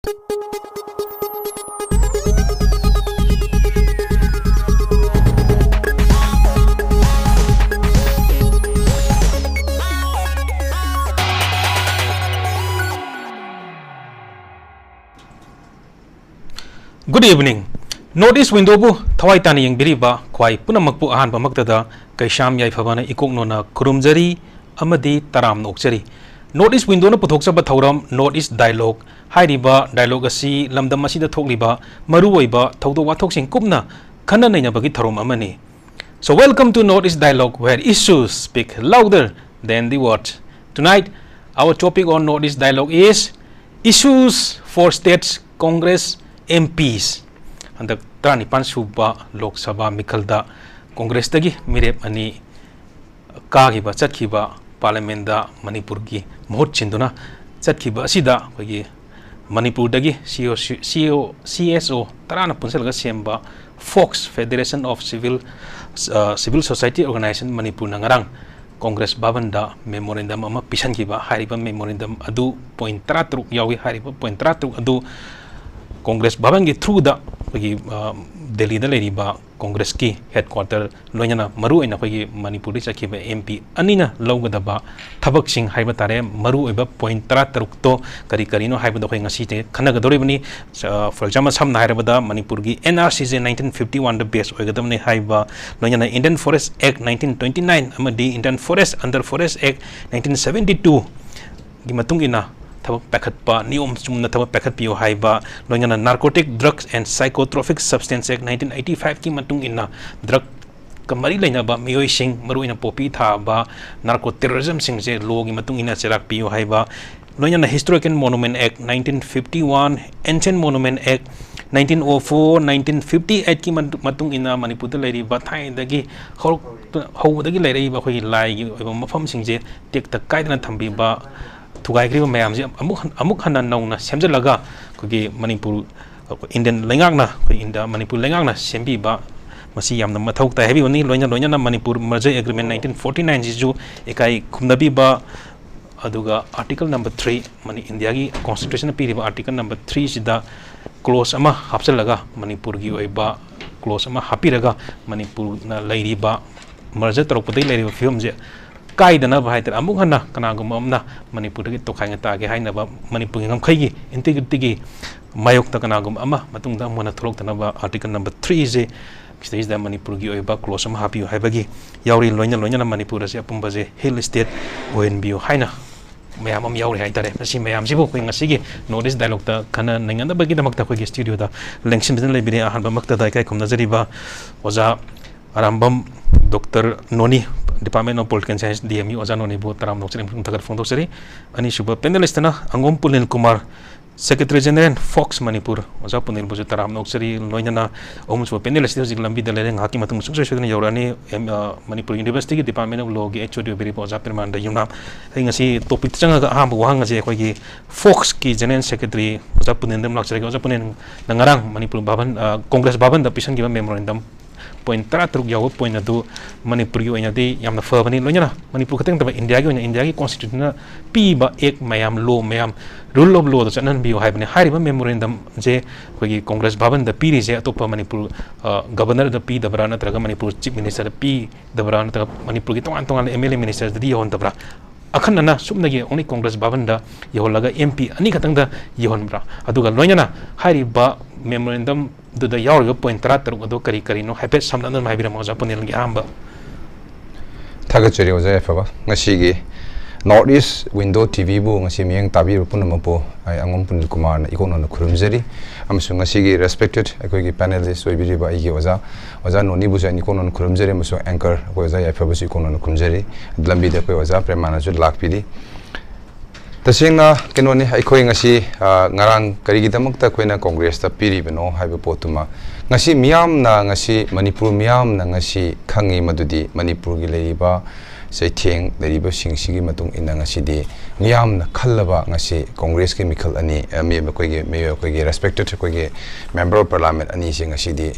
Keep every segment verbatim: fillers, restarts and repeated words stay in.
Good evening. North East Window-ꯕꯨ ꯊꯋꯥꯏ ꯇꯥꯅ ꯌꯦꯡꯕꯤꯔꯤꯕ ꯈ꯭ꯋꯥꯏ ꯄꯨꯝꯅꯃꯛꯄꯨ ꯑꯍꯥꯟꯕꯃꯛꯇꯗ ꯀꯩꯁꯥꯝ ꯌꯥꯏꯐꯕꯅ ꯏꯀꯣꯛ ꯅꯣꯟꯅ ꯈꯨꯔꯨꯝꯖꯔꯤ ꯑꯃꯗꯤ ꯇꯔꯥꯝꯅ ꯑꯣꯛꯆꯔꯤ꯫ North East Window-ꯅ ꯄꯨꯊꯣꯛꯆꯕ ꯊꯧꯔꯝ North East Dialogue ꯍꯥꯏꯔꯤꯕ dialogue ꯑꯁꯤ ꯂꯝꯗꯝ ꯑꯁꯤꯗ ꯊꯣꯛꯂꯤꯕ ꯃꯔꯨꯑꯣꯏꯕ ꯊꯧꯗꯣꯛ ꯋꯥꯊꯣꯛꯁꯤꯡ ꯀꯨꯞꯅ ꯈꯟꯅ ꯅꯩꯅꯕꯒꯤ ꯊꯧꯔꯝ ꯑꯃꯅꯤ꯫ So welcome to North East Dialogue, where issues speak louder than the words. Tonight, our topic on North East Dialogue is issues for states Congress M Ps. ꯍꯟꯗꯛ ꯇꯔꯥꯅꯤꯄꯥꯟ ꯁꯨꯕ ꯂꯣꯛ ꯁꯚꯥ ꯃꯤꯈꯜꯗ ꯀꯣꯡꯒ꯭ꯔꯦꯁꯇꯒꯤ ꯃꯤꯔꯦꯞ ꯑꯅꯤ ꯀꯥꯈꯤꯕ, ꯆꯠꯈꯤꯕ, ꯄꯥꯔꯂꯤꯌꯥꯃꯦꯟꯗ ꯃꯅꯤꯄꯨꯔꯒꯤ ꯃꯍꯨꯠ ꯁꯤꯟꯗꯨꯅ ꯆꯠꯈꯤꯕ ꯑꯁꯤꯗ ꯑꯩꯈꯣꯏꯒꯤ ꯃꯅꯤꯄꯨꯔꯗꯒꯤ C O C, C O, C S O ꯇꯔꯥꯅ ꯄꯨꯟꯁꯤꯜꯂꯒ ꯁꯦꯝꯕ ꯐꯣꯛꯁ, Federation of Civil, ꯑ, Civil Society Organization ꯃꯅꯤꯄꯨꯔꯅ ꯉꯔꯥꯡ ꯀꯣꯡꯒ꯭ꯔꯦꯁ ꯚꯕꯟꯗ memorandum ꯑꯃ ꯄꯤꯁꯤꯟꯈꯤꯕ꯫ ꯍꯥꯏꯔꯤꯕ memorandum ꯑꯗꯨ point ꯇꯔꯥꯇꯔꯨꯛ ꯌꯥꯎꯏ꯫ ꯍꯥꯏꯔꯤꯕ point ꯇꯔꯥꯇꯔꯨꯛ ꯑꯗꯨ ꯀꯣꯡꯒ꯭ꯔꯦꯁ ꯚꯕꯟꯒꯤ through-ꯗ ꯑꯩꯈꯣꯏꯒꯤ, ꯑ, ꯗꯦꯜꯂꯤꯗ ꯂꯩꯔꯤꯕ ꯀꯣꯡꯒ꯭ꯔꯦꯁꯀꯤ headquarter, ꯂꯣꯏꯅꯅ ꯃꯔꯨꯑꯣꯏꯅ ꯑꯩꯈꯣꯏꯒꯤ ꯃꯅꯤꯄꯨꯔꯗꯒꯤ ꯆꯠꯈꯤꯕ M P ꯑꯅꯤꯅ ꯂꯧꯒꯗꯕ ꯊꯕꯛꯁꯤꯡ ꯍꯥꯏꯕ ꯇꯥꯔꯦ, ꯃꯔꯨꯑꯣꯏꯕ point ꯇꯔꯥꯇꯔꯨꯛꯇꯣ ꯀꯔꯤ ꯀꯔꯤꯅꯣ ꯍꯥꯏꯕꯗꯣ ꯑꯩꯈꯣꯏ ꯉꯁꯤꯁꯦ ꯈꯟꯅꯒꯗꯧꯔꯤꯕꯅꯤ꯫ ꯑ, for example, ꯁꯝꯅ ꯍꯥꯏꯔꯕꯗ ꯃꯅꯤꯄꯨꯔꯒꯤ N R C ꯁꯦ nineteen fifty one-ꯗ base ꯑꯣꯏꯒꯗꯕꯅꯤ ꯍꯥꯏꯕ, ꯂꯣꯏꯅꯅ Indian Forest Act nineteen twenty nine ꯑꯃꯗꯤ Indian Forest, Under Forest Act nineteen seventy two ꯒꯤ ꯃꯇꯨꯡ ꯏꯟꯅ ꯊꯕꯛ ꯄꯥꯏꯈꯠꯄ, ꯅꯤꯌꯣꯝ ꯆꯨꯝꯅ ꯊꯕꯛ ꯄꯥꯏꯈꯠꯄꯤꯌꯨ ꯍꯥꯏꯕ, ꯂꯣꯏꯅꯅ Narcotic Drugs and Psychotropic Substance Act nineteen eighty five-ꯀꯤ ꯃꯇꯨꯡ ꯏꯟꯅ drug-ꯀ ꯃꯔꯤ ꯂꯩꯅꯕ ꯃꯤꯑꯣꯏꯁꯤꯡ, ꯃꯔꯨꯑꯣꯏꯅ poppy ꯊꯥꯕ, narco terrorism-ꯁꯤꯡꯁꯦ law-ꯒꯤ ꯃꯇꯨꯡ ꯏꯟꯅ ꯆꯩꯔꯥꯛ ꯄꯤꯌꯨ ꯍꯥꯏꯕ, ꯂꯣꯏꯅꯅ Historic and Monument Act nineteen fifty one, Ancient Monument Act nineteen oh four, nineteen fifty eight-ꯀꯤ ꯃꯇꯨꯡ ꯏꯟꯅ ꯃꯅꯤꯄꯨꯔꯗ ꯂꯩꯔꯤꯕ ꯊꯥꯏꯅꯗꯒꯤ ꯍꯧꯔꯛ-, ꯍꯧꯕꯗꯒꯤ ꯂꯩꯔꯛꯏꯕ ꯑꯩꯈꯣꯏꯒꯤ ꯂꯥꯏꯒꯤ ꯑꯣꯏꯕ ꯃꯐꯝꯁꯤꯡꯁꯦ ꯇꯦꯛꯇ ꯀꯥꯏꯗꯅ ꯊꯝꯕꯤꯕ, ꯊꯨꯒꯥꯏꯈ꯭ꯔꯤꯕ ꯃꯌꯥꯝꯁꯦ ꯑꯃꯨꯛ ꯍꯟ-, ꯑꯃꯨꯛ ꯍꯟꯅ ꯅꯧꯅ ꯁꯦꯝꯖꯤꯜꯂꯒ ꯑꯩꯈꯣꯏꯒꯤ ꯃꯅꯤꯄꯨꯔ, ꯑꯩꯈꯣꯏ Indian ꯂꯩꯉꯥꯛꯅ, ꯑꯩꯈꯣꯏ India, ꯃꯅꯤꯄꯨꯔ ꯂꯩꯉꯥꯛꯅ ꯁꯦꯝꯕꯤꯕ, ꯃꯁꯤ ꯌꯥꯝꯅ ꯃꯊꯧ ꯇꯥꯏ ꯍꯥꯏꯕꯤꯕꯅꯤ꯫ ꯂꯣꯏꯅ ꯂꯣꯏꯅꯅ Manipur merger agreement nineteen forty nine-ꯁꯤꯁꯨ ꯏꯀꯥꯏ ꯈꯨꯝꯅꯕꯤꯕ, ꯑꯗꯨꯒ ꯑꯥꯔꯇꯤꯀꯜ ꯅꯝꯕꯔ ꯊ꯭ꯔꯤ, ꯃꯅꯤ ꯏꯟꯗꯤꯌꯥꯒꯤ ꯀꯣꯟꯁꯇꯤꯇ꯭ꯌꯨꯁꯟꯅ ꯄꯤꯔꯤꯕ ꯑꯥꯔꯇꯤꯀꯜ ꯅꯝꯕꯔ ꯊ꯭ꯔꯤꯁꯤꯗ ꯀ꯭ꯂꯣꯖ ꯑꯃ ꯍꯥꯞꯆꯤꯜꯂꯒ, ꯃꯅꯤꯄꯨꯔꯒꯤ ꯑꯣꯏꯕ ꯀ꯭ꯂꯣꯖ ꯑꯃ ꯍꯥꯞꯄꯤꯔꯒ, ꯃꯅꯤꯄꯨꯔꯅ ꯂꯩꯔꯤꯕ, ꯃꯔꯖꯔ ꯇꯧꯔꯛꯄꯗꯒꯤ ꯂꯩꯔꯤꯕ ꯐꯤꯕꯝꯁꯦ ꯀꯥꯏꯗꯅꯕ ꯍꯥꯏꯇꯥꯔꯦ, ꯑꯃꯨꯛ ꯍꯟꯅ ꯀꯅꯥꯒꯨꯝꯕ ꯑꯃꯅ ꯃꯅꯤꯄꯨꯔꯗꯒꯤ ꯇꯣꯈꯥꯏꯅ ꯇꯥꯒꯦ ꯍꯥꯏꯅꯕ, ꯃꯅꯤꯄꯨꯔꯒꯤ ꯉꯝꯈꯩꯒꯤ ꯏꯟꯇꯤꯒ꯭ꯔꯤꯇꯤꯒꯤ ꯃꯥꯌꯣꯛꯇ ꯀꯅꯥꯒꯨꯝꯕ ꯑꯃ ꯃꯇꯨꯡꯗ ꯑꯃꯨꯛ ꯍꯟꯅ ꯊꯣꯛꯂꯛꯇꯅꯕ ꯑꯥꯔꯇꯤꯀꯜ ꯅꯝꯕꯔ ꯊ꯭ꯔꯤꯁꯦ ꯁꯤꯗꯩꯁꯤꯗ ꯃꯅꯤꯄꯨꯔꯒꯤ ꯑꯣꯏꯕ ꯀ꯭ꯂꯣꯖ ꯑꯃ ꯍꯥꯞꯄꯤꯌꯨ ꯍꯥꯏꯕꯒꯤ ꯌꯥꯎꯔꯤ꯫ ꯂꯣꯏꯅ ꯂꯣꯏꯅꯅ ꯃꯅꯤꯄꯨꯔ ꯑꯁꯤ ꯑꯄꯨꯟꯕꯁꯦ ꯍꯤꯜ ꯁ꯭ꯇꯦꯠ ꯑꯣꯏꯍꯟꯕꯤꯌꯨ ꯍꯥꯏꯅ ꯃꯌꯥꯝ ꯑꯃ ꯌꯥꯎꯔꯤ ꯍꯥꯏꯇꯥꯔꯦ꯫ ꯃꯁꯤ ꯃꯌꯥꯝꯁꯤꯕꯨ ꯑꯩꯈꯣꯏ ꯉꯁꯤꯒꯤ ꯅꯣꯔꯠ ꯏꯁ ꯗꯥꯏꯂꯣꯛꯇ ꯈꯟꯅ ꯅꯩꯅꯅꯕꯒꯤꯗꯃꯛꯇ ꯑꯩꯈꯣꯏꯒꯤ ꯁ꯭ꯇꯨꯗꯤꯑꯣꯗ ꯂꯦꯡꯁꯤꯟꯕꯤꯗꯨꯅ ꯂꯩꯕꯤꯔꯦ꯫ ꯑꯍꯥꯟꯕꯃꯛꯇꯗ ꯏꯀꯥꯏ ꯈꯨꯝꯅꯖꯔꯤꯕ ꯑꯣꯖꯥ ꯑꯔꯥꯝꯕꯝ ꯗꯣꯛꯇꯔ ꯅꯣꯅꯤ, Department of Political Science, D M U, ꯑꯣꯖꯥ ꯅꯣꯅꯤꯕꯨ ꯇꯔꯥꯝꯅ ꯑꯣꯛꯆꯔꯤ ꯑꯃꯁꯨꯡ ꯊꯥꯒꯠ ꯐꯣꯡꯗꯣꯛꯆꯔꯤ꯫ ꯑꯅꯤꯁꯨꯕ ꯄꯦꯅꯦꯂꯤꯁꯇꯅ Angom Punil Kumar, Secretary General, FOCS Manipur, ꯑꯣꯖꯥ ꯄꯨꯅꯤꯜꯕꯨꯁꯨ ꯇꯔꯥꯝꯅ ꯑꯣꯛꯆꯔꯤ꯫ ꯂꯣꯏꯅꯅ ꯑꯍꯨꯝꯁꯨꯕ ꯄꯦꯅꯦꯂꯤꯁꯇꯤ ꯍꯧꯖꯤꯛ ꯂꯝꯕꯤꯗ ꯂꯩꯔꯦ, ꯉꯥꯏꯍꯥꯛꯀꯤ ꯃꯇꯨꯡꯗ ꯁꯨꯡꯁꯣꯏ ꯁꯣꯏꯗꯅ ꯌꯧꯔꯛꯑꯅꯤ꯫ ꯑꯦꯝ-, ꯑ, ꯃꯅꯤꯄꯨꯔ ꯌꯨꯅꯤꯚꯔꯁꯤꯇꯤꯒꯤ Department of Lawꯒꯤ H O D ꯑꯣꯏꯕꯤꯔꯤꯕ ꯑꯣꯖꯥ ꯄ꯭ꯔꯦꯃꯥꯅꯟꯗ ꯌꯨꯝꯅꯥꯝ꯫ ꯑꯩ ꯉꯁꯤ ꯇꯣꯄꯤꯛꯇ ꯆꯪꯉꯒ ꯑꯍꯥꯟꯕ ꯋꯥꯍꯪ ꯑꯁꯦ ꯑꯩꯈꯣꯏꯒꯤ ꯐꯣꯛꯁꯀꯤ General Secretary ꯑꯣꯖꯥ ꯄꯨꯅꯤꯜꯗ ꯑꯃ ꯂꯥꯛꯆꯔꯒꯦ꯫ ꯑꯣꯖꯥ ꯄꯨꯅꯤꯜꯅ ꯉꯔꯥꯡ ꯃꯅꯤꯄꯨꯔ ꯚꯥꯕꯟ, ꯑ, ꯀꯣꯡꯒ꯭ꯔꯦꯁ ꯚꯥꯕꯟꯗ ꯄꯤꯁꯟꯈꯤꯕ memorandum point ꯇꯔꯥ ꯇꯔꯨꯛ ꯌꯥꯎꯕ point ꯑꯗꯨ ꯃꯅꯤꯄꯨꯔꯒꯤ ꯑꯣꯏꯅꯗꯤ ꯌꯥꯝꯅ ꯐꯕꯅꯤ꯫ ꯂꯣꯏꯅꯅ ꯃꯅꯤꯄꯨꯔ ꯈꯛꯇ ꯅꯠꯇꯕ ꯏꯟꯗꯤꯌꯥꯒꯤ ꯑꯣꯏꯅ ꯏꯟꯗꯤꯌꯥꯒꯤ constitutionꯅ ꯄꯤꯕ act ꯃꯌꯥꯝ, law ꯃꯌꯥꯝ, rule of lawꯗ ꯆꯠꯅꯍꯟꯕꯤꯌꯨ ꯍꯥꯏꯕꯅꯤ꯫ ꯍꯥꯏꯔꯤꯕ memorandumꯁꯦ ꯑꯩꯈꯣꯏꯒꯤ ꯀꯣꯡꯒ꯭ꯔꯦꯁ ꯚꯥꯕꯟꯗ ꯄꯤꯔꯤꯁꯦ ꯑꯇꯣꯞꯄ ꯃꯅꯤꯄꯨꯔ, ꯑ, governorꯗ ꯄꯤꯗꯕ꯭ꯔꯥ, ꯅꯠꯇ꯭ꯔꯒ ꯃꯅꯤꯄꯨꯔ chief ministerꯗ ꯄꯤꯗꯕ꯭ꯔꯥ, ꯅꯠꯇ꯭ꯔꯒ ꯃꯅꯤꯄꯨꯔꯒꯤ ꯇꯣꯉꯥꯟ ꯇꯣꯉꯥꯟꯕ M L A ministerꯗꯗꯤ ꯌꯧꯍꯟꯗꯕ꯭ꯔꯥ? ꯑꯈꯟꯅꯅ ꯁꯨꯞꯅꯒꯤ only ꯀꯣꯡꯒ꯭ꯔꯦꯁ ꯚꯥꯕꯟꯗ ꯌꯧꯍꯜꯂꯒ M P ꯑꯅꯤ ꯈꯛꯇꯪꯗ ꯌꯧꯍꯟꯕ꯭ꯔꯥ? ꯑꯗꯨꯒ ꯂꯣꯏꯅꯅ ꯍꯥꯏꯔꯤꯕ memorandumꯗꯨꯗ ꯌꯥꯎꯔꯤꯕ point ꯇꯔꯥ ꯇꯔꯨꯛ ꯑꯗꯨ ꯀꯔꯤ ꯀꯔꯤꯅꯣ ꯍꯥꯏꯐꯦꯠ ꯁꯝꯂꯞꯅ ꯑꯗꯨꯝ ꯍꯥꯏꯕꯤꯔꯝꯃꯣ, ꯑꯣꯖꯥ ꯄꯨꯅꯤꯜꯒꯤ ꯑꯍꯥꯟꯕ꯫ ꯊꯥꯒꯠꯆꯔꯤ ꯑꯣꯖꯥ ꯌꯥꯏꯐꯕ꯫ ꯉꯁꯤꯒꯤ North East Window TVꯕꯨ ꯉꯁꯤ ꯃꯤꯠꯌꯦꯡ ꯇꯥꯕꯤꯔꯤꯕ ꯄꯨꯝꯅꯃꯛꯄꯨ ꯑꯩ ꯑꯉꯣꯝ ꯄꯨꯅꯤꯜ ꯀꯨꯃꯥꯔꯅ ꯏꯀꯣꯛ ꯅꯧꯅ ꯈꯨꯔꯨꯝꯖꯔꯤ꯫ ꯑꯃꯁꯨꯡ ꯉꯁꯤꯒꯤ respected ꯑꯩꯈꯣꯏꯒꯤ panelist ꯑꯣꯏꯕꯤꯔꯤꯕ ꯑꯩꯒꯤ ꯑꯣꯖꯥ, ꯑꯣꯖꯥ ꯅꯣꯅꯤꯕꯨꯁꯨ ꯑꯩꯅ ꯏꯀꯣꯛ ꯅꯧꯅ ꯈꯨꯔꯨꯝꯖꯔꯤ, ꯑꯃꯁꯨꯡ anchor ꯑꯩꯈꯣꯏ ꯑꯣꯖꯥ ꯌꯥꯏꯐꯕꯁꯨ ꯏꯀꯣꯛ ꯅꯧꯅ ꯈꯨꯔꯨꯝꯖꯔꯤ꯫ ꯂꯝꯕꯤꯗ ꯑꯩꯈꯣꯏ ꯑꯣꯖꯥ ꯄ꯭ꯔꯦꯃꯥꯅꯟꯗꯁꯨ ꯂꯥꯛꯄꯤꯔꯤ꯫ ꯇꯁꯦꯡꯅ ꯀꯩꯅꯣꯅꯤ, ꯑꯩꯈꯣꯏ ꯉꯁꯤ, ꯑ, ꯉꯔꯥꯡ ꯀꯔꯤꯒꯤꯗꯃꯛꯇ ꯑꯩꯈꯣꯏꯅ ꯀꯣꯡꯒ꯭ꯔꯦꯁꯇ ꯄꯤꯔꯤꯕꯅꯣ ꯍꯥꯏꯕ ꯄꯣꯠꯇꯨꯃ ꯉꯁꯤ ꯃꯤꯌꯥꯝꯅ, ꯉꯁꯤ ꯃꯅꯤꯄꯨꯔ ꯃꯤꯌꯥꯝꯅ ꯉꯁꯤ ꯈꯪꯉꯤ, ꯃꯗꯨꯗꯤ ꯃꯅꯤꯄꯨꯔꯒꯤ ꯂꯩꯔꯤꯕ ꯆꯩꯊꯦꯡ ꯂꯩꯔꯤꯕꯁꯤꯡꯁꯤꯒꯤ ꯃꯇꯨꯡ ꯏꯟꯅ ꯉꯁꯤꯗꯤ ꯃꯤꯌꯥꯝꯅ ꯈꯜꯂꯕ ꯉꯁꯤ ꯀꯣꯡꯒ꯭ꯔꯦꯁꯀꯤ ꯃꯤꯈꯜ ꯑꯅꯤ, ꯑ, ꯃꯤ-, ꯑꯩꯈꯣꯏꯒꯤ, ꯃꯤ-, ꯑꯩꯈꯣꯏꯒꯤ respected ꯑꯩꯈꯣꯏꯒꯤ member of parliament ꯑꯅꯤꯁꯦ ꯉꯁꯤꯗꯤ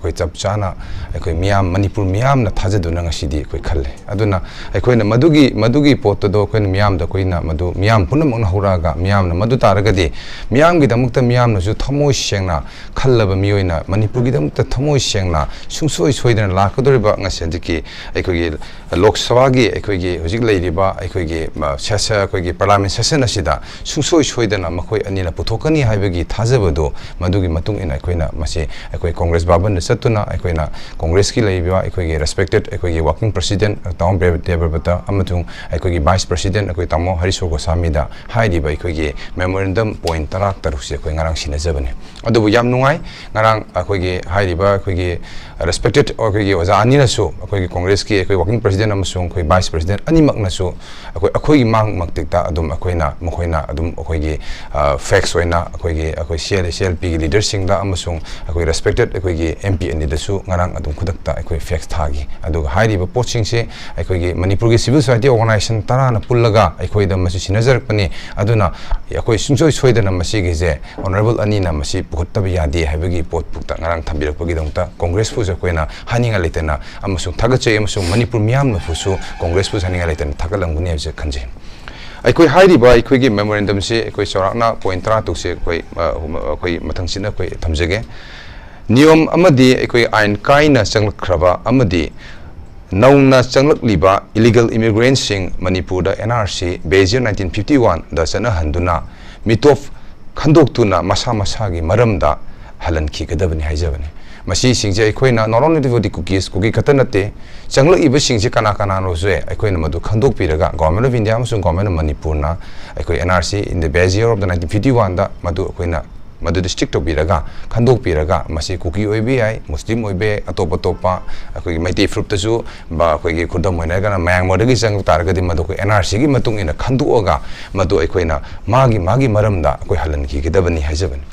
ꯑꯩꯈꯣꯏ ꯆꯞ ꯆꯥꯅ ꯑꯩꯈꯣꯏ ꯃꯤꯌꯥꯝ, ꯃꯅꯤꯄꯨꯔ ꯃꯤꯌꯥꯝꯅ ꯊꯥꯖꯗꯨꯅ ꯉꯁꯤꯗꯤ ꯑꯩꯈꯣꯏ ꯈꯜꯂꯦ꯫ ꯑꯗꯨꯅ ꯑꯩꯈꯣꯏꯅ ꯃꯗꯨꯒꯤ, ꯃꯗꯨꯒꯤ ꯄꯣꯠꯇꯨꯗꯣ ꯑꯩꯈꯣꯏꯅ ꯃꯤꯌꯥꯝꯗ, ꯑꯩꯈꯣꯏꯅ ꯃꯗꯨ ꯃꯤꯌꯥꯝ ꯄꯨꯝꯅꯃꯛꯅ ꯍꯧꯔꯛꯑꯒ, ꯃꯤꯌꯥꯝꯅ ꯃꯗꯨ ꯇꯥꯔꯒꯗꯤ, ꯃꯤꯌꯥꯝꯒꯤꯗꯃꯛꯇ ꯃꯤꯌꯥꯝꯅꯁꯨ ꯊꯃꯣꯏ ꯁꯦꯡꯅ ꯈꯜꯂꯕ ꯃꯤꯑꯣꯏꯅ, ꯃꯅꯤꯄꯨꯔꯒꯤꯗꯃꯛꯇ ꯊꯃꯣꯏ ꯁꯦꯡꯅ ꯁꯨꯡꯁꯣꯏ ꯁꯣꯏꯗꯅ ꯂꯥꯛꯀꯗꯧꯔꯤꯕ ꯉꯁꯤ ꯍꯧꯖꯤꯛꯀꯤ ꯑꯩꯈꯣꯏꯒꯤ ꯂꯣꯛ ꯁꯚꯥꯒꯤ ꯑꯩꯈꯣꯏꯒꯤ ꯍꯧꯖꯤꯛ ꯂꯩꯔꯤꯕ ꯑꯩꯈꯣꯏꯒꯤ, ꯃ, ꯁꯦꯁ-, ꯑꯩꯈꯣꯏꯒꯤ parliament session ꯑꯁꯤꯗ ꯁꯨꯡꯁꯣꯏ ꯁꯣꯏꯗꯅ ꯃꯈꯣꯏ ꯑꯅꯤꯅ ꯄꯨꯊꯣꯛꯀꯅꯤ ꯍꯥꯏꯕꯒꯤ ꯊꯥꯖꯕꯗꯨ, ꯃꯗꯨꯒꯤ ꯃꯇꯨꯡ ꯏꯟꯅ ꯑꯩꯈꯣꯏꯅ ꯃꯁꯤ ꯑꯩꯈꯣꯏ ꯀꯣꯡꯒ꯭ꯔꯦꯁ ꯚꯕꯟꯗ ꯆꯠꯇꯨꯅ ꯑꯩꯈꯣꯏꯅ ꯀꯣꯡꯒ꯭ꯔꯦꯁꯀꯤ ꯂꯩꯔꯤꯕ ꯑꯩꯈꯣꯏꯒꯤ respected ꯑꯩꯈꯣꯏꯒꯤ working president ꯇꯥꯃꯣ ꯗꯦꯕ-, ꯗꯦꯕꯕ꯭ꯔꯇ ꯑꯃꯁꯨꯡ ꯑꯩꯈꯣꯏꯒꯤ vice president ꯑꯩꯈꯣꯏ ꯇꯥꯃꯣ ꯍꯔꯤꯁꯣꯔ ꯒꯣꯁꯥꯃꯤꯗ ꯍꯥꯏꯔꯤꯕ ꯑꯩꯈꯣꯏꯒꯤ memorandum point ꯇꯔꯥ ꯇꯔꯨꯛꯁꯦ ꯑꯩꯈꯣꯏ ꯉꯔꯥꯡ ꯁꯤꯟꯅꯖꯕꯅꯦ꯫ ꯑꯗꯨꯕꯨ ꯌꯥꯝ ꯅꯨꯡꯉꯥꯏ, ꯉꯔꯥꯡ ꯑꯩꯈꯣꯏꯒꯤ ꯍꯥꯏꯔꯤꯕ ꯑꯩꯈꯣꯏꯒꯤ respected ꯑꯩꯈꯣꯏꯒꯤ ꯑꯣꯖꯥ ꯑꯅꯤꯅꯁꯨ, ꯑꯩꯈꯣꯏꯒꯤ ꯀꯣꯡꯒ꯭ꯔꯦꯁꯀꯤ ꯑꯩꯈꯣꯏ working president ꯑꯃꯁꯨꯡ ꯑꯩꯈꯣꯏ vice president ꯑꯅꯤꯃꯛꯅꯁꯨ ꯑꯩꯈꯣꯏ, ꯑꯩꯈꯣꯏꯒꯤ ꯃꯥꯡꯃꯛꯇꯤꯛꯇ ꯑꯗꯨꯝ ꯑꯩꯈꯣꯏꯅ, ꯃꯈꯣꯏꯅ ꯑꯗꯨꯝ ꯑꯩꯈꯣꯏꯒꯤ, ꯑ, facts ꯑꯣꯏꯅ ꯑꯩꯈꯣꯏꯒꯤ, ꯑꯩꯈꯣꯏ CLA, CLPꯒꯤ leaderꯁꯤꯡꯗ ꯑꯃꯁꯨꯡ ꯑꯩꯈꯣꯏ respected ꯑꯩꯈꯣꯏꯒꯤ MP ꯑꯅꯤꯗꯁꯨ ꯉꯔꯥꯡ ꯑꯗꯨꯝ ꯈꯨꯗꯛꯇ ꯑꯩꯈꯣꯏ facts ꯊꯥꯈꯤ꯫ ꯑꯗꯨꯒ ꯍꯥꯏꯔꯤꯕ ꯄꯣꯠꯁꯤꯡꯁꯦ ꯑꯩꯈꯣꯏꯒꯤ ꯃꯅꯤꯄꯨꯔꯒꯤ civil society organization ꯇꯔꯥꯅ ꯄꯨꯜꯂꯒ ꯑꯩꯈꯣꯏꯗ ꯃꯁꯤ ꯁꯤꯟꯅꯖꯔꯛꯄꯅꯤ꯫ ꯑꯗꯨꯅ ꯑꯩꯈꯣꯏ ꯁꯨꯡꯁꯣꯏ ꯁꯣꯏꯗꯅ ꯃꯁꯤꯒꯤꯁꯦ honourable ꯑꯅꯤꯅ ꯃꯁꯤ ꯄꯨꯈꯠꯇꯕ ꯌꯥꯗꯦ ꯍꯥꯏꯕꯒꯤ ꯄꯣꯠ ꯐꯥꯎꯗ ꯉꯔꯥꯡ ꯊꯝꯕꯤꯔꯛꯄꯒꯤꯗꯃꯛꯇ ꯀꯣꯡꯒ꯭ꯔꯦꯁꯄꯨꯁꯨ ꯑꯩꯈꯣꯏꯅ ꯍꯥꯏꯅꯤꯡꯉꯥꯏ ꯂꯩꯇꯅ ꯑꯃꯁꯨꯡ ꯊꯥꯒꯠꯆꯩ, ꯑꯃꯁꯨꯡ ꯃꯅꯤꯄꯨꯔ ꯃꯤꯌꯥꯝꯅꯕꯨꯁꯨ ꯀꯣꯡꯒ꯭ꯔꯦꯁꯄꯨꯁꯨ ꯍꯥꯏꯅꯤꯡꯉꯥꯏ ꯂꯩꯇꯅ ꯊꯥꯒꯠꯂꯝꯒꯅꯤ ꯍꯥꯏꯕꯁꯦ ꯈꯟꯖꯩ꯫ ꯑꯩꯈꯣꯏ ꯍꯥꯏꯔꯤꯕ ꯑꯩꯈꯣꯏꯒꯤ memorandumꯁꯤ ꯑꯩꯈꯣꯏ ꯆꯥꯎꯔꯥꯛꯅ point ꯇꯔꯥ ꯇꯔꯨꯛꯁꯦ ꯑꯩꯈꯣꯏ, ꯑ, ꯑꯩꯈꯣꯏ ꯃꯊꯪꯁꯤꯠꯅ ꯑꯩꯈꯣꯏ ꯊꯝꯖꯒꯦ꯫ ꯅꯤꯌꯣꯝ ꯑꯃꯗꯤ ꯑꯩꯈꯣꯏ ꯑꯥꯏꯟ ꯀꯥꯏꯅ ꯆꯪꯂꯛꯈ꯭ꯔꯕ ꯑꯃꯗꯤ ꯅꯧꯅ ꯆꯪꯂꯛꯂꯤꯕ illegal immigrantꯁꯤꯡ ꯃꯅꯤꯄꯨꯔꯗ NRC base year nineteen fifty oneꯗ ꯆꯠꯅꯍꯟꯗꯨꯅ ꯃꯤꯇꯣꯞ ꯈꯟꯗꯣꯛꯇꯨꯅ ꯃꯁꯥ ꯃꯁꯥꯒꯤ ꯃꯔꯝꯗ ꯍꯜꯍꯟꯈꯤꯒꯗꯕꯅꯤ ꯍꯥꯏꯖꯕꯅꯤ꯫ ꯃꯁꯤꯁꯤꯡꯁꯦ ꯑꯩꯈꯣꯏꯅ not only for the Kukis, ꯀꯨꯀꯤ ꯈꯛꯇ ꯅꯠꯇꯦ, ꯆꯪꯂꯛꯏꯕꯁꯤꯡꯁꯦ ꯀꯅꯥ ꯀꯅꯥꯅꯣꯁꯨ ꯑꯩꯈꯣꯏꯅ ꯃꯗꯨ ꯈꯟꯗꯣꯛꯄꯤꯔꯒ Government of India ꯑꯃꯁꯨꯡ Government of ꯃꯅꯤꯄꯨꯔꯅ ꯑꯩꯈꯣꯏ NRC in the base year of the nineteen fifty oneꯗ ꯃꯗꯨ ꯑꯩꯈꯣꯏꯅ ꯃꯗꯨꯗ stick ꯇꯧꯕꯤꯔꯒ, ꯈꯟꯗꯣꯛꯄꯤꯔꯒ, ꯃꯁꯤ ꯀꯨꯀꯤ ꯑꯣꯏꯕ ꯌꯥꯏ, ꯃꯨꯁꯂꯤꯝ ꯑꯣꯏꯕ ꯌꯥꯏ, ꯑꯇꯣꯞ ꯑꯇꯣꯞꯄ ꯑꯩꯈꯣꯏꯒꯤ ꯃꯩꯇꯩ ꯐꯨꯔꯨꯞꯇꯁꯨ ꯕ-, ꯑꯩꯈꯣꯏꯒꯤ ꯈꯨꯗꯝ ꯑꯣꯏꯅ ꯍꯥꯏꯔꯒꯅ ꯃꯌꯥꯡꯃꯔꯗꯒꯤ ꯆꯪꯕ ꯇꯥꯔꯒꯗꯤ ꯃꯗꯨ ꯑꯩꯈꯣꯏ NRCꯒꯤ ꯃꯇꯨꯡ ꯏꯟꯅ ꯈꯟꯗꯣꯛꯑꯒ ꯃꯗꯨ ꯑꯩꯈꯣꯏꯅ ꯃꯥꯒꯤ, ꯃꯥꯒꯤ ꯃꯔꯝꯗ ꯑꯩꯈꯣꯏ ꯍꯜꯍꯟꯈꯤꯒꯗꯕꯅꯤ ꯍꯥꯏꯖꯕꯅꯤ꯫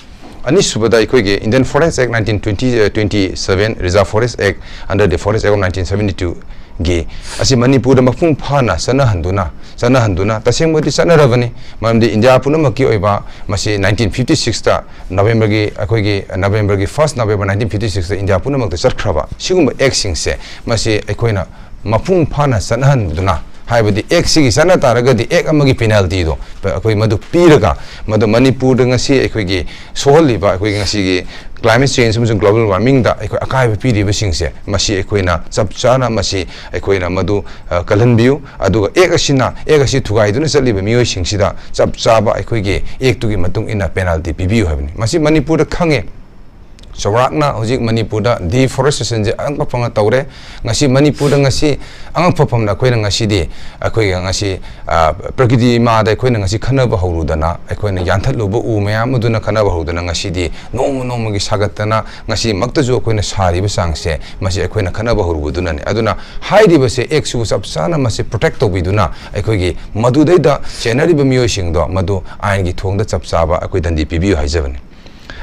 ꯑꯅꯤꯁꯨꯕꯗ ꯑꯩꯈꯣꯏꯒꯤ Indian Forest Act nineteen twenty, uh, twenty seven, Reserve Forest Act under the Forest Act of nineteen seventy two ꯒꯤ ꯑꯁꯤ ꯃꯅꯤꯄꯨꯔꯗ ꯃꯄꯨꯡ ꯐꯥꯅ ꯆꯠꯅꯍꯟꯗꯨꯅ ꯆꯠꯅꯍꯟꯗꯨꯅ, ꯇꯁꯦꯡꯕꯗꯤ ꯆꯠꯅꯔꯕꯅꯤ, ꯃꯔꯝꯗꯤ ꯏꯟꯗꯤꯌꯥ ꯄꯨꯝꯅꯃꯛꯀꯤ ꯑꯣꯏꯕ ꯃꯁꯤ nineteen fifty sixꯇ ꯅꯕꯦꯝꯕꯔꯒꯤ, ꯑꯩꯈꯣꯏꯒꯤ ꯅꯕꯦꯝꯕꯔꯒꯤ first November nineteen fifty sixꯇ ꯏꯟꯗꯤꯌꯥ ꯄꯨꯝꯅꯃꯛꯇ ꯆꯠꯈ꯭ꯔꯕ ꯁꯤꯒꯨꯝꯕ ꯑꯦꯛꯁꯤꯡꯁꯦ, ꯃꯁꯤ ꯑꯩꯈꯣꯏꯅ ꯃꯄꯨꯡ ꯐꯥꯅ ꯆꯠꯅꯍꯟꯗꯨꯅ, ꯍꯥꯏꯕꯗꯤ ꯑꯦꯛꯁꯤꯒꯤ ꯆꯠꯅ ꯇꯥꯔꯒꯗꯤ ꯑꯦꯛ ꯑꯃꯒꯤ ꯄꯦꯅꯥꯜꯇꯤꯗꯣ ꯑꯩꯈꯣꯏ ꯃꯗꯨ ꯄꯤꯔꯒ, ꯃꯗꯨ ꯃꯅꯤꯄꯨꯔꯗ ꯉꯁꯤ ꯑꯩꯈꯣꯏꯒꯤ ꯁꯣꯛꯍꯜꯂꯤꯕ, ꯑꯩꯈꯣꯏꯒꯤ ꯉꯁꯤꯒꯤ climate change ꯑꯃꯁꯨꯡ global warmingꯗ ꯑꯩꯈꯣꯏ ꯑꯀꯥꯏꯕ ꯄꯤꯔꯤꯕꯁꯤꯡꯁꯦ, ꯃꯁꯤ ꯑꯩꯈꯣꯏꯅ ꯆꯞ ꯆꯥꯅ ꯃꯁꯤ ꯑꯩꯈꯣꯏꯅ ꯃꯗꯨ, ꯑ, ꯀꯜꯍꯟꯕꯤꯌꯨ꯫ ꯑꯗꯨꯒ ꯑꯦꯛ ꯑꯁꯤꯅ, ꯑꯦꯛ ꯑꯁꯤ ꯊꯨꯒꯥꯏꯗꯨꯅ ꯆꯠꯂꯤꯕ ꯃꯤꯑꯣꯏꯁꯤꯡꯁꯤꯗ ꯆꯞ ꯆꯥꯕ ꯑꯩꯈꯣꯏꯒꯤ ꯑꯦꯛꯇꯨꯒꯤ ꯃꯇꯨꯡ ꯏꯟꯅ ꯄꯦꯅꯥꯜꯇꯤ ꯄꯤꯕꯤꯌꯨ ꯍꯥꯏꯕꯅꯤ꯫ ꯃꯁꯤ ꯃꯅꯤꯄꯨꯔꯗ ꯈꯪꯉꯦ꯫ ꯆꯥꯎꯔꯥꯛꯅ ꯍꯧꯖꯤꯛ ꯃꯅꯤꯄꯨꯔꯗ deforestation-ꯁꯦ ꯑꯉꯛꯄ ꯐꯪꯅ ꯇꯧꯔꯦ꯫ ꯉꯁꯤ ꯃꯅꯤꯄꯨꯔꯗ ꯉꯁꯤ ꯑꯉꯛꯄ ꯐꯪꯅ ꯑꯩꯈꯣꯏꯅ ꯉꯁꯤꯗꯤ ꯑꯩꯈꯣꯏꯒ ꯉꯁꯤ, ꯑ, ꯄ꯭ꯔꯀ꯭ꯔꯤꯇꯤ ꯏꯃꯥꯗ ꯑꯩꯈꯣꯏꯅ ꯉꯁꯤ ꯈꯟꯅꯕ ꯍꯧꯔꯨꯗꯅ, ꯑꯩꯈꯣꯏꯅ ꯌꯥꯟꯊꯠꯂꯨꯕ ꯎ ꯃꯌꯥꯝ ꯑꯗꯨꯅ ꯈꯟꯅꯕ ꯍꯧꯔꯨꯗꯅ, ꯉꯁꯤꯗꯤ ꯅꯣꯡꯃ ꯅꯣꯡꯃꯒꯤ ꯁꯥꯒꯠꯇꯅ ꯉꯁꯤꯃꯛꯇꯁꯨ ꯑꯩꯈꯣꯏꯅ ꯁꯥꯔꯤꯕ ꯆꯥꯡꯁꯦ, ꯃꯁꯤ ꯑꯩꯈꯣꯏꯅ ꯈꯟꯅꯕ ꯍꯧꯔꯨꯕꯗꯨꯅꯅꯤ꯫ ꯑꯗꯨꯅ ꯍꯥꯏꯔꯤꯕꯁꯦ, ꯑꯦꯛꯁꯤꯕꯨ ꯆꯞ ꯆꯥꯅ ꯃꯁꯤ protect ꯇꯧꯕꯤꯗꯨꯅ, ꯑꯩꯈꯣꯏꯒꯤ ꯃꯗꯨꯗꯩꯗ ꯆꯦꯟꯅꯔꯤꯕ ꯃꯤꯑꯣꯏꯁꯤꯡꯗꯣ ꯃꯗꯨ ꯑꯥꯏꯟꯒꯤ ꯊꯣꯡꯗ ꯆꯞ ꯆꯥꯕ ꯑꯩꯈꯣꯏ ꯗꯟꯗꯤ ꯄꯤꯕꯤꯌꯨ ꯍꯥꯏꯖꯕꯅꯤ꯫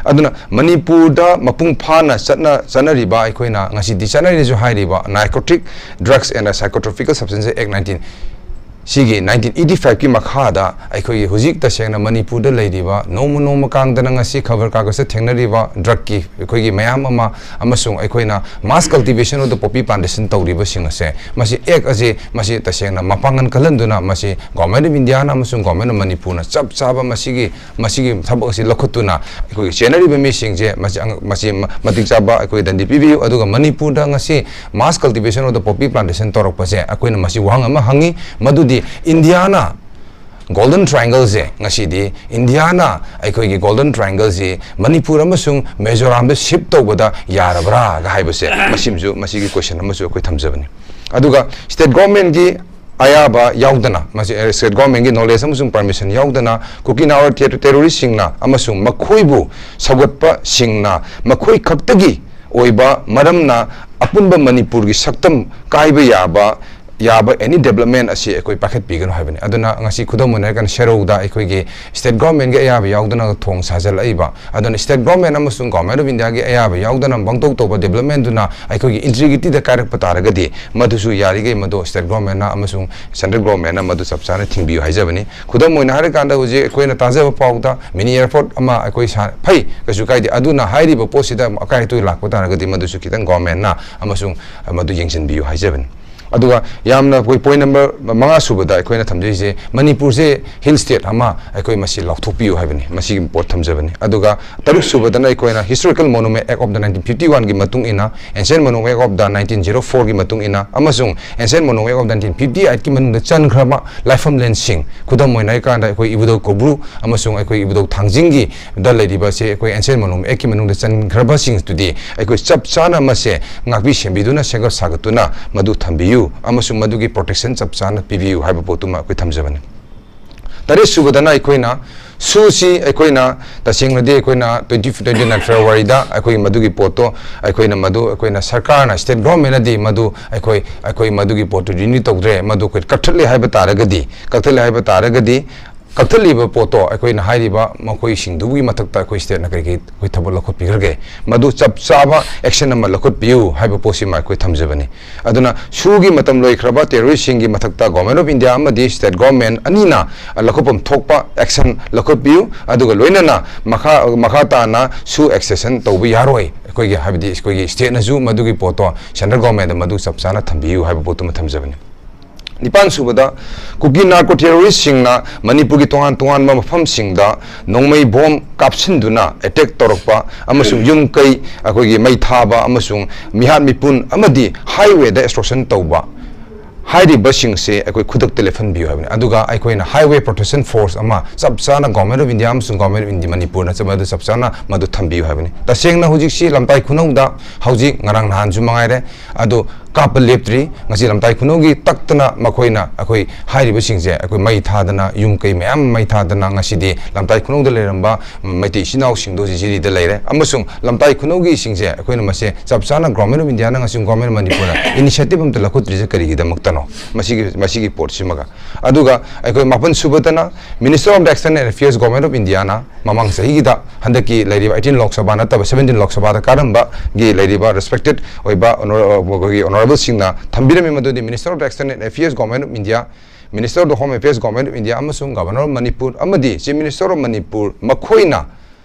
ꯑꯗꯨꯅ ꯃꯅꯤꯄꯨꯔꯗ ꯃꯄꯨꯡ ꯐꯥꯅ ꯆꯠꯅ-, ꯆꯠꯅꯔꯤꯕ, ꯑꯩꯈꯣꯏꯅ ꯉꯁꯤꯗꯤ ꯆꯠꯅꯔꯤꯁꯨ ꯍꯥꯏꯔꯤꯕ Narcotic Drugs and Psychotropical Substances Act nineteen, ꯁꯤꯒꯤ nineteen eighty five-ꯀꯤ ꯃꯈꯥꯗ ꯑꯩꯈꯣꯏꯒꯤ ꯍꯧꯖꯤꯛ ꯇꯁꯦꯡꯅ ꯃꯅꯤꯄꯨꯔꯗ ꯂꯩꯔꯤꯕ, ꯅꯣꯡꯃ ꯅꯣꯡꯃ ꯀꯥꯡꯗꯅ ꯉꯁꯤ ꯈꯕꯔ ꯀꯥꯒꯖꯇ ꯊꯦꯡꯅꯔꯤꯕ drug-ꯀꯤ ꯑꯩꯈꯣꯏꯒꯤ ꯃꯌꯥꯝ ꯑꯃ, ꯑꯃꯁꯨꯡ ꯑꯩꯈꯣꯏꯅ mass cultivation of the poppy plantation ꯇꯧꯔꯤꯕꯁꯤꯡ ꯑꯁꯦ, ꯃꯁꯤ ꯑꯦꯛ ꯑꯁꯤ, ꯃꯁꯤ ꯇꯁꯦꯡꯅ ꯃꯄꯥꯡꯒꯜ ꯀꯜꯍꯟꯗꯨꯅ, ꯃꯁꯤ Government of India-ꯅ ꯑꯃꯁꯨꯡ Government of ꯃꯅꯤꯄꯨꯔꯅ ꯆꯞ ꯆꯥꯕ ꯃꯁꯤꯒꯤ, ꯃꯁꯤꯒꯤ ꯊꯕꯛ ꯑꯁꯤ ꯂꯧꯈꯠꯇꯨꯅ, ꯑꯩꯈꯣꯏꯒꯤ ꯆꯦꯟꯅꯔꯤꯕ ꯃꯤꯁꯤꯡꯁꯦ ꯃꯁꯤ ꯑꯉ-, ꯃꯁꯤ ꯃ-, ꯃꯇꯤꯛ ꯆꯥꯕ ꯑꯩꯈꯣꯏ ꯗꯟꯗꯤ ꯄꯤꯕꯤꯌꯨ꯫ ꯑꯗꯨꯒ ꯃꯅꯤꯄꯨꯔꯗ ꯉꯁꯤ mass cultivation of the poppy plantation ꯇꯧꯔꯛꯄꯁꯦ, ꯑꯩꯈꯣꯏꯅ ꯃꯁꯤ ꯋꯥꯍꯪ ꯑꯃ ꯍꯪꯉꯤ, ꯃꯗꯨꯗꯤ ꯏꯟꯗꯤꯌꯥꯅ Golden Triangle-ꯁꯦ, ꯉꯁꯤꯗꯤ ꯏꯟꯗꯤꯌꯥꯅ ꯑꯩꯈꯣꯏꯒꯤ Golden Triangle-ꯁꯤ ꯃꯅꯤꯄꯨꯔ ꯑꯃꯁꯨꯡ ꯃꯤꯖꯣꯔꯥꯝꯗ shift ꯇꯧꯕꯗ ꯌꯥꯔꯕ꯭ꯔꯥꯒ ꯍꯥꯏꯕꯁꯦ, ꯃꯁꯤꯃꯁꯨ, ꯃꯁꯤꯒꯤ question ꯑꯃꯁꯨ ꯑꯩꯈꯣꯏ ꯊꯝꯖꯕꯅꯤ꯫ ꯑꯗꯨꯒ state government-ꯀꯤ ꯑꯌꯥꯕ ꯌꯥꯎꯗꯅ, ꯃꯁꯤ, ꯑ, state government-ꯀꯤ knowledge ꯑꯃꯁꯨꯡ permission ꯌꯥꯎꯗꯅ, ꯀꯨꯀꯤ ꯅꯥꯒꯥ terrorist-ꯁꯤꯡꯅ ꯑꯃꯁꯨꯡ ꯃꯈꯣꯏꯕꯨ ꯁꯧꯒꯠꯄꯁꯤꯡꯅ ꯃꯈꯣꯏ ꯈꯛꯇꯒꯤ ꯑꯣꯏꯕ ꯃꯔꯝꯅ ꯑꯄꯨꯟꯕ ꯃꯅꯤꯄꯨꯔꯒꯤ ꯁꯛꯇꯝ ꯀꯥꯏꯕ ꯌꯥꯕ ꯌꯥꯕ any development ꯑꯁꯤ ꯑꯩꯈꯣꯏ ꯄꯥꯏꯈꯠꯄꯤꯒꯅꯨ ꯍꯥꯏꯕꯅꯤ꯫ ꯑꯗꯨꯅ ꯉꯁꯤ ꯈꯨꯗꯝ ꯑꯣꯏꯅ ꯍꯥꯏꯔꯀꯥꯟꯗ ꯁꯦꯔꯧꯗ ꯑꯩꯈꯣꯏꯒꯤ state government ꯀꯤ ꯑꯌꯥꯕ ꯌꯥꯎꯗꯅ ꯊꯣꯡ ꯁꯥꯖꯜꯂꯛꯏꯕ, ꯑꯗꯨꯅ state government ꯑꯃꯁꯨꯡ Government of India ꯒꯤ ꯑꯌꯥꯕ ꯌꯥꯎꯗꯅ ꯄꯪꯇꯧ ꯇꯧꯕ development ꯗꯨꯅ ꯑꯩꯈꯣꯏꯒꯤ integrity ꯗ ꯀꯥꯏꯔꯛꯄ ꯇꯥꯔꯒꯗꯤ, ꯃꯗꯨꯁꯨ ꯌꯥꯔꯤꯈꯩ ꯃꯗꯨ state government ꯅ ꯑꯃꯁꯨꯡ central government ꯅ ꯃꯗꯨ ꯆꯞ ꯆꯥꯅ ꯊꯤꯡꯕꯤꯌꯨ ꯍꯥꯏꯖꯕꯅꯤ꯫ ꯈꯨꯗꯝ ꯑꯣꯏꯅ ꯍꯥꯏꯔꯀꯥꯟꯗ ꯍꯧꯖꯤꯛ ꯑꯩꯈꯣꯏꯅ ꯇꯥꯖꯕ ꯄꯥꯎꯗ mini airport ꯑꯃ ꯑꯩꯈꯣꯏ ꯁꯥ-, ꯐꯩ, ꯀꯩꯁꯨ ꯀꯥꯏꯗꯦ꯫ ꯑꯗꯨꯅ ꯍꯥꯏꯔꯤꯕ ꯄꯣꯠꯁꯤꯗ ꯑꯀꯥꯏ ꯑꯇꯣꯏ ꯂꯥꯛꯄ ꯇꯥꯔꯒꯗꯤ ꯃꯗꯨꯁꯨ ꯈꯤꯇꯪ government ꯅ ꯑꯃꯁꯨꯡ ꯃꯗꯨ ꯌꯦꯡꯁꯤꯟꯕꯤꯌꯨ ꯍꯥꯏꯖꯕꯅꯤ꯫ ꯑꯗꯨꯒ ꯌꯥꯝꯅ ꯑꯩꯈꯣꯏ point number ꯃꯉꯥ ꯁꯨꯕꯗ ꯑꯩꯈꯣꯏꯅ ꯊꯝꯖꯔꯤꯁꯦ, ꯃꯅꯤꯄꯨꯔꯁꯦ hill state ꯑꯃ ꯑꯩꯈꯣꯏ ꯃꯁꯤ ꯂꯥꯎꯊꯣꯛꯄꯤꯌꯨ ꯍꯥꯏꯕꯅꯤ, ꯃꯁꯤꯒꯤ ꯄꯣꯠ ꯊꯝꯖꯕꯅꯤ꯫ ꯑꯗꯨꯒ ꯇꯔꯨꯛ ꯁꯨꯕꯗꯅ ꯑꯩꯈꯣꯏꯅ Historical Monument Act of the nineteen fifty one ꯒꯤ ꯃꯇꯨꯡ ꯏꯟꯅ, Ancient Monument Act of the nineteen zero four ꯒꯤ ꯃꯇꯨꯡ ꯏꯟꯅ, ꯑꯃꯁꯨꯡ Ancient Monument Act of nineteen fifty eight ꯀꯤ ꯃꯅꯨꯡꯗ ꯆꯟꯈ꯭ꯔꯕ ꯂꯥꯏꯐꯝꯂꯦꯟꯁꯤꯡ, ꯈꯨꯗꯝ ꯑꯣꯏꯅ ꯍꯥꯏꯔꯀꯥꯟꯗ ꯑꯩꯈꯣꯏ ꯏꯕꯨꯙꯧ ꯀꯧꯕ꯭ꯔꯨ ꯑꯃꯁꯨꯡ ꯑꯩꯈꯣꯏ ꯏꯕꯨꯙꯧ ꯊꯥꯡꯖꯤꯡꯒꯤ ꯗ ꯂꯩꯔꯤꯕꯁꯦ ꯑꯩꯈꯣꯏ Ancient Monument Act ꯀꯤ ꯃꯅꯨꯡꯗ ꯆꯟꯈ꯭ꯔꯕꯁꯤꯡꯗꯨꯗꯤ ꯑꯩꯈꯣꯏ ꯆꯞ ꯆꯥꯅ ꯃꯁꯦ ꯉꯥꯛꯄꯤ ꯁꯦꯟꯕꯤꯗꯨꯅ ꯁꯦꯝꯒꯠ ꯁꯥꯒꯠꯇꯨꯅ ꯃꯗꯨ ꯊꯝꯕꯤꯌꯨ, ꯑꯃꯁꯨꯡ ꯃꯗꯨꯒꯤ protection ꯆꯞ ꯆꯥꯅ ꯄꯤꯕꯤꯌꯨ ꯍꯥꯏꯕ ꯄꯣꯠꯇꯨꯃ ꯑꯩꯈꯣꯏ ꯊꯝꯖꯕꯅꯤ꯫ ꯇꯔꯦꯠ ꯁꯨꯕꯗꯅ ꯑꯩꯈꯣꯏꯅ ꯁꯨꯁꯤ ꯑꯩꯈꯣꯏꯅ ꯇꯁꯦꯡꯅꯗꯤ ꯑꯩꯈꯣꯏꯅ twenty, twenty nine February ꯗ ꯑꯩꯈꯣꯏ ꯃꯗꯨꯒꯤ ꯄꯣꯠꯇꯣ ꯑꯩꯈꯣꯏꯅ ꯃꯗꯨ ꯑꯩꯈꯣꯏꯅ ꯁꯔꯀꯥꯔꯅ, state government ꯅꯗꯤ ꯃꯗꯨ ꯑꯩꯈꯣꯏ, ꯑꯩꯈꯣꯏ ꯃꯗꯨꯒꯤ ꯄꯣꯠꯇꯨ renew ꯇꯧꯗ꯭ꯔꯦ, ꯃꯗꯨ ꯑꯩꯈꯣꯏ ꯀꯛꯊꯠꯂꯦ ꯍꯥꯏꯕ ꯇꯥꯔꯒꯗꯤ, ꯀꯛꯊꯠꯂꯦ ꯍꯥꯏꯕ ꯇꯥꯔꯒꯗꯤ, ꯀꯛꯊꯠꯂꯤꯕ ꯄꯣꯠꯇꯣ ꯑꯩꯈꯣꯏꯅ ꯍꯥꯏꯔꯤꯕ ꯃꯈꯣꯏꯁꯤꯡꯗꯨꯒꯤ ꯃꯊꯛꯇ ꯑꯩꯈꯣꯏ state ꯅ ꯀꯔꯤ ꯀꯔꯤ ꯑꯩꯈꯣꯏ ꯊꯕꯛ ꯂꯧꯈꯠꯄꯤꯈ꯭ꯔꯒꯦ, ꯃꯗꯨ ꯆꯞ ꯆꯥꯕ action ꯑꯃ ꯂꯧꯈꯠꯄꯤꯌꯨ ꯍꯥꯏꯕ ꯄꯣꯠꯁꯤꯃ ꯑꯩꯈꯣꯏ ꯊꯝꯖꯕꯅꯤ꯫ ꯑꯗꯨꯅ ꯁꯨꯒꯤ ꯃꯇꯝ ꯂꯣꯏꯈ꯭ꯔꯕ terrorist ꯁꯤꯡꯒꯤ ꯃꯊꯛꯇ Government of India ꯑꯃꯗꯤ state government ꯑꯅꯤꯅ ꯂꯧꯈꯠꯐꯝ ꯊꯣꯛꯄ action ꯂꯧꯈꯠꯄꯤꯌꯨ, ꯑꯗꯨꯒ ꯂꯣꯏꯅꯅ ꯃꯈꯥ, ꯃꯈꯥ ꯇꯥꯅ ꯁꯨ extension ꯇꯧꯕ ꯌꯥꯔꯣꯏ꯫ ꯑꯩꯈꯣꯏꯒꯤ, ꯍꯥꯏꯕꯗꯤ ꯑꯩꯈꯣꯏꯒꯤ state ꯅꯁꯨ ꯃꯗꯨꯒꯤ ꯄꯣꯠꯇꯣ central government ꯇ ꯃꯗꯨ ꯆꯞ ꯆꯥꯅ ꯊꯝꯕꯤꯌꯨ ꯍꯥꯏꯕ ꯄꯣꯠꯇꯨꯃ ꯊꯝꯖꯕꯅꯤ꯫ ꯅꯤꯄꯥꯟ ꯁꯨꯕꯗ, ꯀꯨꯀꯤ narco terrorist ꯁꯤꯡꯅ ꯃꯅꯤꯄꯨꯔꯒꯤ ꯇꯣꯉꯥꯟ ꯇꯣꯉꯥꯟꯕ ꯃꯐꯝꯁꯤꯡꯗ ꯅꯣꯡꯃꯩ ꯕꯣꯝ ꯀꯥꯞꯁꯤꯟꯗꯨꯅ attack ꯇꯧꯔꯛꯄ ꯑꯃꯁꯨꯡ ꯌꯨꯝ ꯀꯩ ꯑꯩꯈꯣꯏꯒꯤ ꯃꯩ ꯊꯥꯕ ꯑꯃꯁꯨꯡ ꯃꯤꯍꯥꯠ ꯃꯤꯄꯨꯟ ꯑꯃꯗꯤ highway ꯗ extortion ꯇꯧꯕ, ꯍꯥꯏꯔꯤꯕꯁꯤꯡꯁꯦ ꯑꯩꯈꯣꯏ ꯈꯨꯗꯛꯇ ꯂꯦꯞꯍꯟꯕꯤꯌꯨ ꯍꯥꯏꯕꯅꯤ꯫ ꯑꯗꯨꯒ ꯑꯩꯈꯣꯏꯅ highway protection force ꯑꯃ ꯆꯞ ꯆꯥꯅ Government of India ꯑꯃꯁꯨꯡ Government of India ꯃꯅꯤꯄꯨꯔꯅ ꯆꯞ-, ꯃꯗꯨ ꯆꯞ ꯆꯥꯅ ꯃꯗꯨ ꯊꯝꯕꯤꯌꯨ ꯍꯥꯏꯕꯅꯤ꯫ ꯇꯁꯦꯡꯅ ꯍꯧꯖꯤꯛꯁꯤ ꯂꯝꯇꯥꯏ ꯈꯨꯅꯧꯗ ꯍꯧꯖꯤꯛ ꯉꯔꯥꯡ ꯅꯍꯥꯟꯁꯨ ꯃꯉꯥꯏꯔꯦ, ꯑꯗꯣ ꯀꯥꯞꯄ ꯂꯦꯞꯇ꯭ꯔꯤ꯫ ꯉꯁꯤ ꯂꯝꯇꯥꯏ ꯈꯨꯅꯧꯒꯤ ꯇꯛꯇꯅ ꯃꯈꯣꯏꯅ ꯑꯩꯈꯣꯏ ꯍꯥꯏꯔꯤꯕꯁꯤꯡꯁꯦ ꯑꯩꯈꯣꯏ ꯃꯩ ꯊꯥꯗꯅ, ꯌꯨꯝ ꯀꯩ ꯃꯌꯥꯝ ꯃꯩ ꯊꯥꯗꯅ ꯉꯁꯤꯗꯤ ꯂꯝꯇꯥꯏ ꯈꯨꯅꯧꯗ ꯂꯩꯔꯝꯕ ꯃꯩꯇꯩ ꯏꯆꯤꯟ ꯏꯅꯥꯎꯁꯤꯡꯗꯣ ꯖꯤꯔꯤꯗ ꯂꯩꯔꯦ꯫ ꯑꯃꯁꯨꯡ ꯂꯝꯇꯥꯏ ꯈꯨꯅꯧꯒꯤꯁꯤꯡꯁꯦ ꯑꯩꯈꯣꯏꯅ ꯃꯁꯦ ꯆꯞ ꯆꯥꯅ Government of India ꯅ, ꯉꯁꯤ Government of ꯃꯅꯤꯄꯨꯔꯅ initiative ꯑꯝꯇ ꯂꯧꯈꯠꯇ꯭ꯔꯤꯁꯦ ꯀꯔꯤꯒꯤꯗꯃꯛꯇꯅꯣ? ꯃꯁꯤꯒꯤ, ꯃꯁꯤꯒꯤ ꯄꯣꯠꯁꯤꯃꯒ꯫ ꯑꯗꯨꯒ ꯑꯩꯈꯣꯏ ꯃꯥꯄꯟ ꯁꯨꯕꯗꯅ Minister of the External Affairs, Government of India ꯅ ꯃꯃꯥꯡ ꯆꯍꯤꯒꯤꯗ ꯍꯟꯗꯛꯀꯤ ꯂꯩꯔꯤꯕ eighteen Lok Sabha ꯅꯠꯇꯕ seventeen Lok Sabha ꯗ ꯀꯥꯔꯝꯕꯒꯤ ꯂꯩꯔꯤꯕ respected ꯑꯣꯏꯕ honor-, ꯑꯩꯈꯣꯏꯒꯤ honourable ꯁꯤꯡꯅ ꯊꯝꯕꯤꯔꯝꯃꯤ, ꯃꯗꯨꯗꯤ Minister of the External Affairs, Government of India, Minister of the Home Affairs, Government of India ꯑꯃꯁꯨꯡ Governor of Manipur ꯑꯃꯗꯤ Chief Minister of Manipur ꯃꯈꯣꯏꯅ,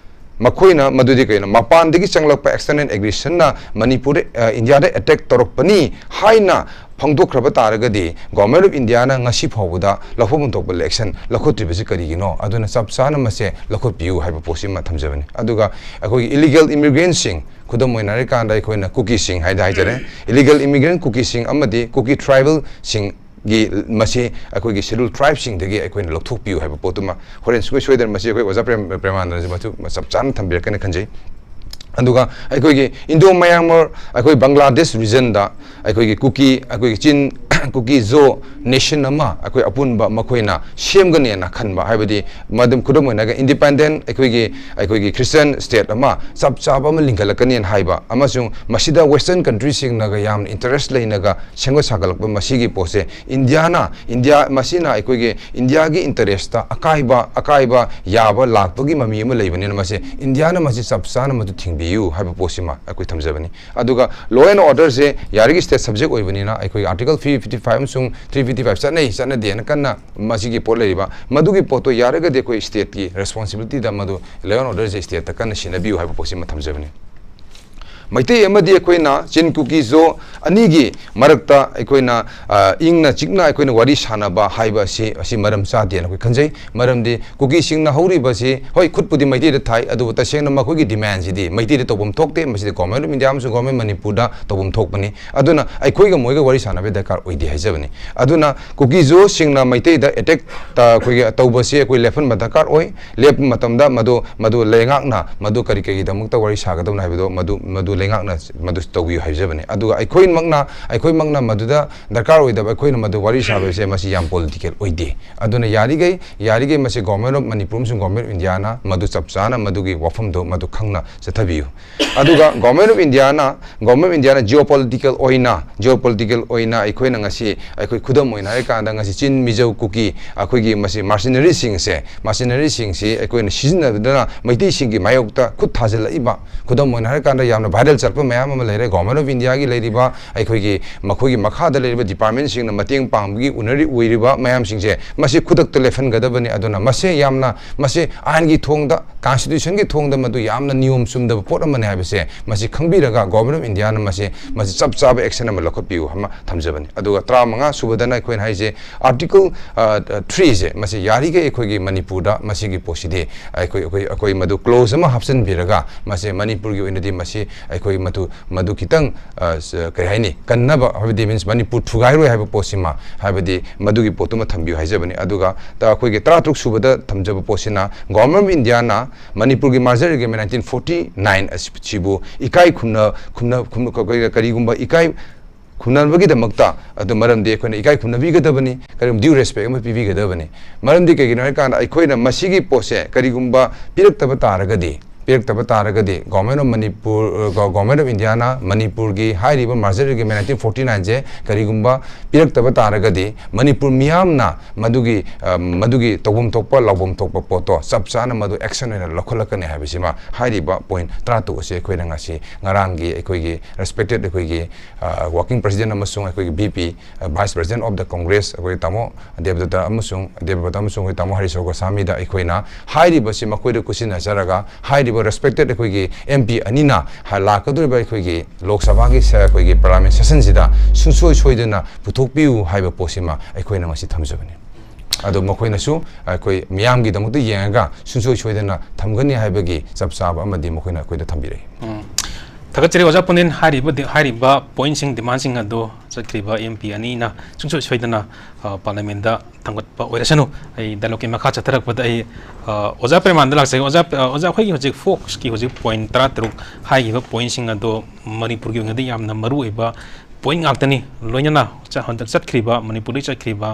ꯃꯈꯣꯏꯅ ꯃꯗꯨꯗꯤ ꯀꯩꯅꯣ, ꯃꯄꯥꯟꯗꯒꯤ ꯆꯪꯂꯛꯄ external aggression ꯅ ꯃꯅꯤꯄꯨꯔꯗ, ꯑ, ꯏꯟꯗꯤꯌꯥꯗ attack ꯇꯧꯔꯛꯄꯅꯤ ꯍꯥꯏꯅ ꯐꯣꯡꯗꯣꯛꯈ꯭ꯔꯕ ꯇꯥꯔꯒꯗꯤ Government of India ꯅ ꯉꯁꯤ ꯐꯥꯎꯕꯗ ꯂꯧꯐꯝ ꯊꯣꯛꯄ action ꯂꯧꯈꯠꯇ꯭ꯔꯤꯕꯁꯤ ꯀꯔꯤꯒꯤꯅꯣ? ꯑꯗꯨꯅ ꯆꯞ ꯆꯥꯅ ꯃꯁꯦ ꯂꯧꯈꯠꯄꯤꯌꯨ ꯍꯥꯏꯕ ꯄꯣꯠꯁꯤꯃ ꯊꯝꯖꯕꯅꯤ꯫ ꯑꯗꯨꯒ ꯑꯩꯈꯣꯏꯒꯤ illegal immigrant ꯁꯤꯡ, ꯈꯨꯗꯝ ꯑꯣꯏꯅ ꯍꯥꯏꯔꯀꯥꯟꯗ ꯑꯩꯈꯣꯏꯅ ꯀꯨꯀꯤꯁꯤꯡ ꯍꯥꯏꯗ ꯍꯥꯏꯖꯔꯦ, illegal immigrant ꯀꯨꯀꯤꯁꯤꯡ ꯑꯃꯗꯤ ꯀꯨꯀꯤ tribal ꯁꯤꯡꯒꯤ ꯃꯁꯤ ꯑꯩꯈꯣꯏꯒꯤ Scheduled Tribe ꯁꯤꯡꯗꯒꯤ ꯑꯩꯈꯣꯏꯅ ꯂꯧꯊꯣꯛꯄꯤꯌꯨ ꯍꯥꯏꯕ ꯄꯣꯠꯇꯨꯃ ꯍꯣꯔꯦꯟ ꯁꯨꯡꯁꯣꯏ ꯁꯣꯏꯗꯅ ꯃꯁꯤ ꯑꯩꯈꯣꯏ ꯑꯣꯖꯥ ꯄ꯭ꯔꯦꯝ-, ꯄ꯭ꯔꯦꯃꯥꯅꯟꯗꯖꯤ ꯃꯊꯨ ꯆꯞ ꯆꯥꯅ ꯊꯝꯕꯤꯔꯛꯀꯅꯤ ꯈꯟꯖꯩ꯫ ꯑꯗꯨꯒ ꯑꯩꯈꯣꯏꯒꯤ Indo Myanmar, ꯑꯩꯈꯣꯏ ꯕꯪꯒ꯭ꯂꯥꯗꯦꯁ region ꯗ ꯑꯩꯈꯣꯏꯒꯤ ꯀꯨꯀꯤ, ꯑꯩꯈꯣꯏꯒꯤ ꯆꯤꯟ, ꯀꯨꯀꯤ ꯖꯣ nation ꯑꯃ ꯑꯩꯈꯣꯏ ꯑꯄꯨꯟꯕ ꯃꯈꯣꯏꯅ ꯁꯦꯝꯒꯅꯦꯅ ꯈꯟꯕ, ꯍꯥꯏꯕꯗꯤ ꯃꯗꯨꯝ ꯈꯨꯗꯝ ꯑꯣꯏꯅ independent ꯑꯩꯈꯣꯏꯒꯤ, ꯑꯩꯈꯣꯏꯒꯤ Christian state ꯑꯃ ꯆꯞ ꯆꯥꯕ ꯑꯃ ꯂꯤꯡꯈꯠꯂꯛꯀꯅꯦꯅ ꯍꯥꯏꯕ, ꯑꯃꯁꯨꯡ ꯃꯁꯤꯗ Western country ꯁꯤꯡꯅꯒ ꯌꯥꯝꯅ interest ꯂꯩꯅꯒ ꯁꯦꯝꯒꯠ ꯁꯥꯒꯠꯂꯛꯄ ꯃꯁꯤꯒꯤ ꯄꯣꯠꯁꯦ ꯏꯟꯗꯤꯌꯥꯅ, ꯏꯟꯗꯤꯌꯥ, ꯃꯁꯤꯅ ꯑꯩꯈꯣꯏꯒꯤ ꯏꯟꯗꯤꯌꯥꯒꯤ interest ꯇ ꯑꯀꯥꯏꯕ, ꯑꯀꯥꯏꯕ ꯌꯥꯕ ꯂꯥꯛꯄꯒꯤ ꯃꯃꯤ ꯑꯃ ꯂꯩꯕꯅꯤꯅ ꯃꯁꯤ ꯏꯟꯗꯤꯌꯥꯅ ꯃꯁꯤ ꯆꯞ ꯆꯥꯅ ꯃꯗꯨ ꯊꯤꯡꯕꯤꯌꯨ ꯍꯥꯏꯕ ꯄꯣꯠꯁꯤꯃ ꯑꯩꯈꯣꯏ ꯊꯝꯖꯕꯅꯤ꯫ ꯑꯗꯨꯒ law and order say ꯌꯥꯔꯤꯒꯤ state subject ꯑꯣꯏꯕꯅꯤꯅ ꯑꯩꯈꯣꯏꯒꯤ Article three fifty five ꯑꯃꯁꯨꯡ three fifty five ꯆꯠꯅꯩ ꯆꯠꯅꯗꯦꯅ ꯀꯟꯅ ꯃꯁꯤꯒꯤ ꯄꯣꯠ ꯂꯩꯔꯤꯕ, ꯃꯗꯨꯒꯤ ꯄꯣꯠꯇꯣ ꯌꯥꯔꯒꯗꯤ ꯑꯩꯈꯣꯏ state ꯀꯤ responsibility ꯗ ꯃꯗꯨ law and order say state ꯇ ꯀꯟꯅ ꯁꯤꯟꯅꯕꯤꯌꯨ ꯍꯥꯏꯕ ꯄꯣꯠꯁꯤꯃ ꯊꯝꯖꯕꯅꯤ꯫ ꯃꯩꯇꯩ ꯑꯃꯗꯤ ꯑꯩꯈꯣꯏꯅ ꯆꯤꯟ ꯀꯨꯀꯤ ꯖꯣ ꯑꯅꯤꯒꯤ ꯃꯔꯛꯇ ꯑꯩꯈꯣꯏꯅ, ꯑ, ꯏꯪꯅ ꯆꯤꯛꯅ ꯑꯩꯈꯣꯏꯅ ꯋꯥꯔꯤ ꯁꯥꯟꯅꯕ ꯍꯥꯏꯕ ꯑꯁꯤ, ꯑꯁꯤ ꯃꯔꯝ ꯆꯥꯗꯦꯅ ꯑꯩꯈꯣꯏ ꯈꯟꯖꯩ꯫ ꯃꯔꯝꯗꯤ ꯀꯨꯀꯤꯁꯤꯡꯅ ꯍꯧꯔꯤꯕꯁꯤ, ꯍꯣꯏ, ꯈꯨꯠꯄꯨꯗꯤ ꯃꯩꯇꯩꯗ ꯊꯥꯏ, ꯑꯗꯨꯕꯨ ꯇꯁꯦꯡꯅ ꯃꯈꯣꯏꯒꯤ demand ꯁꯤꯗꯤ ꯃꯩꯇꯩꯗ ꯇꯧꯐꯝ ꯊꯣꯛꯇꯦ, ꯃꯁꯤꯗꯤ Government of India ꯑꯃꯁꯨꯡ Government ꯃꯅꯤꯄꯨꯔꯗ ꯇꯧꯐꯝ ꯊꯣꯛꯄꯅꯤ꯫ ꯑꯗꯨꯅ ꯑꯩꯈꯣꯏꯒ ꯃꯣꯏꯒ ꯋꯥꯔꯤ ꯁꯥꯟꯅꯕꯒꯤ ꯗꯔꯀꯥꯔ ꯑꯣꯏꯗꯦ ꯍꯥꯏꯖꯕꯅꯤ꯫ ꯑꯗꯨꯅ ꯀꯨꯀꯤ ꯖꯣꯁꯤꯡꯅ ꯃꯩꯇꯩꯗ attack ꯇ-, ꯑꯩꯈꯣꯏꯒꯤ ꯇꯧꯕꯁꯤ ꯑꯩꯈꯣꯏ ꯂꯦꯞꯍꯟꯕ ꯗꯔꯀꯥꯔ ꯑꯣꯏ꯫ ꯂꯦꯞꯄ ꯃꯇꯝꯗ ꯃꯗꯨ, ꯃꯗꯨ ꯂꯩꯉꯥꯛꯅ ꯃꯗꯨ ꯀꯔꯤ ꯀꯔꯤꯒꯤꯗꯃꯛꯇ ꯋꯥꯔꯤ ꯁꯥꯒꯗꯕꯅꯣ ꯍꯥꯏꯕꯗꯣ ꯃꯗꯨ, ꯃꯗꯨ ꯂꯩꯉꯥꯛꯅ ꯃꯗꯨ ꯇꯧꯕꯤꯌꯨ ꯍꯥꯏꯖꯕꯅꯤ꯫ ꯑꯗꯨꯒ ꯑꯩꯈꯣꯏꯃꯛꯅ ꯑꯩꯈꯣꯏꯃꯛꯅ ꯃꯗꯨꯗ ꯗꯔꯀꯥꯔ ꯑꯣꯏꯗꯕ, ꯑꯩꯈꯣꯏꯅ ꯃꯗꯨ ꯋꯥꯔꯤ ꯁꯥꯕꯁꯦ ꯃꯁꯤ ꯌꯥꯝ ꯄꯣꯂꯤꯇꯤꯀꯦꯜ ꯑꯣꯏꯗꯦ꯫ ꯑꯗꯨꯅ ꯌꯥꯔꯤꯈꯩ ꯌꯥꯔꯤꯈꯩ ꯃꯁꯤ Government of ꯃꯅꯤꯄꯨꯔ ꯑꯃꯁꯨꯡ Government of ꯏꯟꯗꯤꯌꯥꯅ ꯃꯗꯨ ꯆꯞ ꯆꯥꯅ ꯃꯗꯨꯒꯤ ꯋꯥꯐꯝꯗꯣ ꯃꯗꯨ ꯈꯪꯅ ꯆꯠꯊꯕꯤꯌꯨ꯫ ꯑꯗꯨꯒ Government of Indian Government of Indian Jio political ꯑꯣꯏꯅ ꯖꯤꯑꯣ ꯄꯣꯂꯤꯇꯤꯀꯦꯜ ꯑꯣꯏꯅ ꯑꯩꯈꯣꯏꯅ ꯉꯁꯤ ꯑꯩꯈꯣꯏ ꯈꯨꯗꯝ ꯑꯣꯏꯅ ꯍꯥꯏꯔꯀꯥꯟꯗ ꯉꯁꯤ ꯆꯤꯟ, ꯃꯤꯖꯧ, ꯀꯨꯀꯤ ꯑꯩꯈꯣꯏꯒꯤ ꯃꯁꯤ ꯃꯥꯔꯁꯤꯅꯔꯤꯁꯤꯡꯁꯦ ꯃꯥꯔꯁꯤꯅꯔꯤꯁꯤꯡꯁꯤ ꯑꯩꯈꯣꯏꯅ ꯁꯤꯖꯤꯟꯅꯗꯨꯅ ꯃꯩꯇꯩꯁꯤꯡꯒꯤ ꯃꯥꯌꯣꯛꯇ ꯈꯨꯠ ꯊꯥꯖꯤꯜꯂꯛꯏꯕ, ꯈꯨꯗꯝ ꯑꯣꯏꯅ ꯍꯥꯏꯔꯀꯥꯟꯗ ꯌꯥꯝꯅ ꯚꯥꯏꯔꯦꯜ ꯆꯠꯄ ꯃꯌꯥꯝ ꯑꯃ ꯂꯩꯔꯦ꯫ Government of ꯏꯟꯗꯤꯌꯥꯒꯤ ꯂꯩꯔꯤꯕ ꯑꯩꯈꯣꯏꯒꯤ ꯃꯈꯣꯏꯒꯤ ꯃꯈꯥꯗ ꯂꯩꯔꯤꯕ ꯗꯤꯄꯥꯔꯠꯃꯦꯟꯁꯤꯡꯅ ꯃꯇꯦꯡ ꯄꯥꯡꯕꯒꯤ ꯎꯅꯔꯤ ꯑꯣꯏꯔꯤꯕ ꯃꯌꯥꯝꯁꯤꯡꯁꯦ ꯃꯁꯤ ꯈꯨꯗꯛꯇ ꯂꯦꯞꯍꯟꯒꯗꯕꯅꯤ꯫ ꯑꯗꯨꯅ ꯃꯁꯤ ꯌꯥꯝꯅ ꯃꯁꯤ ꯑꯥꯏꯟꯒꯤ ꯊꯣꯡꯗ, ꯀꯟꯁꯇꯤꯇ꯭ꯌꯨꯁꯟꯒꯤ ꯊꯣꯡꯗ ꯃꯗꯨ ꯌꯥꯝꯅ ꯅꯤꯌꯣꯝ ꯆꯨꯝꯗꯕ ꯄꯣꯠ ꯑꯃꯅꯤ ꯍꯥꯏꯕꯁꯦ ꯃꯁꯤ ꯈꯪꯕꯤꯔꯒ Government of ꯏꯟꯗꯤꯌꯥꯅ ꯃꯁꯤ ꯃꯁꯤ ꯆꯞ ꯆꯥꯕ ꯑꯦꯛꯁꯟ ꯑꯃ ꯂꯧꯈꯠꯄꯤꯌꯨ ꯑꯃ ꯊꯝꯖꯕꯅꯤ꯫ ꯑꯗꯨꯒ ꯇꯔꯥꯃꯉꯥ ꯁꯨꯕꯗꯅ ꯑꯩꯈꯣꯏꯅ ꯍꯥꯏꯁꯦ ꯑꯥꯔꯇꯤꯀꯜ ꯊ꯭ꯔꯤꯁꯦ ꯃꯁꯤ ꯌꯥꯔꯤꯈꯩ ꯑꯩꯈꯣꯏꯒꯤ ꯃꯅꯤꯄꯨꯔꯗ ꯃꯁꯤꯒꯤ ꯄꯣꯠꯁꯤꯗꯤ ꯑꯩꯈꯣꯏ ꯑꯩꯈꯣꯏ ꯑꯩꯈꯣꯏ ꯃꯗꯨ ꯀ꯭ꯂꯣꯖ ꯑꯃ ꯍꯥꯞꯆꯤꯟꯕꯤꯔꯒ ꯃꯁꯤ ꯃꯅꯤꯄꯨꯔꯒꯤ ꯑꯣꯏꯅꯗꯤ ꯃꯁꯤ ꯑꯩꯈꯣꯏ ꯃꯗꯨ ꯃꯗꯨ ꯈꯤꯇꯪ ꯑ, ꯁ-, ꯀꯔꯤ ꯍꯥꯏꯅꯤ, ꯀꯟꯅꯕ ꯍꯥꯏꯕꯗꯤ ꯃꯤꯟꯁ ꯃꯅꯤꯄꯨꯔ ꯊꯨꯒꯥꯏꯔꯣꯏ ꯍꯥꯏꯕ ꯄꯣꯠꯁꯤꯃ ꯍꯥꯏꯕꯗꯤ ꯃꯗꯨꯒꯤ ꯄꯣꯠꯇꯨꯃ ꯊꯝꯕꯤꯌꯨ ꯍꯥꯏꯖꯕꯅꯤ꯫ ꯑꯗꯨꯒ ꯇ-, ꯑꯩꯈꯣꯏꯒꯤ ꯇꯔꯥꯇꯔꯨꯛ ꯁꯨꯕꯗ ꯊꯝꯖꯕ ꯄꯣꯠꯁꯤꯅ Government of ꯏꯟꯗꯤꯌꯥꯅ ꯃꯅꯤꯄꯨꯔꯒꯤ merger agreement nineteen forty nine ꯑꯁꯤꯕꯨ ꯏꯀꯥꯏ ꯈꯨꯝꯅ ꯈꯨꯝꯅ ꯈꯨꯝꯅ ꯀ-, ꯀ-, ꯀꯔꯤꯒꯨꯝꯕ ꯏꯀꯥꯏ ꯈꯨꯝꯅꯕꯒꯤꯗꯃꯛꯇ, ꯑꯗꯨ ꯃꯔꯝꯗꯤ ꯑꯩꯈꯣꯏꯅ ꯏꯀꯥꯏ ꯈꯨꯝꯅꯕꯤꯒꯗꯕꯅꯤ, ꯀꯔꯤꯒꯨꯝꯕ due respect ꯑꯃ ꯄꯤꯕꯤꯒꯗꯕꯅꯤ꯫ ꯃꯔꯝꯗꯤ ꯀꯩꯒꯤꯅꯣ ꯍꯥꯏꯀꯥꯟꯗ ꯑꯩꯈꯣꯏꯅ ꯃꯁꯤꯒꯤ ꯄꯣꯠꯁꯦ ꯀꯔꯤꯒꯨꯝꯕ ꯄꯤꯔꯛꯇꯕ ꯇꯥꯔꯒꯗꯤ ꯄꯤꯔꯛꯇꯕ ꯇꯥꯔꯒꯗꯤ Government of ꯃꯅꯤꯄꯨꯔ, ꯑ, ꯒ-, Government of ꯏꯟꯗꯤꯌꯥꯅ ꯃꯅꯤꯄꯨꯔꯒꯤ ꯍꯥꯏꯔꯤꯕ merger agreement nineteen forty nineꯁꯦ ꯀꯔꯤꯒꯨꯝꯕ ꯄꯤꯔꯛꯇꯕ ꯇꯥꯔꯒꯗꯤ ꯃꯅꯤꯄꯨꯔ ꯃꯤꯌꯥꯝꯅ ꯃꯗꯨꯒꯤ, ꯑ, ꯃꯗꯨꯒꯤ ꯇꯧꯐꯝ ꯊꯣꯛꯄ ꯂꯥꯎꯐꯝ ꯊꯣꯛꯄ ꯄꯣꯠꯇꯣ ꯆꯞ ꯆꯥꯅ ꯃꯗꯨ action ꯑꯣꯏꯅ ꯂꯧꯈꯠꯂꯛꯀꯅꯤ ꯍꯥꯏꯕꯁꯤꯃ ꯍꯥꯏꯔꯤꯕ point ꯇꯔꯥꯇꯔꯨꯛ ꯑꯁꯤ ꯑꯩꯈꯣꯏꯅ ꯉꯁꯤ ꯉꯔꯥꯡꯒꯤ ꯑꯩꯈꯣꯏꯒꯤ respected ꯑꯩꯈꯣꯏꯒꯤ, ꯑ, working president ꯑꯃꯁꯨꯡ ꯑꯩꯈꯣꯏꯒꯤ VP, ꯑ, Vice President of the Congress ꯑꯩꯈꯣꯏ ꯇꯥꯃꯣ ꯗꯦꯕꯗꯠꯇ ꯑꯃꯁꯨꯡ, ꯗꯦꯕꯗꯠꯇ ꯑꯃꯁꯨꯡ ꯑꯩꯈꯣꯏ ꯇꯥꯃꯣ ꯍꯔꯤꯁꯣ ꯒꯣꯁꯥꯃꯤꯗ ꯑꯩꯈꯣꯏꯅ ꯍꯥꯏꯔꯤꯕꯁꯤ ꯃꯈꯣꯏꯗ ꯈꯨꯠꯁꯤꯟꯅꯖꯔꯒ ꯍꯥꯏꯔꯤꯕ respected ꯑꯩꯈꯣꯏꯒꯤ MP ꯑꯅꯤꯅ ꯍ-, ꯂꯥꯛꯀꯗꯧꯔꯤꯕ ꯑꯩꯈꯣꯏꯒꯤ ꯂꯣꯛ ꯁꯚꯥꯒꯤ ꯁ-, ꯑꯩꯈꯣꯏꯒꯤ parliament sessionꯁꯤꯗ ꯁꯨꯡꯁꯣꯏ ꯁꯣꯏꯗꯅ ꯄꯨꯊꯣꯛꯄꯤꯌꯨ ꯍꯥꯏꯕ ꯄꯣꯠꯁꯤꯃ ꯑꯩꯈꯣꯏꯅ ꯉꯁꯤ ꯊꯝꯖꯕꯅꯤ꯫ ꯑꯗꯣ ꯃꯈꯣꯏꯅꯁꯨ ꯑꯩꯈꯣꯏ ꯃꯤꯌꯥꯝꯒꯤꯗꯃꯛꯇ ꯌꯦꯡꯉꯒ ꯁꯨꯡꯁꯣꯏ ꯁꯣꯏꯗꯅ ꯊꯝꯒꯅꯤ ꯍꯥꯏꯕꯒꯤ ꯆꯞ ꯆꯥꯕ ꯑꯃꯗꯤ ꯃꯈꯣꯏꯅ ꯑꯩꯈꯣꯏꯗ ꯊꯝꯕꯤꯔꯛꯏ꯫ ꯎꯝ꯫ ꯊꯥꯒꯠꯆꯔꯤ ꯑꯣꯖꯥ ꯄꯨꯅꯦꯟ꯫ ꯍꯥꯏꯔꯤꯕ ꯗꯤ-, ꯍꯥꯏꯔꯤꯕ ꯄꯣꯏꯟꯁꯤꯡ, ꯗꯤꯃꯥꯟꯁꯤꯡ ꯑꯗꯨ ꯆꯠꯈ꯭ꯔꯤꯕ ꯑꯦꯝ ꯄꯤ ꯑꯅꯤꯅ ꯁꯨꯡꯁꯣꯏ ꯁꯣꯏꯗꯅ, ꯑ, ꯄꯥꯔꯂꯤꯌꯥꯃꯦꯟꯗ ꯊꯥꯡꯒꯠꯄ ꯑꯣꯏꯔꯁꯅꯨ꯫ ꯑꯩ ꯗꯥꯏꯂꯣꯒꯀꯤ ꯃꯈꯥ ꯆꯠꯊꯔꯛꯄꯗ ꯑꯩ, ꯑ, ꯑꯣꯖꯥ ꯄ꯭ꯔꯦꯃꯥꯟꯗ ꯂꯥꯛꯆꯒꯦ꯫ ꯑꯣꯖꯥ, ꯑ, ꯑꯣꯖꯥ, ꯑꯩꯈꯣꯏꯒꯤ ꯍꯧꯖꯤꯛ ꯐꯣꯛꯁꯀꯤ ꯍꯧꯖꯤꯛ ꯄꯣꯏꯟ ꯇꯔꯥꯇꯔꯨꯛ ꯍꯥꯏꯈꯤꯕ ꯄꯣꯏꯟꯁꯤꯡ ꯑꯗꯨ ꯃꯅꯤꯄꯨꯔꯒꯤ ꯑꯣꯏꯅꯗꯤ ꯌꯥꯝꯅ ꯃꯔꯨ ꯑꯣꯏꯕ ꯄꯣꯏꯟ ꯉꯥꯛꯇꯅꯤ꯫ ꯂꯣꯏꯅꯅ ꯆ-, ꯍꯟꯗꯛ ꯆꯠꯈ꯭ꯔꯤꯕ, ꯃꯅꯤꯄꯨꯔꯗꯒꯤ ꯆꯠꯈ꯭ꯔꯤꯕ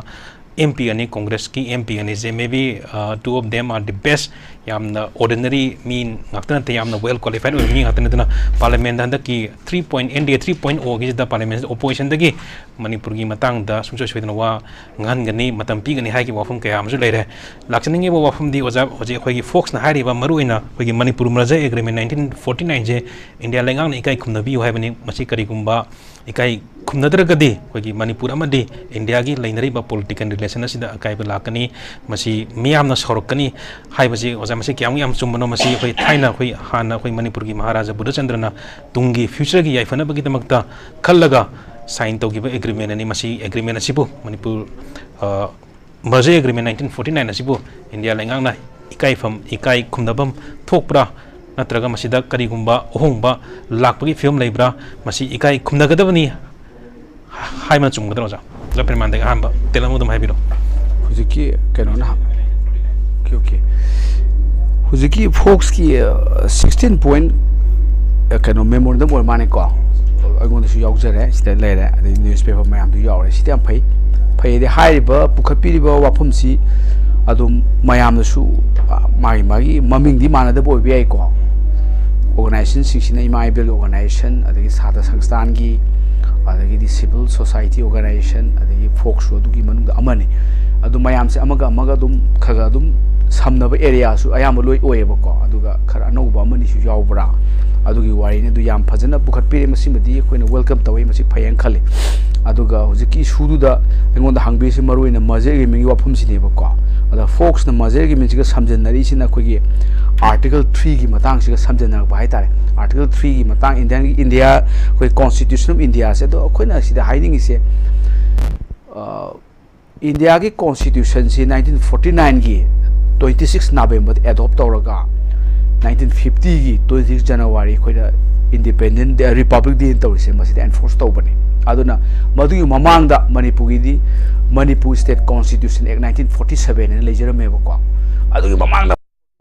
ꯑꯦꯝ ꯄꯤ ꯑꯅꯤ, ꯀꯣꯡꯒ꯭ꯔꯦꯁꯀꯤ ꯑꯦꯝ ꯄꯤ ꯑꯅꯤꯁꯦ, maybe, ꯑ, two of them are the best꯫ ꯌꯥꯝꯅ ordinary ꯃꯤ ꯉꯥꯛꯇ ꯅꯠꯇꯦ, ꯌꯥꯝꯅ well qualified ꯑꯣꯏꯕ ꯃꯤ ꯉꯥꯛꯇꯅꯤ꯫ ꯑꯗꯨꯅ ꯄꯥꯔꯂꯤꯌꯥꯃꯦꯟꯗ ꯍꯟꯗꯛꯀꯤ three point, N D A three point O ꯒꯤꯁꯤꯗ ꯄꯥꯔꯂꯤꯌꯥꯃꯦꯟꯁꯤꯗ ꯑꯣꯄꯣꯖꯤꯁꯟꯗꯒꯤ ꯃꯅꯤꯄꯨꯔꯒꯤ ꯃꯇꯥꯡꯗ ꯁꯨꯡꯁꯣꯏ ꯁꯣꯏꯗꯅ ꯋꯥ ꯉꯥꯡꯍꯟꯒꯅꯤ, ꯃꯇꯝ ꯄꯤꯒꯅꯤ ꯍꯥꯏꯈꯤꯕ ꯋꯥꯐꯝ ꯀꯌꯥ ꯑꯃꯁꯨ ꯂꯩꯔꯦ꯫ ꯂꯥꯛꯆꯅꯤꯡꯉꯤꯕ ꯋꯥꯐꯝꯗꯤ ꯑꯣꯖꯥ, ꯍꯧꯖꯤꯛ ꯑꯩꯈꯣꯏꯒꯤ ꯐꯣꯛꯁꯅ ꯍꯥꯏꯔꯤꯕ ꯃꯔꯨꯑꯣꯏꯅ ꯑꯩꯈꯣꯏꯒꯤ Manipur merger agreement nineteen forty nine ꯁꯦ ꯏꯟꯗꯤꯌꯥ ꯂꯩꯉꯥꯛꯅ ꯏꯀꯥꯏ ꯈꯨꯝꯅꯕꯤꯌꯨ ꯍꯥꯏꯕꯅꯤ꯫ ꯃꯁꯤ ꯀꯔꯤꯒꯨꯝꯕ ꯏꯀꯥꯏ ꯈꯨꯝꯅꯗ꯭ꯔꯒꯗꯤ ꯑꯩꯈꯣꯏꯒꯤ ꯃꯅꯤꯄꯨꯔ ꯑꯃꯗꯤ ꯏꯟꯗꯤꯌꯥꯒꯤ ꯂꯩꯅꯔꯤꯕ political relation ꯑꯁꯤꯗ ꯑꯀꯥꯏꯕ ꯂꯥꯛꯀꯅꯤ, ꯃꯁꯤ ꯃꯤꯌꯥꯝꯅ ꯁꯥꯎꯔꯛꯀꯅꯤ ꯍꯥꯏꯕꯁꯤ, ꯑꯣꯖꯥ, ꯃꯁꯤ ꯀꯌꯥꯃꯨꯛ ꯌꯥꯝ ꯆꯨꯝꯕꯅꯣ? ꯃꯁꯤ ꯑꯩꯈꯣꯏ ꯊꯥꯏꯅ ꯑꯩꯈꯣꯏ ꯍꯥꯟꯅ ꯑꯩꯈꯣꯏ ꯃꯅꯤꯄꯨꯔꯒꯤ ꯃꯍꯥꯔꯥꯖꯥ ꯕꯨꯙꯆꯟꯗ꯭ꯔꯅ ꯇꯨꯡꯒꯤ future ꯒꯤ ꯌꯥꯏꯐꯅꯕꯒꯤꯗꯃꯛꯇ ꯈꯜꯂꯒ sign ꯇꯧꯈꯤꯕ agreement ꯑꯅꯤ꯫ ꯃꯁꯤ agreement ꯑꯁꯤꯕꯨ ꯃꯅꯤꯄꯨꯔ, ꯑ, merger agreement nineteen forty nine ꯑꯁꯤꯕꯨ ꯏꯟꯗꯤꯌꯥ ꯂꯩꯉꯥꯛꯅ ꯏꯀꯥꯏꯐꯝ, ꯏꯀꯥꯏ ꯈꯨꯝꯅꯐꯝ ꯊꯣꯛꯄ꯭ꯔꯥ? ꯅꯠꯇ꯭ꯔꯒ ꯃꯁꯤꯗ ꯀꯔꯤꯒꯨꯝꯕ ꯑꯍꯣꯡꯕ ꯂꯥꯛꯄꯒꯤ ꯐꯤꯕꯝ ꯂꯩꯕ꯭ꯔꯥ? ꯃꯁꯤ ꯏꯀꯥꯏ ꯈꯨꯝꯅꯒꯗꯕꯅꯤ ꯍꯥꯏꯕꯅ ꯆꯨꯝꯒꯗ꯭ꯔꯥ, ꯑꯣꯖꯥ? ꯑꯣꯖꯥ ꯄ꯭ꯔꯦꯃꯥꯟꯗꯒꯤ ꯑꯍꯥꯟꯕ ꯇꯦꯜꯂꯞꯅ ꯑꯗꯨꯝ ꯍꯥꯏꯕꯤꯔꯣ꯫ ꯍꯧꯖꯤꯛꯀꯤ ꯀꯩꯅꯣꯅ, okay, okay. ꯍꯧꯖꯤꯛꯀꯤ ꯐꯣꯛꯁꯀꯤ, ꯑ, sixteen point, ꯑ, ꯀꯩꯅꯣ, memorandum ꯑꯣꯏꯔ ꯃꯥꯅꯦꯀꯣ꯫ ꯑꯩꯉꯣꯟꯗꯁꯨ ꯌꯥꯎꯖꯔꯦ, ꯁꯤꯗ ꯂꯩꯔꯦ, ꯑꯗꯩ newspaper ꯃꯌꯥꯝꯗꯨ ꯌꯥꯎꯔꯦ꯫ ꯁꯤꯗꯤ ꯌꯥꯝ ꯐꯩ꯫ ꯐꯩꯗꯤ ꯍꯥꯏꯔꯤꯕ ꯄꯨꯈꯠꯄꯤꯔꯤꯕ ꯋꯥꯐꯝꯁꯤ ꯑꯗꯨꯝ ꯃꯌꯥꯝꯅꯁꯨ, ꯑ, ꯃꯥꯒꯤ, ꯃꯥꯒꯤ ꯃꯃꯤꯡꯗꯤ ꯃꯥꯟꯅꯗꯕ ꯑꯣꯏꯕ ꯌꯥꯏꯀꯣ꯫ Organization ꯁꯤꯡꯁꯤꯅ ꯏꯃꯥ ꯏꯕꯦꯜ organization, ꯑꯗꯒꯤ ꯁꯥꯇ꯭ꯔ ꯁꯪꯁꯊꯥꯟꯒꯤ, ꯑꯗꯒꯤꯗꯤ civil society organization, ꯑꯗꯒꯤ ꯐꯣꯛꯁꯁꯨ ꯑꯗꯨꯒꯤ ꯃꯅꯨꯡꯗ ꯑꯃꯅꯤ꯫ ꯑꯗꯨ ꯃꯌꯥꯝꯁꯦ ꯑꯃꯒ ꯑꯃꯒ ꯑꯗꯨꯝ ꯈꯔ ꯈꯔ ꯑꯗꯨꯝ ꯁꯝꯅꯕ area ꯁꯨ ꯑꯌꯥꯝꯕ ꯂꯣꯏ ꯑꯣꯏꯌꯦꯕꯀꯣ꯫ ꯑꯗꯨꯒ ꯈꯔ ꯑꯅꯧꯕ ꯑꯃꯅꯤꯁꯨ ꯌꯥꯎꯕ꯭ꯔꯥ? ꯑꯗꯨꯒꯤ ꯋꯥꯔꯤꯅꯤ꯫ ꯑꯗꯨ ꯌꯥꯝ ꯐꯖꯅ ꯄꯨꯈꯠꯄꯤꯔꯦ꯫ ꯃꯁꯤꯃꯗꯤ ꯑꯩꯈꯣꯏꯅ welcome ꯇꯧꯋꯤ, ꯃꯁꯤ ꯐꯩꯌꯦꯅ ꯈꯜꯂꯤ꯫ ꯑꯗꯨꯒ ꯍꯧꯖꯤꯛꯀꯤ issue ꯗꯨꯗ ꯑꯩꯉꯣꯟꯗ ꯍꯪꯕꯤꯔꯤꯁꯤ ꯃꯔꯨ ꯑꯣꯏꯅ merger agreement ꯒꯤ ꯋꯥꯐꯝꯁꯤꯅꯦꯕꯀꯣ꯫ ꯑꯗ ꯐꯣꯛꯁꯅ merger agreement ꯁꯤꯒ ꯁꯝꯖꯟꯅꯔꯤꯁꯤꯅ ꯑꯩꯈꯣꯏꯒꯤ Article three ꯒꯤ ꯃꯇꯥꯡꯁꯤꯒ ꯁꯝꯖꯟꯅꯔꯛꯄ ꯍꯥꯏꯇꯥꯔꯦ꯫ Article three ꯒꯤ ꯃꯇꯥꯡ, Indian ꯒꯤ, ꯏꯟꯗꯤꯌꯥ, ꯑꯩꯈꯣꯏ Constitution of India ꯁꯦ꯫ ꯑꯗꯣ ꯑꯩꯈꯣꯏꯅ ꯁꯤꯗ ꯍꯥꯏꯅꯤꯡꯉꯤꯁꯦ, ꯑ, ꯏꯟꯗꯤꯌꯥꯒꯤ Constitution ꯁꯤ nineteen forty nine ꯒꯤ twenty six November ꯗ adopt ꯇꯧꯔꯒ nineteen fifty ꯒꯤ twenty six January ꯑꯩꯈꯣꯏꯅ Independent Day, Republic Day ꯇꯧꯔꯤꯁꯦ ꯃꯁꯤꯗ enforce ꯇꯧꯕꯅꯤ꯫ ꯑꯗꯨꯅ ꯃꯗꯨꯒꯤ ꯃꯃꯥꯡꯗ ꯃꯅꯤꯄꯨꯔꯒꯤꯗꯤ Manipur State Constitution Act nineteen forty seven ꯍꯥꯏꯅ ꯂꯩꯖꯔꯝꯃꯦꯕꯀꯣ꯫ ꯑꯗꯨꯒꯤ ꯃꯃꯥꯡꯗ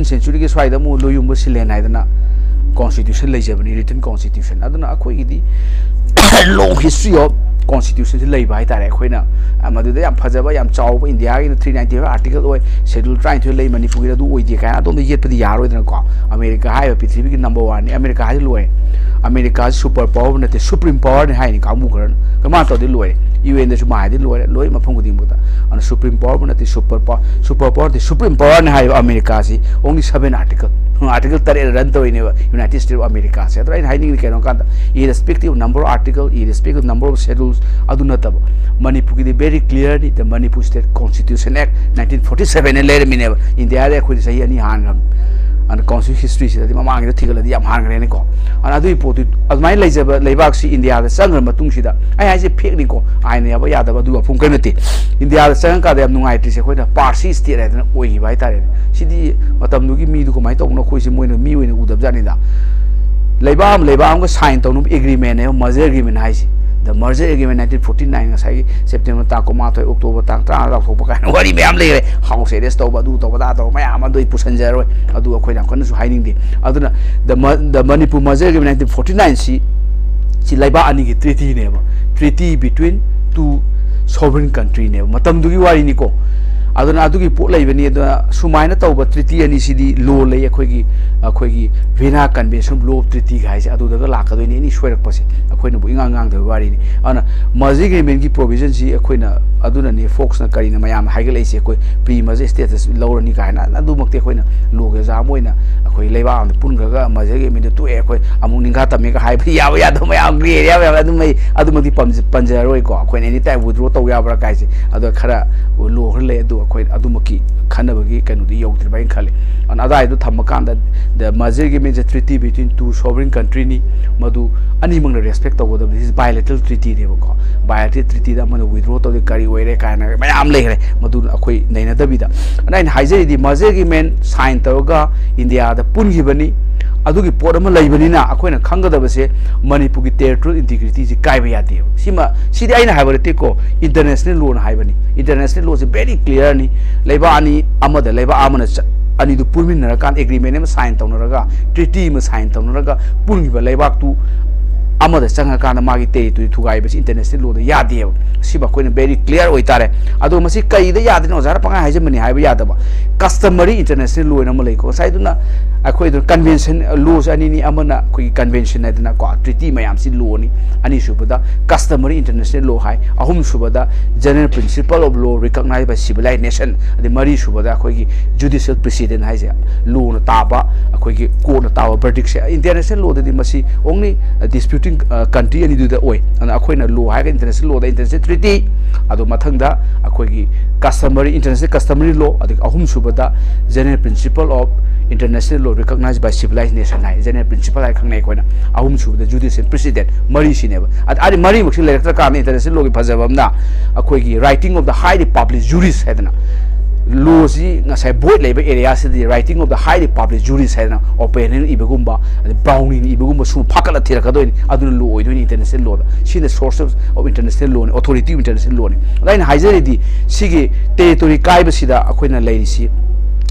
centuryꯒꯤ ꯁ꯭ꯋꯥꯏꯗ ꯑꯃꯨꯛ ꯂꯣꯌꯨꯝꯕ ꯁꯤꯂꯦꯟ ꯍꯥꯏꯗꯅ constitution ꯂꯩꯖꯕꯅꯤ, written constitution꯫ ꯑꯗꯨꯅ ꯑꯩꯈꯣꯏꯒꯤꯗꯤ long history of constitutionꯁꯤ ꯂꯩꯕ ꯍꯥꯏꯇꯥꯔꯦ꯫ ꯑꯩꯈꯣꯏꯅ ꯃꯗꯨꯗ ꯌꯥꯝ ꯐꯖꯕ, ꯌꯥꯝ ꯆꯥꯎꯕ, ꯏꯟꯗꯤꯌꯥꯒꯤꯅ three ninety five article ꯑꯣꯏ, schedule ꯇꯔꯥꯅꯤꯊꯣꯏ ꯂꯩ, ꯃꯅꯤꯄꯨꯔꯒꯤꯗ ꯑꯗꯨ ꯑꯣꯏꯗꯦ ꯀꯥꯏꯅ ꯑꯗꯣꯝꯗ ꯌꯦꯠꯄꯗꯤ ꯌꯥꯔꯣꯏꯗꯅꯀꯣ꯫ ꯑꯃꯦꯔꯤꯀꯥ ꯍꯥꯏꯔꯤꯕ ꯄ꯭ꯔꯤꯊꯤꯕꯤꯒꯤ number oneꯅꯤ, ꯑꯃꯦꯔꯤꯀꯥ ꯍꯥꯏꯁꯤ ꯂꯣꯏꯔꯦ꯫ ꯑꯃꯦꯔꯤꯀꯥꯁꯤ super power ꯅꯠꯇꯦ, supreme powerꯅꯤ ꯍꯥꯏꯅꯤ ꯀꯥꯡꯕꯨ ꯈꯔꯅ꯫ ꯀꯃꯥꯏꯅ ꯇꯧꯗꯤ ꯂꯣꯏꯔꯦ, UNꯗꯁꯨ ꯃꯥ ꯍꯥꯏꯗꯤ ꯂꯣꯏꯔꯦ, ꯂꯣꯏ ꯃꯐꯝ ꯈꯨꯗꯤꯡꯃꯛꯇ꯫ ꯑꯗꯨꯅ supreme power ꯅꯠꯇꯦ, super power, super power ꯅꯠꯇꯦ, supreme powerꯅꯤ ꯍꯥꯏꯔꯤꯕ ꯑꯃꯦꯔꯤꯀꯥꯁꯤ only seven article, article ꯇꯔꯦꯠ run ꯇꯧꯔꯤꯅꯦꯕ United States of Americaꯁꯦ꯫ ꯑꯗꯨꯅ ꯑꯩꯅ ꯍꯥꯏꯅꯤꯡꯉꯤꯗꯤ ꯀꯩꯅꯣ ꯀꯥꯟꯗ, irrespective number of article, irrespective number of schedules, ꯑꯗꯨ ꯅꯠꯇꯕ ꯃꯅꯤꯄꯨꯔꯒꯤꯗꯤ very clearly the Manipur State Constitution Act nineteen forty seven ꯂꯩꯔꯝꯃꯤꯅꯦꯕ꯫ ꯏꯟꯗꯤꯌꯥꯗ ꯑꯩꯈꯣꯏꯗꯤ ꯆꯍꯤ ꯑꯅꯤ ꯍꯥꯟꯈ꯭ꯔꯕꯅꯤ꯫ ꯑꯗꯨꯅ constitution historyꯁꯤꯗꯗꯤ ꯃꯃꯥꯡꯒꯤꯗ ꯊꯤꯒꯠꯂꯗꯤ ꯌꯥꯝ ꯍꯥꯟꯈ꯭ꯔꯦꯅꯦꯀꯣ꯫ ꯑꯗꯨꯅ ꯑꯗꯨꯒꯤ ꯄꯣꯠꯇꯨ ꯑꯗꯨꯃꯥꯏꯅ ꯂꯩꯖꯕ ꯂꯩꯕꯥꯛꯁꯤ ꯏꯟꯗꯤꯌꯥꯗ ꯆꯪꯈ꯭ꯔ ꯃꯇꯨꯡꯁꯤꯗ, ꯑꯩ ꯍꯥꯏꯁꯦ fakeꯅꯤꯀꯣ, ꯑꯥꯏꯟꯅ ꯌꯥꯕ ꯌꯥꯗꯕ ꯑꯗꯨ ꯋꯥꯐꯝ ꯀꯔꯤꯝ ꯅꯠꯇꯦ꯫ ꯏꯟꯗꯤꯌꯥꯗ ꯆꯪꯉꯀꯥꯟꯗ ꯌꯥꯝ ꯅꯨꯡꯉꯥꯏꯇ꯭ꯔꯤꯁꯦ ꯑꯩꯈꯣꯏꯅ Parsi state ꯍꯥꯏꯗꯅ ꯑꯣꯏꯈꯤꯕ ꯍꯥꯏꯇꯥꯔꯦꯅꯦ꯫ ꯁꯤꯗꯤ ꯃꯇꯝꯗꯨꯒꯤ ꯃꯤꯗꯨ ꯀꯃꯥꯏꯅ ꯇꯧꯕꯅꯣ ꯑꯩꯈꯣꯏꯁꯦ ꯃꯣꯏꯅ ꯃꯤ ꯑꯣꯏꯅ ꯎꯗꯕ ꯖꯥꯠꯅꯤꯗ꯫ ꯂꯩꯕꯥꯛ ꯑꯃ ꯂꯩꯕꯥꯛ ꯑꯃꯒ sign ꯇꯧꯅꯕ agreementꯅꯦꯕ merger agreement ꯍꯥꯏꯁꯦ꯫ The merger agreement nineteen forty nine, ꯉꯁꯥꯏꯒꯤ September ꯇꯥꯡ ꯀꯨꯟꯃꯥꯊꯣꯏ, October ꯇꯥꯡ ꯇꯔꯥ ꯂꯥꯎꯊꯣꯛꯄ ꯀꯥꯏꯅ ꯋꯥꯔꯤ ꯃꯌꯥꯝ ꯂꯩꯈ꯭ꯔꯦ꯫ House arrest ꯇꯧꯕ, ꯑꯗꯨ ꯇꯧꯕ, ꯑꯗꯥ ꯇꯧꯕ ꯃꯌꯥꯝ ꯑꯗꯨ ꯑꯩ ꯄꯨꯁꯟꯖꯔꯣꯏ꯫ ꯑꯗꯨ ꯑꯩꯈꯣꯏꯅ ꯌꯥꯝ ꯀꯟꯅꯁꯨ ꯍꯥꯏꯅꯤꯡꯗꯦ꯫ ꯑꯗꯨꯅ the Ma-, the Manipur merger agreement nineteen forty nineꯁꯤ, ꯁꯤ ꯂꯩꯕꯥꯛ ꯑꯅꯤꯒꯤ treatyꯅꯦꯕ, treaty between two sovereign countryꯅꯦꯕ ꯃꯇꯝꯗꯨꯒꯤ ꯋꯥꯔꯤꯅꯤꯀꯣ꯫ ꯑꯗꯨꯅ ꯑꯗꯨꯒꯤ ꯄꯣꯠ ꯂꯩꯕꯅꯤ꯫ ꯑꯗꯨꯅ ꯁꯨꯃꯥꯏꯅ ꯇꯧꯕ treaty ꯑꯅꯤꯁꯤꯗꯤ law ꯂꯩ, ꯑꯩꯈꯣꯏꯒꯤ, ꯑꯩꯈꯣꯏꯒꯤ Vienna Convention of Law of Treaty ꯍꯥꯏꯁꯦ ꯑꯗꯨꯗꯒ ꯂꯥꯛꯀꯗꯣꯏꯅꯤ꯫ ꯑꯦꯅꯤ ꯁꯣꯏꯔꯛꯄꯁꯦ ꯑꯩꯈꯣꯏꯅꯕꯨ ꯏꯉꯥꯡ ꯉꯥꯡꯗꯕ ꯋꯥꯔꯤꯅꯤ꯫ ꯑꯗꯨꯅ merger agreementꯀꯤ provisionꯁꯤ ꯑꯩꯈꯣꯏꯅ, ꯑꯗꯨꯅꯅꯤ Foxꯅ ꯀꯔꯤꯅ ꯃꯌꯥꯝꯅ ꯍꯥꯏꯒꯠꯂꯛꯏꯁꯦ, ꯑꯩꯈꯣꯏ pre merger status ꯂꯧꯔꯅꯤ ꯀꯥꯏꯅ꯫ ꯑꯗꯨꯃꯛꯇꯤ ꯑꯩꯈꯣꯏꯅ lawꯒꯤ ꯑꯣꯖꯥ ꯑꯃ ꯑꯣꯏꯅ ꯑꯩꯈꯣꯏ ꯂꯩꯕꯥꯛ ꯑꯃꯗ ꯄꯨꯟꯈ꯭ꯔꯒ merger agreementꯗ ꯇꯣꯛꯑꯦ, ꯑꯩꯈꯣꯏ ꯑꯃꯨꯛ ꯅꯤꯡꯈꯥ ꯇꯝꯃꯦꯒ ꯍꯥꯏꯕ ꯌꯥꯕ ꯌꯥꯗꯕ ꯃꯌꯥꯝ, gray area ꯃꯌꯥꯝ ꯑꯗꯨꯃꯛ, ꯑꯗꯨꯃꯛꯇꯤ ꯄꯟꯖ-, ꯄꯟꯖꯔꯔꯣꯏꯀꯣ꯫ ꯑꯩꯈꯣꯏꯅ any time withdraw ꯇꯧ ꯌꯥꯕ꯭ꯔꯥ ꯀꯥꯏꯁꯦ꯫ ꯑꯗꯣ ꯈꯔ law ꯈꯔ ꯂꯩ, ꯑꯗꯨ ꯑꯩꯈꯣꯏ ꯑꯗꯨꯃꯛꯀꯤ ꯈꯟꯅꯕꯒꯤ ꯀꯩꯅꯣꯗꯤ ꯌꯧꯗ꯭ꯔꯤꯕ ꯍꯥꯏꯅ ꯈꯜꯂꯤ꯫ ꯑꯗꯨꯅ ꯑꯗꯨꯋꯥꯏꯗꯨ ꯊꯝꯃꯀꯥꯟꯗ the merger agreement is a treaty between two sovereign countryꯅꯤ꯫ ꯃꯗꯨ ꯑꯅꯤꯃꯛꯅ respect ꯇꯧꯒꯗꯕꯅꯤ꯫ This is bilateral treatyꯅꯦꯕꯀꯣ꯫ Bilateral treatyꯗ ꯑꯃꯅ withdraw ꯇꯧꯔꯗꯤ ꯀꯔꯤ ꯑꯣꯏꯔꯦ ꯀꯥꯏꯅ ꯃꯌꯥꯝ ꯂꯩꯈ꯭ꯔꯦ꯫ ꯃꯗꯨ ꯑꯩꯈꯣꯏ ꯅꯩꯅꯗꯕꯤꯗ꯫ ꯑꯗꯨꯅ ꯑꯩꯅ ꯍꯥꯏꯖꯔꯤꯗꯤ merger agreement sign ꯇꯧꯔꯒ ꯏꯟꯗꯤꯌꯥꯗ ꯄꯨꯟꯈꯤꯕꯅꯤ꯫ ꯑꯗꯨꯒꯤ ꯄꯣꯠ ꯑꯃ ꯂꯩꯕꯅꯤꯅ ꯑꯩꯈꯣꯏꯅ ꯈꯪꯒꯗꯕꯁꯦ ꯃꯅꯤꯄꯨꯔꯒꯤ territorial integrityꯁꯤ ꯀꯥꯏꯕ ꯌꯥꯗꯦꯕ꯫ ꯁꯤꯃ, ꯁꯤꯗꯤ ꯑꯩꯅ ꯍꯥꯏꯕ ꯅꯠꯇꯦꯀꯣ, international lawꯅ ꯍꯥꯏꯕꯅꯤ꯫ International lawꯁꯦ very clearꯅꯤ꯫ ꯂꯩꯕꯥꯛ ꯑꯅꯤ, ꯑꯃꯗ ꯂꯩꯕꯥꯛ ꯑꯃꯅ ꯆ-, ꯑꯅꯤꯗꯨ ꯄꯨꯟꯃꯤꯟꯅꯔꯀꯥꯟꯗ agreement ꯑꯃ sign ꯇꯧꯅꯔꯒ, treaty ꯑꯃ sign ꯇꯧꯅꯔꯒ ꯄꯨꯟꯈꯤꯕ ꯂꯩꯕꯥꯛꯇꯨ ꯑꯃꯗ ꯆꯪꯉꯀꯥꯟꯗ ꯃꯥꯒꯤ territory ꯊꯨꯒꯥꯏꯕꯁꯤ international lawꯗ ꯌꯥꯗꯦꯕ꯫ ꯁꯤꯃ ꯑꯩꯈꯣꯏꯅ very clear ꯑꯣꯏꯇꯥꯔꯦ꯫ ꯑꯗꯣ ꯃꯁꯤ ꯀꯩꯗ ꯌꯥꯗ꯭ꯔꯤꯅꯣ? ꯑꯣꯖꯥꯅ ꯄꯪꯍꯥꯏ ꯍꯥꯏꯖꯟꯕꯅꯤ ꯍꯥꯏꯕ ꯌꯥꯗꯕ꯫ Customary international law ꯑꯅ ꯑꯃ ꯂꯩꯀꯣ꯫ ꯉꯁꯥꯏꯗꯨꯅ ꯑꯩꯈꯣꯏꯗꯨ convention, lawꯁꯦ ꯑꯅꯤꯅꯤ, ꯑꯃꯅ ꯑꯩꯈꯣꯏꯒꯤ convention ꯍꯥꯏꯗꯅꯀꯣ, treaty ꯃꯌꯥꯝꯁꯤ lawꯅꯤ꯫ ꯑꯅꯤꯁꯨꯕꯗ customary international law ꯍꯥꯏ꯫ ꯑꯍꯨꯝꯁꯨꯕꯗ general principle of law recognized by civilized nation꯫ ꯑꯗꯩ ꯃꯔꯤꯁꯨꯕꯗ ꯑꯩꯈꯣꯏꯒꯤ judicial precedent ꯍꯥꯏꯁꯦ, lawꯅ ꯇꯥꯕ, ꯑꯩꯈꯣꯏꯒꯤ courtꯅ ꯇꯥꯕ verdictꯁꯦ international lawꯗꯗꯤ ꯃꯁꯤ only disputing, ꯑ, country ꯑꯅꯤꯗꯨꯗ ꯑꯣꯏ꯫ ꯑꯗꯨꯅ ꯑꯩꯈꯣꯏꯅ law ꯍꯥꯏꯔꯒ international lawꯗ international treaty, ꯑꯗꯨ ꯃꯊꯪꯗ ꯑꯩꯈꯣꯏꯒꯤ customary, international customary law, ꯑꯗꯒꯤ ꯑꯍꯨꯝꯁꯨꯕꯗ general principle of international law recognized by civilized nation high, general principle ꯍꯥꯏ ꯈꯪꯅꯩ ꯑꯩꯈꯣꯏꯅ꯫ ꯑꯍꯨꯝꯁꯨꯕꯗ judicial precedent, ꯃꯔꯤꯁꯤꯅꯦꯕ꯫ ꯑꯗ, ꯑꯗ ꯃꯔꯤꯃꯛꯁꯤ ꯂꯩꯔꯛꯇ꯭ꯔꯀꯥꯟꯗ international lawꯒꯤ ꯐꯖꯕ ꯑꯃꯅ ꯑꯩꯈꯣꯏꯒꯤ writing of the highly published jurist ꯍꯥꯏꯗꯅ, lawꯁꯤ ꯉꯁꯥꯏ void ꯂꯩꯕ areaꯁꯤꯗꯤ writing of the highly published jurist ꯍꯥꯏꯗꯅ Oppenheimꯅ ꯏꯕꯒꯨꯝꯕ, ꯑꯗꯩ Browningꯅ ꯏꯕꯒꯨꯝꯕ ꯁꯨꯝ ꯐꯥꯀꯠꯂ ꯊꯤꯔꯛꯀꯗꯣꯏꯅꯤ꯫ ꯑꯗꯨꯅ law ꯑꯣꯏꯗꯣꯏꯅꯤ international lawꯗ꯫ ꯁꯤꯅ source of international lawꯅꯤ, authority of international lawꯅꯤ꯫ ꯑꯗ ꯑꯩꯅ ꯍꯥꯏꯖꯔꯤꯗꯤ ꯁꯤꯒꯤ territory ꯀꯥꯏꯕꯁꯤꯗ ꯑꯩꯈꯣꯏꯅ ꯂꯩꯔꯤꯁꯤ,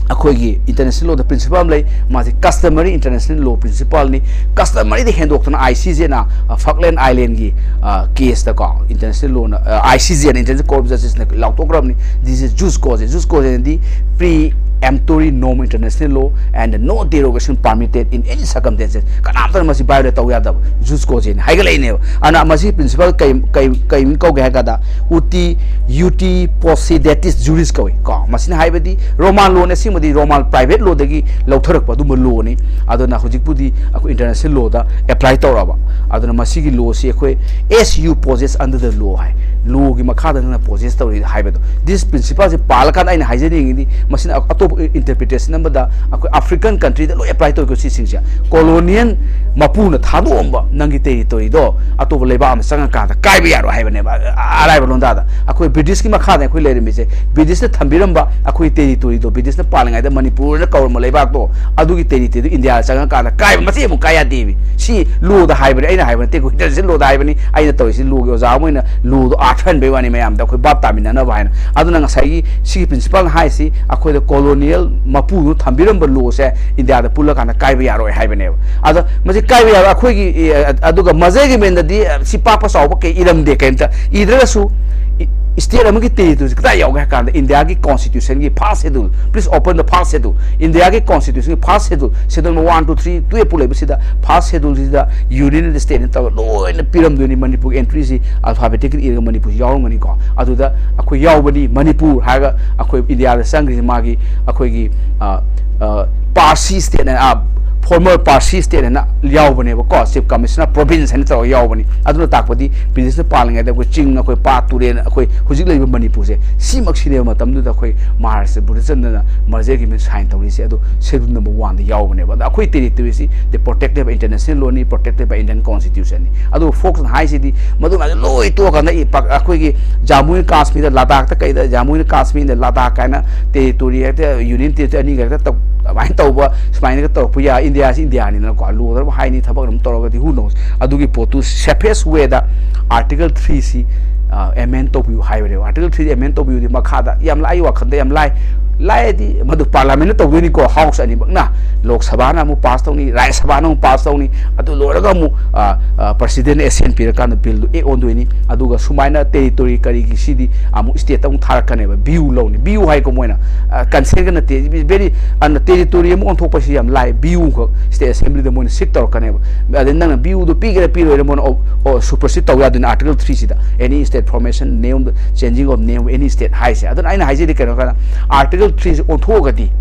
ꯑꯩꯈꯣꯏꯒꯤ international lawꯗ principle ꯑꯃ ꯂꯩ, ꯃꯥꯁꯤ customary international law principleꯅꯤ꯫ Customaryꯗ ꯍꯦꯟꯗꯣꯛꯇꯅ ICJꯅ, ꯑ, Falkland Islandꯒꯤ, ꯑ, caseꯇꯀꯣ, international lawꯅ, ꯑ, ICJꯅ, International Court of Justiceꯅ ꯂꯥꯎꯊꯣꯛꯈ꯭ꯔꯕꯅꯤ, this is jus cogens꯫ Jus cogenꯗꯤ preemptory norm international law and no derogation permitted in any circumstances꯫ ꯀꯅꯥꯝꯇꯅ ꯃꯁꯤ violate ꯇꯧ ꯌꯥꯗꯕ jus cogens ꯍꯥꯏꯒꯠꯂꯛꯏꯅꯦꯕ꯫ ꯑꯗꯨꯅ ꯃꯁꯤ principle ꯀꯩ, ꯀꯩ, ꯀꯩ ꯀꯧꯒꯦ ꯍꯥꯏ ꯀꯥꯟꯗ uti, uti possidetis juris ꯀꯧꯏ ꯀꯣ꯫ ꯃꯁꯤꯅ ꯍꯥꯏꯕꯗꯤ Roman lawꯅ ꯑꯁꯦꯡꯕꯗꯤ Roman private lawꯗꯒꯤ ꯂꯧꯊꯔꯛꯄ ꯑꯗꯨꯝꯕ lawꯅꯤ꯫ ꯑꯗꯨꯅ ꯍꯧꯖꯤꯛꯄꯨꯗꯤ ꯑꯩꯈꯣꯏ international lawꯗ apply ꯇꯧꯔꯛꯑꯕ꯫ ꯑꯗꯨꯅ ꯃꯁꯤꯒꯤ lawꯁꯤ ꯑꯩꯈꯣꯏ as you possess under the law ꯍꯥꯏ, lawꯒꯤ ꯃꯈꯥꯗ ꯅꯪꯅ possess ꯇꯧꯔꯤ ꯍꯥꯏꯕꯗꯣ꯫ This principleꯁꯦ ꯄꯥꯜꯂꯀꯥꯟꯗ ꯑꯩꯅ ꯍꯥꯏꯖꯅꯤꯡꯉꯤꯗꯤ ꯃꯁꯤꯅ ꯑꯇꯣꯞꯄ interpretation ꯑꯃꯗ ꯑꯩꯈꯣꯏ African countryꯗ ꯂꯣꯏ apply ꯇꯧꯏꯀꯣ ꯁꯤꯁꯤꯡꯁꯦ꯫ Colonial ꯃꯄꯨꯅ ꯊꯥꯗꯣꯛꯑꯝꯕ ꯅꯪꯒꯤ territoryꯗꯣ ꯑꯇꯣꯞꯄ ꯂꯩꯕꯥꯛ ꯑꯃ ꯆꯪꯉꯀꯥꯟꯗ ꯀꯥꯏꯕ ꯌꯥꯔꯣꯏ ꯍꯥꯏꯕꯅꯦꯕ꯫ ꯑ-, ꯑꯔꯥꯏꯕ ꯂꯣꯟꯗꯥꯗ ꯑꯩꯈꯣꯏ Britishꯀꯤ ꯃꯈꯥꯗ ꯑꯩꯈꯣꯏ ꯂꯩꯔꯝꯃꯤꯁꯦ, Britishꯅ ꯊꯝꯕꯤꯔꯝꯕ ꯑꯩꯈꯣꯏ territoryꯗꯣ, Britishꯅ ꯄꯥꯜꯂꯤꯉꯩꯗ ꯃꯅꯤꯄꯨꯔꯅ ꯀꯧꯔꯝꯕ ꯂꯩꯕꯥꯛꯇꯣ, ꯑꯗꯨꯒꯤ territoryꯗꯣ Indiaꯗ ꯆꯪꯉꯀꯥꯟꯗ ꯀꯥꯏꯕ ꯃꯆꯦꯠ ꯑꯃꯨꯛ ꯀꯥꯏ ꯌꯥꯗꯦꯕ꯫ ꯁꯤ lawꯗ ꯍꯥꯏꯕꯅꯤ, ꯑꯩꯅ ꯍꯥꯏꯕ ꯅꯠꯇꯦ, international lawꯗ ꯍꯥꯏꯕꯅꯤ꯫ ꯑꯩꯅ ꯇꯧꯔꯤꯁꯤ lawꯒꯤ ꯑꯣꯖꯥ ꯑꯃ ꯑꯣꯏꯅ lawꯗꯣ ꯑꯥꯔꯊ ꯍꯟꯕꯩ ꯋꯥꯅꯤ ꯃꯌꯥꯝꯗ, ꯑꯩꯈꯣꯏ ꯚꯥꯞ ꯇꯥꯃꯤꯟꯅꯅꯕ ꯍꯥꯏꯅ꯫ ꯑꯗꯨꯅ ꯉꯁꯥꯏꯒꯤ ꯁꯤꯒꯤ principleꯅ ꯍꯥꯏꯁꯤ ꯑꯩꯈꯣꯏꯗ colonial ꯃꯄꯨꯗꯨꯅ ꯊꯝꯕꯤꯔꯝꯕ lawꯁꯦ Indiaꯗ ꯄꯨꯜꯂꯀꯥꯟꯗ ꯀꯥꯏꯕ ꯌꯥꯔꯣꯏ ꯍꯥꯏꯕꯅꯦꯕ꯫ ꯑꯗꯣ ꯃꯁꯤ ꯀꯥꯏꯕ ꯌꯥꯔꯣꯏ꯫ ꯑꯩꯈꯣꯏꯒꯤ, ꯑꯦ, ꯑꯗꯨꯒ mergerꯒꯤ ꯑꯃꯦꯟꯗꯗꯤ, ꯑꯦ, ꯁꯤ ꯄꯥꯛꯄ ꯆꯥꯎꯕ ꯀꯩ ꯏꯔꯝꯗꯦ, ꯀꯩꯝꯇ ꯏꯗ꯭ꯔꯒꯁꯨ ꯏ-, state ꯑꯃꯒꯤ territoryꯁꯦ ꯀꯗꯥꯏ ꯌꯥꯎꯒꯦ ꯍꯥꯏ ꯀꯥꯟꯗ Indiaꯒꯤ constitutionꯒꯤ first schedule, please open the first schedule, Indiaꯒꯤ constitutionꯒꯤ first schedule, schedule number one, two, three, twelve ꯐꯥꯎ ꯂꯩꯕꯁꯤꯗ first scheduleꯁꯤꯗ union and stateꯅ ꯇꯧꯔꯒ ꯂꯣꯏꯅ ꯄꯤꯔꯝꯗꯣꯏꯅꯤ꯫ ꯃꯅꯤꯄꯨꯔꯒꯤ entryꯁꯤ alphabetically ꯏꯔꯒ ꯃꯅꯤꯄꯨꯔꯁꯤ ꯌꯥꯎꯔꯝꯒꯅꯤꯀꯣ꯫ ꯑꯗꯨꯗ ꯑꯩꯈꯣꯏ ꯌꯥꯎꯕꯅꯤ꯫ ꯃꯅꯤꯄꯨꯔ ꯍꯥꯏꯔꯒ ꯑꯩꯈꯣꯏ Indiaꯗ ꯆꯪꯈ꯭ꯔꯤꯁꯤ ꯃꯥꯒꯤ ꯑꯩꯈꯣꯏꯒꯤ, ꯑ, ꯑ, Parsi state ꯍꯥꯏꯅ, ꯑ, former Parsi state ꯍꯥꯏꯅ ꯌꯥꯎꯕꯅꯦꯕꯀꯣ꯫ Chief Commissioner province ꯍꯥꯏꯅ ꯇꯧꯔꯒ ꯌꯥꯎꯕꯅꯤ꯫ ꯑꯗꯨꯅ ꯇꯥꯛꯄꯗꯤ Britishꯅ ꯄꯥꯜꯂꯤꯉꯩꯗ ꯑꯩꯈꯣꯏ ꯆꯤꯡ, ꯑꯩꯈꯣꯏ ꯄꯥꯠ ꯇꯨꯔꯦꯜ, ꯑꯩꯈꯣꯏ ꯍꯧꯖꯤꯛ ꯂꯩꯔꯤꯕ ꯃꯅꯤꯄꯨꯔꯁꯦ, ꯁꯤꯃꯛꯁꯤꯅꯦꯕ ꯃꯇꯝꯗꯨꯗ ꯑꯩꯈꯣꯏ ꯃꯍꯥꯔꯥꯖ ꯕꯨꯙꯆꯟꯗ꯭ꯔꯅ mergerꯒꯤ ꯑꯃꯦꯟ sign ꯇꯧꯔꯤꯁꯦ꯫ ꯑꯗꯣ schedule number oneꯗ ꯌꯥꯎꯕꯅꯦꯕ꯫ ꯑꯗ ꯑꯩꯈꯣꯏ territoryꯁꯤ the protected by international lawꯅꯤ, protected by Indian constitutionꯅꯤ꯫ ꯑꯗꯨꯒ ꯐꯣꯛꯁꯅ ꯍꯥꯏꯁꯤꯗꯤ ꯃꯗꯨ ꯃꯌꯥꯝꯗꯣ ꯂꯣꯏ ꯇꯣꯛꯑꯀꯥꯟꯗ ꯏ-, ꯄꯥꯛ-, ꯑꯩꯈꯣꯏꯒꯤ ꯖꯥꯃꯨ ꯑꯦꯟ ꯀꯥꯁꯃꯤꯔꯗ, ꯂꯗꯥꯛꯇ ꯀꯩꯗ, ꯖꯥꯃꯨ ꯑꯦꯟ ꯀꯥꯁꯃꯤꯔꯗ ꯂꯗꯥꯛ ꯀꯥꯏꯅ territory ꯍꯦꯛꯇ union territory ꯑꯅꯤꯒ ꯍꯦꯛꯇ ꯇꯧ-, ꯑꯗꯨꯃꯥꯏꯅ ꯇꯧꯕ, ꯁꯨꯃꯥꯏꯅꯒ ꯇꯧꯔꯛꯄ ꯌꯥꯏ꯫ ꯏꯟꯗꯤꯌꯥꯁꯤ ꯏꯟꯗꯤꯌꯥꯅꯤꯗꯅꯀꯣ, ꯂꯣꯗ ꯑꯗꯨꯝ ꯍꯥꯏꯅꯤ, ꯊꯕꯛ ꯑꯗꯨꯝ ꯇꯧꯔꯒꯗꯤ who knows꯫ ꯑꯗꯨꯒꯤ ꯄꯣꯠꯇꯨ safest wayꯗ Article threeꯁꯤ, ꯑ, amend ꯇꯧꯕꯤꯌꯨ ꯍꯥꯏꯕꯅꯦꯕ꯫ Article three amend ꯇꯧꯕꯤꯌꯨꯗꯤ ꯃꯈꯥꯗ ꯌꯥꯝ ꯂꯥꯏ, ꯋꯥꯈꯜꯗ ꯌꯥꯝ ꯂꯥꯏ꯫ ꯂꯥꯏꯗꯤ ꯃꯗꯨ Parliamentꯅ ꯇꯧꯗꯣꯏꯅꯤꯀꯣ, House ꯑꯅꯤꯃꯛꯅ꯫ ꯂꯣꯛ ꯁꯚꯥꯅ ꯑꯃꯨꯛ pass ꯇꯧꯅꯤ, ꯔꯥꯖ꯭ꯌ ꯁꯚꯥꯅ ꯑꯃꯨꯛ pass ꯇꯧꯅꯤ꯫ ꯑꯗꯨ ꯂꯣꯏꯔꯒ ꯑꯃꯨꯛ, ꯑ, ꯑ, Presidentꯅ assent ꯄꯤꯔꯀꯥꯟꯗ billꯗꯨ act ꯑꯣꯟꯗꯣꯏꯅꯤ꯫ ꯑꯗꯨꯒ ꯁꯨꯃꯥꯏꯅ territory ꯀꯔꯤꯒꯤ ꯁꯤꯗꯤ ꯑꯃꯨꯛ stateꯇ ꯑꯃꯨꯛ ꯊꯥꯔꯛꯀꯅꯦꯕ꯫ View ꯂꯧꯅꯤ꯫ View ꯍꯥꯏꯀꯣ ꯃꯣꯏꯅ, ꯑ, consent ꯅꯠꯇꯦ, very, ꯑ, territory ꯑꯃ ꯑꯣꯟꯊꯣꯛꯄꯁꯤ ꯌꯥꯝ ꯂꯥꯏ꯫ View ꯈꯛ state assemblyꯗ ꯃꯣꯏꯅ seek ꯇꯧꯔꯛꯀꯅꯦꯕ꯫ ꯑꯗꯩ ꯅꯪꯅ viewꯗꯨ ꯄꯤꯒꯦꯔꯥ ꯄꯤꯔꯣꯏꯔꯥ ꯃꯣꯏꯅ, ꯑꯣ, ꯑꯣ, supersede ꯇꯧ ꯌꯥꯗꯣꯏꯅꯤ Article threeꯁꯤꯗ꯫ Any state formation, name, changing of name, any state ꯍꯥꯏꯁꯦ꯫ ꯑꯗꯨꯅ ꯑꯩꯅ ꯍꯥꯏꯖꯔꯤ ꯀꯩꯅꯣ ꯀꯥꯟꯗ Article threeꯁꯤ ꯑꯣꯟꯊꯣꯛꯑꯒꯗꯤ,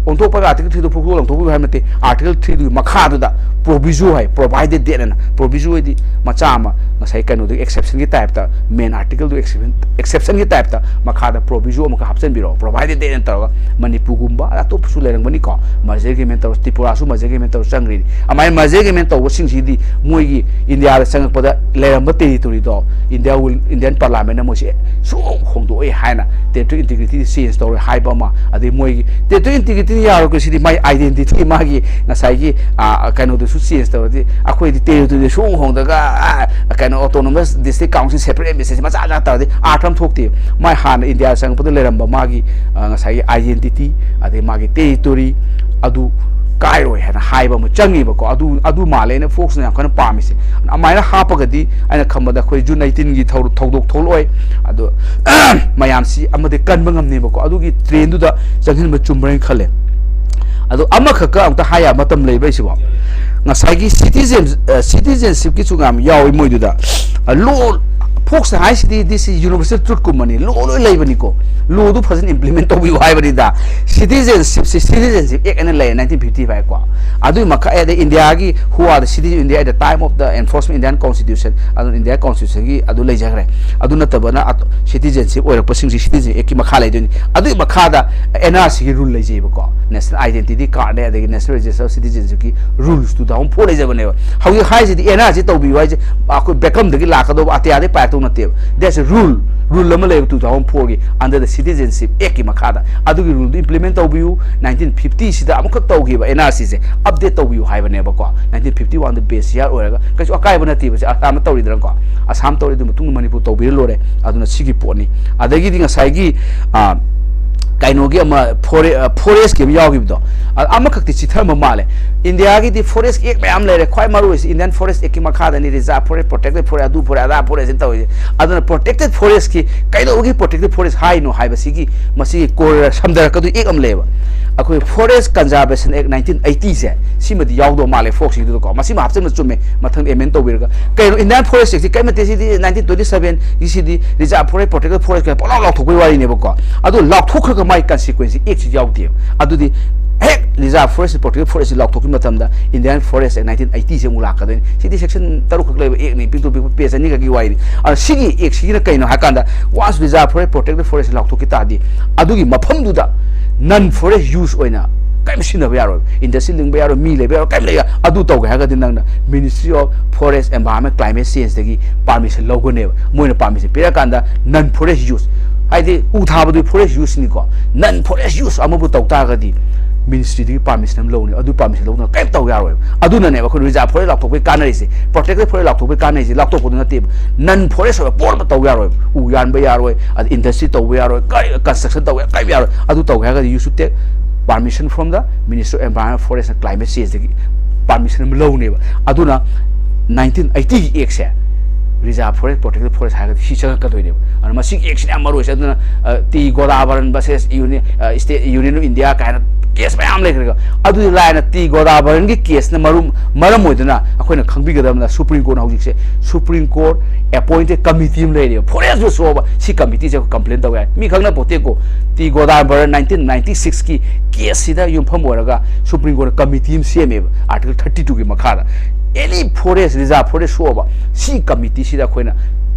ꯑꯣꯟꯊꯣꯛꯄꯒ Article threeꯗꯨ ꯐꯨꯛꯇꯣꯛ ꯂꯪꯊꯣꯛꯄꯤꯌꯨ ꯍꯥꯏꯕ ꯅꯠꯇꯦ꯫ Article threeꯗꯨꯒꯤ ꯃꯈꯥꯗꯨꯗ Proviso high, provided that ꯑꯅ, proviso ꯍꯥꯏꯗꯤ ꯃꯆꯥ ꯑꯃ ꯉꯁꯥꯏ ꯀꯩꯅꯣꯗꯨꯒꯤ exception ꯒꯤ type ꯇ, main article ꯗꯨ exception, exception ꯒꯤ type ꯇ ꯃꯈꯥꯗ proviso ꯑꯃꯈꯛ ꯍꯥꯞꯆꯤꯟꯕꯤꯔꯛꯑꯣ, provided that ꯑꯅ ꯇꯧꯔꯒ꯫ ꯃꯅꯤꯄꯨꯔꯒꯨꯝꯕ ꯑꯇꯣꯞꯄꯁꯨ ꯂꯩꯔꯝꯒꯅꯤꯀꯣ, merger agreement ꯇꯧꯔ, ꯇ꯭ꯔꯤꯄꯨꯔꯥꯁꯨ merger agreement ꯇꯧꯔ ꯆꯪꯈ꯭ꯔꯤꯅꯤ꯫ ꯑꯗꯨꯃꯥꯏꯅ merger agreement ꯇꯧꯕꯁꯤꯡꯁꯤꯗꯤ ꯃꯣꯏꯒꯤ ꯏꯟꯗꯤꯌꯥꯗ ꯆꯪꯉꯛꯄꯗ ꯂꯩꯔꯝꯕ territory ꯗꯣ India will, Indian Parliament ꯅ ꯃꯣꯏꯁꯦ ꯁꯨꯝ ꯍꯣꯡꯗꯣꯛꯑꯦ ꯍꯥꯏꯅ, territorial integrity change ꯇꯧꯔꯦ ꯍꯥꯏꯕ ꯑꯃ, ꯑꯗꯩ ꯃꯣꯏꯒꯤ territorial integrity ꯅ ꯌꯥꯔꯣꯏ, ꯁꯤꯗꯤ ꯃꯥꯏ identity, ꯃꯥꯒꯤ ꯉꯁꯥꯏꯒꯤ, ꯑ, ꯀꯩꯅꯣꯗꯨꯁꯨ change ꯇꯧꯔꯗꯤ, ꯑꯩꯈꯣꯏꯗꯤ territory ꯗ ꯁꯨꯝ ꯍꯣꯡꯗꯒ, ꯑ, ꯀꯩꯅꯣ, autonomous district council, separate administration ꯃꯆꯥ ꯃꯆꯥ ꯇꯧꯔꯗꯤ ꯑꯥꯔꯊ ꯑꯃ ꯊꯣꯛꯇꯦ꯫ ꯃꯥꯏ ꯍꯥꯟꯅ ꯏꯟꯗꯤꯌꯥ ꯆꯪꯉꯛꯄꯗ ꯂꯩꯔꯝꯕ ꯃꯥꯒꯤ, ꯑ, ꯉꯁꯥꯏꯒꯤ identity, ꯑꯗꯩ ꯃꯥꯒꯤ territory ꯑꯗꯨ ꯀꯥꯏꯔꯣꯏ ꯍꯥꯏꯅ ꯍꯥꯏꯕ ꯑꯃ ꯆꯪꯉꯤꯕꯀꯣ꯫ ꯑꯗꯨ, ꯑꯗꯨ ꯃꯥꯜꯂꯦ ꯑꯩꯅ ꯐꯣꯛꯁꯅ ꯌꯥꯝ ꯀꯟꯅ ꯄꯥꯝꯃꯤꯁꯦ꯫ ꯑꯗꯨꯃꯥꯏꯅ ꯍꯥꯞꯄꯒꯗꯤ ꯑꯩꯅ ꯈꯟꯕꯗ ꯑꯩꯈꯣꯏ June eighteen ꯒꯤ ꯊꯧ-, ꯊꯧꯗꯣꯛ ꯊꯣꯛꯂꯛꯑꯣꯏ꯫ ꯑꯗꯣ ꯃꯌꯥꯝꯁꯤ ꯑꯃꯗꯤ ꯀꯟꯕ ꯉꯝꯅꯦꯕꯀꯣ꯫ ꯑꯗꯨꯒꯤ trend ꯗꯨꯗ ꯆꯪꯁꯤꯟꯕ ꯆꯨꯝꯕ꯭ꯔꯥ ꯍꯥꯏꯅ ꯈꯜꯂꯦ꯫ ꯑꯗꯣ ꯑꯃꯈꯛꯀ ꯑꯃꯨꯛꯇ ꯍꯥꯏ ꯌꯥꯕ ꯃꯇꯝ ꯂꯩꯕ꯭ꯔꯥ ꯑꯩꯁꯤꯕꯣ? ꯉꯁꯥꯏꯒꯤ citizen, ꯑ, citizenship ꯀꯤꯁꯨ ꯌꯥꯝ ꯌꯥꯎꯏ ꯃꯣꯏꯗꯨꯗ꯫ ꯑ, law, ꯐꯣꯛꯁꯅ ꯍꯥꯏꯁꯤꯗꯤ this is universal truth ꯀꯨꯝꯕꯅꯤ꯫ Law ꯂꯣꯏ ꯂꯩꯕꯅꯤꯀꯣ꯫ Law ꯗꯨ ꯐꯖꯅ implement ꯇꯧꯕꯤꯌꯨ ꯍꯥꯏꯕꯅꯤꯗ꯫ Citizenship ꯁꯤ Citizenship Act ꯑꯅ ꯂꯩꯔꯦ nineteen fifty five ꯀꯣ꯫ ꯑꯗꯨꯒꯤ ꯃꯈꯥ, ꯑꯗꯩ ꯏꯟꯗꯤꯌꯥꯒꯤ who are the citizen of India at the time of the enforcement Indian Constitution, ꯑꯗꯨ ꯏꯟꯗꯤꯌꯥ constitution ꯒꯤ ꯑꯗꯨ ꯂꯩꯖꯈ꯭ꯔꯦ꯫ ꯑꯗꯨ ꯅꯠꯇꯕꯅ ꯑꯇꯣ-, citizenship ꯑꯣꯏꯔꯛꯄꯁꯤꯡꯁꯤ Citizen Act ꯀꯤ ꯃꯈꯥ ꯂꯩꯗꯣꯏꯅꯤ꯫ ꯑꯗꯨꯒꯤ ꯃꯈꯥꯗ N R C ꯒꯤ rule ꯂꯩꯖꯩꯕꯀꯣ, National Identity Card ꯅꯦ, ꯑꯗꯒꯤ National Register of Citizenship ꯀꯤ rules two thousand four ꯂꯩꯖꯕꯅꯦꯕ꯫ ꯍꯧꯖꯤꯛ ꯍꯥꯏꯁꯤꯗꯤ N R C ꯇꯧꯕꯤꯌꯨ ꯍꯥꯏꯁꯦ ꯑꯩꯈꯣꯏ ꯕꯦꯀꯝꯗꯒꯤ ꯂꯥꯛꯀꯗꯧꯕ, ꯑꯇꯤꯌꯥꯗꯒꯤ ꯄꯥꯏꯔꯛꯇꯧ ꯅꯠꯇꯦꯕ꯫ That's a rule, rule ꯑꯃ ꯂꯩꯌꯦꯕ two thousand four ꯒꯤ under the Citizenship Act ꯀꯤ ꯃꯈꯥꯗ꯫ ꯑꯗꯨꯒꯤ rule ꯗꯨ implement ꯇꯧꯕꯤꯌꯨ꯫ Nineteen fifty ꯁꯤꯗ ꯑꯃꯨꯛꯈꯛ ꯇꯧꯈꯤꯕ N R C ꯁꯦ update ꯇꯧꯕꯤꯌꯨ ꯍꯥꯏꯕꯅꯦꯕꯀꯣ꯫ Nineteen fifty one ꯗ base year ꯑꯣꯏꯔꯒ ꯀꯩꯁꯨ ꯑꯀꯥꯏꯕ ꯅꯠꯇꯦꯕ꯫ ꯁꯤ ꯑꯁꯥꯝꯅ ꯇꯧꯔꯤꯗꯅꯀꯣ, ꯑꯁꯥꯝ ꯇꯧꯔꯤ, ꯑꯗꯨ ꯃꯇꯨꯡꯗ ꯃꯅꯤꯄꯨꯔ ꯇꯧꯕꯤꯔ ꯂꯣꯏꯔꯦ꯫ ꯑꯗꯨꯅ ꯁꯤꯒꯤ ꯄꯣꯠꯅꯤ꯫ ꯑꯗꯒꯤꯗꯤ ꯉꯁꯥꯏꯒꯤ, ꯑ, ꯀꯩꯅꯣꯒꯤ ꯑꯃ ꯐꯣꯔꯦ-, ꯑ, forest ꯀꯤ ꯑꯃ ꯌꯥꯎꯈꯤꯕꯗꯣ, ꯑ, ꯑꯃꯈꯛꯇꯤ ꯆꯤꯊꯔꯝꯕ ꯃꯥꯜꯂꯦ꯫ ꯏꯟꯗꯤꯌꯥꯒꯤꯗꯤ forest act ꯃꯌꯥꯝ ꯂꯩꯔꯦ꯫ ꯈ꯭ꯋꯥꯏ ꯃꯔꯨ ꯑꯣꯏꯁꯤ Indian Forest Act ꯀꯤ ꯃꯈꯥꯗꯅꯤ, reserve forest, protected forest, ꯑꯗꯨ forest, ꯑꯗꯥ forest ꯅ ꯇꯧꯔꯤꯁꯦ꯫ ꯑꯗꯨꯅ protected forest ꯀꯤ ꯀꯩꯗꯧꯕꯒꯤ protected forest ꯍꯥꯏꯅꯣ ꯍꯥꯏꯕꯁꯤꯒꯤ ꯃꯁꯤꯒꯤ ꯀꯣꯔ ꯁꯝꯊꯔꯛꯀꯗꯣꯏ act ꯑꯃ ꯂꯩꯌꯦꯕ꯫ ꯑꯩꯈꯣꯏ Forest Conservation Act nineteen eighty ꯁꯦ, ꯁꯤꯃꯗꯤ ꯌꯥꯎꯗꯧ ꯃꯥꯜꯂꯦ ꯐꯣꯛꯁꯤꯡꯗꯨꯗꯀꯣ꯫ ꯃꯁꯤꯃ ꯍꯥꯞꯆꯤꯟꯕ ꯆꯨꯝꯃꯦ꯫ ꯃꯊꯪ amend ꯇꯧꯕꯤꯔꯒ, ꯀꯩꯅꯣ, Indian Forest Act ꯁꯤ ꯀꯔꯤꯝ ꯅꯠꯇꯦ, ꯁꯤꯗꯤ nineteen twenty seven ꯒꯤꯁꯤꯗꯤ reserve forest, protected forest ꯀꯥꯏꯅ ꯄꯪꯂꯥꯎ ꯂꯥꯎꯊꯣꯛꯄꯒꯤ ꯋꯥꯔꯤꯅꯦꯕꯀꯣ꯫ ꯑꯗꯣ ꯂꯥꯎꯊꯣꯛꯈ꯭ꯔꯒ ꯃꯥꯏ consequence act ꯁꯤ ꯌꯥꯎꯗꯦꯕ꯫ ꯑꯗꯨꯗꯤ ꯍꯦꯛ reserve forest, protected forest ꯁꯤ ꯂꯥꯎꯊꯣꯛꯈꯤꯕ ꯃꯇꯝꯗ Indian Forest Act nineteen eighty ꯁꯦ ꯑꯃꯨꯛ ꯂꯥꯛꯀꯗꯣꯏꯅꯤ꯫ ꯁꯤꯗꯤ section ꯇꯔꯨꯛ ꯈꯛ ꯂꯩꯕ act ꯅꯤ, ꯄꯤꯛꯇꯨ ꯄꯤꯛꯄ page ꯑꯅꯤꯈꯛꯀꯤ ꯋꯥꯔꯤꯅꯤ꯫ ꯑꯗꯣ ꯁꯤꯒꯤ act ꯁꯤꯒꯤꯅ ꯀꯩꯅꯣ ꯍꯥꯏ ꯀꯥꯟꯗ, once reserve forest, protected forest ꯂꯥꯎꯊꯣꯛꯈꯤ ꯇꯥꯔꯗꯤ, ꯑꯗꯨꯒꯤ ꯃꯐꯝꯗꯨꯗ non forest use ꯑꯣꯏꯅ ꯀꯔꯤꯝ ꯁꯤꯖꯤꯟꯅꯕ ꯌꯥꯔꯣꯏ꯫ Industry ꯂꯤꯡꯕ ꯌꯥꯔꯣꯏ, ꯃꯤ ꯂꯩꯕ ꯌꯥꯔꯣꯏ, ꯀꯔꯤꯝ ꯂꯩꯕ ꯌꯥꯔꯣꯏ꯫ ꯑꯗꯨ ꯇꯧꯒꯦ ꯍꯥꯏꯔꯒꯗꯤ ꯅꯪꯅ Ministry of Forest, Environment, Climate Change ꯗꯒꯤ permission ꯂꯧꯒꯅꯦꯕ꯫ ꯃꯣꯏꯅ permission ꯄꯤꯔꯀꯥꯟꯗ non forest use, ꯍꯥꯏꯗꯤ ꯎ ꯊꯥꯕꯗꯨ forest use ꯅꯤꯀꯣ, non forest use ꯑꯃꯕꯨ ꯇꯧ ꯇꯥꯔꯒꯗꯤ ministry ꯗꯒꯤ permission ꯑꯃ ꯂꯧꯅꯤ꯫ ꯑꯗꯨ permission ꯂꯧꯗꯅ ꯀꯔꯤꯝ ꯇꯧ ꯌꯥꯔꯣꯏꯕ꯫ ꯑꯗꯨꯅꯅꯦꯕ ꯑꯩꯈꯣꯏꯅ reserve forest ꯂꯥꯎꯊꯣꯛꯄꯒꯤ ꯀꯥꯟꯅꯔꯤꯁꯦ, protected forest ꯂꯥꯎꯊꯣꯛꯄꯒꯤ ꯀꯥꯟꯅꯔꯤꯁꯦ꯫ ꯂꯥꯎꯊꯣꯛꯄꯗꯨ ꯅꯠꯇꯦꯕ, non forest ꯑꯣꯏꯕ ꯄꯣꯠ ꯑꯃ ꯇꯧ ꯌꯥꯔꯣꯏꯕ꯫ ꯎ ꯌꯥꯟꯕ ꯌꯥꯔꯣꯏ, ꯑꯗ industry ꯇꯧꯕ ꯌꯥꯔꯣꯏ, ꯀꯔꯤ construction ꯇꯧꯕ ꯌꯥꯔꯣꯏ, ꯀꯔꯤꯝ ꯌꯥꯔꯣꯏ꯫ ꯑꯗꯨ ꯇꯧꯒꯦ ꯍꯥꯏꯔꯒꯗꯤ you should take permission from the Ministry of Environment, Forest and Climate Change ꯗꯒꯤ permission ꯑꯃ ꯂꯧꯅꯦꯕ꯫ ꯑꯗꯨꯅ nineteen eighty ꯒꯤ act ꯁꯦ, reserve forest, protected forest ꯍꯥꯏꯔꯒꯗꯤ ꯁꯤ ꯆꯪꯉꯛꯀꯗꯣꯏꯅꯦꯕ꯫ ꯑꯗꯨꯅ ꯃꯁꯤꯒꯤ act ꯁꯤꯅ ꯌꯥꯝ ꯃꯔꯨ ꯑꯣꯏꯁꯦ꯫ ꯑꯗꯨꯅ, ꯑ, ꯇꯤ ꯒꯣꯗꯥꯕꯔꯟ versus Union, ꯑ, State, Union of India ꯀꯥꯏꯅ case ꯃꯌꯥꯝ ꯂꯩꯈ꯭ꯔꯦꯀꯣ꯫ ꯑꯗꯨꯗꯤ ꯂꯥꯏꯅ ꯇꯤ ꯒꯣꯗꯥꯕꯔꯟꯒꯤ case ꯅ ꯃꯔꯨꯝ-, ꯃꯔꯝ ꯑꯣꯏꯗꯨꯅ ꯑꯩꯈꯣꯏꯅ ꯈꯪꯕꯤꯒꯗꯕꯅ Supreme Court ꯍꯧꯖꯤꯛꯁꯦ Supreme Court appointed committee ꯑꯃ ꯂꯩꯔꯦꯕ, forest ꯁꯨ ꯁꯣꯛꯑꯕ꯫ ꯁꯤ committee ꯁꯦ ꯑꯩꯈꯣꯏ complain ꯇꯧ ꯌꯥꯏ꯫ ꯃꯤ ꯈꯪꯅ ꯄꯣꯠꯇꯦꯀꯣ, ꯇꯤ ꯒꯣꯗꯥꯕꯔꯟ nineteen ninety six ꯀꯤ case ꯁꯤꯗ ꯌꯨꯝꯐꯝ ꯑꯣꯏꯔꯒ Supreme Court ꯅ committee ꯑꯃ ꯁꯦꯝꯃꯦꯕ, Article thirty two ꯒꯤ ꯃꯈꯥꯗ꯫ Any forest, reserve forest ꯁꯣꯛꯑꯕ, ꯁꯤ committee ꯁꯤꯗ ꯑꯩꯈꯣꯏꯅ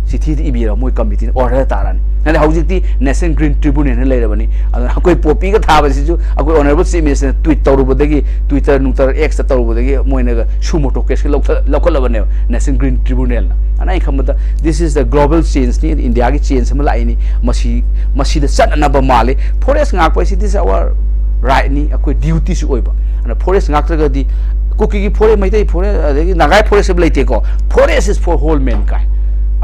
ꯆꯤꯊꯤꯗ ꯏꯕꯤꯔꯒ ꯃꯣꯏ committee ꯅ order ꯇꯥꯔꯅꯤ꯫ ꯑꯗ ꯍꯧꯖꯤꯛꯇꯤ National Green Tribunal ꯅ ꯂꯩꯔꯕꯅꯤ꯫ ꯑꯗꯨꯅ ꯑꯩꯈꯣꯏ poppy ꯒ ꯊꯥꯕꯁꯤꯁꯨ ꯑꯩꯈꯣꯏ Honourable Chief Minister ꯅ tweet ꯇꯧꯔꯨꯕꯗꯒꯤ, Twitter ꯅꯨꯡꯇꯔ X ꯇ ꯇꯧꯔꯨꯕꯗꯒꯤ ꯃꯣꯏꯅꯒ suo motu case ꯀ ꯂꯧꯈꯠ-, ꯂꯧꯈꯠꯂꯕꯅꯦꯕ National Green Tribunal ꯅ꯫ ꯑꯗꯨꯅ ꯑꯩꯅ ꯈꯟꯕꯗ this is the global change ꯅꯤ, India ꯒꯤ change ꯑꯃ ꯂꯥꯛꯏꯅꯤ꯫ ꯃꯁꯤ, ꯃꯁꯤꯗ ꯆꯠꯅꯅꯕ ꯃꯥꯜꯂꯤ꯫ Forest ꯉꯥꯛꯄ ꯍꯥꯏꯁꯤ this is our right ꯅꯤ, ꯑꯩꯈꯣꯏ duty ꯁꯨ ꯑꯣꯏꯕ꯫ ꯑꯗꯨꯅ forest ꯉꯥꯛꯇ꯭ꯔꯒꯗꯤ ꯀꯨꯀꯤꯒꯤ forest, ꯃꯩꯇꯩ forest, ꯑꯗꯒꯤ ꯅꯥꯒꯥꯏ forest ꯍꯥꯏꯕ ꯂꯩꯇꯦꯀꯣ꯫ Forest is for whole mankind꯫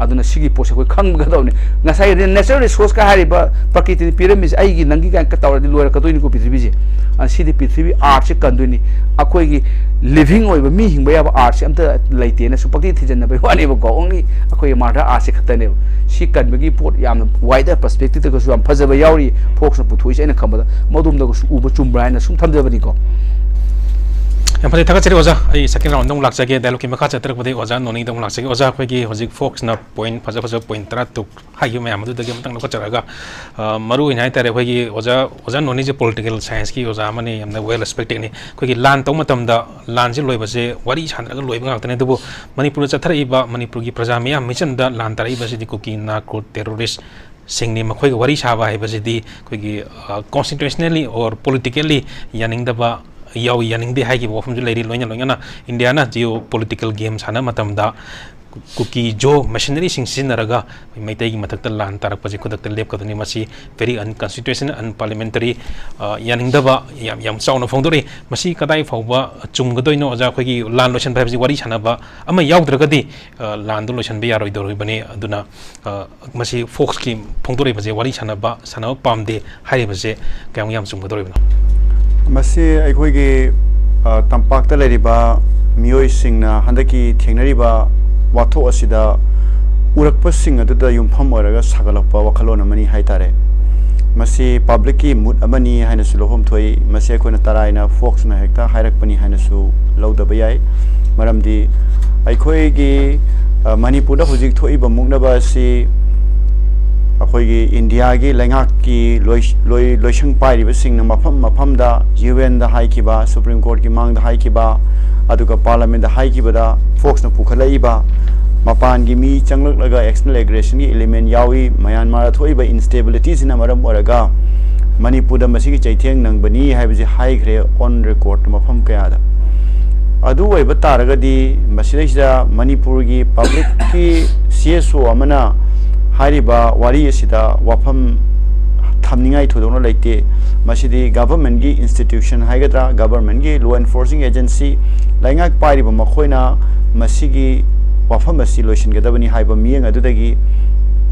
ꯑꯗꯨꯅ ꯁꯤꯒꯤ ꯄꯣꯠꯁꯦ ꯑꯩꯈꯣꯏ ꯈꯪꯒꯗꯕꯅꯤ꯫ ꯉꯁꯥꯏ natural resource ꯀ ꯍꯥꯏꯔꯤꯕ ꯄ꯭ꯔꯀ꯭ꯔꯤꯇꯤꯅ ꯄꯤꯔꯝꯃꯤꯁꯦ ꯑꯩꯒꯤ ꯅꯪꯒꯤ ꯀꯥꯏꯅ ꯇꯧꯔꯗꯤ ꯂꯣꯏꯔꯛꯀꯗꯣꯏꯅꯤꯀꯣ ꯄ꯭ꯔꯤꯊꯤꯕꯤꯁꯦ꯫ ꯑ, ꯁꯤꯗꯤ ꯄ꯭ꯔꯤꯊꯤꯕꯤ earth ꯁꯦ ꯀꯟꯗꯣꯏꯅꯤ꯫ ꯑꯩꯈꯣꯏꯒꯤ living ꯑꯣꯏꯕ ꯃꯤ ꯍꯤꯡꯕ ꯌꯥꯕ earth ꯁꯦ ꯑꯝꯇ ꯂꯩꯇꯦꯅ ꯁꯨꯝ ꯄꯪꯊꯤ ꯊꯤꯖꯤꯟꯅꯕꯒꯤ ꯋꯥꯅꯦꯕꯀꯣ꯫ Only ꯑꯩꯈꯣꯏꯒꯤ mother earth ꯁꯦ ꯈꯛꯇꯅꯦꯕ꯫ ꯁꯤ ꯀꯟꯕꯒꯤ ꯄꯣꯠ ꯌꯥꯝꯅ wider perspective ꯇꯒꯁꯨ ꯌꯥꯝ ꯐꯖꯕ ꯌꯥꯎꯔꯤ꯫ Fox ꯅ ꯄꯨꯊꯣꯛꯏꯁꯦ ꯑꯩꯅ ꯈꯟꯕꯗ ꯃꯗꯣꯝꯗꯒꯁꯨ ꯎꯕ ꯆꯨꯝꯕ꯭ꯔꯥ ꯍꯥꯏꯅ ꯁꯨꯝ ꯊꯝꯖꯕꯅꯤꯀꯣ꯫ ꯌꯥꯝ ꯐꯖꯩ, ꯊꯥꯒꯠꯆꯔꯤ ꯑꯣꯖꯥ꯫ ꯑꯩ second round ꯑꯃꯨꯛ ꯂꯥꯛꯆꯒꯦ, dialogue ꯀꯤ ꯃꯈꯥ ꯆꯠꯊꯔꯛꯄꯗꯒꯤ ꯑꯣꯖꯥ ꯅꯣꯅꯤꯗ ꯑꯃꯨꯛ ꯂꯥꯛꯆꯒꯦ꯫ ꯑꯣꯖꯥ, ꯑꯩꯈꯣꯏꯒꯤ ꯍꯧꯖꯤꯛ ꯐꯣꯛꯁꯅ point ꯐꯖ ꯐꯖꯕ point ꯇꯔꯥ ꯇꯔꯨꯛ ꯍꯥꯏꯈꯤꯕ ꯃꯌꯥꯝ ꯑꯗꯨꯗꯒꯤ ꯑꯃꯨꯛꯇꯪ ꯂꯧꯈꯠꯆꯔꯒ, ꯑ, ꯃꯔꯨ ꯑꯣꯏꯅ ꯍꯥꯏꯇꯥꯔꯦ, ꯑꯩꯈꯣꯏꯒꯤ ꯑꯣꯖꯥ, ꯑꯣꯖꯥ ꯅꯣꯅꯤꯁꯦ political science ꯀꯤ ꯑꯣꯖꯥ ꯑꯃꯅꯤ, ꯌꯥꯝꯅ well respected ꯅꯤ꯫ ꯑꯩꯈꯣꯏꯒꯤ ꯂꯥꯟ ꯇꯧꯕ ꯃꯇꯝꯗ ꯂꯥꯟꯁꯤ ꯂꯣꯏꯕꯁꯦ ꯋꯥꯔꯤ ꯁꯥꯟꯅꯔꯒ ꯂꯣꯏꯕ ꯉꯥꯛꯇꯅꯤ, ꯑꯗꯨꯕꯨ ꯃꯅꯤꯄꯨꯔꯗ ꯆꯠꯊꯔꯛꯏꯕ ꯃꯅꯤꯄꯨꯔꯒꯤ ꯄ꯭ꯔꯖꯥ ꯃꯤꯌꯥꯝ ꯃꯤꯆꯝꯗ ꯂꯥꯟ ꯇꯥꯔꯛꯏꯕꯁꯤꯗꯤ ꯀꯨꯀꯤ narco terrorist ꯁꯤꯡꯅꯤ꯫ ꯃꯈꯣꯏꯒ ꯋꯥꯔꯤ ꯁꯥꯕ ꯍꯥꯏꯕꯁꯤꯗꯤ ꯑꯩꯈꯣꯏꯒꯤ, ꯑ, constitutionally or politically ꯌꯥꯅꯤꯡꯗꯕ ꯌꯥꯎꯏ, ꯌꯥꯅꯤꯡꯗꯦ ꯍꯥꯏꯈꯤꯕ ꯋꯥꯐꯝꯁꯨ ꯂꯩꯔꯤ꯫ ꯂꯣꯏꯅ ꯂꯣꯏꯅꯅ ꯏꯟꯗꯤꯌꯥꯅ geopolitical game ꯁꯥꯟꯅꯕ ꯃꯇꯝꯗ ꯀꯨꯀꯤ ꯖꯣ mercenary ꯁꯤꯡ ꯁꯤꯖꯤꯟꯅꯔꯒ ꯑꯩꯈꯣꯏ ꯃꯩꯇꯩꯒꯤ ꯃꯊꯛꯇ ꯂꯥꯟ ꯇꯥꯔꯛꯄꯁꯤ ꯈꯨꯗꯛꯇ ꯂꯦꯞꯀꯗꯕꯅꯤ꯫ ꯃꯁꯤ very unconstitutional, unparliamentary, ꯑ, ꯌꯥꯅꯤꯡꯗꯕ ꯌꯥꯝ, ꯌꯥꯝ ꯆꯥꯎꯅ ꯐꯣꯡꯗꯣꯔꯛꯏ꯫ ꯃꯁꯤ ꯀꯗꯥꯏ ꯐꯥꯎꯕ ꯆꯨꯝꯒꯗꯣꯏꯅꯣ, ꯑꯣꯖꯥ? ꯑꯩꯈꯣꯏꯒꯤ ꯂꯥꯟ ꯂꯣꯏꯁꯤꯟꯕ ꯍꯥꯏꯕꯁꯤ ꯋꯥꯔꯤ ꯁꯥꯟꯅꯕ ꯑꯃ ꯌꯥꯎꯗ꯭ꯔꯒꯗꯤ, ꯑ, ꯂꯥꯟꯗꯨ ꯂꯣꯏꯁꯤꯟꯕ ꯌꯥꯔꯣꯏꯗꯧꯔꯤꯕꯅꯤ꯫ ꯑꯗꯨꯅ, ꯑ, ꯃꯁꯤ ꯐꯣꯛꯁꯀꯤ ꯐꯣꯡꯗꯣꯔꯛꯏꯕꯁꯦ ꯋꯥꯔꯤ ꯁꯥꯟꯅꯕ, ꯁꯥꯟꯅꯕ ꯄꯥꯝꯗꯦ ꯍꯥꯏꯔꯤꯕꯁꯦ ꯀꯌꯥꯝ ꯌꯥꯝ ꯆꯨꯝꯒꯗꯧꯔꯤꯕꯅꯣ? ꯃꯁꯤ ꯑꯩꯈꯣꯏꯒꯤ, ꯑ, ꯇꯝꯄꯥꯛꯇ ꯂꯩꯔꯤꯕ ꯃꯤꯑꯣꯏꯁꯤꯡꯅ ꯍꯟꯗꯛꯀꯤ ꯊꯦꯡꯅꯔꯤꯕ ꯋꯥꯊꯣꯛ ꯑꯁꯤꯗ ꯎꯔꯛꯄꯁꯤꯡ ꯑꯗꯨꯗ ꯌꯨꯝꯐꯝ ꯑꯣꯏꯔꯒ ꯁꯥꯒꯠꯂꯛꯄ ꯋꯥꯈꯜꯂꯣꯟ ꯑꯃꯅꯤ ꯍꯥꯏꯇꯥꯔꯦ꯫ ꯃꯁꯤ public ꯀꯤ mood ꯑꯃꯅꯤ ꯍꯥꯏꯅꯁꯨ ꯂꯧꯐꯝ ꯊꯣꯛꯏ꯫ ꯃꯁꯤ ꯑꯩꯈꯣꯏꯅ ꯇꯔꯥꯏꯅ ꯐꯣꯛꯁꯅ ꯍꯦꯛꯇ ꯍꯥꯏꯔꯛꯄꯅꯤ ꯍꯥꯏꯅꯁꯨ ꯂꯧꯗꯕ ꯌꯥꯏ꯫ ꯃꯔꯝꯗꯤ ꯑꯩꯈꯣꯏꯒꯤ, ꯑ, ꯃꯅꯤꯄꯨꯔꯗ ꯍꯧꯖꯤꯛ ꯊꯣꯛꯏꯕ ꯃꯨꯛꯅꯕ ꯑꯁꯤ ꯑꯩꯈꯣꯏꯒꯤ ꯏꯟꯗꯤꯌꯥꯒꯤ ꯂꯩꯉꯥꯛꯀꯤ ꯂꯣꯏ-, ꯂꯣꯏ-, ꯂꯣꯏꯁꯪ ꯄꯥꯏꯔꯤꯕꯁꯤꯡꯅ ꯃꯐꯝ ꯃꯐꯝꯗ U N ꯗ ꯍꯥꯏꯈꯤꯕ, Supreme Court ꯀꯤ ꯃꯥꯡꯗ ꯍꯥꯏꯈꯤꯕ, ꯑꯗꯨꯒ Parliament ꯇ ꯍꯥꯏꯈꯤꯕꯗ ꯐꯣꯛꯁꯅ ꯄꯨꯈꯠꯂꯛꯏꯕ ꯃꯄꯥꯟꯒꯤ ꯃꯤ ꯆꯪꯂꯛꯂꯒ external aggression ꯒꯤ element ꯌꯥꯎꯏ, ꯃ꯭ꯌꯥꯟꯃꯥꯔꯗ ꯊꯣꯛꯏꯕ instability ꯁꯤꯅ ꯃꯔꯝ ꯑꯣꯏꯔꯒ ꯃꯅꯤꯄꯨꯔꯗ ꯃꯁꯤꯒꯤ ꯆꯩꯊꯦꯡ ꯅꯪꯕꯅꯤ ꯍꯥꯏꯕꯁꯤ ꯍꯥꯏꯈ꯭ꯔꯦ on record ꯃꯐꯝ ꯀꯌꯥꯗ꯫ ꯑꯗꯨ ꯑꯣꯏꯕ ꯇꯥꯔꯒꯗꯤ ꯃꯁꯤꯗꯩꯁꯤꯗ ꯃꯅꯤꯄꯨꯔꯒꯤ public ꯀꯤ C S O ꯑꯃꯅ ꯍꯥꯏꯔꯤꯕ ꯋꯥꯔꯤ ꯑꯁꯤꯗ ꯋꯥꯐꯝ ꯊꯝꯅꯤꯡꯉꯥꯏ ꯊꯣꯏꯗꯣꯛꯅ ꯂꯩꯇꯦ꯫ ꯃꯁꯤꯗꯤ government ꯀꯤ institution ꯍꯥꯏꯒꯗ꯭ꯔꯥ, government ꯀꯤ law enforcing agency, ꯂꯩꯉꯥꯛ ꯄꯥꯏꯔꯤꯕ ꯃꯈꯣꯏꯅ ꯃꯁꯤꯒꯤ ꯋꯥꯐꯝ ꯑꯁꯤ ꯂꯣꯏꯁꯤꯟꯒꯗꯕꯅꯤ ꯍꯥꯏꯕ ꯃꯤꯠꯌꯦꯡ ꯑꯗꯨꯗꯒꯤ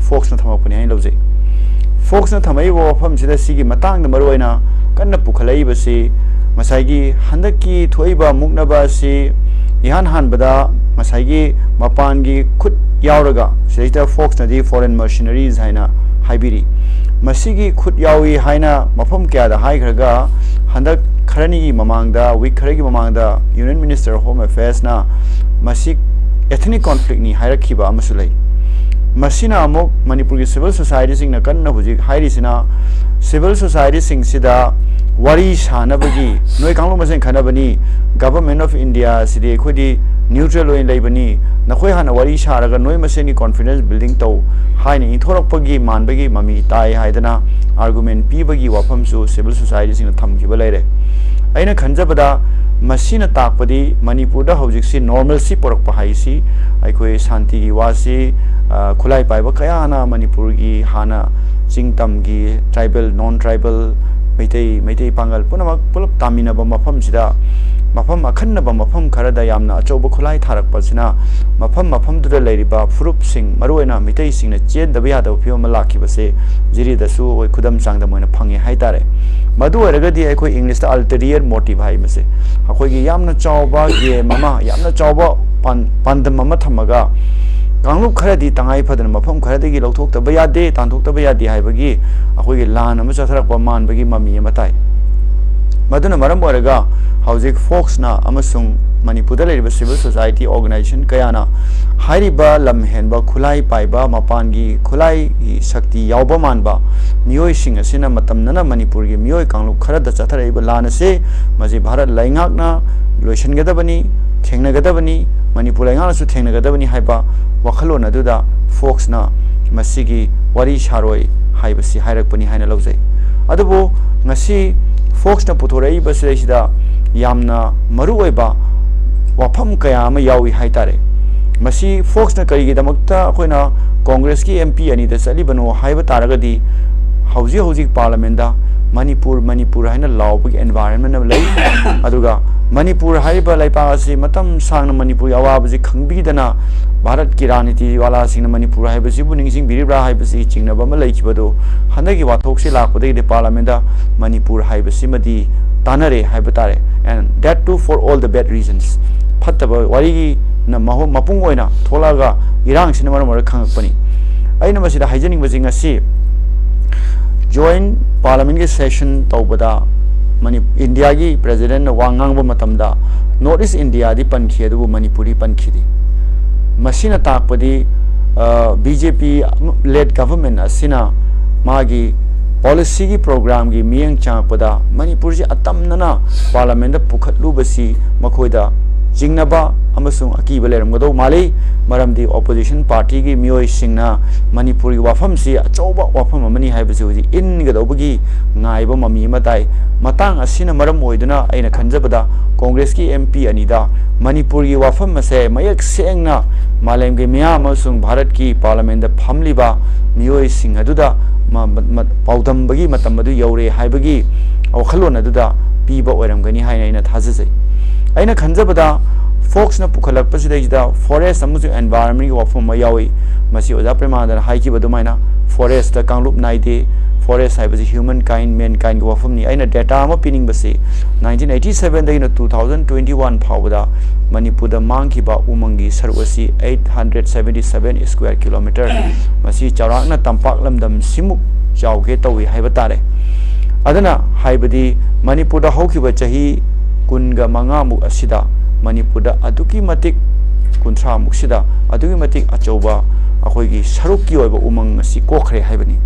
ꯐꯣꯛꯁꯅ ꯊꯝꯃꯛꯄꯅꯤ ꯍꯥꯏꯅ ꯂꯧꯖꯩ꯫ ꯐꯣꯛꯁꯅ ꯊꯝꯃꯛꯏꯕ ꯋꯥꯐꯝꯁꯤꯗ ꯁꯤꯒꯤ ꯃꯇꯥꯡꯗ ꯃꯔꯨꯑꯣꯏꯅ ꯀꯟꯅ ꯄꯨꯈꯠꯂꯛꯏꯕꯁꯤ ꯉꯁꯥꯏꯒꯤ ꯍꯟꯗꯛꯀꯤ ꯊꯣꯛꯏꯕ ꯃꯨꯛꯅꯕ ꯑꯁꯤ ꯏꯍꯥꯟ ꯍꯥꯟꯕꯗ ꯉꯁꯥꯏꯒꯤ ꯃꯄꯥꯟꯒꯤ ꯈꯨꯠ ꯌꯥꯎꯔꯒ, ꯁꯤꯗꯩꯁꯤꯗ ꯐꯣꯛꯁꯅꯗꯤ foreign mercenaries ꯍꯥꯏꯅ ꯍꯥꯏꯕꯤꯔꯤ꯫ ꯃꯁꯤꯒꯤ ꯈꯨꯠ ꯌꯥꯎꯏ ꯍꯥꯏꯅ ꯃꯐꯝ ꯀꯌꯥꯗ ꯍꯥꯏꯈ꯭ꯔꯒ, ꯍꯟꯗꯛ ꯈꯔꯅꯤꯒꯤ ꯃꯃꯥꯡꯗ, ꯋꯤꯛ ꯈꯔꯒꯤ ꯃꯃꯥꯡꯗ Union Minister Home Affairsꯅ ꯃꯁꯤ ethnic conflictꯅꯤ ꯍꯥꯏꯔꯛꯈꯤꯕ ꯑꯃꯁꯨ ꯂꯩ꯫ ꯃꯁꯤꯅ ꯑꯃꯨꯛ ꯃꯅꯤꯄꯨꯔꯒꯤ civil societyꯁꯤꯡꯅ ꯀꯟꯅ ꯍꯧꯖꯤꯛ ꯍꯥꯏꯔꯤꯁꯤꯅ, civil societyꯁꯤꯡꯁꯤꯗ ꯋꯥꯔꯤ ꯁꯥꯅꯕꯒꯤ, "ꯅꯣꯏ ꯀꯥꯡꯂꯨꯞ ꯃꯁꯦꯟ ꯈꯟꯅꯕꯅꯤ, Government of India ꯁꯤꯗꯤ ꯑꯩꯈꯣꯏꯗꯤ neutral ꯑꯣꯏꯅ ꯂꯩꯕꯅꯤ, ꯅꯈꯣꯏ ꯍꯥꯟꯅ ꯋꯥꯔꯤ ꯁꯥꯔꯒ ꯅꯣꯏ ꯃꯁꯦꯟꯒꯤ confidence building ꯇꯧ" ꯍꯥꯏꯅ ꯏꯟꯊꯣꯔꯛꯄꯒꯤ ꯃꯥꯟꯕꯒꯤ ꯃꯃꯤ ꯇꯥꯏ ꯍꯥꯏꯗꯅ argument ꯄꯤꯕꯒꯤ ꯋꯥꯐꯝꯁꯨ civil societyꯁꯤꯡꯅ ꯊꯝꯈꯤꯕ ꯂꯩꯔꯦ꯫ ꯑꯩꯅ ꯈꯟꯖꯕꯗ ꯃꯁꯤꯅ ꯇꯥꯛꯄꯗꯤ ꯃꯅꯤꯄꯨꯔꯗ ꯍꯧꯖꯤꯛꯁꯤ normalcy ꯄꯨꯔꯛꯄ ꯍꯥꯏꯁꯤ, ꯑꯩꯈꯣꯏ ꯁꯥꯟꯇꯤꯒꯤ ꯋꯥꯁꯤ, ꯑ, ꯈꯨꯠꯂꯥꯏ ꯄꯥꯏꯕ ꯀꯌꯥꯅ ꯃꯅꯤꯄꯨꯔꯒꯤ ꯍꯥꯟꯅ ꯆꯤꯡ ꯇꯝꯒꯤ tribal, non tribal, Meitei, Meitei ꯄꯥꯡꯒꯜ ꯄꯨꯝꯅꯃꯛ ꯄꯨꯂꯞ ꯇꯥꯃꯤꯟꯅꯕ ꯃꯐꯝꯁꯤꯗ, ꯃꯐꯝ ꯑꯈꯟꯅꯕ ꯃꯐꯝ ꯈꯔꯗ ꯌꯥꯝꯅ ꯑꯆꯧꯕ ꯈꯨꯠꯂꯥꯏ ꯊꯥꯔꯛꯄꯁꯤꯅ ꯃꯐꯝ ꯃꯐꯝꯗꯨꯗ ꯂꯩꯔꯤꯕ ꯐꯨꯔꯨꯞꯁꯤꯡ, ꯃꯔꯨꯑꯣꯏꯅ ꯃꯤꯇꯩꯁꯤꯡꯅ ꯆꯦꯟꯗꯕ ꯌꯥꯗꯕ ꯐꯤꯕꯝ ꯑꯃ ꯂꯥꯛꯈꯤꯕꯁꯦ ꯖꯤꯔꯤꯗꯁꯨ ꯑꯩꯈꯣꯏ ꯈꯨꯗꯝ ꯆꯥꯡꯗꯝ ꯑꯣꯏꯅ ꯐꯪꯉꯦ ꯍꯥꯏꯇꯥꯔꯦ꯫ ꯃꯗꯨ ꯑꯣꯏꯔꯒꯗꯤ ꯑꯩꯈꯣꯏ Englishꯇ ulterior motive ꯍꯥꯏꯕꯁꯦ, ꯑꯩꯈꯣꯏꯒꯤ ꯌꯥꯝꯅ ꯆꯥꯎꯕ game ꯑꯃ, ꯌꯥꯝꯅ ꯆꯥꯎꯕ ꯄꯥꯟ-, ꯄꯥꯟꯗꯝ ꯑꯃ ꯊꯝꯃꯒ ꯀꯥꯡꯂꯨꯞ ꯈꯔꯗꯤ ꯇꯉꯥꯏ ꯐꯗꯅ ꯃꯐꯝ ꯈꯔꯗꯒꯤ ꯂꯧꯊꯣꯛꯇꯕ ꯌꯥꯗꯦ, ꯇꯥꯟꯊꯣꯛꯇꯕ ꯌꯥꯗꯦ ꯍꯥꯏꯕꯒꯤ ꯑꯩꯈꯣꯏꯒꯤ ꯂꯥꯟ ꯑꯃ ꯆꯠꯊꯔꯛꯄ ꯃꯥꯟꯕꯒꯤ ꯃꯃꯤ ꯑꯃ ꯇꯥꯏ꯫ ꯃꯗꯨꯅ ꯃꯔꯝ ꯑꯣꯏꯔꯒ ꯍꯧꯖꯤꯛ ꯐꯣꯛꯁꯅ ꯑꯃꯁꯨꯡ ꯃꯅꯤꯄꯨꯔꯗ ꯂꯩꯔꯤꯕ civil society organization ꯀꯌꯥꯅ ꯍꯥꯏꯔꯤꯕ ꯂꯝ ꯍꯦꯟꯕ ꯈꯨꯠꯂꯥꯏ ꯄꯥꯏꯕ, ꯃꯄꯥꯟꯒꯤ ꯈꯨꯠꯂꯥꯏꯒꯤ ꯁꯛꯇꯤ ꯌꯥꯎꯕ ꯃꯥꯟꯕ ꯃꯤꯑꯣꯏꯁꯤꯡ ꯑꯁꯤꯅ ꯃꯇꯝꯅꯅ ꯃꯅꯤꯄꯨꯔꯒꯤ ꯃꯤꯑꯣꯏ ꯀꯥꯡꯂꯨꯞ ꯈꯔꯗ ꯆꯠꯊꯔꯛꯏꯕ ꯂꯥꯟ ꯑꯁꯤ, ꯃꯁꯤ ꯚꯥꯔꯠ ꯂꯩꯉꯥꯛꯅ ꯂꯣꯏꯁꯤꯟꯒꯗꯕꯅꯤ, ꯊꯦꯡꯅꯒꯗꯕꯅꯤ, ꯃꯅꯤꯄꯨꯔ ꯂꯩꯉꯥꯛꯅꯁꯨ ꯊꯦꯡꯅꯒꯗꯕꯅꯤ ꯍꯥꯏꯕ ꯋꯥꯈꯜꯂꯣꯟ ꯑꯗꯨꯗ ꯐꯣꯛꯁꯅ ꯃꯁꯤꯒꯤ ꯋꯥꯔꯤ ꯁꯥꯔꯣꯏ ꯍꯥꯏꯕꯁꯤ ꯍꯥꯏꯔꯛꯄꯅꯤ ꯍꯥꯏꯅ ꯂꯧꯖꯩ꯫ ꯑꯗꯨꯕꯨ ꯉꯁꯤ ꯐꯣꯛꯁꯅ ꯄꯨꯊꯣꯔꯛꯏꯕꯁꯤꯗꯩꯁꯤꯗ ꯌꯥꯝꯅ ꯃꯔꯨꯑꯣꯏꯕ ꯋꯥꯐꯝ ꯀꯌꯥ ꯑꯃ ꯌꯥꯎꯏ ꯍꯥꯏꯇꯥꯔꯦ꯫ ꯃꯁꯤ ꯐꯣꯛꯁꯅ ꯀꯔꯤꯒꯤꯗꯃꯛꯇ ꯑꯩꯈꯣꯏꯅ ꯀꯣꯡꯒ꯭ꯔꯦꯁꯀꯤ MP ꯑꯅꯤꯗ ꯆꯠꯂꯤꯕꯅꯣ ꯍꯥꯏꯕ ꯇꯥꯔꯒꯗꯤ, ꯍꯧꯖꯤꯛ ꯍꯧꯖꯤꯛ ꯄꯥꯔꯂꯃꯦꯟꯗ "ꯃꯅꯤꯄꯨꯔ, ꯃꯅꯤꯄꯨꯔ" ꯍꯥꯏꯅ ꯂꯥꯎꯕꯒꯤ environment ꯑꯃ ꯂꯩ꯫ ꯑꯗꯨꯒ ꯃꯅꯤꯄꯨꯔ ꯍꯥꯏꯔꯤꯕ ꯂꯩꯄꯥꯛ ꯑꯁꯤ ꯃꯇꯝ ꯁꯥꯡꯅ ꯃꯅꯤꯄꯨꯔꯒꯤ ꯑꯋꯥꯕꯁꯤ ꯈꯪꯕꯤꯗꯅ ꯚꯥꯔꯠꯀꯤ ꯔꯥꯖꯅꯤꯇꯤ ꯋꯥꯂꯥꯁꯤꯡꯅ ꯃꯅꯤꯄꯨꯔ ꯍꯥꯏꯕꯁꯤꯕꯨ ꯅꯤꯡꯁꯤꯡꯕꯤꯔꯤꯕ꯭ꯔꯥ ꯍꯥꯏꯕꯁꯤ ꯆꯤꯡꯅꯕ ꯑꯃ ꯂꯩꯈꯤꯕꯗꯨ, ꯍꯟꯗꯛꯀꯤ ꯋꯥꯊꯣꯛꯁꯤ ꯂꯥꯛꯄꯗꯒꯤꯗꯤ ꯄꯥꯔꯂꯃꯦꯟꯗ ꯃꯅꯤꯄꯨꯔ ꯍꯥꯏꯕꯁꯤꯃꯗꯤ ꯇꯥꯟꯅꯔꯦ ꯍꯥꯏꯕ ꯇꯥꯔꯦ꯫ And that too for all the bad reasons. ꯐꯠꯇꯕ ꯋꯥꯔꯤꯅ ꯃꯍꯨ-, ꯃꯄꯨꯡ ꯑꯣꯏꯅ ꯊꯣꯛꯂꯛꯑꯒ ꯏꯔꯥꯡꯁꯤꯅ ꯃꯔꯝ ꯑꯣꯏꯔꯒ ꯈꯪꯉꯛꯄꯅꯤ꯫ ꯑꯩꯅ ꯃꯁꯤꯗ ꯍꯥꯏꯖꯅꯤꯡꯕꯁꯤ, ꯉꯁꯤ joint parliamentꯀꯤ session ꯇꯧꯕꯗ ꯃꯅꯤ ꯏꯟꯗꯤꯌꯥꯒꯤ ꯄ꯭ꯔꯦꯁꯤꯗꯦꯟꯠꯅ ꯋꯥ ꯉꯥꯡꯕ ꯃꯇꯝꯗ ꯅꯣꯔꯠ ꯏꯁ ꯏꯟꯗꯤꯌꯥꯗꯤ ꯄꯟꯈꯤ, ꯑꯗꯨꯕꯨ ꯃꯅꯤꯄꯨꯔꯗꯤ ꯄꯟꯈꯤꯗꯦ꯫ ꯃꯁꯤꯅ ꯇꯥꯛꯄꯗꯤ ꯕꯤ ꯖꯦ ꯄꯤ ꯂꯦꯠ ꯒꯚꯔꯟꯃꯦꯟꯠ ꯑꯁꯤꯅ ꯃꯥꯒꯤ ꯄꯣꯂꯤꯁꯤꯒꯤ ꯄ꯭ꯔꯣꯒ꯭ꯔꯥꯝꯒꯤ ꯃꯤꯠꯌꯦꯡ ꯆꯪꯉꯛꯄꯗ ꯃꯅꯤꯄꯨꯔꯁꯤ ꯑꯇꯝꯅꯅ ꯄꯥꯔꯂꯤꯌꯥꯃꯦꯟꯠꯇ ꯄꯨꯈꯠꯂꯨꯕꯁꯤ ꯃꯈꯣꯏꯗ ꯆꯤꯡꯅꯕ ꯑꯃꯁꯨꯡ ꯑꯀꯤꯕ ꯂꯩꯔꯝꯒꯗꯧ ꯃꯥꯜꯂꯤ꯫ ꯃꯔꯝꯗꯤ ꯑꯣꯄꯣꯖꯤꯁꯟ ꯄꯥꯔꯇꯤꯒꯤ ꯃꯤꯑꯣꯏꯁꯤꯡꯅ ꯃꯅꯤꯄꯨꯔꯒꯤ ꯋꯥꯐꯝꯁꯤ ꯑꯆꯧꯕ ꯋꯥꯐꯝ ꯑꯃꯅꯤ ꯍꯥꯏꯕꯁꯤ ꯍꯧꯖꯤꯛ ꯏꯟꯒꯗꯧꯕꯒꯤ ꯉꯥꯏꯕ ꯃꯃꯤ ꯑꯃ ꯇꯥꯏ꯫ ꯃꯇꯥꯡ ꯑꯁꯤꯅ ꯃꯔꯝ ꯑꯣꯏꯗꯨꯅ ꯑꯩꯅ ꯈꯟꯖꯕꯗ ꯀꯣꯡꯒ꯭ꯔꯦꯁꯀꯤ ꯑꯦꯝ ꯄꯤ ꯑꯅꯤꯗ ꯃꯅꯤꯄꯨꯔꯒꯤ ꯋꯥꯐꯝ ꯑꯁꯦ ꯃꯌꯦꯛ ꯁꯦꯡꯅ ꯃꯥꯂꯦꯝꯒꯤ ꯃꯤꯌꯥꯝ ꯑꯃꯁꯨꯡ ꯚꯥꯔꯠꯀꯤ ꯄꯥꯔꯂꯤꯌꯥꯃꯦꯟꯠꯇ ꯐꯝꯂꯤꯕ ꯃꯤꯑꯣꯏꯁꯤꯡ ꯑꯗꯨꯗ ꯃ-, ꯃ-, ꯃ-, ꯄꯥꯎꯗꯝꯕꯒꯤ ꯃꯇꯝ ꯑꯗꯨ ꯌꯧꯔꯦ ꯍꯥꯏꯕꯒꯤ ꯋꯥꯈꯜꯂꯣꯟ ꯑꯗꯨꯗ ꯄꯤꯕ ꯑꯣꯏꯔꯝꯒꯅꯤ ꯍꯥꯏꯅ ꯑꯩꯅ ꯊꯥꯖꯖꯩ꯫ ꯑꯩꯅ ꯈꯟꯖꯕꯗ ꯐꯣꯛꯁꯅ ꯄꯨꯈꯠꯂꯛꯄꯁꯤꯗꯩꯁꯤꯗ ꯐꯣꯔꯦꯁ ꯑꯃꯁꯨꯡ ꯑꯦꯟꯚꯥꯏꯔꯟꯃꯦꯟꯠꯀꯤ ꯋꯥꯐꯝ ꯑꯃ ꯌꯥꯎꯏ꯫ ꯃꯁꯤ ꯑꯣꯖꯥ ꯄ꯭ꯔꯦꯃꯥꯅꯟꯗꯅ ꯍꯥꯏꯈꯤꯕ ꯑꯗꯨꯃꯥꯏꯅ ꯐꯣꯔꯦꯁꯇ ꯀꯥꯡꯂꯨꯞ ꯅꯥꯏꯗꯦ꯫ ꯐꯣꯔꯦꯁ ꯍꯥꯏꯕꯁꯤ ꯍ꯭ꯌꯨꯃꯦꯟ ꯀꯥꯏꯟ, ꯃꯦꯟ ꯀꯥꯏꯟꯒꯤ ꯋꯥꯐꯝꯅꯤ꯫ ꯑꯩꯅ ꯗꯦꯇꯥ ꯑꯃ ꯄꯤꯅꯤꯡꯕꯁꯤ, ꯅꯥꯏꯟꯇꯤꯟ ꯑꯩꯠꯇꯤ ꯁꯚꯦꯟꯗꯒꯤꯅ ꯇꯨ ꯊꯥꯎꯖꯟ ꯇ꯭ꯋꯦꯟꯇꯤ ꯋꯥꯟ ꯐꯥꯎꯕꯗ ꯃꯅꯤꯄꯨꯔꯗ ꯃꯥꯡꯈꯤꯕ ꯎꯃꯪꯒꯤ ꯁꯔꯨꯛ ꯑꯁꯤ eight hundred seventy seven square kilometre, ꯃꯁꯤ ꯆꯥꯎꯔꯥꯛꯅ ꯇꯝꯄꯥꯛ ꯂꯝꯗꯝꯁꯤꯃꯨꯛ ꯆꯥꯎꯒꯦ ꯇꯧꯏ ꯍꯥꯏꯕ ꯇꯥꯔꯦ꯫ ꯑꯗꯨꯅ ꯍꯥꯏꯕꯗꯤ ꯃꯅꯤꯄꯨꯔꯗ ꯍꯧꯈꯤꯕ ꯆꯍꯤ ꯀꯨꯟꯒ ꯃꯉꯥꯃꯨꯛ ꯑꯁꯤꯗ ꯃꯅꯤꯄꯨꯔꯗ ꯑꯗꯨꯛꯀꯤ ꯃꯇꯤꯛ, ꯀꯨꯟꯊ꯭ꯔꯥꯃꯨꯛꯁꯤꯗ ꯑꯗꯨꯛꯀꯤ ꯃꯇꯤꯛ ꯑꯆꯧꯕ ꯑꯩꯈꯣꯏꯒꯤ ꯁꯔꯨꯛꯀꯤ ꯑꯣꯏꯕ ꯎꯃꯪ ꯑꯁꯤ ꯀꯣꯛꯈ꯭ꯔꯦ ꯍꯥꯏꯕꯅꯤ꯫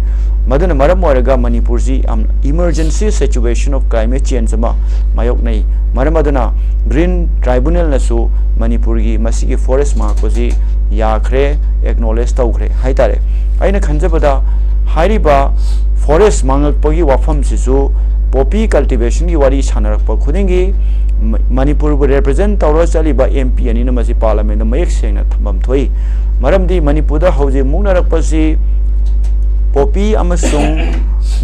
ꯃꯗꯨꯅ ꯃꯔꯝ ꯑꯣꯏꯔꯒ ꯃꯅꯤꯄꯨꯔꯁꯤ ꯌꯥꯝ emergency situation of climate change ꯑꯃ ꯃꯥꯌꯣꯛꯅꯩ꯫ ꯃꯔꯝ ꯑꯗꯨꯅ ꯒ꯭ꯔꯤꯟ ꯇ꯭ꯔꯥꯏꯕꯨꯅꯦꯜꯅꯁꯨ ꯃꯅꯤꯄꯨꯔꯒꯤ ꯃꯁꯤꯒꯤ ꯐꯣꯔꯦꯁ ꯃꯥꯡꯉꯛꯄꯁꯤ ꯌꯥꯈ꯭ꯔꯦ, ꯑꯦꯛꯅꯣꯂꯦꯖ ꯇꯧꯈ꯭ꯔꯦ ꯍꯥꯏꯇꯥꯔꯦ꯫ ꯑꯩꯅ ꯈꯟꯖꯕꯗ ꯍꯥꯏꯔꯤꯕ ꯐꯣꯔꯦꯁ ꯃꯥꯡꯉꯛꯄꯒꯤ ꯋꯥꯐꯝꯁꯤꯁꯨ ꯄꯣꯄꯤ ꯀꯜꯇꯤꯚꯦꯁꯟꯒꯤ ꯋꯥꯔꯤ ꯁꯥꯟꯅꯔꯛꯄ ꯈꯨꯗꯤꯡꯒꯤ ꯃ-, ꯃꯅꯤꯄꯨꯔꯕꯨ ꯔꯦꯄ꯭ꯔꯖꯦꯟꯠ ꯇꯧꯔꯒ ꯆꯠꯂꯤꯕ ꯑꯦꯝ ꯄꯤ ꯑꯅꯤꯅ ꯃꯁꯤ ꯄꯥꯔꯂꯤꯌꯥꯃꯦꯟꯠꯇ ꯃꯌꯦꯛ ꯁꯦꯡꯅ ꯊꯝꯐꯝ ꯊꯣꯛꯏ꯫ ꯃꯔꯝꯗꯤ ꯃꯅꯤꯄꯨꯔꯗ ꯍꯧꯖꯤꯛ ꯃꯨꯛꯅꯔꯛꯄꯁꯤ ꯄꯣꯄꯤ ꯑꯃꯁꯨꯡ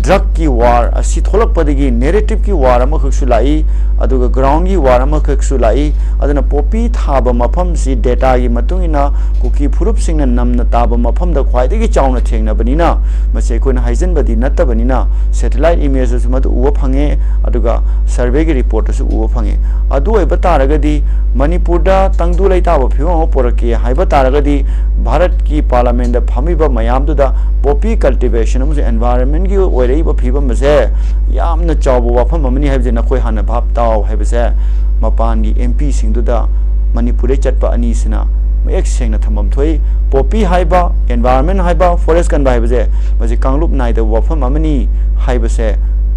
ꯗ꯭ꯔꯒꯀꯤ ꯋꯥꯔ ꯑꯁꯤ ꯊꯣꯛꯂꯛꯄꯗꯒꯤ ꯅꯦꯔꯦꯇꯤꯚꯀꯤ ꯋꯥꯔ ꯑꯃꯈꯛꯁꯨ ꯂꯥꯛꯏ꯫ ꯑꯗꯨꯒ ꯒ꯭ꯔꯥꯎꯟꯒꯤ ꯋꯥꯔ ꯑꯃꯈꯛꯁꯨ ꯂꯥꯛꯏ꯫ ꯑꯗꯨꯅ ꯄꯣꯄꯤ ꯊꯥꯕ ꯃꯐꯝꯁꯤ ꯗꯦꯇꯥꯒꯤ ꯃꯇꯨꯡ ꯏꯟꯅ ꯀꯨꯀꯤ ꯐꯨꯔꯨꯞꯁꯤꯡꯅ ꯅꯝꯅ ꯇꯥꯕ ꯃꯐꯝꯗ ꯈ꯭ꯋꯥꯏꯗꯒꯤ ꯆꯥꯎꯅ ꯊꯦꯡꯅꯕꯅꯤꯅ, ꯃꯁꯤ ꯑꯩꯈꯣꯏꯅ ꯍꯥꯏꯖꯤꯟꯕꯗꯤ ꯅꯠꯇꯕꯅꯤꯅ, ꯁꯦꯇꯦꯂꯥꯏꯠ ꯏꯃꯦꯖꯇꯁꯨ ꯃꯗꯨ ꯎꯕ ꯐꯪꯉꯦ, ꯑꯗꯨꯒ ꯁꯔꯚꯦꯒꯤ ꯔꯤꯄꯣꯔꯠꯇꯁꯨ ꯎꯕ ꯐꯪꯉꯦ꯫ ꯑꯗꯨ ꯑꯣꯏꯕ ꯇꯥꯔꯒꯗꯤ ꯃꯅꯤꯄꯨꯔꯗ ꯇꯪꯗꯨ ꯂꯩꯇꯥꯕ ꯐꯤꯕꯝ ꯑꯃ ꯄꯨꯔꯛꯀꯦ ꯍꯥꯏꯕ ꯇꯥꯔꯒꯗꯤ, ꯚꯥꯔꯠꯀꯤ ꯄꯥꯔꯂꯥꯃꯦꯟꯗ ꯐꯝꯃꯤꯕ ꯃꯌꯥꯝꯗꯨꯗ ꯄꯣꯄꯤ ꯀꯜꯇꯤꯚꯦꯁꯟ ꯑꯃꯁꯨꯡ ꯑꯦꯟꯚꯥꯏꯔꯟꯃꯦꯟꯒꯤ ꯑꯣꯏꯔꯛꯏꯕ ꯐꯤꯕꯝ ꯑꯁꯦ ꯌꯥꯝꯅ ꯆꯥꯎꯕ ꯋꯥꯐꯝ ꯑꯃꯅꯤ ꯍꯥꯏꯕꯁꯦ ꯅꯈꯣꯏ ꯍꯥꯟꯅ ꯚꯥꯞ ꯇꯥꯎ ꯍꯥꯏꯕꯁꯦ ꯃꯄꯥꯟꯒꯤ ꯑꯦꯝ ꯄꯤꯁꯤꯡꯗꯨꯗ ꯃꯅꯤꯄꯨꯔꯗꯩ ꯆꯠꯄ ꯑꯅꯤꯁꯤꯅ ꯃꯌꯦꯛ ꯁꯦꯡꯅ ꯊꯝꯐꯝ ꯊꯣꯛꯏ꯫ ꯄꯣꯄꯤ ꯍꯥꯏꯕ, ꯑꯦꯟꯚꯥꯏꯔꯟꯃꯦꯟ ꯍꯥꯏꯕ, ꯐꯣꯔꯦꯁ ꯀꯟꯕ ꯍꯥꯏꯕꯁꯦ, ꯃꯁꯤ ꯀꯥꯡꯂꯨꯞ ꯅꯥꯏꯗꯕ ꯋꯥꯐꯝ ꯑꯃꯅꯤ ꯍꯥꯏꯕꯁꯦ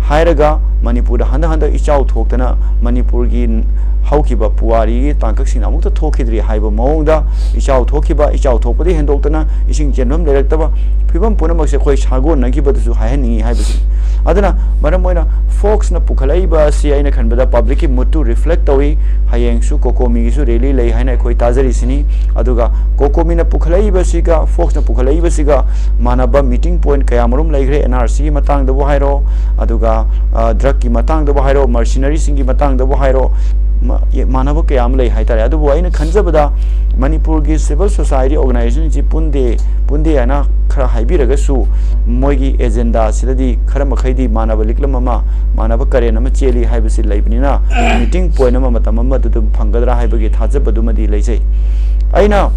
ꯍꯥꯏꯔꯒ, ꯃꯅꯤꯄꯨꯔꯗ ꯍꯟꯗꯛ ꯍꯟꯗꯛ ꯏꯆꯥꯎ ꯊꯣꯛꯇꯅ ꯃꯅꯤꯄꯨꯔꯒꯤ ꯍꯧꯈꯤꯕ ꯄꯨꯋꯥꯔꯤꯒꯤ ꯇꯥꯡꯀꯛꯁꯤꯡꯗ ꯑꯃꯨꯛꯇ ꯊꯣꯛꯈꯤꯗ꯭ꯔꯤ ꯍꯥꯏꯕ ꯃꯑꯣꯡꯗ, ꯏꯆꯥꯎ ꯊꯣꯛꯈꯤꯕ, ꯏꯆꯥꯎ ꯊꯣꯛꯄꯗꯒꯤ ꯍꯦꯟꯗꯣꯛꯇꯅ ꯏꯁꯤꯡ ꯆꯦꯟꯐꯝ ꯂꯩꯔꯛꯇꯕ ꯐꯤꯕꯝ ꯄꯨꯝꯅꯃꯛꯁꯦ ꯑꯩꯈꯣꯏ ꯁꯥꯒꯣꯟꯅꯈꯤꯕꯗꯁꯨ ꯍꯥꯏꯍꯟꯅꯤꯡꯏ ꯍꯥꯏꯕꯁꯤꯅꯤ꯫ ꯑꯗꯨꯅ ꯃꯔꯝ ꯑꯣꯏꯅ ꯐꯣꯛꯁꯅ ꯄꯨꯈꯠꯂꯛꯏꯕ ꯑꯁꯤ ꯑꯩꯅ ꯈꯟꯕꯗ ꯄꯕ꯭ꯂꯤꯛꯀꯤ ꯃꯨꯠꯇꯨ ꯔꯤꯐ꯭ꯂꯦꯛ ꯇꯧꯏ꯫ ꯍꯌꯦꯡꯁꯨ ꯀꯣꯀꯣꯃꯤꯒꯤꯁꯨ ꯔꯦꯂꯤ ꯂꯩ ꯍꯥꯏꯅ ꯑꯩꯈꯣꯏ ꯇꯥꯖꯔꯤꯁꯤꯅꯤ꯫ ꯑꯗꯨꯒ ꯀꯣꯀꯣꯃꯤꯅ ꯄꯨꯈꯠꯂꯛꯏꯕꯁꯤꯒ ꯐꯣꯛꯁꯅ ꯄꯨꯈꯠꯂꯛꯏꯕꯁꯤꯒ ꯃꯥꯟꯅꯕ ꯃꯤꯇꯤꯡ ꯄꯣꯏꯟꯠ ꯀꯌꯥ ꯃꯔꯨꯝ ꯂꯩꯈ꯭ꯔꯦ꯫ ꯑꯦꯟ ꯑꯥꯔ ꯁꯤꯒꯤ ꯃꯇꯥꯡꯗꯕꯨ ꯍꯥꯏꯔꯣ, ꯑꯗꯨꯒ ꯗ꯭ꯔꯒꯀꯤ ꯃꯇꯥꯡꯗꯕꯨ ꯍꯥꯏꯔꯣ, ꯃꯔꯁꯤꯅꯔꯤꯁꯤꯡꯒꯤ ꯃꯇꯥꯡꯗꯕꯨ ꯍꯥꯏꯔꯣ, ꯃ-, ꯃꯥꯟꯅꯕ ꯀꯌꯥ ꯑꯃ ꯂꯩ ꯍꯥꯏꯇꯥꯔꯦ꯫ ꯑꯗꯨꯕꯨ ꯑꯩꯅ ꯈꯟꯖꯕꯗ ꯃꯅꯤꯄꯨꯔꯒꯤ ꯁꯤꯚꯤꯜ ꯁꯣꯁꯥꯏꯇꯤ ꯑꯣꯔꯒꯅꯥꯏꯖꯦꯁꯟꯁꯤ ꯄꯨꯟꯗꯦ, ꯄꯨꯟꯗꯦ ꯍꯥꯏꯅ ꯈꯔ ꯍꯥꯏꯕꯤꯔꯒꯁꯨ, ꯃꯣꯏꯒꯤ ꯑꯦꯖꯦꯟꯗꯥꯁꯤꯗꯗꯤ ꯈꯔ ꯃꯈꯩꯗꯤ ꯃꯥꯟꯅꯕ ꯂꯤꯛꯂꯝ ꯑꯃ, ꯃꯥꯟꯅꯕ ꯀꯔꯦꯟ ꯑꯃ ꯆꯦꯜꯂꯤ ꯍꯥꯏꯕꯁꯤ ꯂꯩꯕꯅꯤꯅ, ꯃꯤꯇꯤꯡ ꯄꯣꯏꯟꯠ ꯑꯃ ꯃꯇꯝ ꯑꯃꯗꯨꯗ ꯐꯪꯒꯗ꯭ꯔꯥ ꯍꯥꯏꯕꯒꯤ ꯊꯥꯖꯕꯗꯨꯃꯗꯤ ꯂꯩꯖꯩ꯫ ꯑꯩꯅ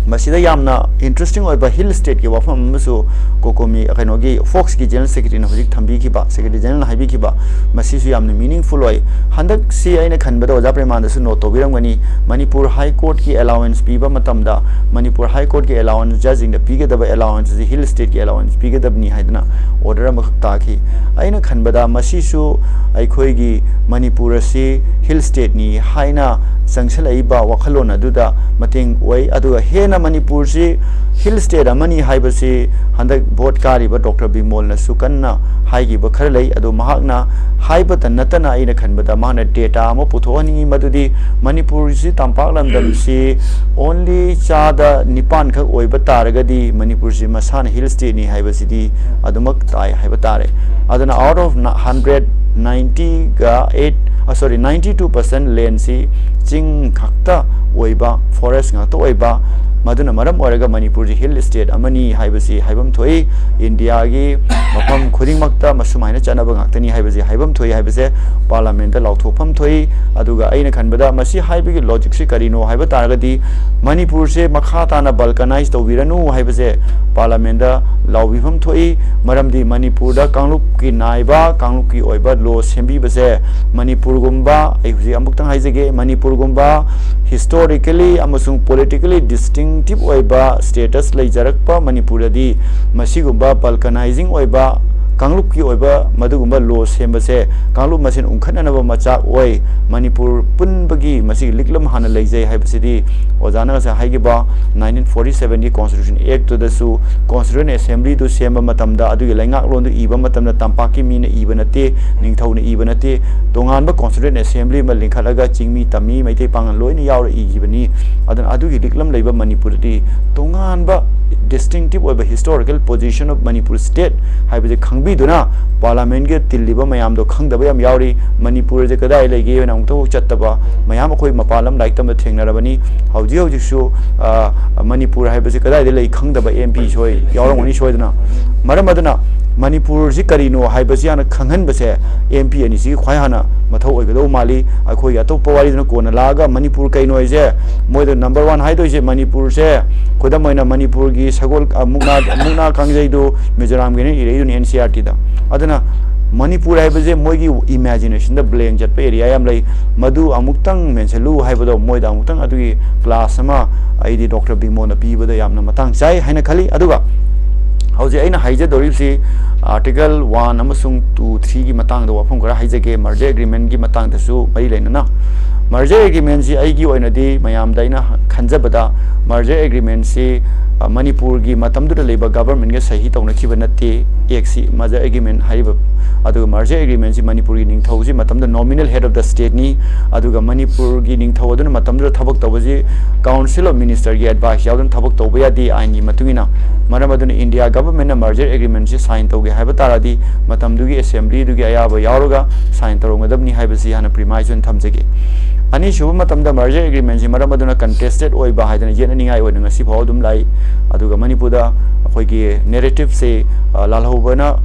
ꯃꯁꯤꯗ ꯌꯥꯝꯅ ꯏꯟꯇꯔꯦꯁꯇꯤꯡ ꯑꯣꯏꯕ ꯍꯤꯜ ꯁ꯭ꯇꯦꯠꯀꯤ ꯋꯥꯐꯝ ꯑꯃꯁꯨ ꯀꯣꯀꯣꯃꯤ, ꯀꯩꯅꯣꯒꯤ ꯐꯣꯛꯁꯀꯤ ꯖꯦꯅꯔꯦꯜ ꯁꯦꯀ꯭ꯔꯦꯇꯔꯤꯅ ꯍꯧꯖꯤꯛ ꯊꯝꯕꯤꯈꯤꯕ, ꯁꯦꯀ꯭ꯔꯦꯇꯔꯤ ꯖꯦꯅꯔꯦꯜꯅ ꯍꯥꯏꯕꯤꯈꯤꯕ, ꯃꯁꯤꯁꯨ ꯌꯥꯝꯅ ꯃꯤꯅꯤꯡꯐꯨꯜ ꯑꯣꯏ꯫ ꯍꯟꯗꯛꯁꯤ ꯑꯩꯅ ꯈꯟꯕꯗ ꯑꯣꯖꯥ ꯄ꯭ꯔꯦꯃꯥꯅꯟꯗꯁꯨ ꯅꯣꯠ ꯇꯧꯕꯤꯔꯝꯒꯅꯤ, ꯃꯅꯤꯄꯨꯔ ꯍꯥꯏ ꯀꯣꯔꯠꯀꯤ ꯑꯦꯂꯥꯋꯦꯟꯁ ꯄꯤꯕ ꯃꯇꯝꯗ, ꯃꯅꯤꯄꯨꯔ ꯍꯥꯏ ꯀꯣꯔꯠꯀꯤ ꯑꯦꯂꯥꯋꯦꯟꯁ, ꯖꯖꯁꯤꯡꯗ ꯄꯤꯒꯗꯕ ꯑꯦꯂꯥꯋꯦꯟꯁ ꯑꯁꯤ ꯍꯤꯜ ꯁ꯭ꯇꯦꯠꯀꯤ ꯑꯦꯂꯥꯋꯦꯟꯁ ꯄꯤꯒꯗꯕꯅꯤ ꯍꯥꯏꯗꯅ ꯑꯣꯔꯗꯔ ꯑꯃꯈꯛ ꯇꯥꯈꯤ꯫ ꯑꯩꯅ ꯈꯟꯕꯗ ꯃꯁꯤꯁꯨ ꯑꯩꯈꯣꯏꯒꯤ ꯃꯅꯤꯄꯨꯔ ꯑꯁꯤ ꯍꯤꯜ ꯁ꯭ꯇꯦꯠꯅꯤ ꯍꯥꯏꯅ ꯆꯪꯁꯤꯜꯂꯛꯏꯕ ꯋꯥꯈꯜꯂꯣꯟ ꯑꯗꯨꯗ ꯃꯇꯦꯡ ꯑꯣꯏ꯫ ꯑꯗꯨꯒ ꯍꯦꯟꯅ ꯃꯅꯤꯄꯨꯔꯁꯤ ꯍꯤꯜ ꯁ꯭ꯇꯦꯠ ꯑꯃꯅꯤ ꯍꯥꯏꯕꯁꯤ ꯍꯟꯗꯛ ꯚꯣꯠ ꯀꯥꯔꯤꯕ ꯗꯣꯛꯇꯔ ꯕꯤꯃꯣꯜꯅꯁꯨ ꯀꯟꯅ ꯍꯥꯏꯈꯤꯕ ꯈꯔ ꯂꯩ꯫ ꯑꯗꯣ ꯃꯍꯥꯛꯅ ꯍꯥꯏꯕꯇ ꯅꯠꯇꯅ ꯑꯩꯅ ꯈꯟꯕꯗ ꯃꯍꯥꯛꯅ ꯗꯦꯇꯥ ꯑꯃ ꯄꯨꯊꯣꯛꯍꯟꯅꯤꯡꯉꯤ, ꯃꯗꯨꯗꯤ ꯃꯅꯤꯄꯨꯔꯁꯤ, ꯇꯝꯄꯥꯛ ꯂꯝꯗꯝꯁꯤ ꯑꯣꯟꯂꯤ ꯆꯥꯗ ꯅꯤꯄꯥꯟ ꯈꯛ ꯑꯣꯏꯕ ꯇꯥꯔꯒꯗꯤ ꯃꯅꯤꯄꯨꯔꯁꯤ ꯃꯁꯥꯅ ꯍꯤꯜ ꯁ꯭ꯇꯦꯠꯅꯤ ꯍꯥꯏꯕꯁꯤꯗꯤ ꯑꯗꯨꯃꯛ ꯇꯥꯏ ꯍꯥꯏꯕ ꯇꯥꯔꯦ꯫ ꯑꯗꯨꯅ ꯑꯥꯎꯠ ꯑꯣꯐ ꯍꯟꯗ꯭ꯔꯦꯠ ꯅꯥꯏꯟꯇꯤꯒ eight sorry ninety two percent ꯂꯦꯟꯁꯤ ꯆꯤꯡ ꯈꯛꯇ ꯑꯣꯏꯕ, ꯐꯣꯔꯦꯁ ꯉꯥꯛꯇ ꯑꯣꯏꯕ, ꯃꯗꯨꯅ ꯃꯔꯝ ꯑꯣꯏꯔꯒ ꯃꯅꯤꯄꯨꯔꯁꯤ ꯍꯤꯜ ꯁ꯭ꯇꯦꯠ ꯑꯃꯅꯤ ꯍꯥꯏꯕꯁꯤ ꯍꯥꯏꯐꯝ ꯊꯣꯛꯏ꯫ ꯏꯟꯗꯤꯌꯥꯒꯤ ꯃꯐꯝ ꯈꯨꯗꯤꯡꯃꯛꯇ ꯃꯁꯨꯃꯥꯏꯅ ꯆꯠꯅꯕ ꯉꯥꯛꯇꯅꯤ ꯍꯥꯏꯕꯁꯤ ꯍꯥꯏꯐꯝ ꯊꯣꯛꯏ ꯍꯥꯏꯕꯁꯦ ꯄꯥꯔꯂꯥꯃꯦꯟꯗ ꯂꯥꯎꯊꯣꯛꯐꯝ ꯊꯣꯛꯏ꯫ ꯑꯗꯨꯒ ꯑꯩꯅ ꯈꯟꯕꯗ ꯃꯁꯤ ꯍꯥꯏꯕꯒꯤ ꯂꯣꯖꯤꯛꯁꯤ ꯀꯔꯤꯅꯣ ꯍꯥꯏꯕ ꯇꯥꯔꯒꯗꯤ, ꯃꯅꯤꯄꯨꯔꯁꯦ ꯃꯈꯥ ꯇꯥꯅ ꯕꯜꯀꯅꯥꯏꯖ ꯇꯧꯕꯤꯔꯅꯨ ꯍꯥꯏꯕꯁꯦ ꯄꯥꯔꯂꯥꯃꯦꯟꯗ ꯂꯥꯎꯕꯤꯐꯝ ꯊꯣꯛꯏ꯫ ꯃꯔꯝꯗꯤ ꯃꯅꯤꯄꯨꯔꯗ ꯀꯥꯡꯂꯨꯞꯀꯤ ꯅꯥꯏꯕ, ꯀꯥꯡꯂꯨꯞꯀꯤ ꯑꯣꯏꯕ ꯂꯣ ꯁꯦꯝꯕꯤꯕꯁꯦ, ꯃꯅꯤꯄꯨꯔꯒꯨꯝꯕ, ꯑꯩ ꯍꯧꯖꯤꯛ ꯑꯃꯨꯛꯇꯪ ꯍꯥꯏꯖꯒꯦ, ꯃꯅꯤꯄꯨꯔꯒꯨꯝꯕ ꯍꯤꯁꯇꯣꯔꯤꯀꯦꯂꯤ ꯑꯃꯁꯨꯡ ꯄꯣꯂꯤꯇꯤꯀꯦꯂꯤ ꯗꯤꯁꯇꯤꯡꯇꯤꯞ ꯑꯣꯏꯕ ꯁ꯭ꯇꯦꯇꯁ ꯂꯩꯖꯔꯛꯄ ꯃꯅꯤꯄꯨꯔꯗꯗꯤ ꯃꯁꯤꯒꯨꯝꯕ ꯕꯜꯀꯅꯥꯏꯖꯤꯡ ꯑꯣꯏꯕ, ꯀꯥꯡꯂꯨꯞꯀꯤ ꯑꯣꯏꯕ ꯃꯗꯨꯒꯨꯝꯕ ꯂꯣ ꯁꯦꯝꯕꯁꯦ ꯀꯥꯡꯂꯨꯞ ꯃꯁꯦꯟ ꯎꯪꯈꯠꯅꯅꯕ ꯃꯆꯥꯛ ꯑꯣꯏ꯫ ꯃꯅꯤꯄꯨꯔ ꯄꯨꯟꯕꯒꯤ ꯃꯁꯤꯒꯤ ꯂꯤꯛꯂꯝ ꯍꯥꯟꯅ ꯂꯩꯖꯩ ꯍꯥꯏꯕꯁꯤꯗꯤ ꯑꯣꯖꯥꯅ ꯉꯁꯥꯏ ꯍꯥꯏꯈꯤꯕ ꯅꯥꯏꯟꯇꯤꯟ ꯐꯣꯔꯇꯤ ꯁꯚꯦꯟꯒꯤ ꯀꯣꯟꯁꯇꯤꯇ꯭ꯌꯨꯁꯟ ꯑꯦꯛꯇꯨꯗꯁꯨ ꯀꯣꯟꯁꯇꯤꯇ꯭ꯌꯨꯁꯟ ꯑꯦꯁꯦꯝꯕ꯭ꯂꯤꯗꯨ ꯁꯦꯝꯕ ꯃꯇꯝꯗ, ꯑꯗꯨꯒꯤ ꯂꯩꯉꯥꯛꯂꯣꯟꯗꯨ ꯏꯕ ꯃꯇꯝꯗ ꯇꯝꯄꯥꯛꯀꯤ ꯃꯤꯅ ꯏꯕ ꯅꯠꯇꯦ, ꯅꯤꯡꯊꯧꯅ ꯏꯕ ꯅꯠꯇꯦ, ꯇꯣꯉꯥꯟꯕ ꯀꯣꯟꯁꯇꯤꯇ꯭ꯌꯨꯁꯟ ꯑꯦꯁꯦꯝꯕ꯭ꯂꯤ ꯑꯃ ꯂꯤꯡꯈꯠꯂꯒ ꯆꯤꯡꯃꯤ, ꯇꯝꯃꯤ, ꯃꯩꯇꯩ, ꯄꯥꯉꯜ ꯂꯣꯏꯅ ꯌꯥꯎꯔ ꯏꯈꯤꯕꯅꯤ꯫ ꯑꯗꯨꯅ ꯑꯗꯨꯒꯤ ꯂꯤꯛꯂꯝ ꯂꯩꯕ ꯃꯅꯤꯄꯨꯔꯗꯗꯤ ꯇꯣꯉꯥꯟꯕ ꯗꯤꯁꯇꯤꯡꯇꯤꯞ ꯑꯣꯏꯕ historical position of Manipur state ꯍꯥꯏꯕꯁꯦ ꯈꯪꯕꯤꯗꯨꯅ ꯄꯥꯔꯂꯥꯃꯦꯟꯒꯤ ꯇꯤꯜꯂꯤꯕ ꯃꯌꯥꯝꯗꯣ ꯈꯪꯗꯕ ꯌꯥꯝ ꯌꯥꯎꯔꯤ꯫ ꯃꯅꯤꯄꯨꯔꯁꯦ ꯀꯗꯥꯏ ꯂꯩꯒꯦ ꯍꯥꯏꯅ ꯑꯃꯨꯛꯇꯐꯥꯎ ꯆꯠꯇꯕ ꯃꯌꯥꯝ ꯑꯩꯈꯣꯏ ꯃꯄꯥꯟ ꯂꯝ ꯂꯥꯏꯔꯤꯛ ꯇꯝꯕ ꯊꯦꯡꯅꯔꯕꯅꯤ꯫ ꯍꯧꯖꯤꯛ ꯍꯧꯖꯤꯛꯁꯨ, ꯑ, ꯃꯅꯤꯄꯨꯔ ꯍꯥꯏꯕꯁꯤ ꯀꯗꯥꯏꯗ ꯂꯩ ꯈꯪꯗꯕ ꯑꯦꯝ ꯄꯤ ꯁꯣꯏ ꯌꯥꯎꯔꯝꯒꯅꯤ ꯁꯣꯏꯗꯅ꯫ ꯃꯔꯝ ꯑꯗꯨꯅ ꯃꯅꯤꯄꯨꯔꯁꯤ ꯀꯔꯤꯅꯣ ꯍꯥꯏꯕꯁꯤ ꯍꯥꯟꯅ ꯈꯪꯍꯟꯕꯁꯦ ꯑꯦꯝ ꯄꯤ ꯑꯅꯤꯁꯤꯒꯤ ꯈ꯭ꯋꯥꯏ ꯍꯥꯟꯅ ꯃꯊꯧ ꯑꯣꯏꯒꯗꯧꯕ ꯃꯥꯜꯂꯤ꯫ ꯑꯩꯈꯣꯏꯒꯤ ꯑꯇꯣꯞꯄ ꯋꯥꯔꯤꯗꯨꯅ ꯀꯣꯟꯅ ꯂꯥꯛꯑꯒ ꯃꯅꯤꯄꯨꯔ ꯀꯩꯅꯣ ꯍꯥꯏꯁꯦ ꯃꯣꯏꯗ ꯅꯝꯕꯔ ꯋꯥꯟ ꯍꯥꯏꯗꯣꯏꯁꯦ ꯃꯅꯤꯄꯨꯔꯁꯦ, ꯈꯨꯗꯝ ꯑꯣꯏꯅ ꯃꯅꯤꯄꯨꯔꯒꯤ ꯁꯒꯣꯜ, ꯑ, ꯃꯨꯛꯅꯥ, ꯃꯨꯛꯅꯥ ꯀꯥꯡꯖꯩꯗꯨ ꯃꯤꯖꯣꯔꯥꯝꯒꯤꯅ ꯏꯔꯛꯏꯗꯨꯅꯤ ꯑꯦꯟ ꯁꯤ ꯑꯥꯔ ꯇꯤꯗ꯫ ꯑꯗꯨꯅ ꯃꯅꯤꯄꯨꯔ ꯍꯥꯏꯕꯁꯦ ꯃꯣꯏꯒꯤ ꯏꯃꯦꯖꯤꯅꯦꯁꯟꯗ ꯕ꯭ꯂꯦꯡ ꯆꯠꯄ ꯑꯦꯔꯤꯌꯥ ꯌꯥꯝ ꯂꯩ꯫ ꯃꯗꯨ ꯑꯃꯨꯛꯇꯪ ꯃꯦꯟꯁꯤꯜꯂꯨ ꯍꯥꯏꯕꯗꯣ ꯃꯣꯏꯗ ꯑꯃꯨꯛꯇꯪ ꯑꯗꯨꯒꯤ ꯀ꯭ꯂꯥꯁ ꯑꯃ ꯑꯩꯗꯤ ꯗꯣꯛꯇꯔ ꯕꯤꯃꯣꯜꯅ ꯄꯤꯕꯗ ꯌꯥꯝꯅ ꯃꯇꯥꯡ ꯆꯥꯏ ꯍꯥꯏꯅ ꯈꯜꯂꯤ꯫ ꯑꯗꯨꯒ ꯍꯧꯖꯤꯛ ꯑꯩꯅ ꯍꯥꯏꯖꯗꯧꯔꯤꯕꯁꯤ ꯑꯥꯔꯇꯤꯀꯜ ꯋꯥꯟ ꯑꯃꯁꯨꯡ ꯇꯨ, ꯊ꯭ꯔꯤꯒꯤ ꯃꯇꯥꯡꯗ ꯋꯥꯐꯝ ꯈꯔ ꯍꯥꯏꯖꯒꯦ꯫ ꯃꯔꯖꯔ ꯑꯦꯒ꯭ꯔꯤꯃꯦꯟꯒꯤ ꯃꯇꯥꯡꯗꯁꯨ ꯃꯔꯤ ꯂꯩꯅꯅ, ꯃꯔꯖꯔ ꯑꯦꯒ꯭ꯔꯤꯃꯦꯟꯁꯤ ꯑꯩꯒꯤ ꯑꯣꯏꯅꯗꯤ ꯃꯌꯥꯝꯗ ꯑꯩꯅ ꯈꯟꯖꯕꯗ ꯃꯔꯖꯔ ꯑꯦꯒ꯭ꯔꯤꯃꯦꯟꯁꯤ ꯃꯅꯤꯄꯨꯔꯒꯤ ꯃꯇꯝꯗꯨꯗ ꯂꯩꯕ ꯒꯚꯔꯟꯃꯦꯟꯒ ꯁꯍꯤ ꯇꯧꯅꯈꯤꯕ ꯅꯠꯇꯦ꯫ ꯑꯦꯛꯁꯤ ꯃꯔꯖꯔ ꯑꯦꯒ꯭ꯔꯤꯃꯦꯟ ꯍꯥꯏꯔꯤꯕ, ꯑꯗꯨꯒ ꯃꯔꯖꯔ ꯑꯦꯒ꯭ꯔꯤꯃꯦꯟꯁꯤ ꯃꯅꯤꯄꯨꯔꯒꯤ ꯅꯤꯡꯊꯧꯁꯤ ꯃꯇꯝꯗ ꯅꯣꯃꯤꯅꯦꯜ ꯍꯦꯗ ꯑꯣꯐ ꯗ ꯁ꯭ꯇꯦꯠꯅꯤ꯫ ꯑꯗꯨꯒ ꯃꯅꯤꯄꯨꯔꯒꯤ ꯅꯤꯡꯊꯧ ꯑꯗꯨꯅ ꯃꯇꯝꯗꯨꯗ ꯊꯕꯛ ꯇꯧꯕꯁꯤ ꯀꯥꯎꯟꯁꯤꯜ ꯑꯣꯐ ꯃꯤꯅꯤꯁꯇꯔꯒꯤ ꯑꯦꯗꯚꯥꯏꯁ ꯌꯥꯎꯗꯅ ꯊꯕꯛ ꯇꯧꯕ ꯌꯥꯗꯦ ꯑꯥꯏꯟꯒꯤ ꯃꯇꯨꯡ ꯏꯟꯅ꯫ ꯃꯔꯝ ꯑꯗꯨꯅ ꯏꯟꯗꯤꯌꯥ ꯒꯚꯔꯟꯃꯦꯟꯅ ꯃꯔꯖꯔ ꯑꯦꯒ꯭ꯔꯤꯃꯦꯟꯁꯤ ꯁꯥꯏꯟ ꯇꯧꯒꯦ ꯍꯥꯏꯕ ꯇꯥꯔꯗꯤ ꯃꯇꯝꯗꯨꯒꯤ ꯑꯦꯁꯦꯝꯕ꯭ꯂꯤꯗꯨꯒꯤ ꯑꯌꯥꯕ ꯌꯥꯎꯔꯒ ꯁꯥꯏꯟ ꯇꯧꯔꯝꯒꯗꯕꯅꯤ ꯍꯥꯏꯕꯁꯤ ꯍꯥꯟꯅ ꯄ꯭ꯔꯤꯃꯥꯏꯁ ꯑꯣꯏꯅ ꯊꯝꯖꯒꯦ꯫ ꯑꯅꯤꯁꯨꯕ ꯃꯇꯝꯗ ꯃꯔꯖꯔ ꯑꯦꯒ꯭ꯔꯤꯃꯦꯟꯁꯤ ꯃꯔꯝ ꯑꯗꯨꯅ ꯀꯟꯇꯦꯁꯇꯦꯠ ꯑꯣꯏꯕ ꯍꯥꯏꯗꯅ ꯌꯦꯠꯅꯅꯤꯡꯉꯥꯏ ꯑꯣꯏꯅ ꯉꯁꯤ ꯐꯥꯎ ꯑꯗꯨꯝ ꯂꯥꯛꯏ꯫ ꯑꯗꯨꯒ ꯃꯅꯤꯄꯨꯔꯗ ꯑꯩꯈꯣꯏꯒꯤ ꯅꯦꯔꯦꯇꯤꯞꯁꯦ, ꯑ, ꯂꯥꯜꯍꯧꯕꯅ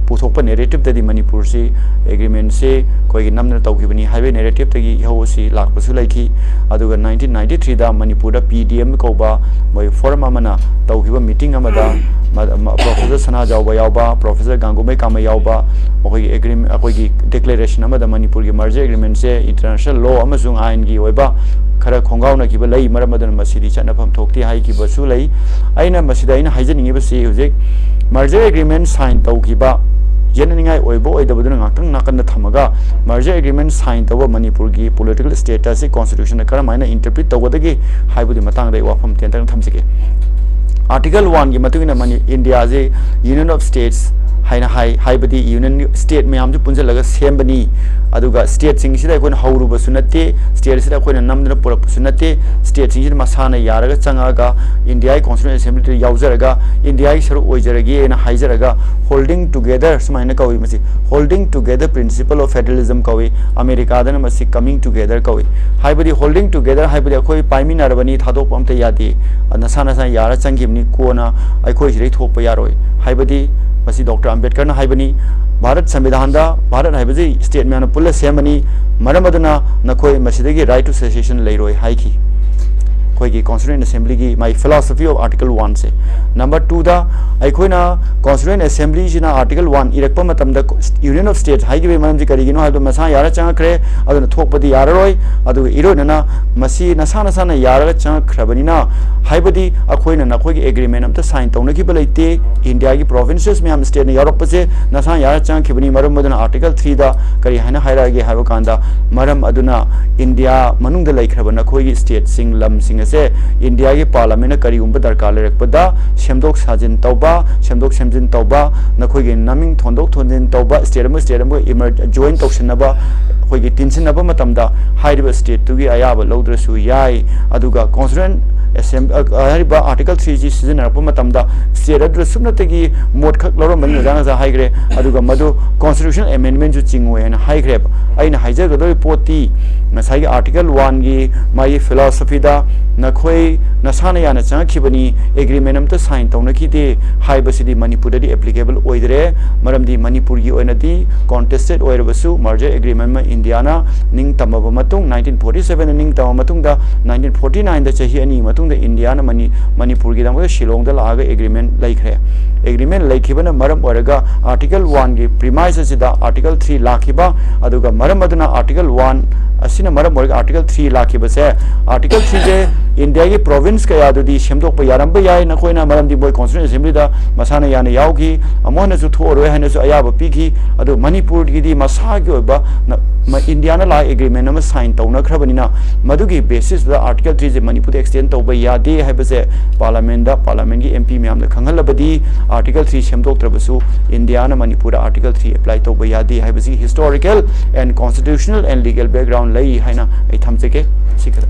ꯄꯨꯊꯣꯛꯄ ꯅꯦꯔꯦꯇꯤꯞꯇꯗꯤ ꯃꯅꯤꯄꯨꯔꯁꯤ ꯑꯦꯒ꯭ꯔꯤꯃꯦꯟꯁꯦ ꯑꯩꯈꯣꯏꯒꯤ ꯅꯝꯗꯅ ꯇꯧꯈꯤꯕꯅꯤ ꯍꯥꯏꯕꯒꯤ ꯅꯦꯔꯦꯇꯤꯞꯇꯒꯤ ꯏꯍꯧ ꯑꯁꯤ ꯂꯥꯛꯄꯁꯨ ꯂꯩꯈꯤ꯫ ꯑꯗꯨꯒ ꯅꯥꯏꯟꯇꯤꯟ ꯅꯥꯏꯟꯇꯤ ꯊ꯭ꯔꯤꯗ ꯃꯅꯤꯄꯨꯔꯗ ꯄꯤ ꯗꯤ ꯑꯦꯝ ꯀꯧꯕ ꯃꯣꯏ ꯐꯣꯔꯝ ꯑꯃꯅ ꯇꯧꯈꯤꯕ ꯃꯤꯇꯤꯡ ꯑꯃꯗ ꯃ-, ꯃ-, ꯄ꯭ꯔꯣꯐꯦꯁꯔ ꯁꯅꯥꯖꯥꯎꯕ ꯌꯥꯎꯕ, ꯄ꯭ꯔꯣꯐꯦꯁꯔ ꯒꯥꯡꯒꯨꯃꯩ ꯀꯥꯃꯩ ꯌꯥꯎꯕ ꯃꯈꯣꯏꯒꯤ ꯑꯦꯒ꯭ꯔꯤꯃꯦꯟ, ꯑꯩꯈꯣꯏꯒꯤ ꯗꯤꯀ꯭ꯂꯦꯔꯦꯁꯟ ꯑꯃꯗ ꯃꯅꯤꯄꯨꯔꯒꯤ ꯃꯔꯖꯔ ꯑꯦꯒ꯭ꯔꯤꯃꯦꯟꯁꯦ ꯏꯟꯇꯔꯅꯦꯁꯅꯦꯜ ꯂꯣ ꯑꯃꯁꯨꯡ ꯑꯥꯏꯟꯒꯤ ꯑꯣꯏꯕ ꯈꯔ ꯈꯣꯡꯒꯥꯎꯅꯈꯤꯕ ꯂꯩ, ꯃꯔꯝ ꯑꯗꯨꯅ ꯃꯁꯤꯗꯤ ꯆꯠꯅꯐꯝ ꯊꯣꯛꯇꯦ ꯍꯥꯏꯈꯤꯕꯁꯨ ꯂꯩ꯫ ꯑꯩꯅ ꯃꯁꯤꯗ ꯑꯩꯅ ꯍꯥꯏꯖꯅꯤꯡꯉꯤꯕꯁꯤ, ꯍꯧꯖꯤꯛ ꯃꯔꯖꯔ ꯑꯦꯒ꯭ꯔꯤꯃꯦꯟ ꯁꯥꯏꯟ ꯇꯧꯈꯤꯕ, ꯌꯦꯠꯅꯅꯤꯡꯉꯥꯏ ꯑꯣꯏꯕ ꯑꯣꯏꯗꯕꯗꯨꯅ ꯉꯥꯛꯇꯪ ꯅꯥꯀꯟꯗ ꯊꯝꯃꯒ, ꯃꯔꯖꯔ ꯑꯦꯒ꯭ꯔꯤꯃꯦꯟ ꯁꯥꯏꯟ ꯇꯧꯕ ꯃꯅꯤꯄꯨꯔꯒꯤ ꯄꯣꯂꯤꯇꯤꯀꯦꯜ ꯁ꯭ꯇꯦꯇꯁꯁꯤ ꯀꯣꯟꯁꯇꯤꯇ꯭ꯌꯨꯁꯟꯗ ꯀꯔꯝꯍꯥꯏꯅ ꯏꯟꯇꯔꯄ꯭ꯔꯤꯠ ꯇꯧꯒꯗꯒꯦ ꯍꯥꯏꯕꯒꯤ ꯃꯇꯥꯡꯗ ꯑꯩ ꯋꯥꯐꯝ ꯇꯦꯟꯇꯪ ꯊꯝꯖꯒꯦ꯫ ꯑꯥꯔꯇꯤꯀꯜ ꯋꯥꯟꯒꯤ ꯃꯇꯨꯡ ꯏꯟꯅ ꯃꯅꯤ-, ꯏꯟꯗꯤꯌꯥꯁꯤ ꯌꯨꯅꯤꯌꯟ ꯑꯣꯐ ꯁ꯭ꯇꯦꯠꯁ ꯍꯥꯏꯅ ꯍꯥꯏ, ꯍꯥꯏꯕꯗꯤ ꯌꯨꯅꯤꯌꯟ ꯁ꯭ꯇꯦꯠ ꯃꯌꯥꯝꯁꯨ ꯄꯨꯟꯁꯤꯜꯂꯒ ꯁꯦꯝꯕꯅꯤ꯫ ꯑꯗꯨꯒ ꯁ꯭ꯇꯦꯠꯁꯤꯡꯁꯤꯗ ꯑꯩꯈꯣꯏꯅ ꯍꯧꯔꯨꯕꯁꯨ ꯅꯠꯇꯦ, ꯁ꯭ꯇꯦꯠꯁꯤꯗ ꯑꯩꯈꯣꯏꯅ ꯅꯝꯗꯅ ꯄꯨꯔꯛꯄꯁꯨ ꯅꯠꯇꯦ꯫ ꯁ꯭ꯇꯦꯠꯁꯤꯡꯁꯤꯗ ꯃꯁꯥꯅ ꯌꯥꯔꯒ ꯆꯪꯉꯛꯑꯒ ꯏꯟꯗꯤꯌꯥꯒꯤ ꯀꯣꯟꯁꯇꯤꯇ꯭ꯌꯨꯁꯟ ꯑꯦꯁꯦꯝꯕ꯭ꯂꯤꯗ ꯌꯥꯎꯖꯔꯒ ꯏꯟꯗꯤꯌꯥꯒꯤ ꯁꯔꯨꯛ ꯑꯣꯏꯖꯔꯒꯦꯅ ꯍꯥꯏꯖꯔꯒ, ꯍꯣꯜꯗꯤꯡ ꯇꯨꯒꯦꯗꯔ ꯁꯨꯃꯥꯏꯅ ꯀꯧꯏ꯫ ꯃꯁꯤ ꯍꯣꯜꯗꯤꯡ ꯇꯨꯒꯦꯗꯔ ꯄ꯭ꯔꯤꯟꯁꯤꯄꯜ ꯑꯣꯐ ꯐꯦꯗꯔꯦꯂꯤꯖꯝ ꯀꯧꯏ꯫ ꯑꯃꯦꯔꯤꯀꯥꯗꯅ ꯃꯁꯤ ꯀꯃꯤꯡ ꯇꯨꯒꯦꯗꯔ ꯀꯧꯏ꯫ ꯍꯥꯏꯕꯗꯤ ꯍꯣꯜꯗꯤꯡ ꯇꯨꯒꯦꯗꯔ ꯍꯥꯏꯕꯗꯤ ꯑꯩꯈꯣꯏ ꯄꯥꯏꯃꯤꯟꯅꯔꯕꯅꯤ, ꯊꯥꯗꯣꯛꯄ ꯑꯝꯇ ꯌꯥꯗꯦ, ꯅꯁꯥ ꯅꯁꯥ ꯌꯥꯔ ꯆꯪꯈꯤꯕꯅꯤ, ꯀꯣꯟꯅ ꯑꯩꯈꯣꯏ ꯁꯤꯗꯩ ꯊꯣꯛꯄ ꯌꯥꯔꯣꯏ꯫ ꯍꯥꯏꯕꯗꯤ ꯃꯁꯤ ꯗꯣꯛꯇꯔ ꯑꯝꯕꯦꯗꯀꯔꯅ ꯍꯥꯏꯕꯅꯤ, ꯚꯥꯔꯠ ꯁꯪꯕꯤꯙꯥꯟꯗ ꯚꯥꯔꯠ ꯍꯥꯏꯕꯁꯤ ꯁ꯭ꯇꯦꯠ ꯃꯌꯥꯝꯅ ꯄꯨꯜꯂ ꯁꯦꯝꯕꯅꯤ, ꯃꯔꯝ ꯑꯗꯨꯅ ꯅꯈꯣꯏ ꯃꯁꯤꯗꯒꯤ ꯔꯥꯏꯠ ꯇꯨ ꯁꯦꯁꯦꯁꯟ ꯂꯩꯔꯣꯏ ꯍꯥꯏꯈꯤ꯫ ꯑꯩꯈꯣꯏꯒꯤ ꯀꯣꯟꯁꯇꯤꯇ꯭ꯌꯨꯁꯟ ꯑꯦꯁꯦꯝꯕ꯭ꯂꯤꯒꯤ ꯃꯥꯒꯤ ꯐꯤꯂꯣꯁꯣꯐꯤ ꯑꯣꯐ ꯑꯥꯔꯇꯤꯀꯜ ꯋꯥꯟꯁꯦ꯫ ꯅꯝꯕꯔ ꯇꯨꯗ, ꯑꯩꯈꯣꯏꯅ ꯀꯣꯟꯁꯇꯤꯇ꯭ꯌꯨꯁꯟ ꯑꯦꯁꯦꯝꯕ꯭ꯂꯤꯁꯤꯅ ꯑꯥꯔꯇꯤꯀꯜ ꯋꯥꯟ ꯏꯔꯛꯄ ꯃꯇꯝꯗ ꯌꯨꯅꯤꯌꯟ ꯑꯣꯐ ꯁ꯭ꯇꯦꯠ ꯍꯥꯏꯈꯤꯕꯒꯤ ꯃꯔꯝꯁꯤ ꯀꯔꯤꯒꯤꯅꯣ ꯍꯥꯏꯕꯗ ꯃꯁꯥ ꯌꯥꯔ ꯆꯪꯉꯛꯈ꯭ꯔꯦ, ꯑꯗꯨꯅ ꯊꯣꯛꯄꯗꯤ ꯌꯥꯔꯔꯣꯏ꯫ ꯑꯗꯨꯒ ꯏꯔꯣꯏꯅꯅ ꯃꯁꯤ ꯅꯁꯥ ꯅꯁꯥꯅ ꯌꯥꯔꯒ ꯆꯪꯉꯛꯈ꯭ꯔꯕꯅꯤꯅ, ꯍꯥꯏꯕꯗꯤ ꯑꯩꯈꯣꯏꯅ ꯅꯈꯣꯏꯒꯤ ꯑꯦꯒ꯭ꯔꯤꯃꯦꯟ ꯑꯝꯇ ꯁꯥꯏꯟ ꯇꯧꯅꯈꯤꯕ ꯂꯩꯇꯦ, ꯏꯟꯗꯤꯌꯥꯒꯤ ꯄ꯭ꯔꯣꯚꯤꯟꯁꯦꯁ ꯃꯌꯥꯝ ꯁ꯭ꯇꯦꯠꯅ ꯌꯥꯎꯔꯛꯄꯁꯦ ꯅꯁꯥ ꯌꯥꯔ ꯆꯪꯉꯛꯈꯤꯕꯅꯤ, ꯃꯔꯝ ꯑꯗꯨꯅ ꯑꯥꯔꯇꯤꯀꯜ ꯊ꯭ꯔꯤꯗ ꯀꯔꯤ ꯍꯥꯏꯅ ꯍꯥꯏꯔꯛꯑꯒꯦ ꯍꯥꯏꯕ ꯀꯥꯟꯗ, ꯃꯔꯝ ꯑꯗꯨꯅ ꯏꯟꯗꯤꯌꯥ ꯃꯅꯨꯡꯗ ꯂꯩꯈ꯭ꯔꯕ ꯅꯈꯣꯏꯒꯤ ꯁ꯭ꯇꯦꯠꯁꯤꯡ, ꯂꯝꯁꯤꯡ ꯑꯁꯤ ꯁꯦ ꯏꯟꯗꯤꯌꯥꯒꯤ ꯄꯥꯔꯂꯥꯃꯦꯟꯅ ꯀꯔꯤꯒꯨꯝꯕ ꯗꯔꯀꯥꯔ ꯂꯩꯔꯛꯄꯗ ꯁꯦꯝꯗꯣꯛ ꯁꯥꯖꯤꯟ ꯇꯧꯕ, ꯁꯦꯝꯗꯣꯛ ꯁꯦꯝꯖꯤꯟ ꯇꯧꯕ, ꯅꯈꯣꯏꯒꯤ ꯃꯃꯤꯡ ꯊꯣꯟꯗꯣꯛ ꯊꯣꯟꯖꯤꯟ ꯇꯧꯕ, ꯁ꯭ꯇꯦꯠ ꯑꯃ ꯁ꯭ꯇꯦꯠ ꯑꯃꯒ ꯏꯃꯔ-, ꯖꯣꯏꯟ ꯇꯧꯁꯤꯟꯅꯕ, ꯑꯩꯈꯣꯏꯒꯤ ꯇꯤꯟꯁꯤꯟꯅꯕ ꯃꯇꯝꯗ ꯍꯥꯏꯔꯤꯕ ꯁ꯭ꯇꯦꯠꯇꯨꯒꯤ ꯑꯌꯥꯕ ꯂꯧꯗ꯭ꯔꯁꯨ ꯌꯥꯏ꯫ ꯑꯗꯨꯒ ꯀꯣꯟꯁꯇꯤꯇ꯭ꯌꯨꯁꯟ ꯑꯦꯁꯦꯝ-, ꯑ, ꯍꯥꯏꯔꯤꯕ ꯑꯥꯔꯇꯤꯀꯜ ꯊ꯭ꯔꯤꯁꯤ ꯁꯤꯖꯤꯟꯅꯔꯛꯄ ꯃꯇꯝꯗ ꯁ꯭ꯇꯦꯠ ꯑꯗꯨꯗ ꯁꯨꯞꯅꯇꯒꯤ ꯃꯣꯠꯈꯛ ꯂꯧꯔꯝꯕꯅꯤ, ꯑꯣꯖꯥꯅ ꯉꯁꯥꯏ ꯍꯥꯏꯈ꯭ꯔꯦ꯫ ꯑꯗꯨꯒ ꯃꯗꯨ ꯀꯣꯟꯁꯇꯤꯇ꯭ꯌꯨꯁꯅꯦꯜ ꯑꯦꯃꯦꯟꯗꯃꯦꯟꯁꯨ ꯆꯤꯡꯉꯣꯏ ꯍꯥꯏꯅ ꯍꯥꯏꯈ꯭ꯔꯦꯕ꯫ ꯑꯩꯅ ꯍꯥꯏꯖꯒꯗꯧꯔꯤꯕ ꯄꯣꯠꯇꯤ ꯉꯁꯥꯏꯒꯤ ꯑꯥꯔꯇꯤꯀꯜ ꯋꯥꯟꯒꯤ ꯃꯥꯒꯤ ꯐꯤꯂꯣꯁꯣꯐꯤꯗ ꯅꯈꯣꯏ ꯅꯁꯥꯅ ꯌꯥꯅ ꯆꯪꯉꯛꯈꯤꯕꯅꯤ, ꯑꯦꯒ꯭ꯔꯤꯃꯦꯟ ꯑꯝꯇ ꯁꯥꯏꯟ ꯇꯧꯅꯈꯤꯗꯦ ꯍꯥꯏꯕꯁꯤꯗꯤ ꯃꯅꯤꯄꯨꯔꯗꯗꯤ ꯑꯦꯄ꯭ꯂꯤꯀꯦꯕꯜ ꯑꯣꯏꯗ꯭ꯔꯦ꯫ ꯃꯔꯝꯗꯤ ꯃꯅꯤꯄꯨꯔꯒꯤ ꯑꯣꯏꯅꯗꯤ ꯀꯣꯟꯇꯦꯁꯇꯦꯠ ꯑꯣꯏꯔꯕꯁꯨ ꯃꯔꯖꯔ ꯑꯦꯒ꯭ꯔꯤꯃꯦꯟ ꯑꯃ ꯏꯟꯗꯤꯌꯥꯅ ꯅꯤꯡꯇꯝꯃꯕ ꯃꯇꯨꯡ, ꯅꯥꯏꯟꯇꯤꯟ ꯐꯣꯔꯇꯤ ꯁꯚꯦꯟꯗ ꯅꯤꯡꯇꯝꯃ ꯃꯇꯨꯡꯗ, ꯅꯥꯏꯟꯇꯤꯟ ꯐꯣꯔꯇꯤ ꯅꯥꯏꯟꯗ ꯆꯍꯤ ꯑꯅꯤꯒꯤ ꯃꯇꯨꯡꯗ ꯏꯟꯗꯤꯌꯥꯅ ꯃꯅꯤ-, ꯃꯅꯤꯄꯨꯔꯒꯤꯗꯃꯛꯇ ꯁꯤꯂꯣꯡꯗ ꯂꯥꯛꯑꯒ ꯑꯦꯒ꯭ꯔꯤꯃꯦꯟ ꯂꯩꯈ꯭ꯔꯦ꯫ ꯑꯦꯒ꯭ꯔꯤꯃꯦꯟ ꯂꯩꯈꯤꯕꯅ ꯃꯔꯝ ꯑꯣꯏꯔꯒ ꯑꯥꯔꯇꯤꯀꯜ ꯋꯥꯟꯒꯤ ꯄ꯭ꯔꯤꯃꯥꯏꯁ ꯑꯁꯤꯗ ꯑꯥꯔꯇꯤꯀꯜ ꯊ꯭ꯔꯤ ꯂꯥꯛꯈꯤꯕ, ꯑꯗꯨꯒ ꯃꯔꯝ ꯑꯗꯨꯅ ꯑꯥꯔꯇꯤꯀꯜ ꯋꯥꯟ ꯑꯁꯤꯅ ꯃꯔꯝ ꯑꯣꯏꯔꯒ ꯑꯥꯔꯇꯤꯀꯜ ꯊ꯭ꯔꯤ ꯂꯥꯛꯈꯤꯕꯁꯦ, ꯑꯥꯔꯇꯤꯀꯜ ꯊ꯭ꯔꯤꯁꯦ ꯏꯟꯗꯤꯌꯥꯒꯤ ꯄ꯭ꯔꯣꯚꯤꯟꯁ ꯀꯌꯥꯗꯨꯗꯤ ꯁꯦꯝꯗꯣꯛꯄ ꯌꯥꯔꯝꯕ ꯌꯥꯏ ꯅꯈꯣꯏꯅ, ꯃꯔꯝꯗꯤ ꯃꯣꯏ ꯀꯣꯟꯁꯇꯤꯇ꯭ꯌꯨꯁꯟ ꯑꯦꯁꯦꯝꯕ꯭ꯂꯤꯗ ꯃꯁꯥꯅ ꯌꯥꯅ ꯌꯥꯎꯈꯤ, ꯑꯃꯨꯛ ꯍꯟꯅꯁꯨ ꯊꯣꯛꯑꯔꯣꯏ ꯍꯥꯏꯅꯁꯨ ꯑꯌꯥꯕ ꯄꯤꯈꯤ꯫ ꯑꯗꯨ ꯃꯅꯤꯄꯨꯔꯒꯤꯗꯤ ꯃꯁꯥꯒꯤ ꯑꯣꯏꯕ ꯅ-, ꯃ-, ꯏꯟꯗꯤꯌꯥꯅ ꯂꯥꯛꯑ ꯑꯦꯒ꯭ꯔꯤꯃꯦꯟ ꯑꯃ ꯁꯥꯏꯟ ꯇꯧꯅꯈ꯭ꯔꯕꯅꯤꯅ, ꯃꯗꯨꯒꯤ ꯕꯦꯁꯤꯁꯇ ꯑꯥꯔꯇꯤꯀꯜ ꯊ꯭ꯔꯤꯁꯦ ꯃꯅꯤꯄꯨꯔꯗ ꯑꯦꯛꯁꯇꯦꯟ ꯇꯧꯕ ꯌꯥꯗꯦ ꯍꯥꯏꯕꯁꯦ ꯄꯥꯔꯂꯥꯃꯦꯟꯗ, ꯄꯥꯔꯂꯥꯃꯦꯟꯒꯤ ꯑꯦꯝ ꯄꯤ ꯃꯌꯥꯝꯗ ꯈꯪꯍꯜꯂꯕꯗꯤ ꯑꯥꯔꯇꯤꯀꯜ ꯊ꯭ꯔꯤ ꯁꯦꯝꯗꯣꯛꯇ꯭ꯔꯕꯁꯨ ꯏꯟꯗꯤꯌꯥꯅ ꯃꯅꯤꯄꯨꯔꯗ ꯑꯥꯔꯇꯤꯀꯜ ꯊ꯭ꯔꯤ ꯑꯦꯄ꯭ꯂꯥꯏ ꯇꯧꯕ ꯌꯥꯗꯦ ꯍꯥꯏꯕꯁꯤ historical and constitutional and legal background ꯂꯩ ꯍꯥꯏꯅ ꯑꯩ ꯊꯝꯖꯒꯦ꯫ ꯁꯤ ꯈꯔ꯫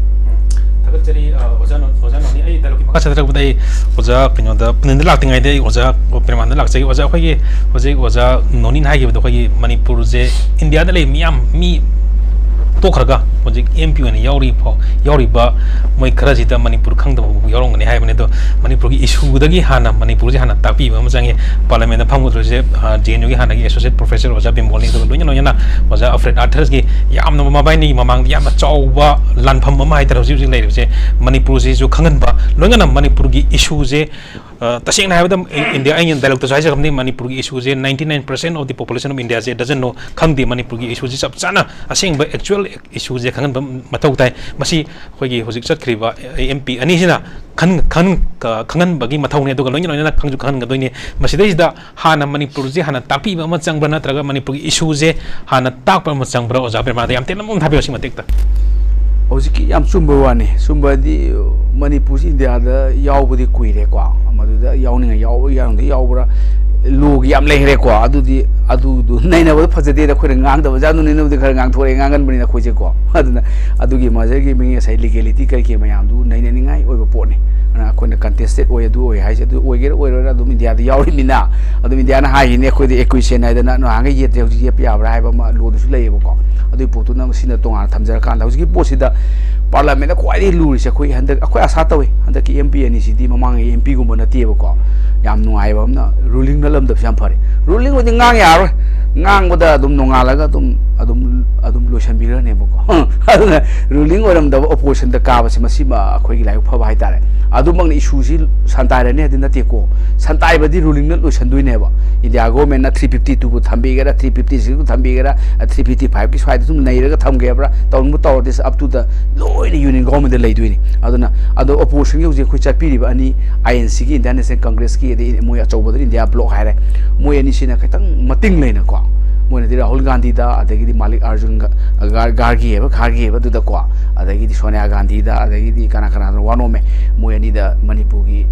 ꯊꯥꯒꯠꯆꯔꯤ, ꯑ, ꯑꯣꯖꯥ ꯅꯣ-, ꯑꯣꯖꯥ ꯅꯣꯅꯤ꯫ ꯑꯩ ꯗꯥꯏꯂꯣꯛꯀꯤ ꯃꯈꯥ ꯆꯠꯊꯔꯛꯄꯗ ꯑꯩ ꯑꯣꯖꯥ ꯀꯩꯅꯣꯗ, ꯄꯨꯅꯦꯟꯗ ꯂꯥꯛꯇ꯭ꯔꯤꯉꯩꯗ ꯑꯩ ꯑꯣꯖꯥ ꯄ꯭ꯔꯦꯃꯥꯟꯗ ꯂꯥꯛꯆꯒꯦ꯫ ꯑꯣꯖꯥ, ꯑꯩꯈꯣꯏꯒꯤ ꯍꯧꯖꯤꯛ ꯑꯣꯖꯥ ꯅꯣꯅꯤꯅ ꯍꯥꯏꯈꯤꯕꯗꯣ, ꯑꯩꯈꯣꯏꯒꯤ ꯃꯅꯤꯄꯨꯔꯁꯦ ꯏꯟꯗꯤꯌꯥꯗ ꯂꯩ ꯃꯤꯌꯥꯝ, ꯃꯤ ꯇꯣꯛꯈ꯭ꯔꯒ ꯍꯧꯖꯤꯛ ꯑꯦꯝ ꯄꯤ ꯑꯣꯏꯅ ꯌꯥꯎꯔꯤ ꯐꯥꯎ, ꯌꯥꯎꯔꯤꯕ ꯃꯣꯏ ꯈꯔꯁꯤꯗ ꯃꯅꯤꯄꯨꯔ ꯈꯪꯗꯕ ꯐꯥꯎꯕ ꯌꯥꯎꯔꯝꯒꯅꯤ ꯍꯥꯏꯕꯅꯤ꯫ ꯑꯗꯣ ꯃꯅꯤꯄꯨꯔꯒꯤ ꯏꯁꯨꯗꯒꯤ ꯍꯥꯟꯅ ꯃꯅꯤꯄꯨꯔꯁꯦ ꯍꯥꯟꯅ ꯇꯥꯛꯄꯤꯕ ꯑꯃ ꯆꯪꯉꯤ꯫ ꯄꯥꯔꯂꯥꯃꯦꯟꯗ ꯐꯝꯒꯗꯧꯔꯤꯁꯦ, ꯑ, ꯖꯦ ꯑꯦꯟ ꯌꯨꯒꯤ ꯍꯥꯟꯅꯒꯤ ꯑꯦꯁꯣꯁꯤꯌꯦꯠ ꯄ꯭ꯔꯣꯐꯦꯁꯔ ꯑꯣꯖꯥ ꯕꯤꯃꯣꯜꯅꯤ, ꯑꯗꯨꯒ ꯂꯣꯏꯅ ꯂꯣꯏꯅꯅ ꯑꯣꯖꯥ ꯑꯜꯐ꯭ꯔꯦꯗ ꯑꯥꯔꯊꯔꯁꯀꯤ ꯌꯥꯝꯅ ꯃꯕꯥꯏꯅꯤꯒꯤ ꯃꯃꯥꯡꯗ ꯌꯥꯝꯅ ꯆꯥꯎꯕ ꯂꯥꯟꯐꯝ ꯑꯃ ꯍꯥꯏꯇꯥꯔꯦ ꯍꯧꯖꯤꯛ ꯍꯧꯖꯤꯛ ꯂꯩꯔꯤꯕꯁꯦ ꯃꯅꯤꯄꯨꯔꯁꯤꯁꯨ ꯈꯪꯍꯟꯕ, ꯂꯣꯏꯅꯅ ꯃꯅꯤꯄꯨꯔꯒꯤ ꯏꯁꯨꯁꯦ, ꯑ, ꯇꯁꯦꯡꯅ ꯍꯥꯏꯕꯗ ꯏꯟꯗꯤꯌꯥ, ꯑꯩꯅ ꯗꯥꯏꯂꯣꯛꯇꯁꯨ ꯍꯥꯏꯖꯈ꯭ꯔꯕꯅꯤ, ꯃꯅꯤꯄꯨꯔꯒꯤ ꯏꯁꯨꯁꯦ ninety nine percent of the population of India say doesn't know, ꯈꯪꯗꯦ ꯃꯅꯤꯄꯨꯔꯒꯤ ꯏꯁꯨꯁꯦ ꯆꯞ ꯆꯥꯅ ꯑꯁꯦꯡꯕ ꯑꯦꯛꯆꯨꯋꯦꯜ ꯏꯁꯨꯁꯦ ꯈꯪꯍꯟꯕ ꯃꯊꯧ ꯇꯥꯏ꯫ ꯃꯁꯤ ꯑꯩꯈꯣꯏꯒꯤ ꯍꯧꯖꯤꯛ ꯆꯠꯈ꯭ꯔꯤꯕ ꯑꯦꯝ ꯄꯤ ꯑꯅꯤꯁꯤꯅ ꯈꯟ-, ꯈꯟ-, ꯈꯪꯍꯟꯕꯒꯤ ꯃꯊꯧꯅꯤ, ꯑꯗꯨꯒ ꯂꯣꯏꯅ ꯂꯣꯏꯅꯅ ꯈꯪꯁꯨ ꯈꯪꯍꯟꯒꯗꯣꯏꯅꯤ꯫ ꯃꯁꯤꯗꯩꯁꯤꯗ ꯍꯥꯟꯅ ꯃꯅꯤꯄꯨꯔꯁꯦ ꯍꯥꯟꯅ ꯇꯥꯛꯄꯤꯕ ꯑꯃ ꯆꯪꯕ꯭ꯔꯥ, ꯅꯠꯇ꯭ꯔꯒ ꯃꯅꯤꯄꯨꯔꯒꯤ ꯏꯁꯨꯁꯦ ꯍꯥꯟꯅ ꯇꯥꯛꯄ ꯑꯃ ꯆꯪꯕ꯭ꯔꯥ? ꯑꯣꯖꯥ ꯄ꯭ꯔꯦꯃꯥꯗ ꯌꯥꯝ ꯇꯦꯟꯅ ꯑꯃ ꯊꯥꯕꯤꯌꯨ ꯁꯤ ꯃꯇꯦꯛꯇ꯫ ꯍꯧꯖꯤꯛꯀꯤ ꯌꯥꯝ ꯆꯨꯝꯕ ꯋꯥꯅꯤ꯫ ꯆꯨꯝꯕꯗꯤ ꯃꯅꯤꯄꯨꯔꯁꯤ ꯏꯟꯗꯤꯌꯥꯗ ꯌꯥꯎꯕꯗꯤ ꯀꯨꯏꯔꯦꯀꯣ, ꯃꯗꯨꯗ ꯌꯥꯎꯅꯤꯡꯉ ꯌꯥꯎꯕ, ꯌꯥꯎꯅꯤꯡꯗ ꯌꯥꯎꯕ꯭ꯔꯥ, ꯂꯣꯒꯤ ꯌꯥꯝ ꯂꯩꯈ꯭ꯔꯦꯀꯣ꯫ ꯑꯗꯨꯗꯤ ꯑꯗꯨꯗꯨ ꯅꯩꯅꯕꯗ ꯐꯖꯗꯦꯅ ꯑꯩꯈꯣꯏꯅ ꯉꯥꯡꯗꯕ ꯖꯥꯠ, ꯑꯗꯨ ꯅꯩꯅꯕꯗꯤ ꯈꯔ ꯉꯥꯡꯊꯣꯔꯛꯑꯦ, ꯉꯥꯡꯒꯟꯕꯅꯤꯅ ꯑꯩꯈꯣꯏꯁꯦꯀꯣ꯫ ꯑꯗꯨꯅ ꯑꯗꯨꯒꯤ ꯃꯥꯁꯇꯔꯒꯤ ꯃꯤ ꯉꯁꯥꯏ ꯂꯤꯒꯦꯂꯤꯇꯤ ꯀꯔꯤ ꯀꯔꯤ ꯃꯌꯥꯝꯗꯨ ꯅꯩꯅꯅꯤꯡꯉꯥꯏ ꯑꯣꯏꯕ ꯄꯣꯠꯅꯤ꯫ ꯑꯗꯨꯅ ꯑꯩꯈꯣꯏꯅ ꯀꯟꯇꯦꯁꯇꯦꯠ ꯑꯣꯏ, ꯑꯗꯨ ꯑꯣꯏ ꯍꯥꯏꯁꯦ, ꯑꯗꯨ ꯑꯣꯏꯒꯦꯔꯥ ꯑꯣꯏꯔꯣꯏꯔꯥ ꯑꯗꯨꯝ ꯏꯟꯗꯤꯌꯥꯗ ꯌꯥꯎꯔꯤꯃꯤꯅ, ꯑꯗꯨꯝ ꯏꯟꯗꯤꯌꯥꯅ ꯍꯥꯏꯈꯤꯅꯤ ꯑꯩꯈꯣꯏꯗꯤ ꯑꯦꯀ꯭ꯋꯤꯁꯟ ꯍꯥꯏꯗꯅ ꯅꯍꯥꯟꯈꯩ ꯌꯦꯠꯇꯦ, ꯍꯧꯖꯤꯛ ꯌꯦꯠꯄ ꯌꯥꯕ꯭ꯔꯥ ꯍꯥꯏꯕ ꯑꯃ ꯂꯣꯗꯁꯨ ꯂꯩꯌꯦꯕꯀꯣ꯫ ꯑꯗꯨꯒꯤ ꯄꯣꯠꯇꯨꯅ ꯃꯁꯤꯅ ꯇꯣꯉꯥꯟꯅ ꯊꯝꯖꯔꯀꯥꯟꯗ ꯍꯧꯖꯤꯛꯀꯤ ꯄꯣꯠꯁꯤꯗ ꯄꯥꯔꯂꯥꯃꯦꯟꯗ ꯈ꯭ꯋꯥꯏꯗꯒꯤ ꯂꯨꯔꯤꯁꯦ ꯑꯩꯈꯣꯏ ꯍꯟꯗꯛ, ꯑꯩꯈꯣꯏ ꯑꯥꯁꯥ ꯇꯧꯏ ꯍꯟꯗꯛꯀꯤ ꯑꯦꯝ ꯄꯤ ꯑꯅꯤꯁꯤꯗꯤ ꯃꯃꯥꯡꯒꯤ ꯑꯦꯝ ꯄꯤꯒꯨꯝꯕ ꯅꯠꯇꯦꯕꯀꯣ꯫ ꯌꯥꯝ ꯅꯨꯡꯉꯥꯏꯕ ꯑꯃꯅ ꯔꯨꯂꯤꯡ ꯅꯠꯂꯝꯗꯕꯁꯦ ꯌꯥꯝ ꯐꯔꯦ꯫ ꯔꯨꯂꯤꯡ ꯑꯣꯏꯗꯤ ꯉꯥꯡ ꯌꯥꯔꯣꯏ, ꯉꯥꯡꯕꯗ ꯑꯗꯨꯝ ꯅꯣꯡꯉꯥꯜꯂꯒ ꯑꯗꯨꯝ ꯑꯗꯨꯝ ꯑꯗꯨꯝ ꯂꯣꯏꯁꯤꯟꯕꯤꯈ꯭ꯔꯅꯦꯕꯀꯣ꯫ ꯑꯗꯨꯅ ꯔꯨꯂꯤꯡ ꯑꯣꯏꯔꯝꯗꯕ ꯑꯣꯄꯣꯖꯤꯁꯟꯗ ꯀꯥꯕꯁꯦ ꯃꯁꯤꯃ ꯑꯩꯈꯣꯏꯒꯤ ꯂꯥꯏꯕꯛ ꯐꯕ ꯍꯥꯏꯇꯥꯔꯦ꯫ ꯑꯗꯨꯃꯛꯅ ꯏꯁꯨꯁꯤ ꯁꯟꯇꯥꯏꯔꯅꯤ ꯍꯥꯏꯗꯤ ꯅꯠꯇꯦꯀꯣ꯫ ꯁꯟꯇꯥꯏꯕꯗꯤ ꯔꯨꯂꯤꯡꯅ ꯂꯣꯏꯁꯤꯟꯗꯣꯏꯅꯦꯕ꯫ ꯏꯟꯗꯤꯌꯥ ꯒꯣꯔꯃꯦꯟꯅ ꯊ꯭ꯔꯤ ꯐꯤꯐꯇꯤ ꯇꯨꯕꯨ ꯊꯝꯕꯤꯒꯦꯔꯥ, ꯊ꯭ꯔꯤ ꯐꯤꯐꯇꯤ ꯁꯤꯛꯁꯄꯨ ꯊꯝꯕꯤꯒꯦꯔꯥ, ꯊ꯭ꯔꯤ ꯐꯤꯐꯇꯤ ꯐꯥꯏꯚꯀꯤ ꯁ꯭ꯋꯥꯏꯗ ꯁꯨꯝ ꯅꯩꯔꯒ ꯊꯝꯒꯦ ꯍꯥꯏꯕ꯭ꯔꯥ, ꯇꯧꯅꯤꯡꯕ ꯇꯧꯔꯗꯤ up to the ꯂꯣꯏꯅ ꯌꯨꯅꯤꯌꯟ ꯒꯣꯔꯃꯦꯟꯗ ꯂꯩꯗꯣꯏꯅꯤ꯫ ꯑꯗꯨꯅ ꯑꯗꯣ ꯑꯣꯄꯣꯖꯤꯁꯟꯒꯤ ꯍꯧꯖꯤꯛ ꯑꯩꯈꯣꯏ ꯆꯠꯄꯤꯔꯤꯕ ꯑꯅꯤ, ꯑꯥꯏ ꯑꯦꯟ ꯁꯤꯒꯤ, ꯏꯟꯗꯤꯌꯥꯟ ꯅꯦꯁꯅꯦꯜ ꯀꯪꯒ꯭ꯔꯦꯁꯀꯤ, ꯑꯗꯩ ꯃꯣꯏ ꯑꯆꯧꯕꯗ ꯏꯟꯗꯤꯌꯥ ꯕ꯭ꯂꯣꯛ ꯍꯥꯏꯔꯦ, ꯃꯣꯏ ꯑꯅꯤꯁꯤꯅ ꯈꯤꯇꯪ ꯃꯇꯤꯡ ꯂꯩꯅꯀꯣ, ꯃꯣꯏꯅꯗꯤ ꯔꯥꯍꯨꯜ ꯒꯥꯟꯙꯤꯗ, ꯑꯗꯒꯤꯗꯤ ꯃꯥꯂꯤꯛ ꯑꯥꯔꯖꯨꯟ ꯒ-, ꯒꯥꯔ-, ꯒꯥꯔꯒꯤ ꯍꯥꯏꯕ, ꯈꯥꯔꯒꯦ ꯍꯥꯏꯕ ꯑꯗꯨꯗꯀꯣ, ꯑꯗꯒꯤꯗꯤ ꯁꯣꯅꯤꯌꯥ ꯒꯥꯟꯙꯤꯗ, ꯑꯗꯒꯤꯗꯤ ꯀꯅꯥ ꯀꯅꯥꯗꯅꯣ ꯋꯥ ꯅꯣꯝꯃꯦ꯫ ꯃꯣꯏ ꯑꯅꯤꯗ ꯃꯅꯤꯄꯨꯔꯒꯤ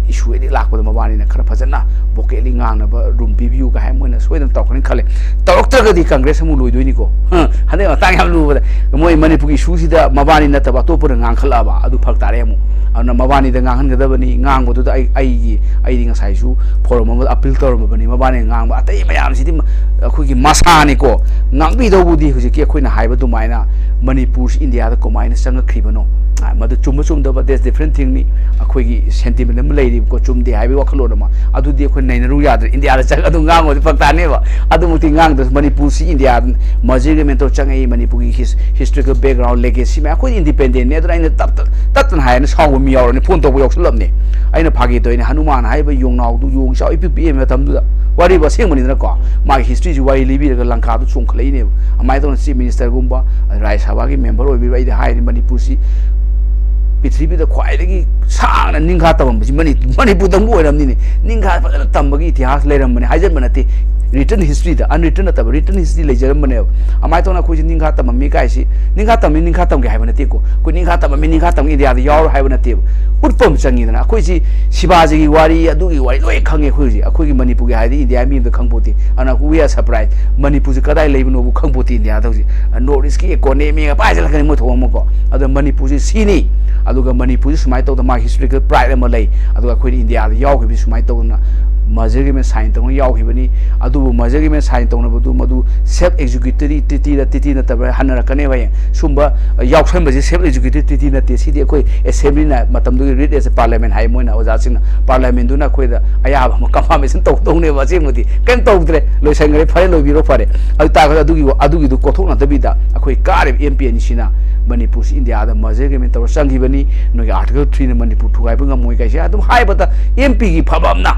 ꯏꯁꯨ ꯑꯦꯅꯤ ꯂꯥꯛꯄꯗ ꯃꯕꯥꯅꯤꯅ ꯈꯔ ꯐꯖꯅ ꯚꯣꯀꯦꯜꯂꯤ ꯉꯥꯡꯅꯕ ꯔꯨꯝ ꯄꯤꯕꯤꯌꯨꯒ ꯍꯥꯏ, ꯃꯣꯏꯅ ꯁꯣꯏꯗꯅ ꯇꯧꯔꯛꯀꯅꯤ ꯈꯜꯂꯦ꯫ ꯇꯧꯔꯛꯇ꯭ꯔꯒꯗꯤ ꯀꯪꯒ꯭ꯔꯦꯁ ꯑꯃꯨꯛ ꯂꯣꯏꯗꯣꯏꯅꯤꯀꯣ꯫ ꯍ, ꯍꯟꯗꯛ ꯃꯇꯥꯡ ꯌꯥꯝ ꯂꯨꯕꯗ ꯃꯣꯏ ꯃꯅꯤꯄꯨꯔꯒꯤ ꯏꯁꯨꯁꯤꯗ ꯃꯕꯥꯅꯤ ꯅꯠꯇꯕ ꯑꯇꯣꯞꯄꯅ ꯉꯥꯡꯈꯠꯂꯛꯑꯕ ꯑꯗꯨ ꯐꯔꯛ ꯇꯥꯔꯦ ꯑꯃꯨꯛ꯫ ꯑꯗꯨꯅ ꯃꯕꯥꯅꯤꯗ ꯉꯥꯡꯍꯟꯒꯗꯕꯅꯤ꯫ ꯉꯥꯡꯕꯗꯨꯗ ꯑꯩ, ꯑꯩꯒꯤ, ꯑꯩꯗꯤ ꯉꯁꯥꯏꯁꯨ ꯐꯣꯔꯝ ꯑꯃꯗ ꯑꯄꯤꯜ ꯇꯧꯔꯝꯃꯕꯅꯤ꯫ ꯃꯕꯥꯅꯤꯅ ꯉꯥꯡꯕ ꯑꯇꯩ ꯃꯌꯥꯝꯁꯤꯗꯤ ꯃ-, ꯑꯩꯈꯣꯏꯒꯤ ꯃꯁꯥꯅꯤꯀꯣ꯫ ꯉꯥꯡꯕꯤꯗꯧꯕꯨꯗꯤ ꯍꯧꯖꯤꯛꯀꯤ ꯑꯩꯈꯣꯏꯅ ꯍꯥꯏꯕ ꯑꯗꯨꯃꯥꯏꯅ ꯃꯅꯤꯄꯨꯔꯁꯤ ꯏꯟꯗꯤꯌꯥꯗ ꯀꯃꯥꯏꯅ ꯆꯪꯉꯛꯈ꯭ꯔꯤꯕꯅꯣ? ꯑ, ꯃꯗꯨ ꯆꯨꯝꯕ ꯆꯨꯝꯗꯕ, that's different thingꯅꯤ꯫ ꯑꯩꯈꯣꯏꯒꯤ ꯁꯦꯟꯇꯤꯃꯦꯟ ꯑꯃ ꯂꯩꯔꯤꯕꯀꯣ, ꯆꯨꯝꯗꯦ ꯍꯥꯏꯕꯒꯤ ꯋꯥꯈꯜꯂꯣꯟ ꯑꯃ, ꯑꯗꯨꯗꯤ ꯑꯩꯈꯣꯏ ꯅꯩꯅꯔꯨ ꯌꯥꯗ꯭ꯔꯦ꯫ ꯏꯟꯗꯤꯌꯥꯗ ꯆꯪꯉ ꯑꯗꯨꯝ ꯉꯥꯡꯉꯨꯔꯗꯤ ꯐꯔꯛ ꯇꯥꯅꯦꯕ꯫ ꯑꯗꯨꯃꯛꯇꯤ ꯉꯥꯡꯗ꯭ꯔꯁꯨ ꯃꯅꯤꯄꯨꯔꯁꯤ ꯏꯟꯗꯤꯌꯥ ꯃꯔꯖꯔ ꯑꯦꯒ꯭ꯔꯤꯃꯦꯟ ꯇꯧꯔ ꯆꯪꯉꯛꯏ, ꯃꯅꯤꯄꯨꯔꯒꯤ ꯍꯤꯁ-, ꯍꯤꯁꯇꯣꯔꯤꯀꯦꯜ ꯕꯦꯛꯒ꯭ꯔꯥꯎꯟ, ꯂꯦꯒꯦꯁꯤ ꯃꯌꯥꯝ, ꯑꯩꯈꯣꯏ ꯏꯟꯗꯤꯄꯦꯟꯗꯦꯟꯅꯦ꯫ ꯑꯗꯨꯅ ꯑꯩꯅ ꯇꯞ ꯇꯞ-, ꯇꯠꯇꯅ ꯍꯥꯏꯌꯦꯅ ꯁꯥꯎꯕ ꯃꯤ ꯌꯥꯎꯔꯅꯤ, ꯐꯣꯟ ꯇꯧꯕ ꯌꯥꯎꯁꯜꯂꯕꯅꯦ꯫ ꯑꯩꯅ ꯐꯥꯒꯤ ꯇꯧꯔꯤꯅꯦ, ꯍꯅꯨꯃꯥꯟ ꯍꯥꯏꯕ ꯌꯣꯡꯅꯥꯎꯗꯨ ꯌꯣꯡ ꯆꯥꯎ ꯏꯄꯤꯛ ꯄꯤꯛꯏ ꯃꯇꯝꯗꯨꯗ꯫ ꯋꯥꯔꯤꯕꯨ ꯑꯁꯦꯡꯕꯅꯤꯗꯅꯀꯣ꯫ ꯃꯥꯒꯤ ꯍꯤꯁꯇ꯭ꯔꯤꯁꯤ ꯋꯥꯔꯤ ꯂꯤꯕꯤꯔꯒ ꯂꯪꯀꯥꯗꯨ ꯆꯣꯡꯈꯠꯂꯛꯏꯅꯦꯕ꯫ ꯑꯗꯨꯃꯥꯏꯅ ꯇꯧꯅ ꯆꯤꯐ ꯃꯤꯅꯤꯁꯇꯔꯒꯨꯝꯕ, ꯔꯥꯖ꯭ꯌ ꯁꯚꯥꯒꯤ ꯃꯦꯝꯕꯔ ꯑꯣꯏꯕꯤꯕ, ꯑꯩꯗꯤ ꯍꯥꯏꯔꯤ, ꯃꯅꯤꯄꯨꯔꯁꯤ ꯄ꯭ꯔꯤꯊꯤꯕꯤꯗ ꯈ꯭ꯋꯥꯏꯗꯒꯤ ꯁꯥꯡꯅ ꯅꯤꯡꯈꯥ ꯇꯝꯃꯝꯕꯁꯤ ꯃꯅꯤ-, ꯃꯅꯤꯄꯨꯔꯗꯪꯕꯨ ꯑꯣꯏꯔꯝꯅꯤꯅꯦ꯫ ꯅꯤꯡꯈꯥ ꯐꯖꯅ ꯇꯝꯕꯒꯤ ꯏꯇꯤꯍꯥꯁ ꯂꯩꯔꯝꯕꯅꯦ, ꯍꯥꯏꯖꯟꯕ ꯅꯠꯇꯦ꯫ written historyꯗ, unwritten ꯅꯠꯇꯕ written history ꯂꯩꯖꯔꯝꯕꯅꯦꯕ꯫ ꯑꯗꯨꯃꯥꯏꯅ ꯇꯧꯅ ꯑꯩꯈꯣꯏꯁꯤ ꯅꯤꯡꯈꯥ ꯇꯝꯃꯝꯃꯤ ꯀꯥꯏꯁꯤ, ꯅꯤꯡꯈꯥ ꯇꯝꯃꯤ, ꯅꯤꯡꯈꯥ ꯇꯝꯒꯦ ꯍꯥꯏꯕ ꯅꯠꯇꯦꯀꯣ꯫ ꯑꯩꯈꯣꯏ ꯅꯤꯡꯈꯥ ꯇꯝꯃꯝꯃꯤ, ꯅꯤꯡꯈꯥ ꯇꯝꯒꯦ, ꯏꯟꯗꯤꯌꯥꯗ ꯌꯥꯎꯔꯣꯏ ꯍꯥꯏꯕ ꯅꯠꯇꯦꯕ꯫ ꯎꯠꯄ ꯑꯃ ꯆꯪꯉꯤꯗꯅ꯫ ꯑꯩꯈꯣꯏꯁꯤ ꯁꯤꯕꯥꯖꯤꯒꯤ ꯋꯥꯔꯤ, ꯑꯗꯨꯒꯤ ꯋꯥꯔꯤ ꯂꯣꯏ ꯈꯪꯉꯦ ꯑꯩꯈꯣꯏ ꯍꯧꯖꯤꯛ꯫ ꯑꯩꯈꯣꯏꯒꯤ ꯃꯅꯤꯄꯨꯔꯒꯤ ꯍꯥꯏꯔꯗꯤ ꯏꯟꯗꯤꯌꯥ ꯃꯤ ꯑꯝꯇ ꯈꯪꯄꯣꯠꯇꯦ꯫ ꯑꯗꯨꯅ we are surprised꯫ ꯃꯅꯤꯄꯨꯔꯁꯤ ꯀꯗꯥꯏ ꯂꯩꯕꯅꯣꯕꯨ ꯈꯪꯄꯣꯠꯇꯦ ꯏꯟꯗꯤꯌꯥꯗ ꯍꯧꯖꯤꯛ꯫ North Eastꯀꯤ economyꯒ ꯄꯥꯏꯁꯤꯜꯂꯛꯀꯅꯤ ꯃꯣꯏ ꯊꯣꯛꯑꯝꯃꯀꯣ꯫ ꯑꯗꯣ ꯃꯅꯤꯄꯨꯔꯁꯤ ꯁꯤꯅꯤ꯫ ꯑꯗꯨꯒ ꯃꯅꯤꯄꯨꯔꯁꯤ ꯁꯨꯃꯥꯏꯅ ꯇꯧꯗꯅ ꯃꯥꯒꯤ historical pride ꯑꯃ ꯂꯩ꯫ ꯑꯗꯨꯒ ꯑꯩꯈꯣꯏꯅ ꯏꯟꯗꯤꯌꯥꯗ ꯌꯥꯎꯈꯤꯕꯁꯤ ꯁꯨꯃꯥꯏꯅ ꯇꯧꯗꯅ merger agreement sign ꯇꯧꯅ ꯌꯥꯎꯈꯤꯕꯅꯤ꯫ ꯑꯗꯨꯕꯨ merger agreement sign ꯇꯧꯅꯕꯗꯨ ꯃꯗꯨ self executory treatyꯔ treaty ꯅꯠꯇꯕ꯭ꯔꯥ ꯍꯟꯅꯔꯛꯀꯅꯦꯕ ꯍꯌꯦꯡ꯫ ꯁꯨꯝꯕ ꯌꯥꯎꯁꯟꯕꯁꯤ self executory treaty ꯅꯠꯇꯦ꯫ ꯁꯤꯗꯤ ꯑꯩꯈꯣꯏ assemblyꯅ ꯃꯇꯝꯗꯨꯒꯤ writ as a parliament ꯍꯥꯏ ꯃꯣꯏꯅ ꯑꯣꯖꯥꯁꯤꯡꯅ꯫ Parliamentꯗꯨꯅ ꯑꯩꯈꯣꯏꯗ ꯑꯌꯥꯕ ꯑꯃ confirmation ꯇꯧꯗꯧꯅꯦꯕ꯫ ꯑꯁꯦꯡꯕꯗꯤ ꯀꯩꯝ ꯇꯧꯗ꯭ꯔꯦ, ꯂꯣꯏꯁꯟꯈ꯭ꯔꯦ, ꯐꯔꯦ, ꯂꯣꯏꯕꯤꯔꯣ, ꯐꯔꯦ꯫ ꯑꯗꯨ ꯇꯥꯔꯒꯗꯤ ꯑꯗꯨꯒꯤ, ꯑꯗꯨꯒꯤꯗꯨ ꯀꯣꯛꯊꯣꯛꯅꯗꯕꯤꯗ ꯑꯩꯈꯣꯏ ꯀꯥꯔꯤꯕ MP ꯑꯅꯤꯁꯤꯅ ꯃꯅꯤꯄꯨꯔꯁꯤ ꯏꯟꯗꯤꯌꯥꯗ merger agreement ꯇꯧꯔ ꯆꯪꯈꯤꯕꯅꯤ, ꯅꯣꯏꯒꯤ Article threeꯅ ꯃꯅꯤꯄꯨꯔ ꯊꯨꯒꯥꯏꯕ ꯉꯝꯃꯣꯏ ꯀꯥꯏꯁꯦ ꯑꯗꯨꯝ ꯍꯥꯏꯕꯗ, MP ꯐꯕ ꯑꯃꯅ,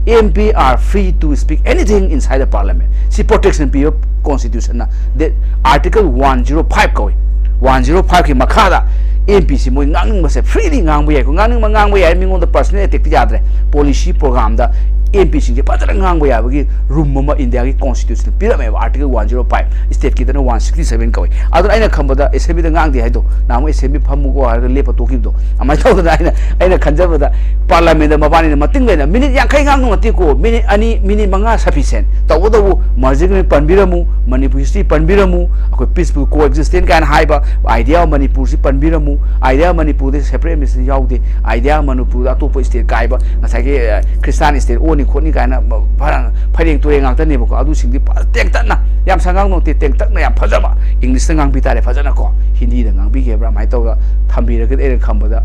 MP are free to speak anything inside the parliament꯫ ꯁꯤ protection ꯄꯤꯕ constitutionꯅ꯫ That Article one zero five ꯀꯧꯏ꯫ One zero fiveꯀꯤ ꯃꯈꯥꯗ MPꯁꯤ ꯃꯣꯏ ꯉꯥꯡꯅꯤꯡꯕꯁꯦ freely ꯉꯥꯡꯕ ꯌꯥꯏꯀꯣ꯫ ꯉꯥꯡꯅꯤꯡꯕ ꯉꯥꯡꯕ ꯌꯥꯏ, ꯃꯤꯉꯣꯟꯗ personal attackꯇꯤ ꯌꯥꯗ꯭ꯔꯦ꯫ Policy programꯗ MPꯁꯤꯡꯁꯦ ꯐꯖꯅ ꯉꯥꯡꯕ ꯌꯥꯕꯒꯤ room ꯑꯃ ꯏꯟꯗꯤꯌꯥꯒꯤ constitutionꯅ ꯄꯤꯔꯝꯃꯦꯕ꯫ Article one zero five, stateꯀꯤꯗꯅ one sixty seven ꯀꯧꯏ꯫ ꯑꯗꯨꯅ ꯑꯩꯅ ꯈꯟꯕꯗ assemblyꯗ ꯉꯥꯡꯗꯦ ꯍꯥꯏꯗꯣ, ꯅꯍꯥꯟꯃꯨꯛ assembly ꯐꯝꯃꯨꯀꯣ ꯍꯥꯏꯔꯒ ꯂꯦꯞꯄ ꯇꯣꯛꯈꯤꯕꯗꯣ, ꯑꯗꯨꯃꯥꯏꯅ ꯇꯧꯗꯅ ꯑꯩꯅ, ꯑꯩꯅ ꯈꯟꯖꯕꯗ parliamentꯗ ꯃꯕꯥꯅꯤꯅ ꯃꯇꯤꯡ ꯂꯩꯅ minute ꯌꯥꯡꯈꯩ ꯉꯥꯡꯗꯧ ꯅꯠꯇꯦꯀꯣ, minute ꯑꯅꯤ, minute ꯃꯉꯥ sufficient꯫ ꯇꯧꯕꯇꯕꯨ merger agreement ꯄꯟꯕꯤꯔꯝꯃꯨ, ꯃꯅꯤꯄꯨꯔ history ꯄꯟꯕꯤꯔꯝꯃꯨ, ꯑꯩꯈꯣꯏ peaceful coexistence ꯀꯥꯏꯅ ꯍꯥꯏꯕ idea of ꯃꯅꯤꯄꯨꯔꯁꯤ ꯄꯟꯕꯤꯔꯝꯃꯨ꯫ Idea of ꯃꯅꯤꯄꯨꯔꯗ separate administration ꯌꯥꯎꯗꯦ꯫ Idea of ꯃꯅꯤꯄꯨꯔꯗ ꯑꯇꯣꯞꯄ state ꯀꯥꯏꯕ, ꯉꯁꯥꯏꯒꯤ, ꯑ, Christian state ꯑꯣꯟꯅꯤ ꯈꯣꯠꯅꯤ ꯀꯥꯏꯅ, ꯃ-, ꯐꯔ-, ꯐꯩꯔꯦꯡ ꯇꯨꯔꯦꯡ ꯉꯥꯛꯇꯅꯦꯕꯀꯣ꯫ ꯑꯗꯨꯁꯤꯡꯗꯤ ꯐꯖ ꯇꯦꯡꯇꯛꯅ, ꯌꯥꯝ ꯁꯪꯒꯥꯡ ꯅꯣꯡꯇꯦ, ꯇꯦꯡꯇꯛꯅ ꯌꯥꯝ ꯐꯖꯕ Englishꯇ ꯉꯥꯡꯕꯤ ꯇꯥꯔꯦ ꯐꯖꯅꯀꯣ꯫ ꯍꯤꯟꯗꯤꯗ ꯉꯥꯡꯕꯤꯒꯦ ꯍꯥꯏꯕ꯭ꯔꯥ, ꯑꯗꯨꯃꯥꯏꯅ ꯇꯧꯔꯒ ꯊꯝꯕꯤꯔꯒꯗꯤ ꯑꯩꯅ ꯈꯟꯕꯗ,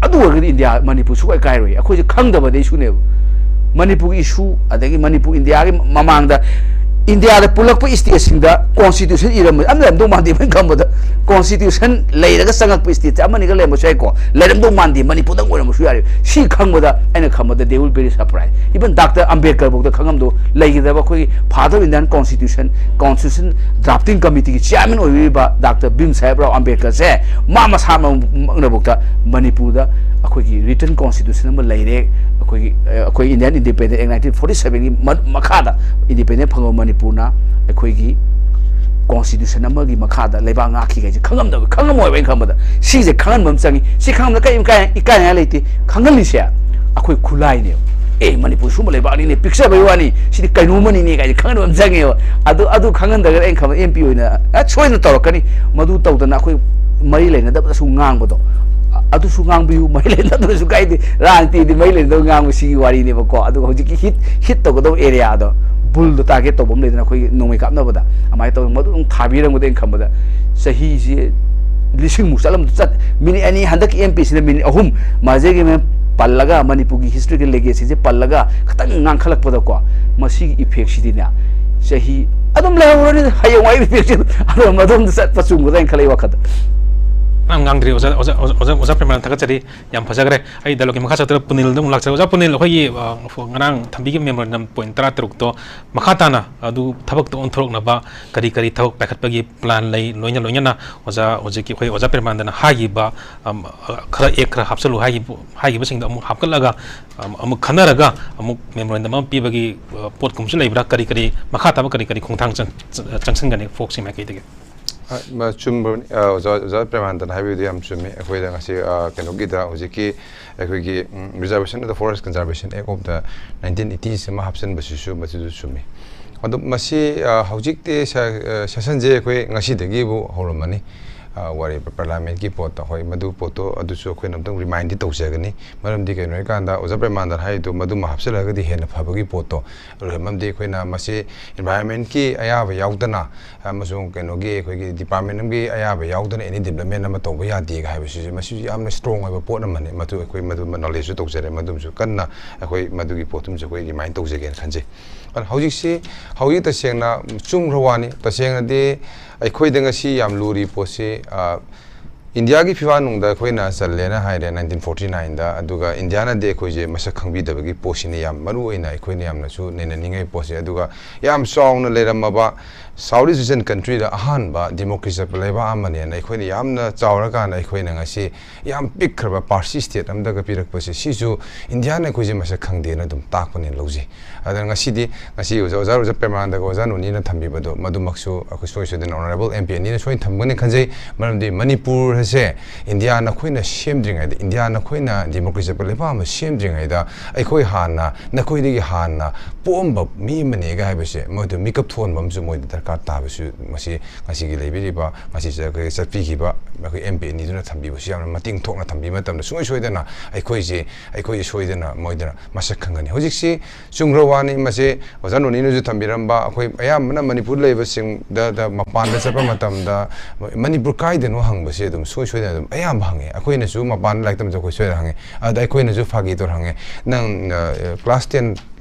ꯑꯗꯨ ꯑꯣꯏꯔꯒꯗꯤ ꯏꯟꯗꯤꯌꯥ, ꯃꯅꯤꯄꯨꯔ ꯁꯨꯛꯀꯥꯏ ꯀꯥꯏꯔꯣꯏ꯫ ꯑꯩꯈꯣꯏꯁꯦ ꯈꯪꯗꯕꯗ issueꯅꯦꯕ꯫ ꯃꯅꯤꯄꯨꯔꯒꯤ issue, ꯑꯗꯒꯤ ꯃꯅꯤꯄꯨꯔ ꯏꯟꯗꯤꯌꯥꯒꯤ ꯃꯃꯥꯡꯗ ꯏꯟꯗꯤꯌꯥꯗ ꯄꯨꯜꯂꯛꯄ stateꯁꯤꯡꯗ constitution ꯏꯔꯝꯕ ꯑꯃ ꯂꯩꯔꯝꯗꯧ ꯃꯥꯟꯗꯦ꯫ ꯑꯩꯈꯣꯏꯅ ꯈꯪꯕꯗ constitution ꯂꯩꯔꯒ ꯆꯪꯉꯛꯄ stateꯁꯦ ꯑꯃꯅꯤꯒ ꯂꯩꯔꯝꯕꯁꯨ ꯌꯥꯏꯀꯣ, ꯂꯩꯔꯝꯗꯧ ꯃꯥꯟꯗꯦ꯫ ꯃꯅꯤꯄꯨꯔꯗꯪ ꯑꯣꯏꯔꯝꯕꯁꯨ ꯌꯥꯔꯦ꯫ ꯁꯤ ꯈꯪꯕꯗ ꯑꯩꯅ ꯈꯪꯕꯗ they will very surprised꯫ Even Doctor Ambedkar ꯐꯥꯎꯗ ꯈꯪꯉꯝꯗꯧ ꯂꯩꯈꯤꯗꯕ ꯑꯩꯈꯣꯏꯒꯤ Father of Indian Constitution, Constitution Drafting Committeeꯒꯤ chairman ꯑꯣꯏꯕꯤꯔꯤꯕ Doctor ꯚꯤꯝ ꯁꯥꯍꯦꯕ ꯔꯥꯎ ꯑꯝꯕꯦꯗꯀꯔꯁꯦ ꯃꯥ ꯃꯁꯥꯃꯛꯅꯐꯥꯎꯗ ꯃꯅꯤꯄꯨꯔꯗ ꯑꯩꯈꯣꯏꯒꯤ written constitution ꯑꯃ ꯂꯩꯔꯦ꯫ ꯑꯩꯈꯣꯏꯒꯤ ꯑꯩꯈꯣꯏ Indian Independent Act nineteen forty seven ꯒꯤ ꯃꯈꯥꯗ independent ꯐꯪꯕ ꯃꯅꯤꯄꯨꯔꯅ ꯑꯩꯈꯣꯏꯒꯤ constitution ꯑꯃꯒꯤ ꯃꯈꯥꯗ ꯂꯩꯕꯥꯛ ꯉꯥꯛꯈꯤ ꯍꯥꯏꯁꯦ ꯈꯪꯉꯝꯗꯕ, ꯈꯪꯉꯝꯃꯣꯏꯕ꯫ ꯑꯩꯅ ꯈꯟꯕꯗ ꯁꯤꯁꯦ ꯈꯪꯍꯟꯕ ꯑꯃ ꯆꯪꯉꯤ꯫ ꯁꯤ ꯈꯪꯍꯟꯕꯗ ꯀꯔꯤꯝ ꯏꯀꯥꯏꯅꯤꯡꯉꯥꯏ ꯂꯩꯇꯦ꯫ ꯈꯪꯍꯜꯂꯤꯁꯦ ꯑꯩꯈꯣꯏ ꯈꯨꯂꯥꯏꯅꯦꯕ꯫ ꯑꯦ, ꯃꯅꯤꯄꯨꯔ ꯁꯨꯝꯕ ꯂꯩꯕꯥꯛꯅꯤꯅꯦ, ꯄꯤꯛꯆꯕꯩ ꯋꯥꯅꯤ, ꯁꯤꯗꯤ ꯀꯩꯅꯣꯝꯃꯅꯤꯅꯦ ꯀꯥꯏꯅ ꯈꯪꯍꯟꯕ ꯑꯃ ꯆꯪꯉꯦꯕ꯫ ꯑꯗꯨ, ꯑꯗꯨ ꯈꯪꯍꯟꯗ꯭ꯔꯒꯗꯤ ꯑꯩꯅ ꯈꯟꯕꯗ M P ꯑꯣꯏꯅ ꯑ, ꯁꯣꯏꯗꯅ ꯇꯧꯔꯛꯀꯅꯤ꯫ ꯃꯗꯨ ꯇꯧꯗꯅ ꯑꯩꯈꯣꯏ ꯃꯔꯤ ꯂꯩꯅꯗꯕꯗꯁꯨ ꯉꯥꯡꯕꯗꯣ, ꯑ-, ꯑꯗꯨꯁꯨ ꯉꯥꯡꯕꯤꯌꯨ꯫ ꯃꯔꯤ ꯂꯩꯅꯗꯕꯗꯁꯨ ꯀꯥꯏꯗꯦ, ꯔꯥꯖꯅꯤꯇꯤꯗꯤ ꯃꯔꯤ ꯂꯩꯅꯗꯕ ꯉꯥꯡꯕ ꯁꯤꯒꯤ ꯋꯥꯔꯤꯅꯦꯕꯀꯣ꯫ ꯑꯗꯨꯒ ꯍꯧꯖꯤꯛꯀꯤ hit, hit ꯇꯧꯒꯗꯕ areaꯗꯣ, ꯕꯨꯜꯗꯣ target ꯇꯧꯕ ꯑꯃ ꯂꯩꯗꯅ ꯑꯩꯈꯣꯏꯒꯤ ꯅꯣꯡꯃꯩ ꯀꯥꯞꯅꯕꯗ, ꯑꯗꯨꯃꯥꯏꯅ ꯇꯧꯗꯅ ꯃꯗꯨ ꯑꯗꯨꯝ ꯊꯥꯕꯤꯔꯝꯒꯗꯤ ꯑꯩꯅ ꯈꯟꯕꯗ ꯆꯍꯤꯁꯤ ꯂꯤꯁꯤꯡꯃꯨꯛ ꯆꯠꯂꯝ-, ꯆꯠ-, ꯃꯤꯅꯤꯠ ꯑꯅꯤ, ꯍꯟꯗꯛꯀꯤ M Pꯁꯤꯅ ꯃꯤꯅꯤꯠ ꯑꯍꯨꯝ ꯃꯥꯁꯦꯒꯤ ꯃꯦꯝ ꯄꯜꯂꯒ, ꯃꯅꯤꯄꯨꯔꯒꯤ historyꯒꯤ legacyꯁꯦ ꯄꯜꯂꯒ ꯈꯤꯇꯪ ꯉꯥꯡꯈꯠꯂꯛꯄꯗꯀꯣ, ꯃꯁꯤꯒꯤ effectꯁꯤꯗꯤꯅꯦ ꯆꯍꯤ ꯑꯗꯨꯝ ꯂꯩꯍꯧꯔꯅꯤ꯫ ꯍꯌꯦꯡꯋꯥꯏ effecꯁꯤ ꯑꯗꯨꯝ ꯑꯗꯣꯝꯗ ꯆꯠꯄ ꯆꯨꯝꯒꯗ꯭ꯔꯥ ꯍꯥꯏꯅ ꯈꯜꯂꯦ ꯑꯩ ꯋꯥꯈꯜꯗ꯫ ꯌꯥꯝ ꯉꯥꯡꯗ꯭ꯔꯤ ꯑꯣꯖꯥ, ꯑꯣꯖꯥ, ꯑꯣꯖꯥ, ꯑꯣꯖꯥ ꯄ꯭ꯔꯦꯃꯥꯅꯟꯗ ꯊꯥꯒꯠꯆꯔꯤ꯫ ꯌꯥꯝ ꯐꯖꯈ꯭ꯔꯦ꯫ ꯑꯩ dialogueꯀꯤ ꯃꯈꯥ ꯆꯠꯇ꯭ꯔꯒ ꯄꯨꯅꯤꯜꯗ ꯑꯃꯨꯛ ꯂꯥꯛꯆꯔꯦ꯫ ꯑꯣꯖꯥ ꯄꯨꯅꯤꯜ, ꯑꯩꯈꯣꯏꯒꯤ, ꯑ, ꯉꯔꯥꯡ ꯊꯝꯕꯤꯈꯤꯕ memorandum point ꯇꯔꯥ ꯇꯔꯨꯛꯇꯣ ꯃꯈꯥ ꯇꯥꯅ ꯑꯗꯨ ꯊꯕꯛꯇ ꯑꯣꯟꯊꯣꯔꯛꯅꯕ ꯀꯔꯤ ꯀꯔꯤ ꯊꯕꯛ ꯄꯥꯏꯈꯠꯄꯒꯤ plan ꯂꯩ? ꯂꯣꯏꯅ ꯂꯣꯏꯅꯅ ꯑꯣꯖꯥ ꯍꯧꯖꯤꯛꯀꯤ ꯑꯩꯈꯣꯏ ꯑꯣꯖꯥ ꯄ꯭ꯔꯦꯃꯥꯅꯟꯗꯅ ꯍꯥꯏꯈꯤꯕ, ꯑꯝ, ꯑ, ꯈꯔ act ꯈꯔ ꯍꯥꯞꯆꯜꯂꯨ ꯍꯥꯏꯈꯤꯕ, ꯍꯥꯏꯈꯤꯕꯁꯤꯡꯗꯣ ꯑꯃꯨꯛ ꯍꯥꯞꯀꯠꯂꯒ, ꯑꯝ, ꯑꯃꯨꯛ ꯈꯟꯅꯔꯒ ꯑꯃꯨꯛ memorandum ꯑꯃ ꯄꯤꯕꯒꯤ, ꯑ, ꯄꯣꯠꯀꯨꯝꯕꯁꯨ ꯂꯩꯕ꯭ꯔꯥ? ꯀꯔꯤ ꯀꯔꯤ ꯃꯈꯥ ꯇꯥꯕ ꯀꯔꯤ ꯀꯔꯤ ꯈꯣꯡꯊꯥꯡ ꯆꯪ-, ꯆꯪꯁꯤꯟꯒꯅꯤ ꯐꯣꯛꯁꯀꯤ ꯃꯥꯏꯀꯩꯗꯒꯤ? ꯑ, ꯃ-, ꯆꯨꯝꯕꯅꯤ꯫ ꯑ, ꯑꯣꯖꯥ, ꯑꯣꯖꯥ ꯄ꯭ꯔꯦꯃꯥꯅꯟꯗꯅ ꯍꯥꯏꯕꯤꯕꯗꯨ ꯌꯥꯝ ꯆꯨꯝꯃꯤ꯫ ꯑꯩꯈꯣꯏꯗ ꯉꯁꯤ, ꯑ, ꯀꯩꯅꯣꯒꯤꯗ ꯍꯧꯖꯤꯛꯀꯤ ꯑꯩꯈꯣꯏꯒꯤ, ꯎꯝ, Reservation of the Forest Conservation Act of the nineteen eighties ꯑꯃ ꯍꯥꯞꯆꯤꯟꯕꯁꯤꯁꯨ ꯃꯁꯤꯁꯨ ꯆꯨꯝꯃꯤ꯫ ꯑꯗꯣ ꯃꯁꯤ, ꯑ, ꯍꯧꯖꯤꯛꯇꯤ ꯁꯦ-, ꯑ, sessionꯁꯦ ꯑꯩꯈꯣꯏ ꯉꯁꯤꯗꯒꯤꯕꯨ ꯍꯧꯔꯝꯃꯅꯤ꯫ ꯑ, ꯋꯥꯔꯤ parliamentꯀꯤ ꯄꯣꯠꯇ, ꯍꯣꯏ, ꯃꯗꯨ ꯄꯣꯠꯇꯣ ꯑꯗꯨꯁꯨ ꯑꯩꯈꯣꯏꯅ ꯑꯃꯨꯛꯇꯪ remindꯗꯤ ꯇꯧꯖꯒꯅꯤ꯫ ꯃꯔꯝꯗꯤ ꯀꯩꯅꯣ ꯍꯥꯏꯀꯥꯟꯗ ꯑꯣꯖꯥ ꯄ꯭ꯔꯦꯃꯥꯅꯟꯗꯅ ꯍꯥꯏꯔꯤꯗꯣ ꯃꯗꯨꯃ ꯍꯥꯞꯆꯤꯜꯂꯒꯗꯤ ꯍꯦꯟꯅ ꯐꯕꯒꯤ ꯄꯣꯠꯇꯣ, ꯃꯔꯝꯗꯤ ꯑꯩꯈꯣꯏꯅ ꯃꯁꯤ environmentꯀꯤ ꯑꯌꯥꯕ ꯌꯥꯎꯗꯅ ꯑꯃꯁꯨꯡ ꯀꯩꯅꯣꯒꯤ ꯑꯩꯈꯣꯏꯒꯤ department ꯑꯃꯒꯤ ꯑꯌꯥꯕ ꯌꯥꯎꯗꯅ any development ꯑꯃ ꯇꯧꯕ ꯌꯥꯗꯦꯒ ꯍꯥꯏꯕꯁꯤꯁꯨ, ꯃꯁꯤꯁꯨ ꯌꯥꯝꯅ strong ꯑꯣꯏꯕ ꯄꯣꯠ ꯑꯃꯅꯤ꯫ ꯃꯗꯨ ꯑꯩꯈꯣꯏ ꯃꯗꯨꯃ knowledgeꯁꯨ ꯇꯧꯖꯔꯦ, ꯃꯗꯨꯃꯁꯨ ꯀꯟꯅ ꯑꯩꯈꯣꯏ ꯃꯗꯨꯒꯤ ꯄꯣꯠꯇꯨꯃꯁꯨ ꯑꯩꯈꯣꯏ remind ꯇꯧꯖꯒꯦꯅ ꯈꯟꯖꯩ꯫ ꯑꯗꯣ ꯍꯧꯖꯤꯛꯁꯤ, ꯍꯧꯖꯤꯛ ꯇꯁꯦꯡꯅ ꯆꯨꯝꯈ꯭ꯔ ꯋꯥꯅꯤ꯫ ꯇꯁꯦꯡꯅꯗꯤ ꯑꯩꯈꯣꯏꯗ ꯉꯁꯤ ꯌꯥꯝ ꯂꯨꯔꯤ ꯄꯣꯠꯁꯤ, ꯑ, ꯏꯟꯗꯤꯌꯥꯒꯤ ꯐꯤꯐꯥ ꯅꯨꯡꯗ ꯑꯩꯈꯣꯏꯅ ꯆꯜꯂꯦꯅ ꯍꯥꯏꯔꯦ nineteen forty nineꯗ, ꯑꯗꯨꯒ ꯏꯟꯗꯤꯌꯥꯅꯗꯤ ꯑꯩꯈꯣꯏꯁꯦ ꯃꯁꯛ ꯈꯪꯕꯤꯗꯕꯒꯤ ꯄꯣꯠꯁꯤꯅ ꯌꯥꯝ ꯃꯔꯨ ꯑꯣꯏꯅ ꯑꯩꯈꯣꯏꯅ ꯌꯥꯝꯅꯁꯨ ꯅꯩꯅꯅꯤꯡꯉꯥꯏ ꯄꯣꯠꯁꯦ꯫ ꯑꯗꯨꯒ ꯌꯥꯝ ꯆꯥꯎꯅ ꯂꯩꯔꯝꯃꯕ South East Asian countryꯗ ꯑꯍꯥꯟꯕ democracy ꯆꯠꯄ ꯂꯩꯕꯥꯛ ꯑꯃꯅꯦꯅ ꯑꯩꯈꯣꯏꯅ ꯌꯥꯝꯅ ꯆꯥꯎꯔꯀꯥꯟꯗ ꯑꯩꯈꯣꯏꯅ ꯉꯁꯤ ꯌꯥꯝ ꯄꯤꯛꯈ꯭ꯔꯕ ꯄꯥꯔꯁꯤ state ꯑꯃꯗꯒ ꯄꯤꯔꯛꯄꯁꯦ, ꯁꯤꯁꯨ ꯏꯟꯗꯤꯌꯥꯅ ꯑꯩꯈꯣꯏꯁꯦ ꯃꯁꯛ ꯈꯪꯗꯦꯅ ꯑꯗꯨꯝ ꯇꯥꯛꯄꯅꯦꯅ ꯂꯧꯖꯩ꯫ ꯑꯗꯨꯅ ꯉꯁꯤꯗꯤ, ꯉꯁꯤ ꯑꯣꯖꯥ, ꯑꯣꯖꯥ ꯔꯣꯖꯔ ꯄ꯭ꯔꯦꯃꯥꯅꯟꯗꯒ ꯑꯣꯖꯥ ꯅꯣꯅꯤꯅ ꯊꯝꯕꯤꯕꯗꯣ, ꯃꯗꯨꯃꯛꯁꯨ ꯑꯩꯈꯣꯏ ꯁꯣꯏ ꯁꯣꯏꯗꯅ honourable M P ꯑꯅꯤꯅ ꯁꯣꯏꯅ ꯊꯝꯒꯅꯤ ꯈꯟꯖꯩ꯫ ꯃꯔꯝꯗꯤ ꯃꯅꯤꯄꯨꯔ ꯑꯁꯦ ꯏꯟꯗꯤꯌꯥ ꯅꯈꯣꯏꯅ ꯁꯦꯝꯗ꯭ꯔꯤꯉꯩꯗ, ꯏꯟꯗꯤꯌꯥ ꯅꯈꯣꯏꯅ democracy ꯆꯠꯄ ꯂꯩꯕꯥꯛ ꯑꯃ ꯁꯦꯝꯗ꯭ꯔꯤꯉꯩꯗ, ꯑꯩꯈꯣꯏ ꯍꯥꯟꯅ, ꯅꯈꯣꯏꯗꯒꯤ ꯍꯥꯟꯅ ꯄꯣꯛꯑꯝꯕ ꯃꯤ ꯑꯃꯅꯦꯒ ꯍꯥꯏꯕꯁꯦ, ꯃꯗꯨ ꯃꯤꯀꯞ ꯊꯣꯛꯍꯟꯕ ꯑꯃꯁꯨ ꯃꯣꯏꯗ ꯗꯔꯀꯥꯔ ꯇꯥꯕꯁꯨ, ꯃꯁꯤ ꯉꯁꯤꯒꯤ ꯂꯩꯕꯤꯔꯤꯕ, ꯉꯁꯤ ꯆꯠ-, ꯆꯠꯄꯤꯈꯤꯕ ꯑꯩꯈꯣꯏ M P ꯑꯅꯤꯗꯨꯅ ꯊꯝꯕꯤꯕꯁꯨ ꯌꯥꯝꯅ ꯃꯇꯦꯡ ꯊꯣꯛꯅ ꯊꯝꯕꯤꯕ ꯃꯇꯝꯗ, ꯁꯨꯡꯁꯣꯏ ꯁꯣꯏꯗꯅ ꯑꯩꯈꯣꯏꯁꯦ, ꯑꯩꯈꯣꯏꯁꯦ ꯁꯣꯏꯗꯅ ꯃꯣꯏꯗꯅ ꯃꯁꯛ ꯈꯪꯒꯅꯤ꯫ ꯍꯧꯖꯤꯛꯁꯤ ꯆꯨꯝꯈ꯭ꯔ ꯋꯥꯅꯤ, ꯃꯁꯤ ꯑꯣꯖꯥ ꯅꯣꯅꯤꯅꯁꯨ ꯊꯝꯕꯤꯔꯝꯕ, ꯑꯩꯈꯣꯏ ꯑꯌꯥꯝꯕꯅ ꯃꯅꯤꯄꯨꯔ ꯂꯩꯕꯁꯤꯡꯗ, ꯗ ꯃꯄꯥꯟꯗ ꯆꯠꯄ ꯃꯇꯝꯗ ꯃꯅꯤꯄꯨꯔ ꯀꯥꯏꯗꯅꯣ ꯍꯪꯕꯁꯦ ꯑꯗꯨꯝ ꯁꯣꯏ ꯁꯣꯏꯗꯅ ꯑꯗꯨꯝ ꯑꯌꯥꯝꯕ ꯍꯪꯉꯦ꯫ ꯑꯩꯈꯣꯏꯅꯁꯨ ꯃꯄꯥꯟꯗ ꯂꯥꯏꯔꯤꯛ ꯇꯝꯕꯁꯦ ꯑꯩꯈꯣꯏ ꯁꯣꯏꯗꯅ ꯍꯪꯉꯦ꯫ ꯑꯗ ꯑꯩꯈꯣꯏꯅꯁꯨ ꯐꯥꯒꯤ ꯇꯧꯔ ꯍꯪꯉꯦ, "ꯅꯪ, ꯑ, class ten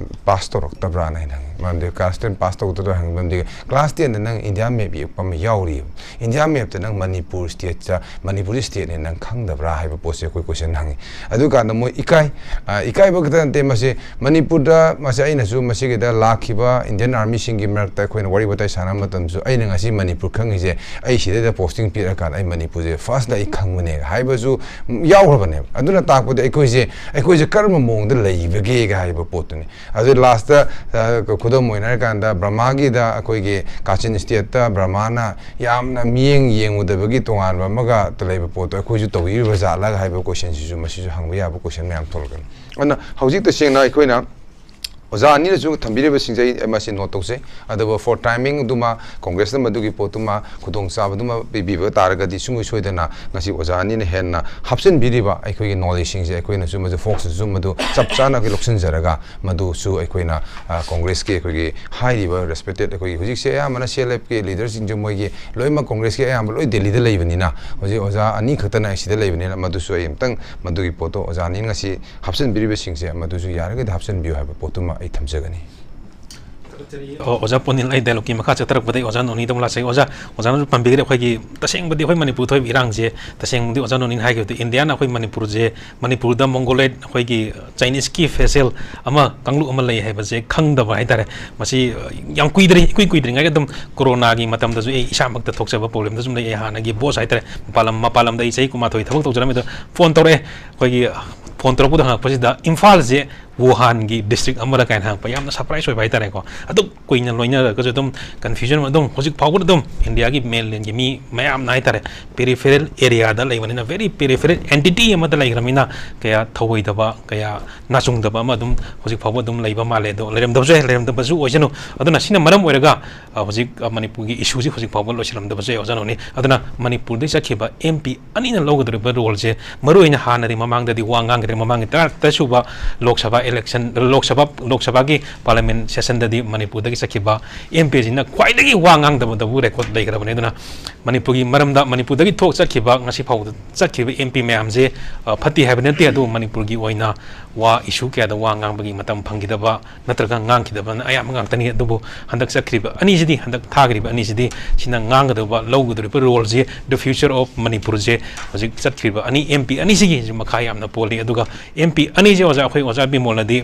pass ꯇꯧꯔꯛꯇꯕ꯭ꯔꯥꯅ?" ꯍꯥꯏꯅ ꯍꯪꯉꯦ꯫ ꯃꯔꯝꯗꯤ class ten pass ꯇꯧꯗꯕ꯭ꯔꯥ ꯍꯪꯉꯦ, ꯃꯔꯝꯗꯤ class tenꯗ ꯅꯪ India map ꯌꯦꯛꯄ ꯑꯃ ꯌꯥꯎꯔꯤꯕ꯫ India mapꯇ ꯅꯪ ꯃꯅꯤꯄꯨꯔ stateꯇ, ꯃꯅꯤꯄꯨꯔꯤ stateꯅꯦ ꯅꯪ ꯈꯪꯗꯕ꯭ꯔꯥ ꯍꯥꯏꯕ ꯄꯣꯠꯁꯦ ꯑꯩꯈꯣꯏ question ꯍꯪꯉꯤ꯫ ꯑꯗꯨꯀꯥꯟꯗ ꯃꯣꯏ ꯏꯀꯥꯏ, ꯑ, ꯏꯀꯥꯏꯕ ꯈꯛꯇ ꯅꯠꯇꯦ, ꯃꯁꯤ ꯃꯅꯤꯄꯨꯔꯗ, ꯃꯁꯤ ꯑꯩꯅꯁꯨ ꯃꯁꯤꯒꯤꯗ ꯂꯥꯛꯈꯤꯕ Indian Armyꯁꯤꯡꯒꯤ ꯃꯔꯛꯇ ꯑꯩꯈꯣꯏꯅ ꯋꯥꯔꯤ ꯋꯥꯇꯥꯏ ꯁꯥꯟꯅꯕ ꯃꯇꯝꯗꯁꯨ, ꯑꯩꯅ ꯉꯁꯤ ꯃꯅꯤꯄꯨꯔ ꯈꯪꯉꯤꯁꯦ, ꯑꯩ ꯁꯤꯗꯩꯗ posting ꯄꯤꯔꯛꯑꯀꯥꯟꯗ ꯑꯩ ꯃꯅꯤꯄꯨꯔꯁꯦ firstꯇ ꯑꯩ ꯈꯪꯕꯅꯦ ꯍꯥꯏꯕꯁꯨ ꯌꯥꯎꯈ꯭ꯔꯕꯅꯦꯕ꯫ ꯑꯗꯨꯅ ꯇꯥꯛꯄꯗꯤ ꯑꯩꯈꯣꯏꯁꯦ, ꯑꯩꯈꯣꯏꯁꯦ ꯀꯔꯝꯕ ꯃꯑꯣꯡꯗ ꯂꯩꯕꯒꯦꯒ ꯍꯥꯏꯕ ꯄꯣꯠꯇꯨꯅꯤ꯫ ꯑꯗꯨ lastꯇ, ꯑ, ꯈꯨꯗꯝ ꯑꯣꯏꯅ ꯍꯥꯏꯔꯀꯥꯟꯗ, ꯕ꯭ꯔꯍꯃꯥꯒꯤꯗ ꯑꯩꯈꯣꯏꯒꯤ ꯀꯥꯆꯤꯟ stateꯇ ꯕ꯭ꯔꯍꯃꯥꯅ ꯌꯥꯝꯅ ꯃꯤꯠꯌꯦꯡ ꯌꯦꯡꯉꯨꯗꯕꯒꯤ ꯇꯣꯉꯥꯟꯕ ꯑꯃꯒ ꯂꯩꯕ ꯄꯣꯠꯇꯣ ꯑꯩꯈꯣꯏꯁꯨ ꯇꯧꯕꯤꯔꯤꯕ ꯖꯥꯠꯂꯒ ꯍꯥꯏꯕ questionꯁꯤꯁꯨ, ꯃꯁꯤꯁꯨ ꯍꯪꯕ ꯌꯥꯕ question ꯃꯌꯥꯝ ꯊꯣꯛꯂꯛꯀꯅꯤ꯫ ꯑꯗꯨꯅ ꯍꯧꯖꯤꯛ ꯇꯁꯦꯡꯅ ꯑꯩꯈꯣꯏꯅ ꯑꯣꯖꯥ ꯑꯅꯤꯅꯁꯨ ꯊꯝꯕꯤꯔꯤꯕꯁꯤꯡꯁꯦ ꯑꯩ ꯃꯁꯤ note ꯇꯧꯖꯩ꯫ ꯑꯗꯨꯕꯨ for timingꯗꯨꯃ, Congressꯅ ꯃꯗꯨꯒꯤ ꯄꯣꯠꯇꯨꯃ ꯈꯨꯗꯣꯡꯆꯥꯕꯗꯨꯃ ꯄꯤꯕꯤꯕ ꯇꯥꯔꯒꯗꯤ, ꯁꯨꯡꯁꯣꯏ ꯁꯣꯏꯗꯅ ꯉꯁꯤ ꯑꯣꯖꯥ ꯑꯅꯤꯅ ꯍꯦꯟꯅ ꯍꯥꯞꯆꯤꯟꯕꯤꯔꯤꯕ ꯑꯩꯈꯣꯏꯒꯤ knowledgeꯁꯤꯡꯁꯦ ꯑꯩꯈꯣꯏꯅꯁꯨ ꯃꯗꯨ, folksꯅꯁꯨ ꯃꯗꯨ ꯆꯞ ꯆꯥꯅ ꯑꯩꯈꯣꯏ ꯂꯧꯁꯤꯟꯖꯔꯒ, ꯃꯗꯨꯁꯨ ꯑꯩꯈꯣꯏꯅ, ꯑ, Congressꯀꯤ ꯑꯩꯈꯣꯏꯒꯤ ꯍꯥꯏꯔꯤꯕ respected ꯑꯩꯈꯣꯏꯒꯤ ꯍꯧꯖꯤꯛꯁꯦ ꯑꯌꯥꯝꯕꯅ C L Fꯀꯤ leaderꯁꯤꯡꯁꯦ ꯃꯣꯏꯒꯤ ꯂꯣꯏꯅꯃꯛ Congressꯀꯤ ꯑꯌꯥꯝꯕ ꯂꯣꯏ Delhiꯗ ꯂꯩꯕꯅꯤꯅ, ꯍꯧꯖꯤꯛ ꯑꯣꯖꯥ ꯑꯅꯤ ꯈꯛꯇꯅ ꯑꯩ ꯁꯤꯗ ꯂꯩꯕꯅꯤꯅ, ꯃꯗꯨꯁꯨ ꯑꯩ ꯑꯝꯇꯪ ꯃꯗꯨꯒꯤ ꯄꯣꯠꯇꯣ ꯑꯣꯖꯥ ꯑꯅꯤꯅ ꯉꯁꯤ ꯍꯥꯞꯆꯤꯟꯕꯤꯔꯤꯕꯁꯤꯡꯁꯦ ꯃꯗꯨꯁꯨ ꯌꯥꯔꯒꯗꯤ ꯍꯥꯞꯆꯤꯟꯕꯤꯌꯨ ꯍꯥꯏꯕ ꯄꯣꯠꯇꯨꯃ ꯑꯩ ꯊꯝꯖꯒꯅꯤ꯫ ꯑꯣ, ꯑꯣꯖꯥ ꯄꯣꯅꯤꯜ, ꯑꯩ ꯗꯥꯏꯂꯣꯛꯀꯤ ꯃꯈꯥ ꯆꯠꯊꯔꯛꯄꯗ ꯑꯩ ꯑꯣꯖꯥ ꯅꯣꯅꯤꯗ ꯑꯃꯨꯛ ꯂꯥꯛꯆꯒꯦ꯫ ꯑꯣꯖꯥ, ꯑꯣꯖꯥꯅꯁꯨ ꯄꯟꯕꯤꯈ꯭ꯔꯦ, ꯑꯩꯈꯣꯏꯒꯤ ꯇꯁꯦꯡꯕꯗꯤ ꯑꯩꯈꯣꯏ ꯃꯅꯤꯄꯨꯔ ꯊꯣꯛꯏꯕ ꯏꯔꯥꯡꯁꯦ, ꯇꯁꯦꯡꯕꯗꯤ ꯑꯣꯖꯥ ꯅꯣꯅꯤꯅ ꯍꯥꯏꯈꯤꯕꯗ ꯏꯟꯗꯤꯌꯥꯅ ꯑꯩꯈꯣꯏ ꯃꯅꯤꯄꯨꯔꯁꯦ, ꯃꯅꯤꯄꯨꯔꯗ ꯃꯣꯡꯒꯣꯂꯣꯏꯗ, ꯑꯩꯈꯣꯏꯒꯤ ꯆꯥꯏꯅꯤꯁꯀꯤ ꯐꯦꯁꯦꯜ ꯑꯃ, ꯀꯥꯡꯂꯨꯞ ꯑꯃ ꯂꯩ ꯍꯥꯏꯕꯁꯦ ꯈꯪꯗꯕ ꯍꯥꯏꯇꯥꯔꯦ꯫ ꯃꯁꯤ, ꯑ, ꯌꯥꯝ ꯀꯨꯏꯗ꯭ꯔꯤ, ꯏꯀꯨꯏ ꯀꯨꯏꯗ꯭ꯔꯤꯉꯩꯗ ꯑꯗꯨꯝ ꯀꯣꯔꯣꯅꯥꯒꯤ ꯃꯇꯝꯗꯁꯨ ꯑꯩ ꯏꯁꯥꯃꯛꯇ ꯊꯣꯛꯆꯕ ꯄ꯭ꯔꯣꯕ꯭ꯂꯦꯝꯗ ꯁꯨꯝ ꯂꯩ꯫ ꯑꯩ ꯍꯥꯟꯅꯒꯤ ꯕꯣꯁ ꯍꯥꯏꯇꯥꯔꯦ, ꯃꯄꯥꯟ ꯂꯝ, ꯃꯄꯥꯟ ꯂꯝꯗ ꯑꯩ ꯆꯍꯤ ꯀꯨꯟꯃꯥꯊꯣꯏ ꯊꯕꯛ ꯇꯧꯖꯔꯝꯃꯤꯗꯣ ꯐꯣꯟ ꯇꯧꯔꯛꯑꯦ꯫ ꯑꯩꯈꯣꯏꯒꯤ ꯐꯣꯟ ꯇꯧꯔꯛꯄꯗ ꯍꯪꯉꯛꯄꯁꯤꯗ, "ꯏꯝꯐꯥꯜꯁꯦ ꯋꯨꯍꯥꯟꯒꯤ ꯗꯤꯁꯇ꯭ꯔꯤꯛ ꯑꯃꯔ?" ꯀꯥꯏꯅ ꯍꯪꯉꯛꯄ, ꯌꯥꯝꯅ ꯁꯔꯄ꯭ꯔꯥꯏꯁ ꯑꯣꯏꯕ ꯍꯥꯏꯇꯥꯔꯦꯀꯣ꯫ ꯑꯗꯨꯛ ꯀꯨꯏꯅ ꯂꯣꯏꯅꯔꯒꯁꯨ ꯑꯗꯨꯝ ꯀꯟꯐ꯭ꯌꯨꯖꯟ ꯑꯗꯨꯝ ꯍꯧꯖꯤꯛ ꯐꯥꯎꯕꯗ ꯑꯗꯨꯝ ꯏꯟꯗꯤꯌꯥꯒꯤ ꯃꯦꯟꯂꯦꯟꯒꯤ ꯃꯤ ꯃꯌꯥꯝꯅ ꯍꯥꯏꯇꯥꯔꯦ, ꯄꯦꯔꯤꯐꯦꯔꯦꯜ ꯑꯦꯔꯤꯌꯥꯗ ꯂꯩꯕꯅꯤꯅ, ꯚꯦꯔꯤ ꯄꯦꯔꯤꯐꯦꯔꯦꯜ ꯑꯦꯟꯇꯤꯇꯤ ꯑꯃꯗ ꯂꯩꯈ꯭ꯔꯕꯅꯤꯅ ꯀꯌꯥ ꯊꯧꯑꯣꯏꯗꯕ, ꯀꯌꯥ ꯅꯥꯆꯨꯡꯗꯕ ꯑꯃ ꯑꯗꯨꯝ ꯍꯧꯖꯤꯛ ꯐꯥꯎꯕ ꯑꯗꯨꯝ ꯂꯩꯕ ꯃꯥꯜꯂꯦ꯫ ꯑꯗꯣ ꯂꯩꯔꯝꯗꯕꯁꯨ ꯌꯥꯏ, ꯂꯩꯔꯝꯗꯕꯁꯨ ꯑꯣꯏꯁꯅꯨ꯫ ꯑꯗꯨꯅ ꯁꯤꯅ ꯃꯔꯝ ꯑꯣꯏꯔꯒ, ꯑ, ꯍꯧꯖꯤꯛ, ꯑ, ꯃꯅꯤꯄꯨꯔꯒꯤ ꯏꯁꯨꯁꯤ ꯍꯧꯖꯤꯛ ꯐꯥꯎꯕ ꯂꯣꯏꯁꯤꯜꯂꯝꯗꯕꯁꯨ ꯌꯥꯏ, ꯑꯣꯖꯥ ꯅꯣꯅꯤ꯫ ꯑꯗꯨꯅ ꯃꯅꯤꯄꯨꯔꯗꯒꯤ ꯆꯠꯈꯤꯕ ꯑꯦꯝ ꯄꯤ ꯑꯅꯤꯅ ꯂꯧꯒꯗꯧꯔꯤꯕ ꯔꯣꯜꯁꯦ, ꯃꯔꯨꯑꯣꯏꯅ ꯍꯥꯟꯅꯗꯤ ꯃꯃꯥꯡꯗꯗꯤ ꯋꯥ ꯉꯥꯡꯈ꯭ꯔꯦ, ꯃꯃꯥꯡꯒꯤ ꯇꯔꯥ ꯇꯔꯦꯠ ꯁꯨꯕ ꯂꯣꯛ ꯁꯚꯥ ꯏꯂꯦꯛꯁꯟ, ꯂꯣꯛ ꯁꯚꯥ, ꯂꯣꯛ ꯁꯚꯥꯒꯤ ꯄꯥꯔꯂꯤꯌꯥꯃꯦꯟ ꯁꯦꯁꯟꯗꯗꯤ ꯃꯅꯤꯄꯨꯔꯗꯒꯤ ꯆꯠꯈꯤꯕ ꯑꯦꯝ ꯄꯤꯁꯤꯅ ꯈ꯭ꯋꯥꯏꯗꯒꯤ ꯋꯥ ꯉꯥꯡꯗꯕꯗꯕꯨ ꯔꯦꯀꯣꯔꯠ ꯂꯩꯈ꯭ꯔꯕꯅꯤ꯫ ꯑꯗꯨꯅ ꯃꯅꯤꯄꯨꯔꯒꯤ ꯃꯔꯝꯗ, ꯃꯅꯤꯄꯨꯔꯗꯒꯤ ꯊꯣꯛ ꯆꯠꯈꯤꯕ, ꯉꯁꯤ ꯐꯥꯎꯕꯗ ꯆꯠꯈꯤꯕ ꯑꯦꯝ ꯄꯤ ꯃꯌꯥꯝꯁꯦ, ꯑ, ꯐꯠꯇꯦ ꯍꯥꯏꯕ ꯅꯠꯇꯦ, ꯑꯗꯨꯕꯨ ꯃꯅꯤꯄꯨꯔꯒꯤ ꯑꯣꯏꯅ ꯋꯥ, ꯏꯁꯨ ꯀꯌꯥꯗ ꯋꯥ ꯉꯥꯡꯕꯒꯤ ꯃꯇꯝ ꯐꯪꯈꯤꯗꯕ ꯅꯠꯇ꯭ꯔꯒ ꯉꯥꯡꯈꯤꯗꯕꯅ ꯑꯌꯥꯝꯕ ꯉꯥꯛꯇꯅꯤ꯫ ꯑꯗꯨꯕꯨ ꯍꯟꯗꯛ ꯆꯠꯈ꯭ꯔꯤꯕ ꯑꯅꯤꯁꯤꯗꯤ, ꯍꯟꯗꯛ ꯊꯥꯈ꯭ꯔꯤꯕ ꯑꯅꯤꯁꯤꯗꯤ, ꯁꯤꯅ ꯉꯥꯡꯒꯗꯧꯕ, ꯂꯧꯒꯗꯧꯔꯤꯕ ꯔꯣꯜꯁꯦ, the future of ꯃꯅꯤꯄꯨꯔꯁꯦ, ꯍꯧꯖꯤꯛ ꯆꯠꯈ꯭ꯔꯤꯕ ꯑꯅꯤ, ꯑꯦꯝ ꯄꯤ ꯑꯅꯤꯁꯤꯒꯤ ꯃꯈꯥ ꯌꯥꯝꯅ ꯄꯣꯜꯂꯤ꯫ ꯑꯗꯨꯒ ꯑꯦꯝ ꯄꯤ ꯑꯅꯤꯁꯦ ꯑꯣꯖꯥ, ꯑꯩꯈꯣꯏ ꯑꯣꯖꯥ ꯕꯤꯃꯣꯜꯅꯗꯤ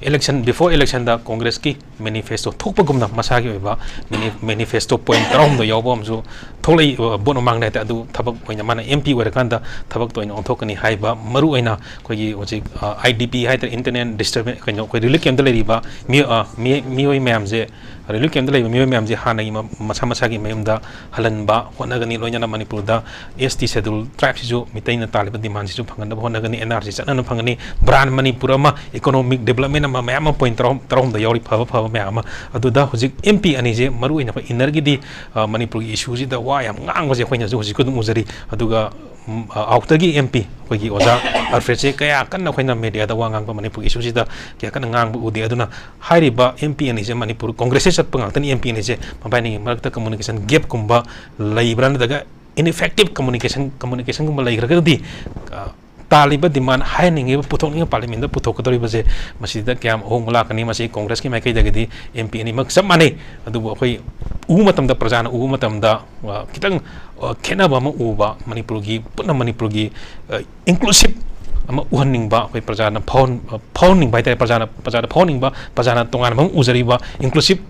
ꯏꯂꯦꯛꯁꯟ, ꯕꯤꯐꯣꯔ ꯏꯂꯦꯛꯁꯟꯗ ꯀꯣꯡꯒ꯭ꯔꯦꯁꯀꯤ ꯃꯦꯅꯤꯐꯦꯁꯇꯣ ꯊꯣꯛꯄꯒꯨꯝꯅ ꯃꯁꯥꯒꯤ ꯑꯣꯏꯕ ꯃꯦꯅꯤ-, ꯃꯦꯅꯤꯐꯦꯁꯇꯣ ꯄꯣꯏꯟ ꯇꯔꯥꯍꯨꯝꯗꯣꯏ ꯌꯥꯎꯕ ꯑꯃꯁꯨ ꯊꯣꯛꯂꯛꯏ, ꯚꯣꯠ ꯃꯃꯥꯡꯗ ꯍꯥꯏꯇꯥꯔꯦ꯫ ꯑꯗꯨ ꯊꯕꯛ ꯑꯣꯏꯅ ꯃꯥꯅ ꯑꯦꯝ ꯄꯤ ꯑꯣꯏꯔꯀꯥꯟꯗ ꯊꯕꯛꯇ ꯑꯣꯏꯅ ꯑꯣꯟꯊꯣꯛꯀꯅꯤ ꯍꯥꯏꯕ, ꯃꯔꯨ ꯑꯣꯏꯅ ꯑꯩꯈꯣꯏꯒꯤ ꯍꯧꯖꯤꯛ, ꯑ, ꯑꯥꯏ ꯗꯤ ꯄꯤ ꯍꯥꯏꯇꯥꯔꯦ, ꯏꯟꯇꯔꯅꯦꯜ ꯗꯤꯁꯇꯔꯕꯦꯟꯁ, ꯀꯩꯅꯣ, ꯑꯩꯈꯣꯏ ꯔꯤꯂꯤꯐ ꯀꯦꯝꯞꯇ ꯂꯩꯔꯤꯕ ꯃꯤ-, ꯑ, ꯃꯤ-, ꯃꯤꯑꯣꯏ ꯃꯌꯥꯝꯁꯦ, ꯔꯤꯂꯤꯐ ꯀꯦꯝꯞꯇ ꯂꯩꯕ ꯃꯤꯑꯣꯏ ꯃꯌꯥꯝꯁꯦ ꯍꯥꯟꯅꯒꯤ ꯃ-, ꯃꯁꯥ ꯃꯁꯥꯒꯤ ꯃꯌꯨꯝꯗ ꯍꯜꯍꯟꯕ ꯍꯣꯠꯅꯒꯅꯤ꯫ ꯂꯣꯏꯅꯅ ꯃꯅꯤꯄꯨꯔꯗ ꯑꯦꯁ ꯇꯤ ꯁꯦꯗꯨꯜ ꯇ꯭ꯔꯥꯏꯕꯁꯤꯁꯨ, ꯃꯤꯇꯩꯅ ꯇꯥꯜꯂꯤꯕ ꯗꯤꯃꯥꯟꯁꯤꯁꯨ ꯐꯪꯍꯟꯅꯕ ꯍꯣꯠꯅꯒꯅꯤ꯫ ꯑꯦꯟ ꯑꯥꯔ ꯁꯤ ꯆꯠꯅꯅꯕ ꯐꯪꯒꯅꯤ꯫ ꯕ꯭ꯔꯥꯟ ꯃꯅꯤꯄꯨꯔ ꯑꯃ, ꯏꯀꯣꯅꯣꯃꯤꯛ ꯗꯤꯕꯂꯞꯃꯦꯟ ꯑꯃ, ꯃꯌꯥꯝ ꯑꯃ, ꯄꯣꯏꯟ ꯇꯔꯥꯍꯨꯝ, ꯇꯔꯥꯍꯨꯝꯗꯣꯏ ꯌꯥꯎꯔꯤ, ꯐꯕ ꯐꯕ ꯃꯌꯥꯝ ꯑꯃ꯫ ꯑꯗꯨꯗ ꯍꯧꯖꯤꯛ ꯑꯦꯝ ꯄꯤ ꯑꯅꯤꯁꯦ, ꯃꯔꯨꯑꯣꯏꯅ ꯑꯩꯈꯣꯏ ꯏꯟꯅꯔꯒꯤꯗꯤ, ꯑ, ꯃꯅꯤꯄꯨꯔꯒꯤ ꯏꯁꯨꯁꯤꯗ ꯋꯥ ꯌꯥꯝ ꯉꯥꯡꯕꯁꯦ ꯑꯩꯈꯣꯏꯅꯁꯨ ꯍꯧꯖꯤꯛꯁꯨ ꯑꯗꯨꯝ ꯎꯖꯔꯤ꯫ ꯑꯗꯨꯒ, ꯎꯝ, ꯑ, ꯑꯥꯎꯠꯇꯒꯤ ꯑꯦꯝ ꯄꯤ ꯑꯩꯈꯣꯏꯒꯤ ꯑꯣꯖꯥ ꯑꯜꯐ꯭ꯔꯦꯗꯁꯦ ꯀꯌꯥ ꯀꯟꯅ ꯑꯩꯈꯣꯏꯅ ꯃꯦꯗꯤꯌꯥꯗ ꯋꯥ ꯉꯥꯡꯕ, ꯃꯅꯤꯄꯨꯔꯒꯤ ꯏꯁꯨꯁꯤꯗ ꯀꯌꯥ ꯀꯟꯅ ꯉꯥꯡꯕ ꯎꯗꯦ꯫ ꯑꯗꯨꯅ ꯍꯥꯏꯔꯤꯕ ꯑꯦꯝ ꯄꯤ ꯑꯅꯤꯁꯦ, ꯃꯅꯤꯄꯨꯔ ꯀꯣꯡꯒ꯭ꯔꯦꯁꯁꯦ ꯆꯠꯄ ꯉꯥꯛꯇꯅꯤ꯫ ꯑꯦꯝ ꯄꯤ ꯑꯅꯤꯁꯦ ꯃꯕꯥꯏꯅꯤꯒꯤ ꯃꯔꯛꯇ ꯀꯝꯃꯨꯅꯤꯀꯦꯁꯟ ꯒꯦꯞꯀꯨꯝꯕ ꯂꯩꯕ꯭ꯔꯥ, ꯅꯠꯇ꯭ꯔꯒ ꯏꯟꯏꯐꯦꯛꯇꯤꯞ ꯀꯝꯃꯨꯅꯤꯀꯦꯁꯟ, ꯀꯝꯃꯨꯅꯤꯀꯦꯁꯟꯒꯨꯝꯕ ꯂꯩꯈ꯭ꯔꯒꯗꯤ, ꯑ, ꯇꯥꯜꯂꯤꯕ ꯗꯤꯃꯥꯟ, ꯍꯥꯏꯍꯟꯅꯤꯡꯉꯤꯕ, ꯄꯨꯊꯣꯛꯅꯤꯡꯉꯤꯕ ꯄꯥꯔꯂꯤꯌꯥꯃꯦꯟꯗ ꯄꯨꯊꯣꯛꯀꯗꯧꯔꯤꯕꯁꯦ, ꯃꯁꯤꯗ ꯀꯌꯥꯝ ꯑꯍꯣꯡꯕ ꯂꯥꯛꯀꯅꯤ? ꯃꯁꯤ ꯀꯣꯡꯒ꯭ꯔꯦꯁꯀꯤ ꯃꯥꯏꯀꯩꯗꯒꯤꯗꯤ, ꯑꯦꯝ ꯄꯤ ꯑꯅꯤꯃꯛ ꯆꯞ ꯃꯥꯟꯅꯩ, ꯑꯗꯨꯕꯨ ꯑꯩꯈꯣꯏ ꯎꯕ ꯃꯇꯝꯗ, ꯄ꯭ꯔꯖꯥꯅ ꯎꯕ ꯃꯇꯝꯗ, ꯑ, ꯈꯤꯇꯪ, ꯑ, ꯈꯦꯠꯅꯕ ꯑꯃ ꯎꯕ, ꯃꯅꯤꯄꯨꯔꯒꯤ, ꯄꯨꯟꯅ ꯃꯅꯤꯄꯨꯔꯒꯤ, ꯑ, ꯏꯟꯀ꯭ꯂꯨꯁꯤꯞ ꯑꯃ ꯎꯍꯟꯅꯤꯡꯕ, ꯑꯩꯈꯣꯏ ꯄ꯭ꯔꯖꯥꯅ ꯐꯥꯎꯍꯟ-, ꯑ, ꯐꯥꯎꯍꯟꯅꯤꯡꯕ ꯍꯥꯏꯇꯥꯔꯦ, ꯄ꯭ꯔꯖꯥꯅ, ꯄ꯭ꯔꯖꯥꯗ ꯐꯥꯎꯍꯟꯅꯤꯡꯕ, ꯄ꯭ꯔꯖꯥꯅ ꯇꯣꯉꯥꯟꯕ ꯑꯃ ꯎꯖꯔꯤꯕ, ꯏꯟꯀ꯭ꯂꯨꯁꯤꯞ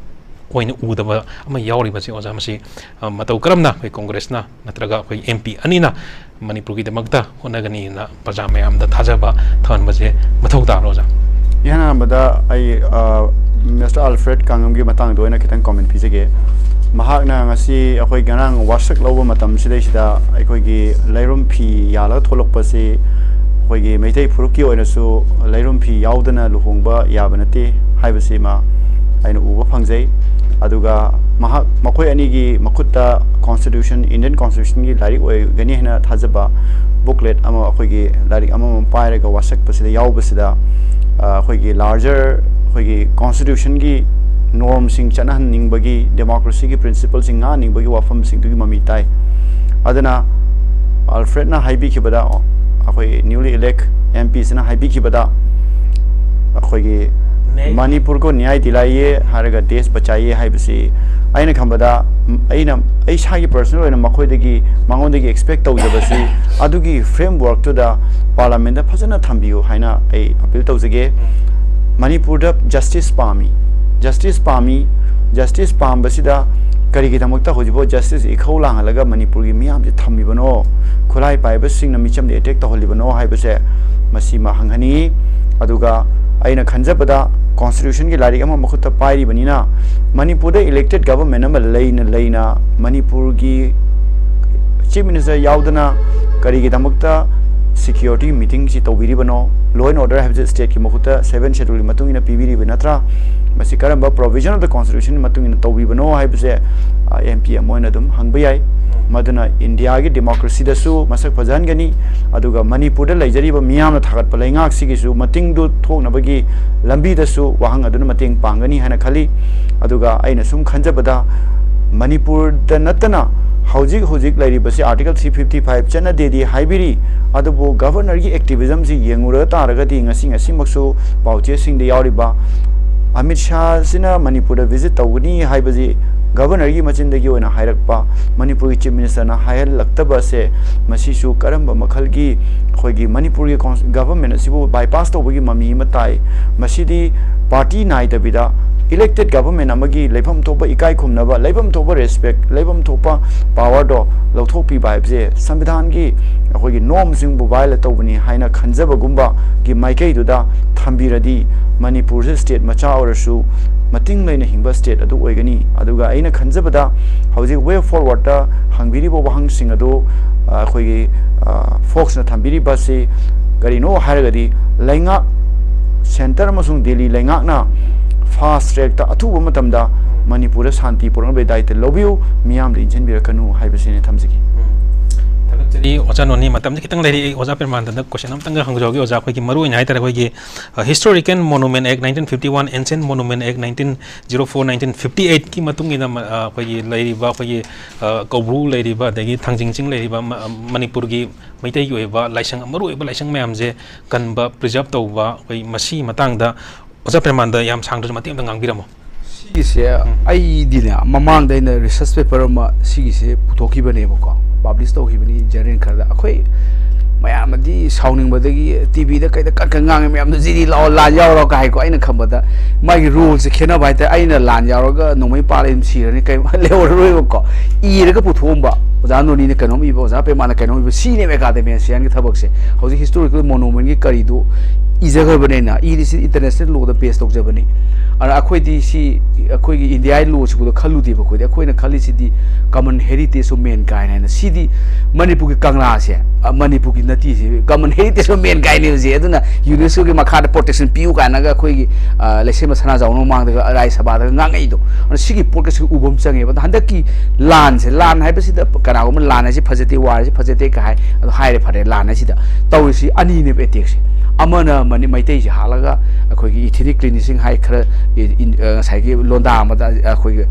ꯑꯣꯏꯅ ꯎꯗꯕ ꯑꯃ ꯌꯥꯎꯔꯤꯕꯁꯦ, ꯑꯣꯖꯥ, ꯃꯁꯤ, ꯑ, ꯃꯇꯧ ꯀꯔꯝꯅ ꯑꯩꯈꯣꯏ ꯀꯣꯡꯒ꯭ꯔꯦꯁꯅ ꯅꯠꯇ꯭ꯔꯒ ꯑꯩꯈꯣꯏ ꯑꯦꯝ ꯄꯤ ꯑꯅꯤꯅ ꯃꯅꯤꯄꯨꯔꯒꯤꯗꯃꯛꯇ ꯍꯣꯠꯅꯒꯅꯤꯅ ꯄ꯭ꯔꯖꯥ ꯃꯌꯥꯝꯗ ꯊꯥꯖꯕ ꯊꯝꯍꯟꯕꯁꯦ ꯃꯊꯧ ꯇꯥꯕ꯭ꯔꯣ, ꯑꯣꯖꯥ? ꯏꯍꯥꯟ ꯍꯥꯟꯕꯗ ꯑꯩ, ꯑ, ꯃꯤꯁꯇꯔ ꯑꯜꯐ꯭ꯔꯦꯗ ꯀꯥꯡꯉꯝꯒꯤ ꯃꯇꯥꯡꯗ ꯑꯣꯏꯅ ꯈꯤꯇꯪ ꯀꯣꯃꯦꯟ ꯄꯤꯖꯒꯦ꯫ ꯃꯍꯥꯛꯅ ꯉꯁꯤ ꯑꯩꯈꯣꯏ ꯉꯔꯥꯡ ꯋꯥꯁꯛ ꯂꯧꯕ ꯃꯇꯝꯁꯤꯗꯩꯁꯤꯗ ꯑꯩꯈꯣꯏꯒꯤ ꯂꯩꯔꯨꯝ ꯐꯤ ꯌꯥꯜꯂꯒ ꯊꯣꯛꯂꯛꯄꯁꯤ ꯑꯩꯈꯣꯏꯒꯤ ꯃꯩꯇꯩ ꯐꯨꯔꯨꯞꯀꯤ ꯑꯣꯏꯅꯁꯨ ꯂꯩꯔꯨꯝ ꯐꯤ ꯌꯥꯎꯗꯅ ꯂꯨꯍꯣꯡꯕ ꯌꯥꯕ ꯅꯠꯇꯦ ꯍꯥꯏꯕꯁꯤꯃ ꯑꯩꯅ ꯎꯕ ꯐꯪꯖꯩ꯫ ꯑꯗꯨꯒ ꯃꯍꯥꯛ, ꯃꯈꯣꯏ ꯑꯅꯤꯒꯤ ꯃꯈꯨꯠꯇ ꯀꯣꯟꯁꯇꯤꯇ꯭ꯌꯨꯁꯟ, ꯏꯟꯗꯤꯌꯟ ꯀꯣꯟꯁꯇꯤꯇ꯭ꯌꯨꯁꯟꯒꯤ ꯂꯥꯏꯔꯤꯛ ꯑꯣꯏꯒꯅꯤ ꯍꯥꯏꯅ ꯊꯥꯖꯕ ꯕꯨꯛꯂꯦꯠ ꯑꯃ, ꯑꯩꯈꯣꯏꯒꯤ ꯂꯥꯏꯔꯤꯛ ꯑꯃꯃꯝ ꯄꯥꯏꯔꯒ ꯋꯥꯁꯛꯄꯁꯤꯗ ꯌꯥꯎꯕꯁꯤꯗ, ꯑ, ꯑꯩꯈꯣꯏꯒꯤ ꯂꯥꯔꯖꯔ, ꯑꯩꯈꯣꯏꯒꯤ ꯀꯣꯟꯁꯇꯤꯇ꯭ꯌꯨꯁꯟꯒꯤ ꯅꯣꯔꯝꯁꯤꯡ ꯆꯠꯅꯍꯟꯅꯤꯡꯕꯒꯤ, ꯗꯦꯃꯣꯀ꯭ꯔꯦꯁꯤꯒꯤ ꯄ꯭ꯔꯤꯟꯁꯤꯄꯜꯁꯤꯡ ꯉꯥꯛꯍꯟꯅꯤꯡꯕꯒꯤ ꯋꯥꯐꯝꯁꯤꯡꯗꯨꯒꯤ ꯃꯃꯤ ꯇꯥꯏ꯫ ꯑꯗꯨꯅ ꯑꯜꯐ꯭ꯔꯦꯗꯅ ꯍꯥꯏꯕꯤꯈꯤꯕꯗ, ꯑꯩꯈꯣꯏ ꯅ꯭ꯌꯨꯂꯤ ꯏꯂꯦꯛ ꯑꯦꯝ ꯄꯤꯁꯤꯅ ꯍꯥꯏꯕꯤꯈꯤꯕꯗ, ꯑꯩꯈꯣꯏꯒꯤ ꯅꯦ꯫ "ꯃꯅꯤꯄꯨꯔ ꯀꯣ ꯅ꯭ꯌꯥꯏ ꯗꯤꯂꯥꯏꯌꯦ" ꯍꯥꯏꯔꯒ "ꯗꯦꯁ ꯕꯆꯥꯏꯌꯦ" ꯍꯥꯏꯕꯁꯤ ꯑꯩꯅ ꯈꯟꯕꯗ, ꯎꯝ, ꯑꯩꯅ, ꯑꯩ ꯏꯁꯥꯒꯤ ꯄꯔꯁꯅꯦꯜ ꯑꯣꯏꯅ ꯃꯈꯣꯏꯗꯒꯤ, ꯃꯉꯣꯟꯗꯒꯤ ꯑꯦꯛꯁꯄꯦꯛ ꯇꯧꯖꯕꯁꯤ ꯑꯗꯨꯒꯤ ꯐ꯭ꯔꯦꯝꯋꯥꯔꯛꯇꯨꯗ ꯄꯥꯔꯂꯥꯃꯦꯟꯗ ꯐꯖꯅ ꯊꯝꯕꯤꯌꯨ ꯍꯥꯏꯅ ꯑꯩ ꯑꯄꯤꯜ ꯇꯧꯖꯒꯦ꯫ ꯎꯝ꯫ ꯃꯅꯤꯄꯨꯔꯗ ꯖꯁꯇꯤꯁ ꯄꯥꯝꯃꯤ꯫ ꯖꯁꯇꯤꯁ ꯄꯥꯝꯃꯤ꯫ ꯖꯁꯇꯤꯁ ꯄꯥꯝꯕꯁꯤꯗ ꯀꯔꯤꯒꯤꯗꯃꯛꯇ ꯍꯧꯖꯤꯛꯐꯥꯎ ꯖꯁꯇꯤꯁ ꯏꯈꯧ ꯂꯥꯡꯍꯜꯂꯒ ꯃꯅꯤꯄꯨꯔꯒꯤ ꯃꯤꯌꯥꯝꯁꯦ ꯊꯝꯃꯤꯕꯅꯣ? ꯈꯨꯠꯂꯥꯏ ꯄꯥꯏꯕꯁꯤꯡꯅ ꯃꯤꯆꯝꯗ ꯑꯦꯇꯦꯛ ꯇꯧꯍꯜꯂꯤꯕꯅꯣ ꯍꯥꯏꯕꯁꯦ, ꯃꯁꯤꯃ ꯍꯪꯍꯟꯅꯤꯡꯉꯤ꯫ ꯑꯗꯨꯒ ꯑꯩꯅ ꯈꯟꯖꯕꯗ, ꯀꯣꯟꯁꯇꯤꯇ꯭ꯌꯨꯁꯟꯒꯤ ꯂꯥꯏꯔꯤꯛ ꯑꯃ ꯃꯈꯨꯠꯇ ꯄꯥꯏꯔꯤꯕꯅꯤꯅ, ꯃꯅꯤꯄꯨꯔꯗ ꯏꯂꯦꯛꯇꯦꯠ ꯒꯚꯔꯟꯃꯦꯟ ꯑꯃ ꯂꯩꯅ ꯂꯩꯅ ꯃꯅꯤꯄꯨꯔꯒꯤ ꯆꯤꯐ ꯃꯤꯅꯤꯁꯇꯔ ꯌꯥꯎꯗꯅ ꯀꯔꯤꯒꯤꯗꯃꯛꯇ ꯁꯤꯀ꯭ꯌꯨꯔꯤꯇꯤ ꯃꯤꯇꯤꯡꯁꯤ ꯇꯧꯕꯤꯔꯤꯕꯅꯣ? ꯂꯣ ꯑꯦꯟ ꯑꯣꯔꯗꯔ ꯍꯥꯏꯕꯁꯤ ꯁ꯭ꯇꯦꯠꯀꯤ ꯃꯈꯨꯠꯇ ꯁꯚꯦꯟ ꯁꯦꯗ꯭ꯌꯨꯜꯒꯤ ꯃꯇꯨꯡ ꯏꯟꯅ ꯄꯤꯕꯤꯔꯤꯕ ꯅꯠꯇ꯭ꯔꯥ? ꯃꯁꯤ ꯀꯔꯝꯕ ꯄ꯭ꯔꯣꯚꯤꯖꯟ ꯑꯣꯐ ꯗ ꯀꯣꯟꯁꯇꯤꯇ꯭ꯌꯨꯁꯟꯒꯤ ꯃꯇꯨꯡ ꯏꯟꯅ ꯇꯧꯕꯤꯕꯅꯣ ꯍꯥꯏꯕꯁꯦ, ꯑ, ꯑꯦꯝ ꯄꯤ ꯑꯃ ꯑꯣꯏꯅ ꯑꯗꯨꯝ ꯍꯪꯕ ꯌꯥꯏ꯫ ꯃꯗꯨꯅ ꯏꯟꯗꯤꯌꯥꯒꯤ ꯗꯦꯃꯣꯀ꯭ꯔꯦꯁꯤꯗꯁꯨ ꯃꯁꯛ ꯐꯖꯍꯟꯒꯅꯤ, ꯑꯗꯨꯒ ꯃꯅꯤꯄꯨꯔꯗ ꯂꯩꯖꯔꯤꯕ ꯃꯤꯌꯥꯝꯅ ꯊꯥꯒꯠꯄ ꯂꯩꯉꯥꯛꯁꯤꯒꯤꯁꯨ ꯃꯇꯤꯡꯗꯨ ꯊꯣꯛꯅꯕꯒꯤ ꯂꯝꯕꯤꯗꯁꯨ ꯋꯥꯍꯪ ꯑꯗꯨꯅ ꯃꯇꯦꯡ ꯄꯥꯡꯒꯅꯤ ꯍꯥꯏꯅ ꯈꯜꯂꯤ꯫ ꯑꯗꯨꯒ ꯑꯩꯅ ꯁꯨꯝ ꯈꯟꯖꯕꯗ, ꯃꯅꯤꯄꯨꯔꯗ ꯅꯠꯇꯅ ꯍꯧꯖꯤꯛ ꯍꯧꯖꯤꯛ ꯂꯩꯔꯤꯕꯁꯤ Article three fifty five ꯆꯠꯅꯗꯦꯗꯤ ꯍꯥꯏꯕꯤꯔꯤ, ꯑꯗꯨꯕꯨ Governorꯒꯤ activismꯁꯤ ꯌꯦꯡꯉꯨꯔꯒ ꯇꯥꯔꯒꯗꯤ ꯉꯁꯤ ꯉꯁꯤꯃꯛꯁꯨ ꯄꯥꯎꯆꯦꯁꯤꯡꯗ ꯌꯥꯎꯔꯤꯕ ꯑꯃꯤꯠ ꯁꯥꯍꯁꯤꯅ ꯃꯅꯤꯄꯨꯔꯗ visit ꯇꯧꯒꯅꯤ ꯍꯥꯏꯕꯁꯤ Governorꯒꯤ ꯃꯆꯤꯟꯗꯒꯤ ꯑꯣꯏꯅ ꯍꯥꯏꯔꯛꯄ, ꯃꯅꯤꯄꯨꯔꯒꯤ Chief Ministerꯅ ꯍꯥꯏꯍꯜꯂꯛꯇꯕꯁꯦ, ꯃꯁꯤꯁꯨ ꯀꯔꯝꯕ ꯃꯈꯜꯒꯤ ꯑꯩꯈꯣꯏꯒꯤ ꯃꯅꯤꯄꯨꯔꯒꯤ cons-, government ꯑꯁꯤꯕꯨ bypass ꯇꯧꯕꯒꯤ ꯃꯃꯤ ꯑꯃ ꯇꯥꯏ꯫ ꯃꯁꯤꯗꯤ party ꯅꯥꯏꯗꯕꯤꯗ elected government ꯑꯃꯒꯤ ꯂꯩꯐꯝ ꯊꯣꯛꯄ ꯏꯀꯥꯏ ꯈꯨꯝꯅꯕ, ꯂꯩꯐꯝ ꯊꯣꯛꯄ respect, ꯂꯩꯐꯝ ꯊꯣꯛꯄ powerꯗꯣ ꯂꯧꯊꯣꯛꯄꯤꯕ ꯍꯥꯏꯕꯁꯦ ꯁꯪꯕꯤꯙꯥꯟꯒꯤ ꯑꯩꯈꯣꯏꯒꯤ normꯁꯤꯡꯕꯨ violate ꯇꯧꯕꯅꯤ ꯍꯥꯏꯅ ꯈꯟꯖꯕꯒꯨꯝꯕꯒꯤ ꯃꯥꯏꯀꯩꯗꯨꯗ ꯊꯝꯕꯤꯔꯗꯤ ꯃꯅꯤꯄꯨꯔꯁꯦ state ꯃꯆꯥ ꯑꯣꯏꯔꯁꯨ ꯃꯇꯤꯡ ꯂꯩꯅ ꯍꯤꯡꯕ state ꯑꯗꯨ ꯑꯣꯏꯒꯅꯤ꯫ ꯑꯗꯨꯒ ꯑꯩꯅ ꯈꯟꯖꯕꯗ ꯍꯧꯖꯤꯛ way forwardꯇ ꯍꯪꯕꯤꯔꯤꯕ ꯋꯥꯍꯪꯁꯤꯡ ꯑꯗꯨ, ꯑ, ꯑꯩꯈꯣꯏꯒꯤ, ꯑ, Foxꯅ ꯊꯝꯕꯤꯔꯤꯕ ꯑꯁꯤ ꯀꯔꯤꯅꯣ ꯍꯥꯏꯔꯒꯗꯤ ꯂꯩꯉꯥꯛ, centre ꯑꯃꯁꯨꯡ ꯗꯦꯜꯂꯤ ꯂꯩꯉꯥꯛꯅ fast trackꯇ ꯑꯊꯨꯕ ꯃꯇꯝꯗ ꯃꯅꯤꯄꯨꯔꯗ ꯁꯥꯟꯇꯤ ꯄꯨꯔꯛꯅꯕꯒꯤ ꯗꯥꯏꯇ ꯂꯧꯕꯤꯌꯨ, ꯃꯤꯌꯥꯝꯗ ꯏꯟꯁꯤꯟꯕꯤꯔꯛꯀꯅꯨ ꯍꯥꯏꯕꯁꯤꯅꯤ ꯊꯝꯖꯒꯦ꯫ ꯊꯥꯒꯠꯆꯔꯤ ꯑꯣꯖꯥ ꯅꯣꯅꯤ꯫ ꯃꯇꯝꯁꯤ ꯈꯤꯇꯪ ꯂꯩꯔꯤ, ꯑꯣꯖꯥ ꯄꯦꯔꯃꯥꯟꯗꯗ question ꯑꯃꯇꯪꯒ ꯍꯪꯖꯍꯧꯒꯦ꯫ ꯑꯣꯖꯥ, ꯑꯩꯈꯣꯏꯒꯤ ꯃꯔꯨꯑꯣꯏꯅ ꯍꯥꯏꯇꯥꯔꯦ, ꯑꯩꯈꯣꯏꯒꯤ, ꯑ, Historic and Monument Act nineteen fifty one, Ancient Monument Act nineteen zero four, nineteen fifty eight ꯀꯤ ꯃꯇꯨꯡ ꯏꯟꯅ ꯃ-, ꯑ, ꯑꯩꯈꯣꯏꯒꯤ ꯂꯩꯔꯤꯕ, ꯑꯩꯈꯣꯏꯒꯤ, ꯑ, ꯀꯧꯕ꯭ꯔꯨ ꯂꯩꯔꯤꯕ, ꯑꯗꯒꯤ ꯊꯥꯡꯖꯤꯡ ꯆꯤꯡ ꯂꯩꯔꯤꯕ ꯃ-, ꯃꯅꯤꯄꯨꯔꯒꯤ ꯃꯩꯇꯩꯒꯤ ꯑꯣꯏꯕ ꯂꯥꯏꯁꯪ, ꯃꯔꯨꯑꯣꯏꯕ ꯂꯥꯏꯁꯪ ꯃꯌꯥꯝꯁꯦ ꯀꯟꯕ, preserve ꯇꯧꯕ, ꯑꯩꯈꯣꯏ ꯃꯁꯤꯒꯤ ꯃꯇꯥꯡꯗ ꯑꯣꯖꯥ ꯄꯦꯔꯃꯥꯟꯗ ꯌꯥꯝ ꯁꯥꯡꯗ꯭ꯔꯁꯨ ꯃꯇꯦꯛ ꯑꯝꯇ ꯉꯥꯡꯕꯤꯔꯝꯃꯣ꯫ ꯁꯤꯒꯤꯁꯦ ꯑꯩꯗꯤꯅꯦ, ꯃꯃꯥꯡꯗ ꯑꯩꯅ research paper ꯑꯃ ꯁꯤꯒꯤꯁꯦ ꯄꯨꯊꯣꯛꯈꯤꯕꯅꯦꯕꯀꯣ, publish ꯇꯧꯈꯤꯕꯅꯤ journal ꯈꯔꯗ꯫ ꯑꯩꯈꯣꯏ ꯃꯌꯥꯝ ꯑꯗꯤ ꯁꯥꯎꯅꯤꯡꯕꯗꯒꯤ ꯇꯤꯚꯤꯗ ꯀꯩꯗ ꯀꯟ ꯀꯟ ꯉꯥꯡꯉꯤ ꯃꯌꯥꯝꯗꯣ, "ꯖꯤꯗꯤ ꯂꯥꯛꯑꯣ, ꯂꯥꯟ ꯌꯥꯎꯔꯣ" ꯀꯥꯏꯀꯣ꯫ ꯑꯩꯅ ꯈꯟꯕꯗ ꯃꯥꯒꯤ roleꯁꯦ ꯈꯦꯠꯅꯕ ꯍꯥꯏꯇꯥꯔꯦ꯫ ꯑꯩꯅ ꯂꯥꯟ ꯌꯥꯎꯔꯒ ꯅꯣꯡꯃꯩ ꯄꯥꯜꯂ ꯑꯗꯨꯝ ꯁꯤꯔꯅꯤ, ꯀꯩꯝ ꯂꯩꯍꯧꯔꯔꯣꯏꯕꯀꯣ꯫ ꯏꯔꯒ ꯄꯨꯊꯣꯛꯑꯝꯕ, ꯑꯣꯖꯥ ꯅꯣꯅꯤꯅ ꯀꯩꯅꯣꯝ ꯏꯕ, ꯑꯣꯖꯥ ꯄꯦꯃꯥꯅ ꯀꯩꯅꯣꯝ ꯏꯕ, ꯁꯤꯅꯦꯕ academicianꯒꯤ ꯊꯕꯛꯁꯦ꯫ ꯍꯧꯖꯤꯛ historical monumentꯀꯤ ꯀꯔꯤꯗꯨ ꯏꯖꯈ꯭ꯔꯕꯅꯤꯅ, ꯏꯔꯤꯁꯤ international lawꯗ base ꯇꯧꯖꯕꯅꯤ꯫ ꯑꯗꯨꯅ ꯑꯩꯈꯣꯏꯗꯤ ꯁꯤ ꯑꯩꯈꯣꯏꯒꯤ Indiaꯒꯤ lawꯁꯤꯕꯨꯗ ꯈꯜꯂꯨꯗꯦꯕ꯫ ꯑꯩꯈꯣꯏꯗꯤ, ꯑꯩꯈꯣꯏꯅ ꯈꯜꯂꯤꯁꯤꯗꯤ common heritage of mankind ꯍꯥꯏꯅ꯫ ꯁꯤꯗꯤ ꯃꯅꯤꯄꯨꯔꯒꯤ ꯀꯪꯂꯥꯁꯦ, ꯑ, ꯃꯅꯤꯄꯨꯔꯒꯤ ꯅꯠꯇꯦ, ꯁꯤ common heritage of mankindꯅꯦꯕ ꯁꯤ꯫ ꯑꯗꯨꯅ UNESCOꯒꯤ ꯃꯈꯥꯗ protection ꯄꯤꯌꯨ ꯀꯥꯏꯅꯒ ꯑꯩꯈꯣꯏꯒꯤ, ꯑ, ꯂꯩꯁꯦꯝꯕ ꯁꯅꯥꯖꯥꯎꯕ ꯃꯃꯥꯡꯗꯒ ꯔꯥꯖ꯭ꯌ ꯁꯚꯥꯗꯒ ꯉꯥꯡꯉꯛꯏꯗꯣ꯫ ꯑꯗꯨꯅ ꯁꯤꯒꯤ ꯄꯣꯠꯀꯁꯤ ꯎꯕ ꯑꯃ ꯆꯪꯉꯦꯕ꯫ ꯑꯗꯣ ꯍꯟꯗꯛꯀꯤ ꯂꯥꯟꯁꯦ, ꯂꯥꯟ ꯍꯥꯏꯕꯁꯤꯗ ꯀꯅꯥꯒꯨꯝꯕ ꯂꯥꯟ ꯍꯥꯏꯁꯤ ꯐꯖꯗꯦ, war ꯍꯥꯏꯁꯤ ꯐꯖꯗꯦ ꯀ ꯍꯥꯏ, ꯑꯗꯣ ꯍꯥꯏꯔꯦ ꯐꯔꯦ, ꯂꯥꯟ ꯍꯥꯏꯁꯤꯗ ꯇꯧꯔꯤꯁꯤ ꯑꯅꯤꯅꯦꯕ attackꯁꯦ꯫ ꯑꯃꯅ ꯃꯅꯤ ꯃꯩꯇꯩꯁꯦ ꯍꯥꯠꯂꯒ ꯑꯩꯈꯣꯏꯒꯤ ethnic cleansing ꯍꯥꯏ ꯈꯔ ꯏ- ꯏꯟ- ꯑ, ꯉꯁꯥꯏꯒꯤ ꯂꯣꯟꯗꯥ ꯑꯃꯗ ꯑꯩꯈꯣꯏꯒꯤ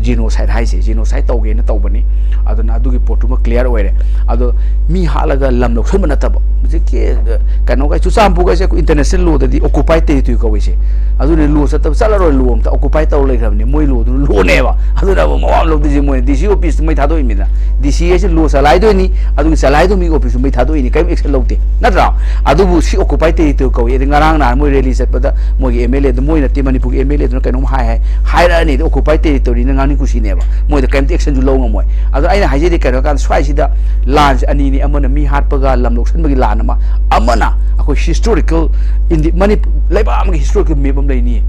ꯖꯤꯅꯣꯁꯥꯏꯠ ꯍꯥꯏꯁꯦ, ꯖꯤꯅꯣꯁꯥꯏꯠ ꯇꯧꯒꯦꯅ ꯇꯧꯕꯅꯤ꯫ ꯑꯗꯨꯅ ꯑꯗꯨꯒꯤ ꯄꯣꯠꯇꯨꯃ ꯀ꯭ꯂꯤꯌꯥꯔ ꯑꯣꯏꯔꯦ꯫ ꯑꯗꯣ ꯃꯤ ꯍꯥꯠꯂꯒ ꯂꯝ ꯂꯧꯁꯟꯕ ꯅꯠꯇꯕ ꯍꯧꯖꯤꯛꯀꯤ ꯑ, ꯀꯩꯅꯣꯒ ꯆꯨꯔꯆꯥꯟꯄꯨꯔꯒꯁꯦ ꯑꯩꯈꯣꯏ ꯏꯟꯇꯔꯅꯦꯁꯅꯦꯜ ꯂꯣꯗꯗꯤ ꯑꯣꯀꯨꯄꯥꯏ ꯇꯦꯔꯤꯇꯣꯔꯤ ꯀꯧꯏꯁꯦ꯫ ꯑꯗꯨꯅ ꯂꯣ ꯆꯠꯇꯕ ꯆꯠꯂꯔꯣꯏ, ꯂꯣ ꯑꯝꯇ ꯑꯣꯀꯨꯄꯥꯏ ꯇꯧꯔ ꯂꯩꯈ꯭ꯔꯕꯅꯤ꯫ ꯃꯣꯏ ꯂꯣꯗꯨꯅ ꯂꯣꯅꯦꯕ꯫ ꯑꯗꯨꯅ ꯑꯃꯨꯛ ꯃꯋꯥ ꯑꯃ ꯂꯧꯗꯣꯏꯁꯦ ꯃꯣꯏꯅ ꯗꯤ ꯁꯤ ꯑꯣꯐꯤꯁꯇ ꯃꯩ ꯊꯥꯗꯣꯛꯏꯃꯤꯅ꯫ ꯗꯤ ꯁꯤ ꯍꯥꯏꯁꯦ ꯂꯣ ꯆꯂꯥꯏꯗꯣꯏꯅꯤ, ꯑꯗꯨꯒꯤ ꯆꯂꯥꯏꯗꯣ ꯃꯤ ꯑꯣꯐꯤꯁꯇꯨ ꯃꯩ ꯊꯥꯗꯣꯛꯏꯅꯤ, ꯀꯔꯤꯝ ꯑꯦꯛꯁꯟ ꯂꯧꯗꯦ, ꯅꯠꯇ꯭ꯔꯥ? ꯑꯗꯨꯕꯨ ꯁꯤ ꯑꯣꯀꯨꯄꯥꯏ ꯇꯦꯔꯤꯇꯣꯔꯤ ꯀꯧꯏ꯫ ꯑꯗꯩ ꯉꯔꯥꯡ ꯅꯍꯥꯟ ꯃꯣꯏ ꯔꯦꯂꯤ ꯆꯠꯄꯗ ꯃꯣꯏꯒꯤ ꯑꯦꯝ ꯑꯦꯜ ꯑꯦꯗꯨ, ꯃꯣꯏ ꯅꯠꯇꯦ, ꯃꯅꯤꯄꯨꯔꯒꯤ ꯑꯦꯝ ꯑꯦꯜ ꯑꯦꯗꯨꯅ ꯀꯩꯅꯣꯝ ꯍꯥꯏ ꯍꯥꯏ ꯍꯥꯏꯔꯛꯑꯅꯤ, ꯑꯗꯩ ꯑꯣꯀꯨꯄꯥꯏ ꯇꯦꯔꯤꯇꯣꯔꯤꯅ ꯉꯥꯡꯅꯤ ꯀꯨꯁꯤꯅꯦꯕ꯫ ꯃꯣꯏꯗ ꯀꯔꯤꯝꯇ ꯑꯦꯛꯁꯟꯁꯨ ꯂꯧ ꯉꯝꯃꯣꯏ꯫ ꯑꯗꯣ ꯑꯩꯅ ꯍꯥꯏꯖꯩꯗꯤ ꯀꯩꯅꯣ ꯀꯥꯟꯗ ꯁ꯭ꯋꯥꯏꯁꯤꯗ ꯂꯥꯟꯁꯦ ꯑꯅꯤꯅꯤ, ꯑꯃꯅ ꯃꯤ ꯍꯥꯠꯄꯒ ꯂꯝ ꯂꯧꯁꯤꯟꯕꯒꯤ ꯂꯥꯟ ꯑꯃ, ꯑꯃꯅ ꯑꯩꯈꯣꯏ ꯍꯤꯁꯇꯣꯔꯤꯀꯦꯜ ꯏꯟꯗꯤ ꯃꯅꯤ ꯂꯩꯕꯥꯛ ꯑꯃꯒꯤ ꯍꯤꯁꯇꯣꯔꯤꯀꯦꯜ ꯃꯦꯞ ꯑꯃ ꯂꯩꯅꯤ꯫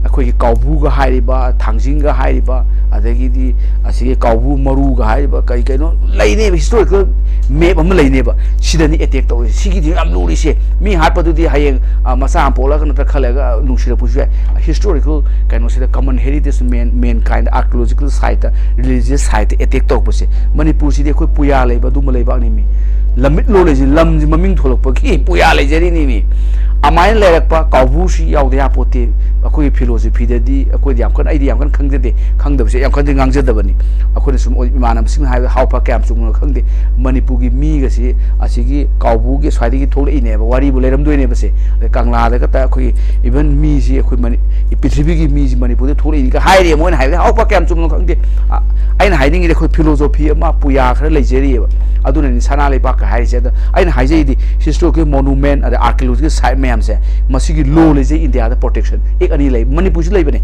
ꯑꯩꯈꯣꯏꯒꯤ ꯀꯥꯎꯕꯨꯒ ꯍꯥꯏꯔꯤꯕ, ꯊꯥꯡꯖꯤꯡꯒ ꯍꯥꯏꯔꯤꯕ, ꯑꯗꯒꯤꯗꯤ ꯑꯁꯤꯒꯤ ꯀꯥꯎꯕꯨ ꯃꯔꯨꯒ ꯍꯥꯏꯔꯤꯕ ꯀꯔꯤ ꯀꯩꯅꯣ ꯂꯩꯅꯦꯕ, ꯍꯤꯁꯇꯣꯔꯤꯀꯦꯜ ꯃꯦꯞ ꯑꯃ ꯂꯩꯅꯦꯕ꯫ ꯁꯤꯗꯅꯤ ꯑꯦꯇꯦꯛ ꯇꯧꯔꯤꯁꯦ꯫ ꯁꯤꯒꯤꯗꯤ ꯌꯥꯝ ꯂꯨꯔꯤꯁꯦ꯫ ꯃꯤ ꯍꯥꯠꯄꯗꯨꯗꯤ ꯍꯌꯦꯡ ꯑ, ꯃꯆꯥ ꯑꯃ ꯄꯣꯛꯂꯒ ꯅꯠꯇ꯭ꯔ ꯈꯜꯂꯒ ꯅꯨꯡꯁꯤꯔꯛꯄꯁꯨ ꯌꯥꯏ꯫ ꯍꯤꯁꯇꯣꯔꯤꯀꯦꯜ ꯀꯩꯅꯣꯁꯤꯗ, ꯀꯃꯟ ꯍꯦꯔꯤꯇꯦꯖ ꯃꯦꯟ ꯃꯦꯟ ꯀꯥꯏꯟꯗ ꯑꯥꯔꯀꯤꯑꯣꯂꯣꯖꯤꯀꯦꯜ ꯁꯥꯏꯠꯇ, ꯔꯤꯂꯤꯖꯤꯌꯁ ꯁꯥꯏꯠꯇ ꯑꯦꯇꯦꯛ ꯇꯧꯔꯛꯄꯁꯦ, ꯃꯅꯤꯄꯨꯔꯁꯤꯗꯤ ꯑꯩꯈꯣꯏ ꯄꯨꯌꯥ ꯂꯩꯕ ꯑꯗꯨꯝꯕ ꯂꯩꯕꯥꯛꯅꯤ ꯃꯤ꯫ ꯂꯝꯃꯤꯠꯂꯣꯟ ꯂꯩꯁꯤ, ꯂꯝꯁꯤ ꯃꯃꯤꯡ ꯊꯣꯂꯛꯄꯒꯤ ꯄꯨꯌꯥ ꯂꯩꯖꯔꯤꯅꯤ ꯃꯤ꯫ ꯑꯗꯨꯃꯥꯏꯅ ꯂꯩꯔꯛꯄ ꯀꯥꯎꯕꯨꯁꯤ ꯌꯥꯎꯗ ꯌꯥꯄꯣꯠꯇꯦ꯫ ꯑꯩꯈꯣꯏꯒꯤ ꯐꯤꯂꯣꯁꯣꯐꯤꯗꯗꯤ ꯑꯩꯈꯣꯏꯗꯤ ꯌꯥꯝ ꯀꯟꯅ, ꯑꯩꯗꯤ ꯌꯥꯝ ꯀꯟꯅ ꯈꯪꯖꯗꯦ, ꯈꯪꯗꯕꯁꯦ ꯌꯥꯝ ꯀꯟꯅ ꯉꯥꯡꯖꯗꯕꯅꯤ꯫ ꯑꯩꯈꯣꯏꯅ ꯁꯨꯝ ꯏꯃꯥꯟꯅꯕꯁꯤꯡꯅ ꯍꯥꯏꯕꯗ ꯍꯥꯎ ꯐ ꯀꯌꯥꯝ ꯆꯨꯝꯕꯅꯣ ꯈꯪꯗꯦ꯫ ꯃꯅꯤꯄꯨꯔꯒꯤ ꯃꯤꯒꯁꯤ ꯑꯁꯤꯒꯤ ꯀꯥꯎꯕꯨꯒꯤ ꯁ꯭ꯋꯥꯏꯗꯒꯤ ꯊꯣꯛꯂꯛꯏꯅꯦꯕ, ꯋꯥꯔꯤꯕꯨ ꯂꯩꯔꯝꯗꯣꯏꯅꯦꯕꯁꯦ꯫ ꯑꯗꯩ ꯀꯪꯂꯥꯗꯒ ꯇ-, ꯑꯩꯈꯣꯏꯒꯤ ꯏꯚꯟ ꯃꯤꯁꯤ ꯑꯩꯈꯣꯏ ꯃꯅꯤ-, ꯄ꯭ꯔꯤꯊꯤꯕꯤꯒꯤ ꯃꯤꯁꯤ ꯃꯅꯤꯄꯨꯔꯗ ꯊꯣꯛꯂꯛꯏꯅꯤꯒ ꯍꯥꯏꯔꯤ꯫ ꯃꯣꯏꯅ ꯍꯥꯏꯕꯗ ꯍꯥꯎ ꯐ ꯀꯌꯥꯝ ꯆꯨꯝꯕꯅꯣ ꯈꯪꯗꯦ꯫ ꯑ, ꯑꯩꯅ ꯍꯥꯏꯅꯤꯡꯉꯤꯗꯤ ꯑꯩꯈꯣꯏ ꯐꯤꯂꯣꯁꯣꯐꯤ ꯑꯃ, ꯄꯨꯌꯥ ꯈꯔ ꯂꯩꯖꯔꯤꯑꯕ꯫ ꯑꯗꯨꯅꯅꯤ ꯁꯅꯥ ꯂꯩꯕꯥꯛꯀ ꯍꯥꯏꯔꯤꯁꯦ꯫ ꯑꯗꯣ ꯑꯩꯅ ꯍꯥꯏꯖꯩꯗꯤ ꯍꯤꯁꯇꯣꯔꯤꯀꯦꯜ ꯃꯣꯅꯨꯃꯦꯟ ꯑꯗꯩ ꯑꯥꯔꯀꯤꯑꯣꯂꯣꯖꯤꯀꯦꯜ ꯁꯥꯏꯠ ꯃꯌꯥꯝꯁꯦ, ꯃꯁꯤꯒꯤ ꯂꯣ ꯂꯩꯖꯩ ꯏꯟꯗꯤꯌꯥꯗ ꯄ꯭ꯔꯣꯇꯦꯛꯁꯟ꯫ ꯑꯦꯛ ꯑꯅꯤ ꯂꯩ, ꯃꯅꯤꯄꯨꯔꯁꯨ ꯂꯩꯕꯅꯦ,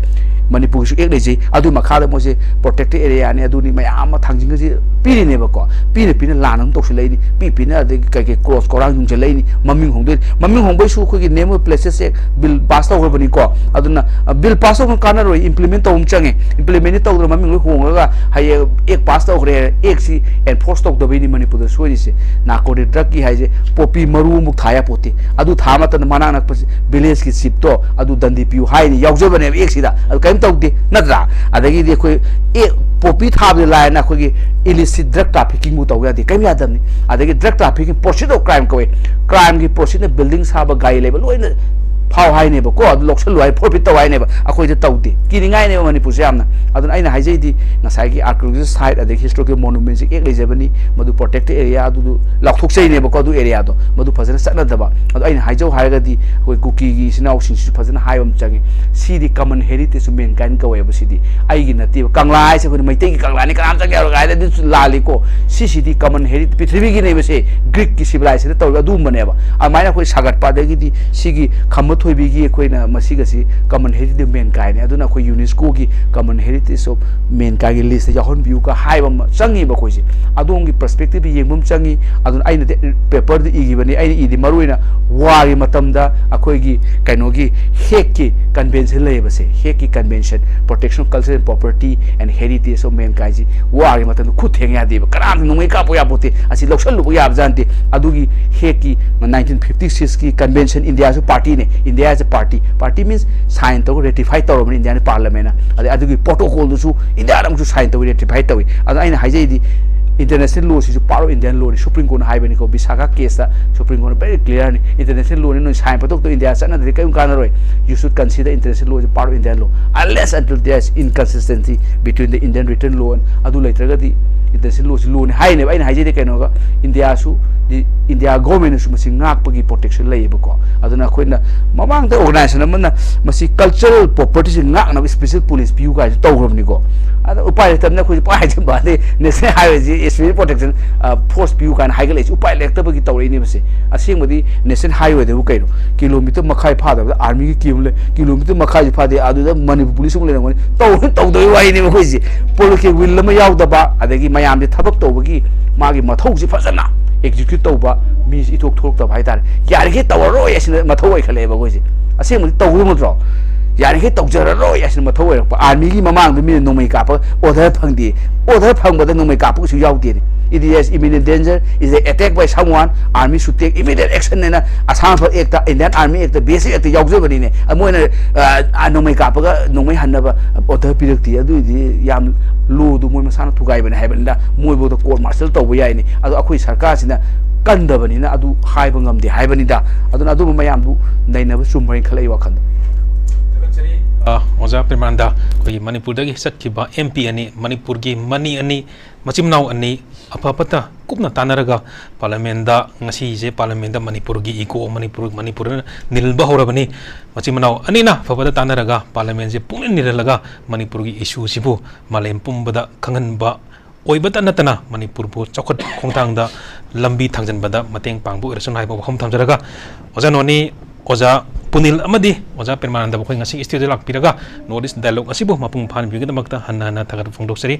ꯃꯅꯤꯄꯨꯔꯒꯤꯁꯨ ꯑꯦꯛ ꯂꯩꯖꯩ꯫ ꯑꯗꯨꯒꯤ ꯃꯈꯥꯗ ꯃꯣꯏꯁꯦ ꯄ꯭ꯔꯣꯇꯦꯛꯇꯦꯠ ꯑꯦꯔꯤꯌꯥꯅꯤ, ꯑꯗꯨꯅꯤ, ꯃꯌꯥꯝ ꯑꯃ ꯊꯥꯡꯖꯤꯟꯒꯁꯦ ꯄꯤꯔꯤꯅꯦꯕꯀꯣ꯫ ꯄꯤꯅ ꯄꯤꯅ ꯂꯥꯟ ꯑꯃꯨꯛ ꯇꯧꯁꯤꯜꯂꯛꯏꯅꯤ, ꯄꯤ ꯄꯤꯅ ꯑꯗꯒꯤ ꯀꯩ ꯀꯩ ꯀ꯭ꯔꯣꯁ ꯀꯧꯔꯥꯡ ꯌꯨꯡꯁꯤꯜꯂꯛꯏꯅꯤ꯫ ꯃꯃꯤꯡ ꯍꯣꯡꯗꯣꯏꯅꯤ꯫ ꯃꯃꯤꯡ ꯍꯣꯡꯕꯩꯁꯨ ꯑꯩꯈꯣꯏꯒꯤ name of places act bill pass ꯇꯧꯈ꯭ꯔꯕꯅꯤꯀꯣ꯫ ꯑꯗꯨꯅ, ꯑ, ꯕꯤꯜ ꯄꯥꯁ ꯇꯧꯕꯅ ꯀꯥꯟꯅꯔꯣꯏ, ꯏꯝꯄ꯭ꯂꯤꯃꯦꯟ ꯇꯧꯕ ꯑꯃ ꯆꯪꯉꯦ꯫ ꯏꯝꯄ꯭ꯂꯤꯃꯦꯟꯗꯤ ꯇꯧꯗꯅ ꯃꯃꯤꯡ ꯂꯣꯏ ꯍꯣꯡꯉꯒ ꯍꯌꯦꯡ ꯑꯦꯛ ꯄꯥꯁ ꯇꯧꯈ꯭ꯔꯦ, ꯑꯦꯛꯁꯤ ꯑꯦꯟꯐꯣꯔꯁ ꯇꯧꯗꯕꯩꯅꯤ ꯃꯅꯤꯄꯨꯔꯗ ꯁꯣꯏꯔꯤꯁꯦ꯫ ꯅꯥꯔꯀꯣꯇꯤꯛ ꯗ꯭ꯔꯒꯀꯤ ꯍꯥꯏꯁꯦ ꯄꯣꯄꯤ ꯃꯔꯨ ꯑꯃꯨꯛ ꯊꯥ ꯌꯥꯄꯣꯠꯇꯦ꯫ ꯑꯗꯨ ꯊꯥ ꯃꯇꯝꯗ ꯃꯅꯥꯛ ꯅꯛꯄ ꯚꯤꯂꯦꯖꯀꯤ ꯆꯤꯞꯇꯣ ꯑꯗꯨ ꯗꯟꯗꯤ ꯄꯤꯌꯨ ꯍꯥꯏꯅꯤ, ꯌꯥꯎꯖꯕꯅꯦꯕ ꯑꯦꯛꯁꯤꯗ꯫ ꯑꯗꯨ ꯀꯔꯤꯝ ꯇꯧꯗꯦ, ꯅꯠꯇ꯭ꯔꯥ? ꯑꯗꯒꯤꯗꯤ ꯑꯩꯈꯣꯏ ꯑꯦ, ꯄꯣꯄꯤ ꯊꯥꯕꯗꯤ ꯂꯥꯏꯔꯅ ꯑꯩꯈꯣꯏꯒꯤ illicit drug traffickingꯕꯨ ꯇꯧꯕ ꯌꯥꯗꯦ, ꯀꯔꯤꯝ ꯌꯥꯗꯕꯅꯤ꯫ ꯑꯗꯒꯤ drug trafficking, pursuit of crime ꯀꯧꯋꯦ꯫ Crimeꯒꯤ pursuitꯅ building ꯁꯥꯕ, ꯒꯥꯔꯤ ꯂꯩꯕ ꯂꯣꯏꯅ ꯐꯥꯎ ꯍꯥꯏꯅꯦꯕꯀꯣ, ꯑꯗꯨ ꯂꯧꯁꯜꯂꯨ ꯍꯥꯏ, forfeit ꯇꯧ ꯍꯥꯏꯅꯦꯕ꯫ ꯑꯩꯈꯣꯏꯗ ꯇꯧꯗꯦ, ꯀꯤꯅꯤꯡꯉꯥꯏꯅꯦꯕ ꯃꯅꯤꯄꯨꯔꯁꯦ ꯌꯥꯝꯅ꯫ ꯑꯗꯨꯅ ꯑꯩꯅ ꯍꯥꯏꯖꯩꯗꯤ, ꯉꯁꯥꯏꯒꯤ archaeological site ꯑꯗꯒꯤ historical monumentꯁꯦ act ꯂꯩꯖꯕꯅꯤ, ꯃꯗꯨ protected area ꯑꯗꯨꯗꯨ ꯂꯥꯎꯊꯣꯛꯆꯩꯅꯦꯕꯀꯣ, ꯑꯗꯨ areaꯗꯣ ꯃꯗꯨ ꯐꯖꯅ ꯆꯠꯅꯗꯕ꯫ ꯑꯗꯣ ꯑꯩꯅ ꯍꯥꯏꯖꯧ ꯍꯥꯏꯔꯒꯗꯤ, ꯑꯩꯈꯣꯏ ꯀꯨꯀꯤꯒꯤ ꯏꯆꯤꯟ ꯏꯅꯥꯎꯁꯤꯡꯁꯤꯁꯨ ꯐꯖꯅ ꯍꯥꯏꯕ ꯑꯃ ꯆꯪꯉꯤ꯫ ꯁꯤꯗꯤ common heritage of mankind ꯀꯧꯋꯦꯕ꯫ ꯁꯤꯗꯤ ꯑꯩꯒꯤ ꯅꯠꯇꯦꯕ꯫ ꯀꯪꯂꯥ ꯍꯥꯏꯁꯦ ꯑꯩꯈꯣꯏꯅ ꯃꯩꯇꯩꯒꯤ ꯀꯪꯂꯥꯅꯤ, ꯀꯅꯥꯝ ꯆꯪ ꯌꯥꯔꯣꯏ ꯀꯥꯏꯅ, ꯑꯗꯨꯁꯨ ꯂꯥꯜꯂꯤꯀꯣ꯫ ꯁꯤꯁꯤꯗꯤ common heritage, ꯄ꯭ꯔꯤꯊꯤꯕꯤꯒꯤꯅꯦꯕ ꯁꯦ, Greekꯀꯤ civilizationꯗ ꯇꯧꯔꯤꯕ ꯑꯗꯨꯒꯨꯝꯕꯅꯦꯕ꯫ ꯑꯗꯨꯃꯥꯏꯅ ꯑꯩꯈꯣꯏ ꯁꯥꯒꯠꯄ, ꯑꯗꯒꯤꯗꯤ ꯁꯤꯒꯤ ꯈꯝꯕ ꯊꯣꯏꯕꯤꯒꯤ ꯑꯩꯈꯣꯏꯅ ꯃꯁꯤꯒꯁꯤ common heritage of mankindꯅꯤ, ꯑꯗꯨꯅ ꯑꯩꯈꯣꯏ UNESCOꯒꯤ common heritage of mankindꯒꯤ listꯇ ꯌꯥꯎꯍꯟꯕꯤꯌꯨ ꯀ ꯍꯥꯏꯕ ꯑꯃ ꯆꯪꯉꯤꯕ ꯑꯩꯈꯣꯏꯁꯦ꯫ ꯑꯗꯣꯝꯒꯤ perspectiveꯗ ꯌꯦꯡꯕ ꯑꯃ ꯆꯪꯉꯤ꯫ ꯑꯗꯨꯅ ꯑꯩꯅꯗꯤ paperꯗ ꯏꯈꯤꯕꯅꯤ, ꯑꯩꯅ ꯏꯗꯤ ꯃꯔꯨ ꯑꯣꯏꯅ warꯒꯤ ꯃꯇꯝꯗ ꯑꯩꯈꯣꯏꯒꯤ ꯀꯩꯅꯣꯒꯤ Hagueꯀꯤ convention ꯂꯩꯌꯦꯕꯁꯦ, Hagueꯀꯤ convention, protection of culture and property and heritage of mankindꯁꯤ warꯒꯤ ꯃꯇꯝꯗ ꯈꯨꯠ ꯊꯦꯡ ꯌꯥꯗꯦꯕ, ꯀꯅꯥꯝꯇ ꯅꯣꯡꯃꯩ ꯀꯥꯞꯄ ꯌꯥꯄꯣꯠꯇꯦ, ꯑꯁꯤ ꯂꯧꯁꯜꯂꯨꯕ ꯌꯥꯕꯖꯥꯠ ꯅꯠꯇꯦ꯫ ꯑꯗꯨꯒꯤ Hagueꯀꯤ nineteen fifty sixꯀꯤ convention, Indiaꯁꯨ partyꯅꯦ, India is a party, party means sign ꯇꯧꯔꯒ ratify ꯇꯧꯔꯕꯅꯤ Indian parliamentꯅ꯫ ꯑꯗꯩ ꯑꯗꯨꯒꯤ protocolꯗꯨꯁꯨ Indiaꯅ ꯑꯃꯨꯛꯁꯨ sign ꯇꯧꯏ, ratify ꯇꯧꯏ꯫ ꯑꯗꯣ ꯑꯩꯅ ꯍꯥꯏꯖꯩꯗꯤ, international lawꯁꯤꯁꯨ part of Indian lawꯅꯤ, Supreme Courtꯅ ꯍꯥꯏꯕꯅꯤꯀꯣ, Visakha caseꯇ Supreme Courtꯅ very clearꯅꯤ, international lawꯅꯤ, ꯅꯣꯏ sign ꯄꯪꯇꯧ ꯇꯧ, India ꯆꯠꯅꯗ꯭ꯔꯗꯤ ꯀꯔꯤꯝ ꯀꯥꯟꯅꯔꯣꯏ, you should consider international law as part of Indian law unless until there is inconsistency between the Indian written law and, ꯑꯗꯨ ꯂꯩꯇ꯭ꯔꯒꯗꯤ international lawꯁꯤ lawꯅꯤ ꯍꯥꯏꯅꯦꯕ꯫ ꯑꯩꯅ ꯍꯥꯏꯖꯩꯗꯤ ꯀꯩꯅꯣꯒ, Indiaꯁꯨ, India governmentꯅꯁꯨ ꯃꯁꯤ ꯉꯥꯛꯄꯒꯤ protection ꯂꯩꯌꯦꯕꯀꯣ꯫ ꯑꯗꯨꯅ ꯑꯩꯈꯣꯏꯅ ꯃꯃꯥꯡꯗ organization ꯑꯃꯅ ꯃꯁꯤ cultural propertyꯁꯤ ꯉꯥꯛꯅꯕ special police ꯄꯤꯌꯨ ꯀꯥꯏꯁꯨ ꯇꯧꯈ꯭ꯔꯕꯅꯤꯀꯣ꯫ ꯑꯗ ꯎꯄꯥꯏ ꯂꯩꯇꯕꯅ ꯑꯩꯈꯣꯏꯁꯦ ꯄꯥꯏ ꯍꯥꯏꯖꯕ ꯋꯥꯅꯤ, national highwayꯁꯤ special protection, ꯑ, force ꯄꯤꯌꯨ ꯀꯥꯏꯅ ꯍꯥꯏꯒꯠꯂꯛꯏꯁꯤ ꯎꯄꯥꯏ ꯂꯩꯔꯛꯇꯕꯒꯤ ꯇꯧꯔꯛꯏꯅꯦꯕꯁꯦ꯫ ꯑꯁꯦꯡꯕꯗꯤ national highwayꯗꯕꯨ ꯀꯩꯅꯣ, kilometre ꯃꯈꯥꯏ ꯐꯥꯗꯕꯗ armyꯒꯤ camp ꯂꯩ, kilometre ꯃꯈꯥꯏꯁꯨ ꯐꯥꯗꯦ, ꯑꯗꯨꯗ ꯃꯅꯤꯄꯨꯔ police ꯑꯃꯨꯛ ꯂꯩꯔꯝꯒꯅꯤ꯫ ꯇꯧ-, ꯇꯧꯗꯕꯒꯤ ꯋꯥꯔꯤꯅꯦꯕ ꯑꯩꯈꯣꯏꯁꯦ꯫ Political will ꯑꯃ ꯌꯥꯎꯗꯕ, ꯑꯗꯒꯤ ꯃꯌꯥꯝꯁꯦ ꯊꯕꯛ ꯇꯧꯕꯒꯤ ꯃꯥꯒꯤ ꯃꯊꯧꯁꯤ ꯐꯖꯅ execute ꯇꯧꯕ ꯃꯤꯁꯤ ꯏꯊꯣꯛ ꯊꯣꯛꯇꯕ ꯍꯥꯏꯇꯥꯔꯦ꯫ ꯌꯥꯔꯤꯈꯩ ꯇꯧꯔꯔꯣꯏ ꯑꯁꯤꯅ ꯃꯊꯧ ꯑꯣꯏꯈꯠꯂꯛꯑꯦꯕ ꯑꯩꯈꯣꯏꯁꯦ꯫ ꯑꯁꯦꯡꯕꯗꯤ ꯇꯧꯒꯗꯧ ꯅꯠꯇ꯭ꯔꯣ? ꯌꯥꯔꯤꯈꯩ ꯇꯧꯖꯔꯔꯣꯏ ꯑꯁꯤꯅ ꯃꯊꯧ ꯑꯣꯏꯔꯛꯄ꯫ Armyꯒꯤ ꯃꯃꯥꯡꯗ ꯃꯤꯅ ꯅꯣꯡꯃꯩ ꯀꯥꯞꯄ order ꯐꯪꯗꯦ, order ꯐꯪꯕꯗ ꯅꯣꯡꯃꯩ ꯀꯥꯞꯄ ꯀꯩꯁꯨ ꯌꯥꯎꯗꯦꯅꯦ꯫ It is imminent danger, is a attack by someone, army should take immediate action ꯍꯥꯏꯅ Assam rifle act, Indian army act, B S F act ꯌꯥꯎꯖꯕꯅꯤꯅꯦ꯫ ꯑ, ꯃꯣꯏꯅ, ꯑ, ꯑ, ꯅꯣꯡꯃꯩ ꯀꯥꯞꯄꯒ ꯅꯣꯡꯃꯩ ꯍꯟꯅꯕ ꯑꯣꯔꯗꯔ ꯄꯤꯔꯛꯇꯦ꯫ ꯑꯗꯨꯏꯗꯤ ꯌꯥꯝ ꯂꯣꯗꯨ ꯃꯣꯏ ꯃꯁꯥꯅ ꯊꯨꯒꯥꯏꯕꯅꯦ ꯍꯥꯏꯕꯅꯤꯗ꯫ ꯃꯣꯏꯕꯨꯗ ꯀꯣꯔꯠ ꯃꯥꯔꯁꯦꯜ ꯇꯧꯕ ꯌꯥꯏꯅꯤ꯫ ꯑꯗꯣ ꯑꯩꯈꯣꯏ ꯁꯔꯀꯥꯔꯁꯤꯅ ꯀꯟꯗꯕꯅꯤꯅ ꯑꯗꯨ ꯍꯥꯏꯕ ꯉꯝꯗꯦ ꯍꯥꯏꯕꯅꯤꯗ꯫ ꯑꯗꯨꯅ ꯑꯗꯨꯝꯕ ꯃꯌꯥꯝꯗꯨ ꯅꯩꯅꯕ ꯆꯨꯝꯕ꯭ꯔꯥ ꯍꯥꯏꯅ ꯈꯜꯂꯛꯏ ꯋꯥꯈꯜꯗ꯫ ꯊꯥꯒꯠꯆꯔꯤ꯫ ꯑ, ꯑꯣꯖꯥ ꯄ꯭ꯔꯦꯃꯥꯅꯟꯗ, ꯑꯩꯈꯣꯏꯒꯤ ꯃꯅꯤꯄꯨꯔꯗꯒꯤ ꯆꯠꯈꯤꯕ ꯑꯦꯝ ꯄꯤ ꯑꯅꯤ, ꯃꯅꯤꯄꯨꯔꯒꯤ ꯃꯅꯤ ꯑꯅꯤ, ꯃꯆꯤꯟ ꯃꯅꯥꯎ ꯑꯅꯤ ꯑꯐ ꯐꯠꯇ ꯀꯨꯞꯅ ꯇꯥꯟꯅꯔꯒ ꯄꯥꯔꯂꯤꯌꯥꯃꯦꯟꯗ, ꯉꯁꯤꯁꯦ ꯄꯥꯔꯂꯤꯌꯥꯃꯦꯟꯗ ꯃꯅꯤꯄꯨꯔꯒꯤ ꯏꯀꯣ, ꯃꯅꯤꯄꯨꯔ, ꯃꯅꯤꯄꯨꯔꯅ ꯅꯤꯜꯕ ꯍꯧꯔꯕꯅꯤ꯫ ꯃꯆꯤꯟ ꯃꯅꯥꯎ ꯑꯅꯤꯅ ꯑꯐ ꯐꯠꯇ ꯇꯥꯟꯅꯔꯒ ꯄꯥꯔꯂꯤꯌꯥꯃꯦꯟꯁꯦ ꯄꯨꯡꯅꯤꯜ ꯅꯤꯜꯍꯜꯂꯒ ꯃꯅꯤꯄꯨꯔꯒꯤ ꯏꯁꯨꯁꯤꯕꯨ ꯃꯥꯂꯦꯝ ꯄꯨꯝꯕꯗ ꯈꯪꯍꯟꯕ ꯑꯣꯏꯕꯇ ꯅꯠꯇꯅ ꯃꯅꯤꯄꯨꯔꯕꯨ ꯆꯥꯎꯈꯠ ꯈꯣꯡꯊꯥꯡꯗ ꯂꯝꯕꯤ ꯊꯥꯡꯖꯤꯟꯕꯗ ꯃꯇꯦꯡ ꯄꯥꯡꯕ ꯑꯣꯏꯔꯁꯅꯨ ꯍꯥꯏꯕ ꯋꯥꯐꯝ ꯊꯝꯖꯔꯒ, ꯑꯣꯖꯥ ꯅꯣꯅꯤ, ꯑꯣꯖꯥ ꯄꯨꯅꯤꯜ ꯑꯃꯗꯤ ꯑꯣꯖꯥ ꯄ꯭ꯔꯦꯃꯥꯅꯟꯗꯕꯨ ꯑꯩꯈꯣꯏ ꯉꯁꯤ ꯁ꯭ꯇꯨꯗꯤꯑꯣꯗ ꯂꯥꯛꯄꯤꯔꯒ North East Dialogue ꯑꯁꯤꯕꯨ ꯃꯄꯨꯡ ꯐꯥꯍꯟꯕꯤꯕꯒꯤꯗꯃꯛꯇ ꯍꯟꯅ ꯍꯟꯅ ꯊꯥꯒꯠꯄ ꯐꯣꯡꯗꯣꯛꯆꯔꯤ꯫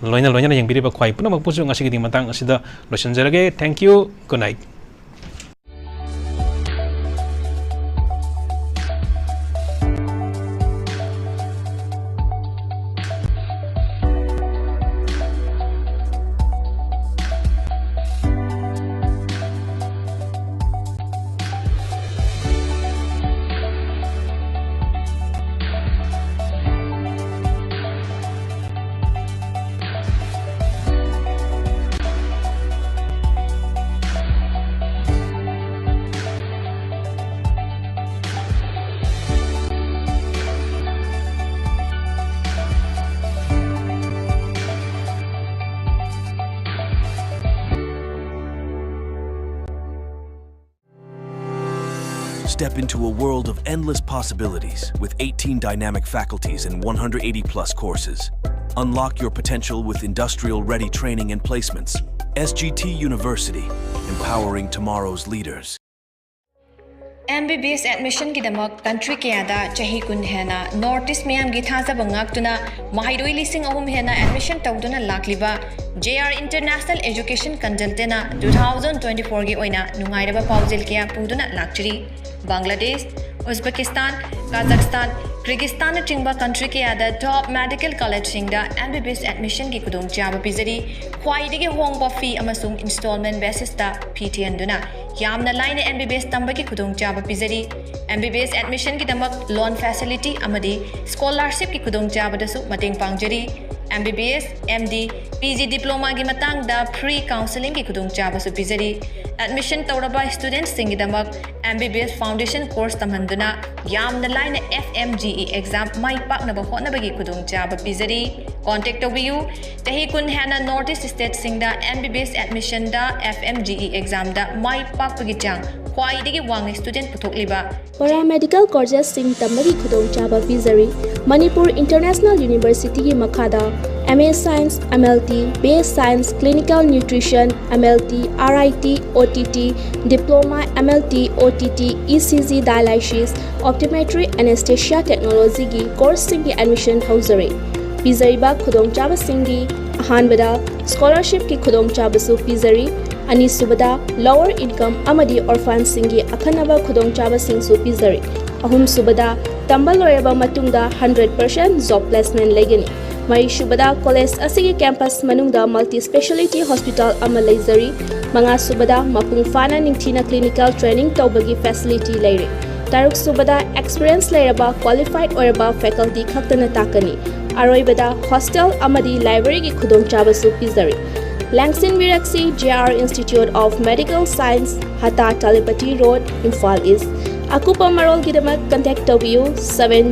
ꯂꯣꯏꯅ ꯂꯣꯏꯅꯅ ꯌꯦꯡꯕꯤꯔꯤꯕ ꯈ꯭ꯋꯥꯏ ꯄꯨꯝꯅꯃꯛꯄꯨꯁꯨ ꯉꯁꯤꯒꯤꯗꯤ ꯃꯇꯥꯡ ꯑꯁꯤꯗ ꯂꯣꯏꯁꯤꯟꯖꯔꯒꯦ꯫ Thank you. Good night. Step into a world of endless possibilities with eighteen dynamic faculties and one hundred eighty plus courses. Unlock your potential with industrial ready training and placements. S G T University, empowering tomorrow's leaders. M B B S admission ꯒꯤꯗꯃꯛ country ꯀꯌꯥꯗ ꯆꯍꯤ ꯀꯨꯟ ꯍꯦꯟꯅ North East ꯃꯤꯌꯥꯝꯒꯤ ꯊꯥꯖꯕ ꯉꯥꯛꯇꯨꯅ ꯃꯍꯩꯔꯣꯏ ꯂꯤꯁꯤꯡ ꯑꯍꯨꯝ ꯍꯦꯟꯅ admission ꯇꯧꯗꯨꯅ ꯂꯥꯛꯂꯤꯕ J R International Education Consultant ꯅ two thousand twenty four ꯒꯤ ꯑꯣꯏꯅ ꯅꯨꯡꯉꯥꯏꯔꯕ ꯄꯥꯎꯖꯦꯜ ꯀꯌꯥ ꯄꯨꯗꯨꯅ ꯂꯥꯛꯆꯔꯤ꯫ ꯕꯪꯒ꯭ꯂꯥꯗꯦꯁ, ꯎꯖꯕꯦꯀꯤꯁꯇꯥꯟ, ꯀꯥꯖꯥꯈꯁꯇꯥꯟ, ꯀ꯭ꯔꯤꯒꯤꯁꯇꯥꯟꯅꯆꯤꯡꯕ ꯀꯟꯇ꯭ꯔꯤ ꯀꯌꯥꯗ ꯇꯣꯞ ꯃꯦꯗꯤꯀꯦꯜ ꯀꯣꯂꯦꯖꯁꯤꯡꯗ ꯑꯦꯝ ꯕꯤ ꯕꯤ ꯑꯦꯁ ꯑꯦꯗꯃꯤꯁꯟꯒꯤ ꯈꯨꯗꯣꯡꯆꯥꯕ ꯄꯤꯖꯔꯤ꯫ ꯈ꯭ꯋꯥꯏꯗꯒꯤ ꯍꯣꯡꯕ ꯐꯤ ꯑꯃꯁꯨꯡ ꯏꯟꯁꯇꯣꯜꯃꯦꯟ ꯕꯦꯁꯤꯁꯇ ꯐꯤ ꯊꯤꯍꯟꯗꯨꯅ ꯌꯥꯝꯅ ꯂꯥꯏꯅ ꯑꯦꯝ ꯕꯤ ꯕꯤ ꯑꯦꯁ ꯇꯝꯕꯒꯤ ꯈꯨꯗꯣꯡꯆꯥꯕ ꯄꯤꯖꯔꯤ꯫ ꯑꯦꯝ ꯕꯤ ꯕꯤ ꯑꯦꯁ ꯑꯦꯗꯃꯤꯁꯟꯒꯤꯗꯃꯛ ꯂꯣꯟ ꯐꯦꯁꯤꯂꯤꯇꯤ ꯑꯃꯗꯤ ꯁ꯭ꯀꯣꯂꯥꯔꯁꯤꯞꯀꯤ ꯈꯨꯗꯣꯡꯆꯥꯕꯗꯁꯨ ꯃꯇꯦꯡ ꯄꯥꯡꯖꯔꯤ꯫ M B B S, M D, P G ꯗꯤꯄ꯭ꯂꯣꯃꯥꯒꯤ ꯃꯇꯥꯡꯗ ꯐ꯭ꯔꯤ ꯀꯥꯎꯟꯁꯦꯂꯤꯡꯒꯤ ꯈꯨꯗꯣꯡꯆꯥꯕꯁꯨ ꯄꯤꯖꯔꯤ꯫ ꯑꯦꯗꯃꯤꯁꯟ ꯇꯧꯔꯕ ꯁ꯭ꯇꯨꯗꯦꯟꯠꯁꯤꯡꯒꯤꯗꯃꯛ M B B S foundation course ꯇꯝꯍꯟꯗꯨꯅ ꯌꯥꯝꯅ ꯂꯥꯏꯅ F M G E exam ꯃꯥꯏ ꯄꯥꯛꯅꯕ ꯍꯣꯠꯅꯕꯒꯤ ꯈꯨꯗꯣꯡꯆꯥꯕ ꯄꯤꯖꯔꯤ꯫ ꯀꯣꯟꯇꯦꯛ ꯇꯧꯕꯤꯌꯨ꯫ ꯆꯍꯤ ꯀꯨꯟ ꯍꯦꯟꯅ ꯅꯣꯔꯠ ꯏꯁ ꯁ꯭ꯇꯦꯠꯁꯤꯡꯗ ꯑꯦꯝ ꯕꯤ ꯕꯤ ꯑꯦꯁ ꯑꯦꯗꯃꯤꯁꯟꯗ ꯑꯦꯐ ꯑꯦꯝ ꯖꯤ ꯏ ꯑꯦꯛꯖꯥꯝꯗ ꯃꯥꯏ ꯄꯥꯛꯄꯒꯤ ꯆꯥꯡ ꯈ꯭ꯋꯥꯏꯗꯒꯤ ꯋꯥꯡꯅ ꯁ꯭ꯇꯨꯗꯦꯟꯠ ꯄꯨꯊꯣꯛꯂꯤꯕ Paramedical courses ꯁꯤꯡ ꯇꯝꯕꯒꯤ ꯈꯨꯗꯣꯡꯆꯥꯕ ꯄꯤꯖꯔꯤ꯫ ꯃꯅꯤꯄꯨꯔ ꯏꯟꯇꯔꯅꯦꯁꯅꯦꯜ ꯌꯨꯅꯤꯚꯔꯁꯤꯇꯤꯒꯤ ꯃꯈꯥꯗ M A science, M L T, B S science, clinical nutrition, M L T, R I T, O T T, diploma, M L T, O T T, E C G dialysis, optometry anaesthesia ꯇꯦꯛꯅꯣꯂꯣꯖꯤꯒꯤ ꯀꯣꯔꯁꯁꯤꯡꯒꯤ admission ꯍꯧꯖꯔꯤ꯫ ꯄꯤꯖꯔꯤꯕ ꯈꯨꯗꯣꯡꯆꯥꯕꯁꯤꯡꯗꯤ ꯑꯍꯥꯟꯕꯗ ꯁ꯭ꯀꯣꯂꯔꯁꯤꯞꯀꯤ ꯈꯨꯗꯣꯡꯆꯥꯕꯁꯨ ꯄꯤꯖꯔꯤ, ꯑꯅꯤꯁꯨꯕꯗ lower income ꯑꯃꯗꯤ ꯑꯣꯔꯐꯥꯟꯁꯤꯡꯒꯤ ꯑꯈꯟꯅꯕ ꯈꯨꯗꯣꯡꯆꯥꯕꯁꯤꯡꯁꯨ ꯄꯤꯖꯔꯤ, ꯑꯍꯨꯝꯁꯨꯕꯗ ꯇꯝꯕ ꯂꯣꯏꯔꯕ ꯃꯇꯨꯡꯗ ꯍꯟꯗ꯭ꯔꯦꯠ ꯄꯥꯔꯁꯦꯟ ꯖꯣꯕ ꯄ꯭ꯂꯦꯁꯃꯦꯟ ꯂꯩꯒꯅꯤ꯫ ꯃꯔꯤꯁꯨꯕꯗ ꯀꯣꯂꯦꯖ ꯑꯁꯤꯒꯤ ꯀꯦꯝꯄꯁ ꯃꯅꯨꯡꯗ ꯃꯜꯇꯤ ꯁ꯭ꯄꯦꯁꯥꯂꯤꯇꯤ ꯍꯣꯁꯄꯤꯇꯥꯜ ꯑꯃ ꯂꯩꯖꯔꯤ꯫ ꯃꯉꯥꯁꯨꯕꯗ ꯃꯄꯨꯡ ꯐꯥꯅ ꯅꯤꯡꯊꯤꯅ ꯀ꯭ꯂꯤꯅꯤꯀꯦꯜ ꯇ꯭ꯔꯦꯅꯤꯡ ꯇꯧꯕꯒꯤ ꯐꯦꯁꯤꯂꯤꯇꯤ ꯂꯩꯔꯤ꯫ ꯇꯔꯨꯛꯁꯨꯕꯗ ꯑꯦꯛꯁꯄꯤꯔꯤꯌꯦꯟꯁ ꯂꯩꯔꯕ ꯀ꯭ꯋꯥꯂꯤꯐꯥꯏꯗ ꯑꯣꯏꯔꯕ ꯐꯦꯀꯜꯇꯤ ꯈꯛꯇꯅ ꯇꯥꯛꯀꯅꯤ꯫ ꯑꯔꯣꯏꯕꯗ ꯍꯣꯁꯇꯦꯜ ꯑꯃꯗꯤ ꯂꯥꯏꯕ꯭ꯔꯦꯔꯤꯒꯤ ꯈꯨꯗꯣꯡꯆꯥꯕꯁꯨ ꯄꯤꯖꯔꯤ꯫ ꯂꯦꯡꯁꯤꯟꯕꯤꯔꯛꯁꯤ J R Institute of Medical Science, ꯍꯇꯥ ꯇꯥꯂꯤꯄꯇꯤ ꯔꯣꯗ, ꯏꯝꯐꯥꯜ ꯏꯁ꯫ ꯑꯀꯨꯞꯄ ꯃꯔꯣꯜꯒꯤꯗꯃꯛ ꯀꯟꯇꯦꯛ ꯇꯧꯕꯤꯌꯨ seven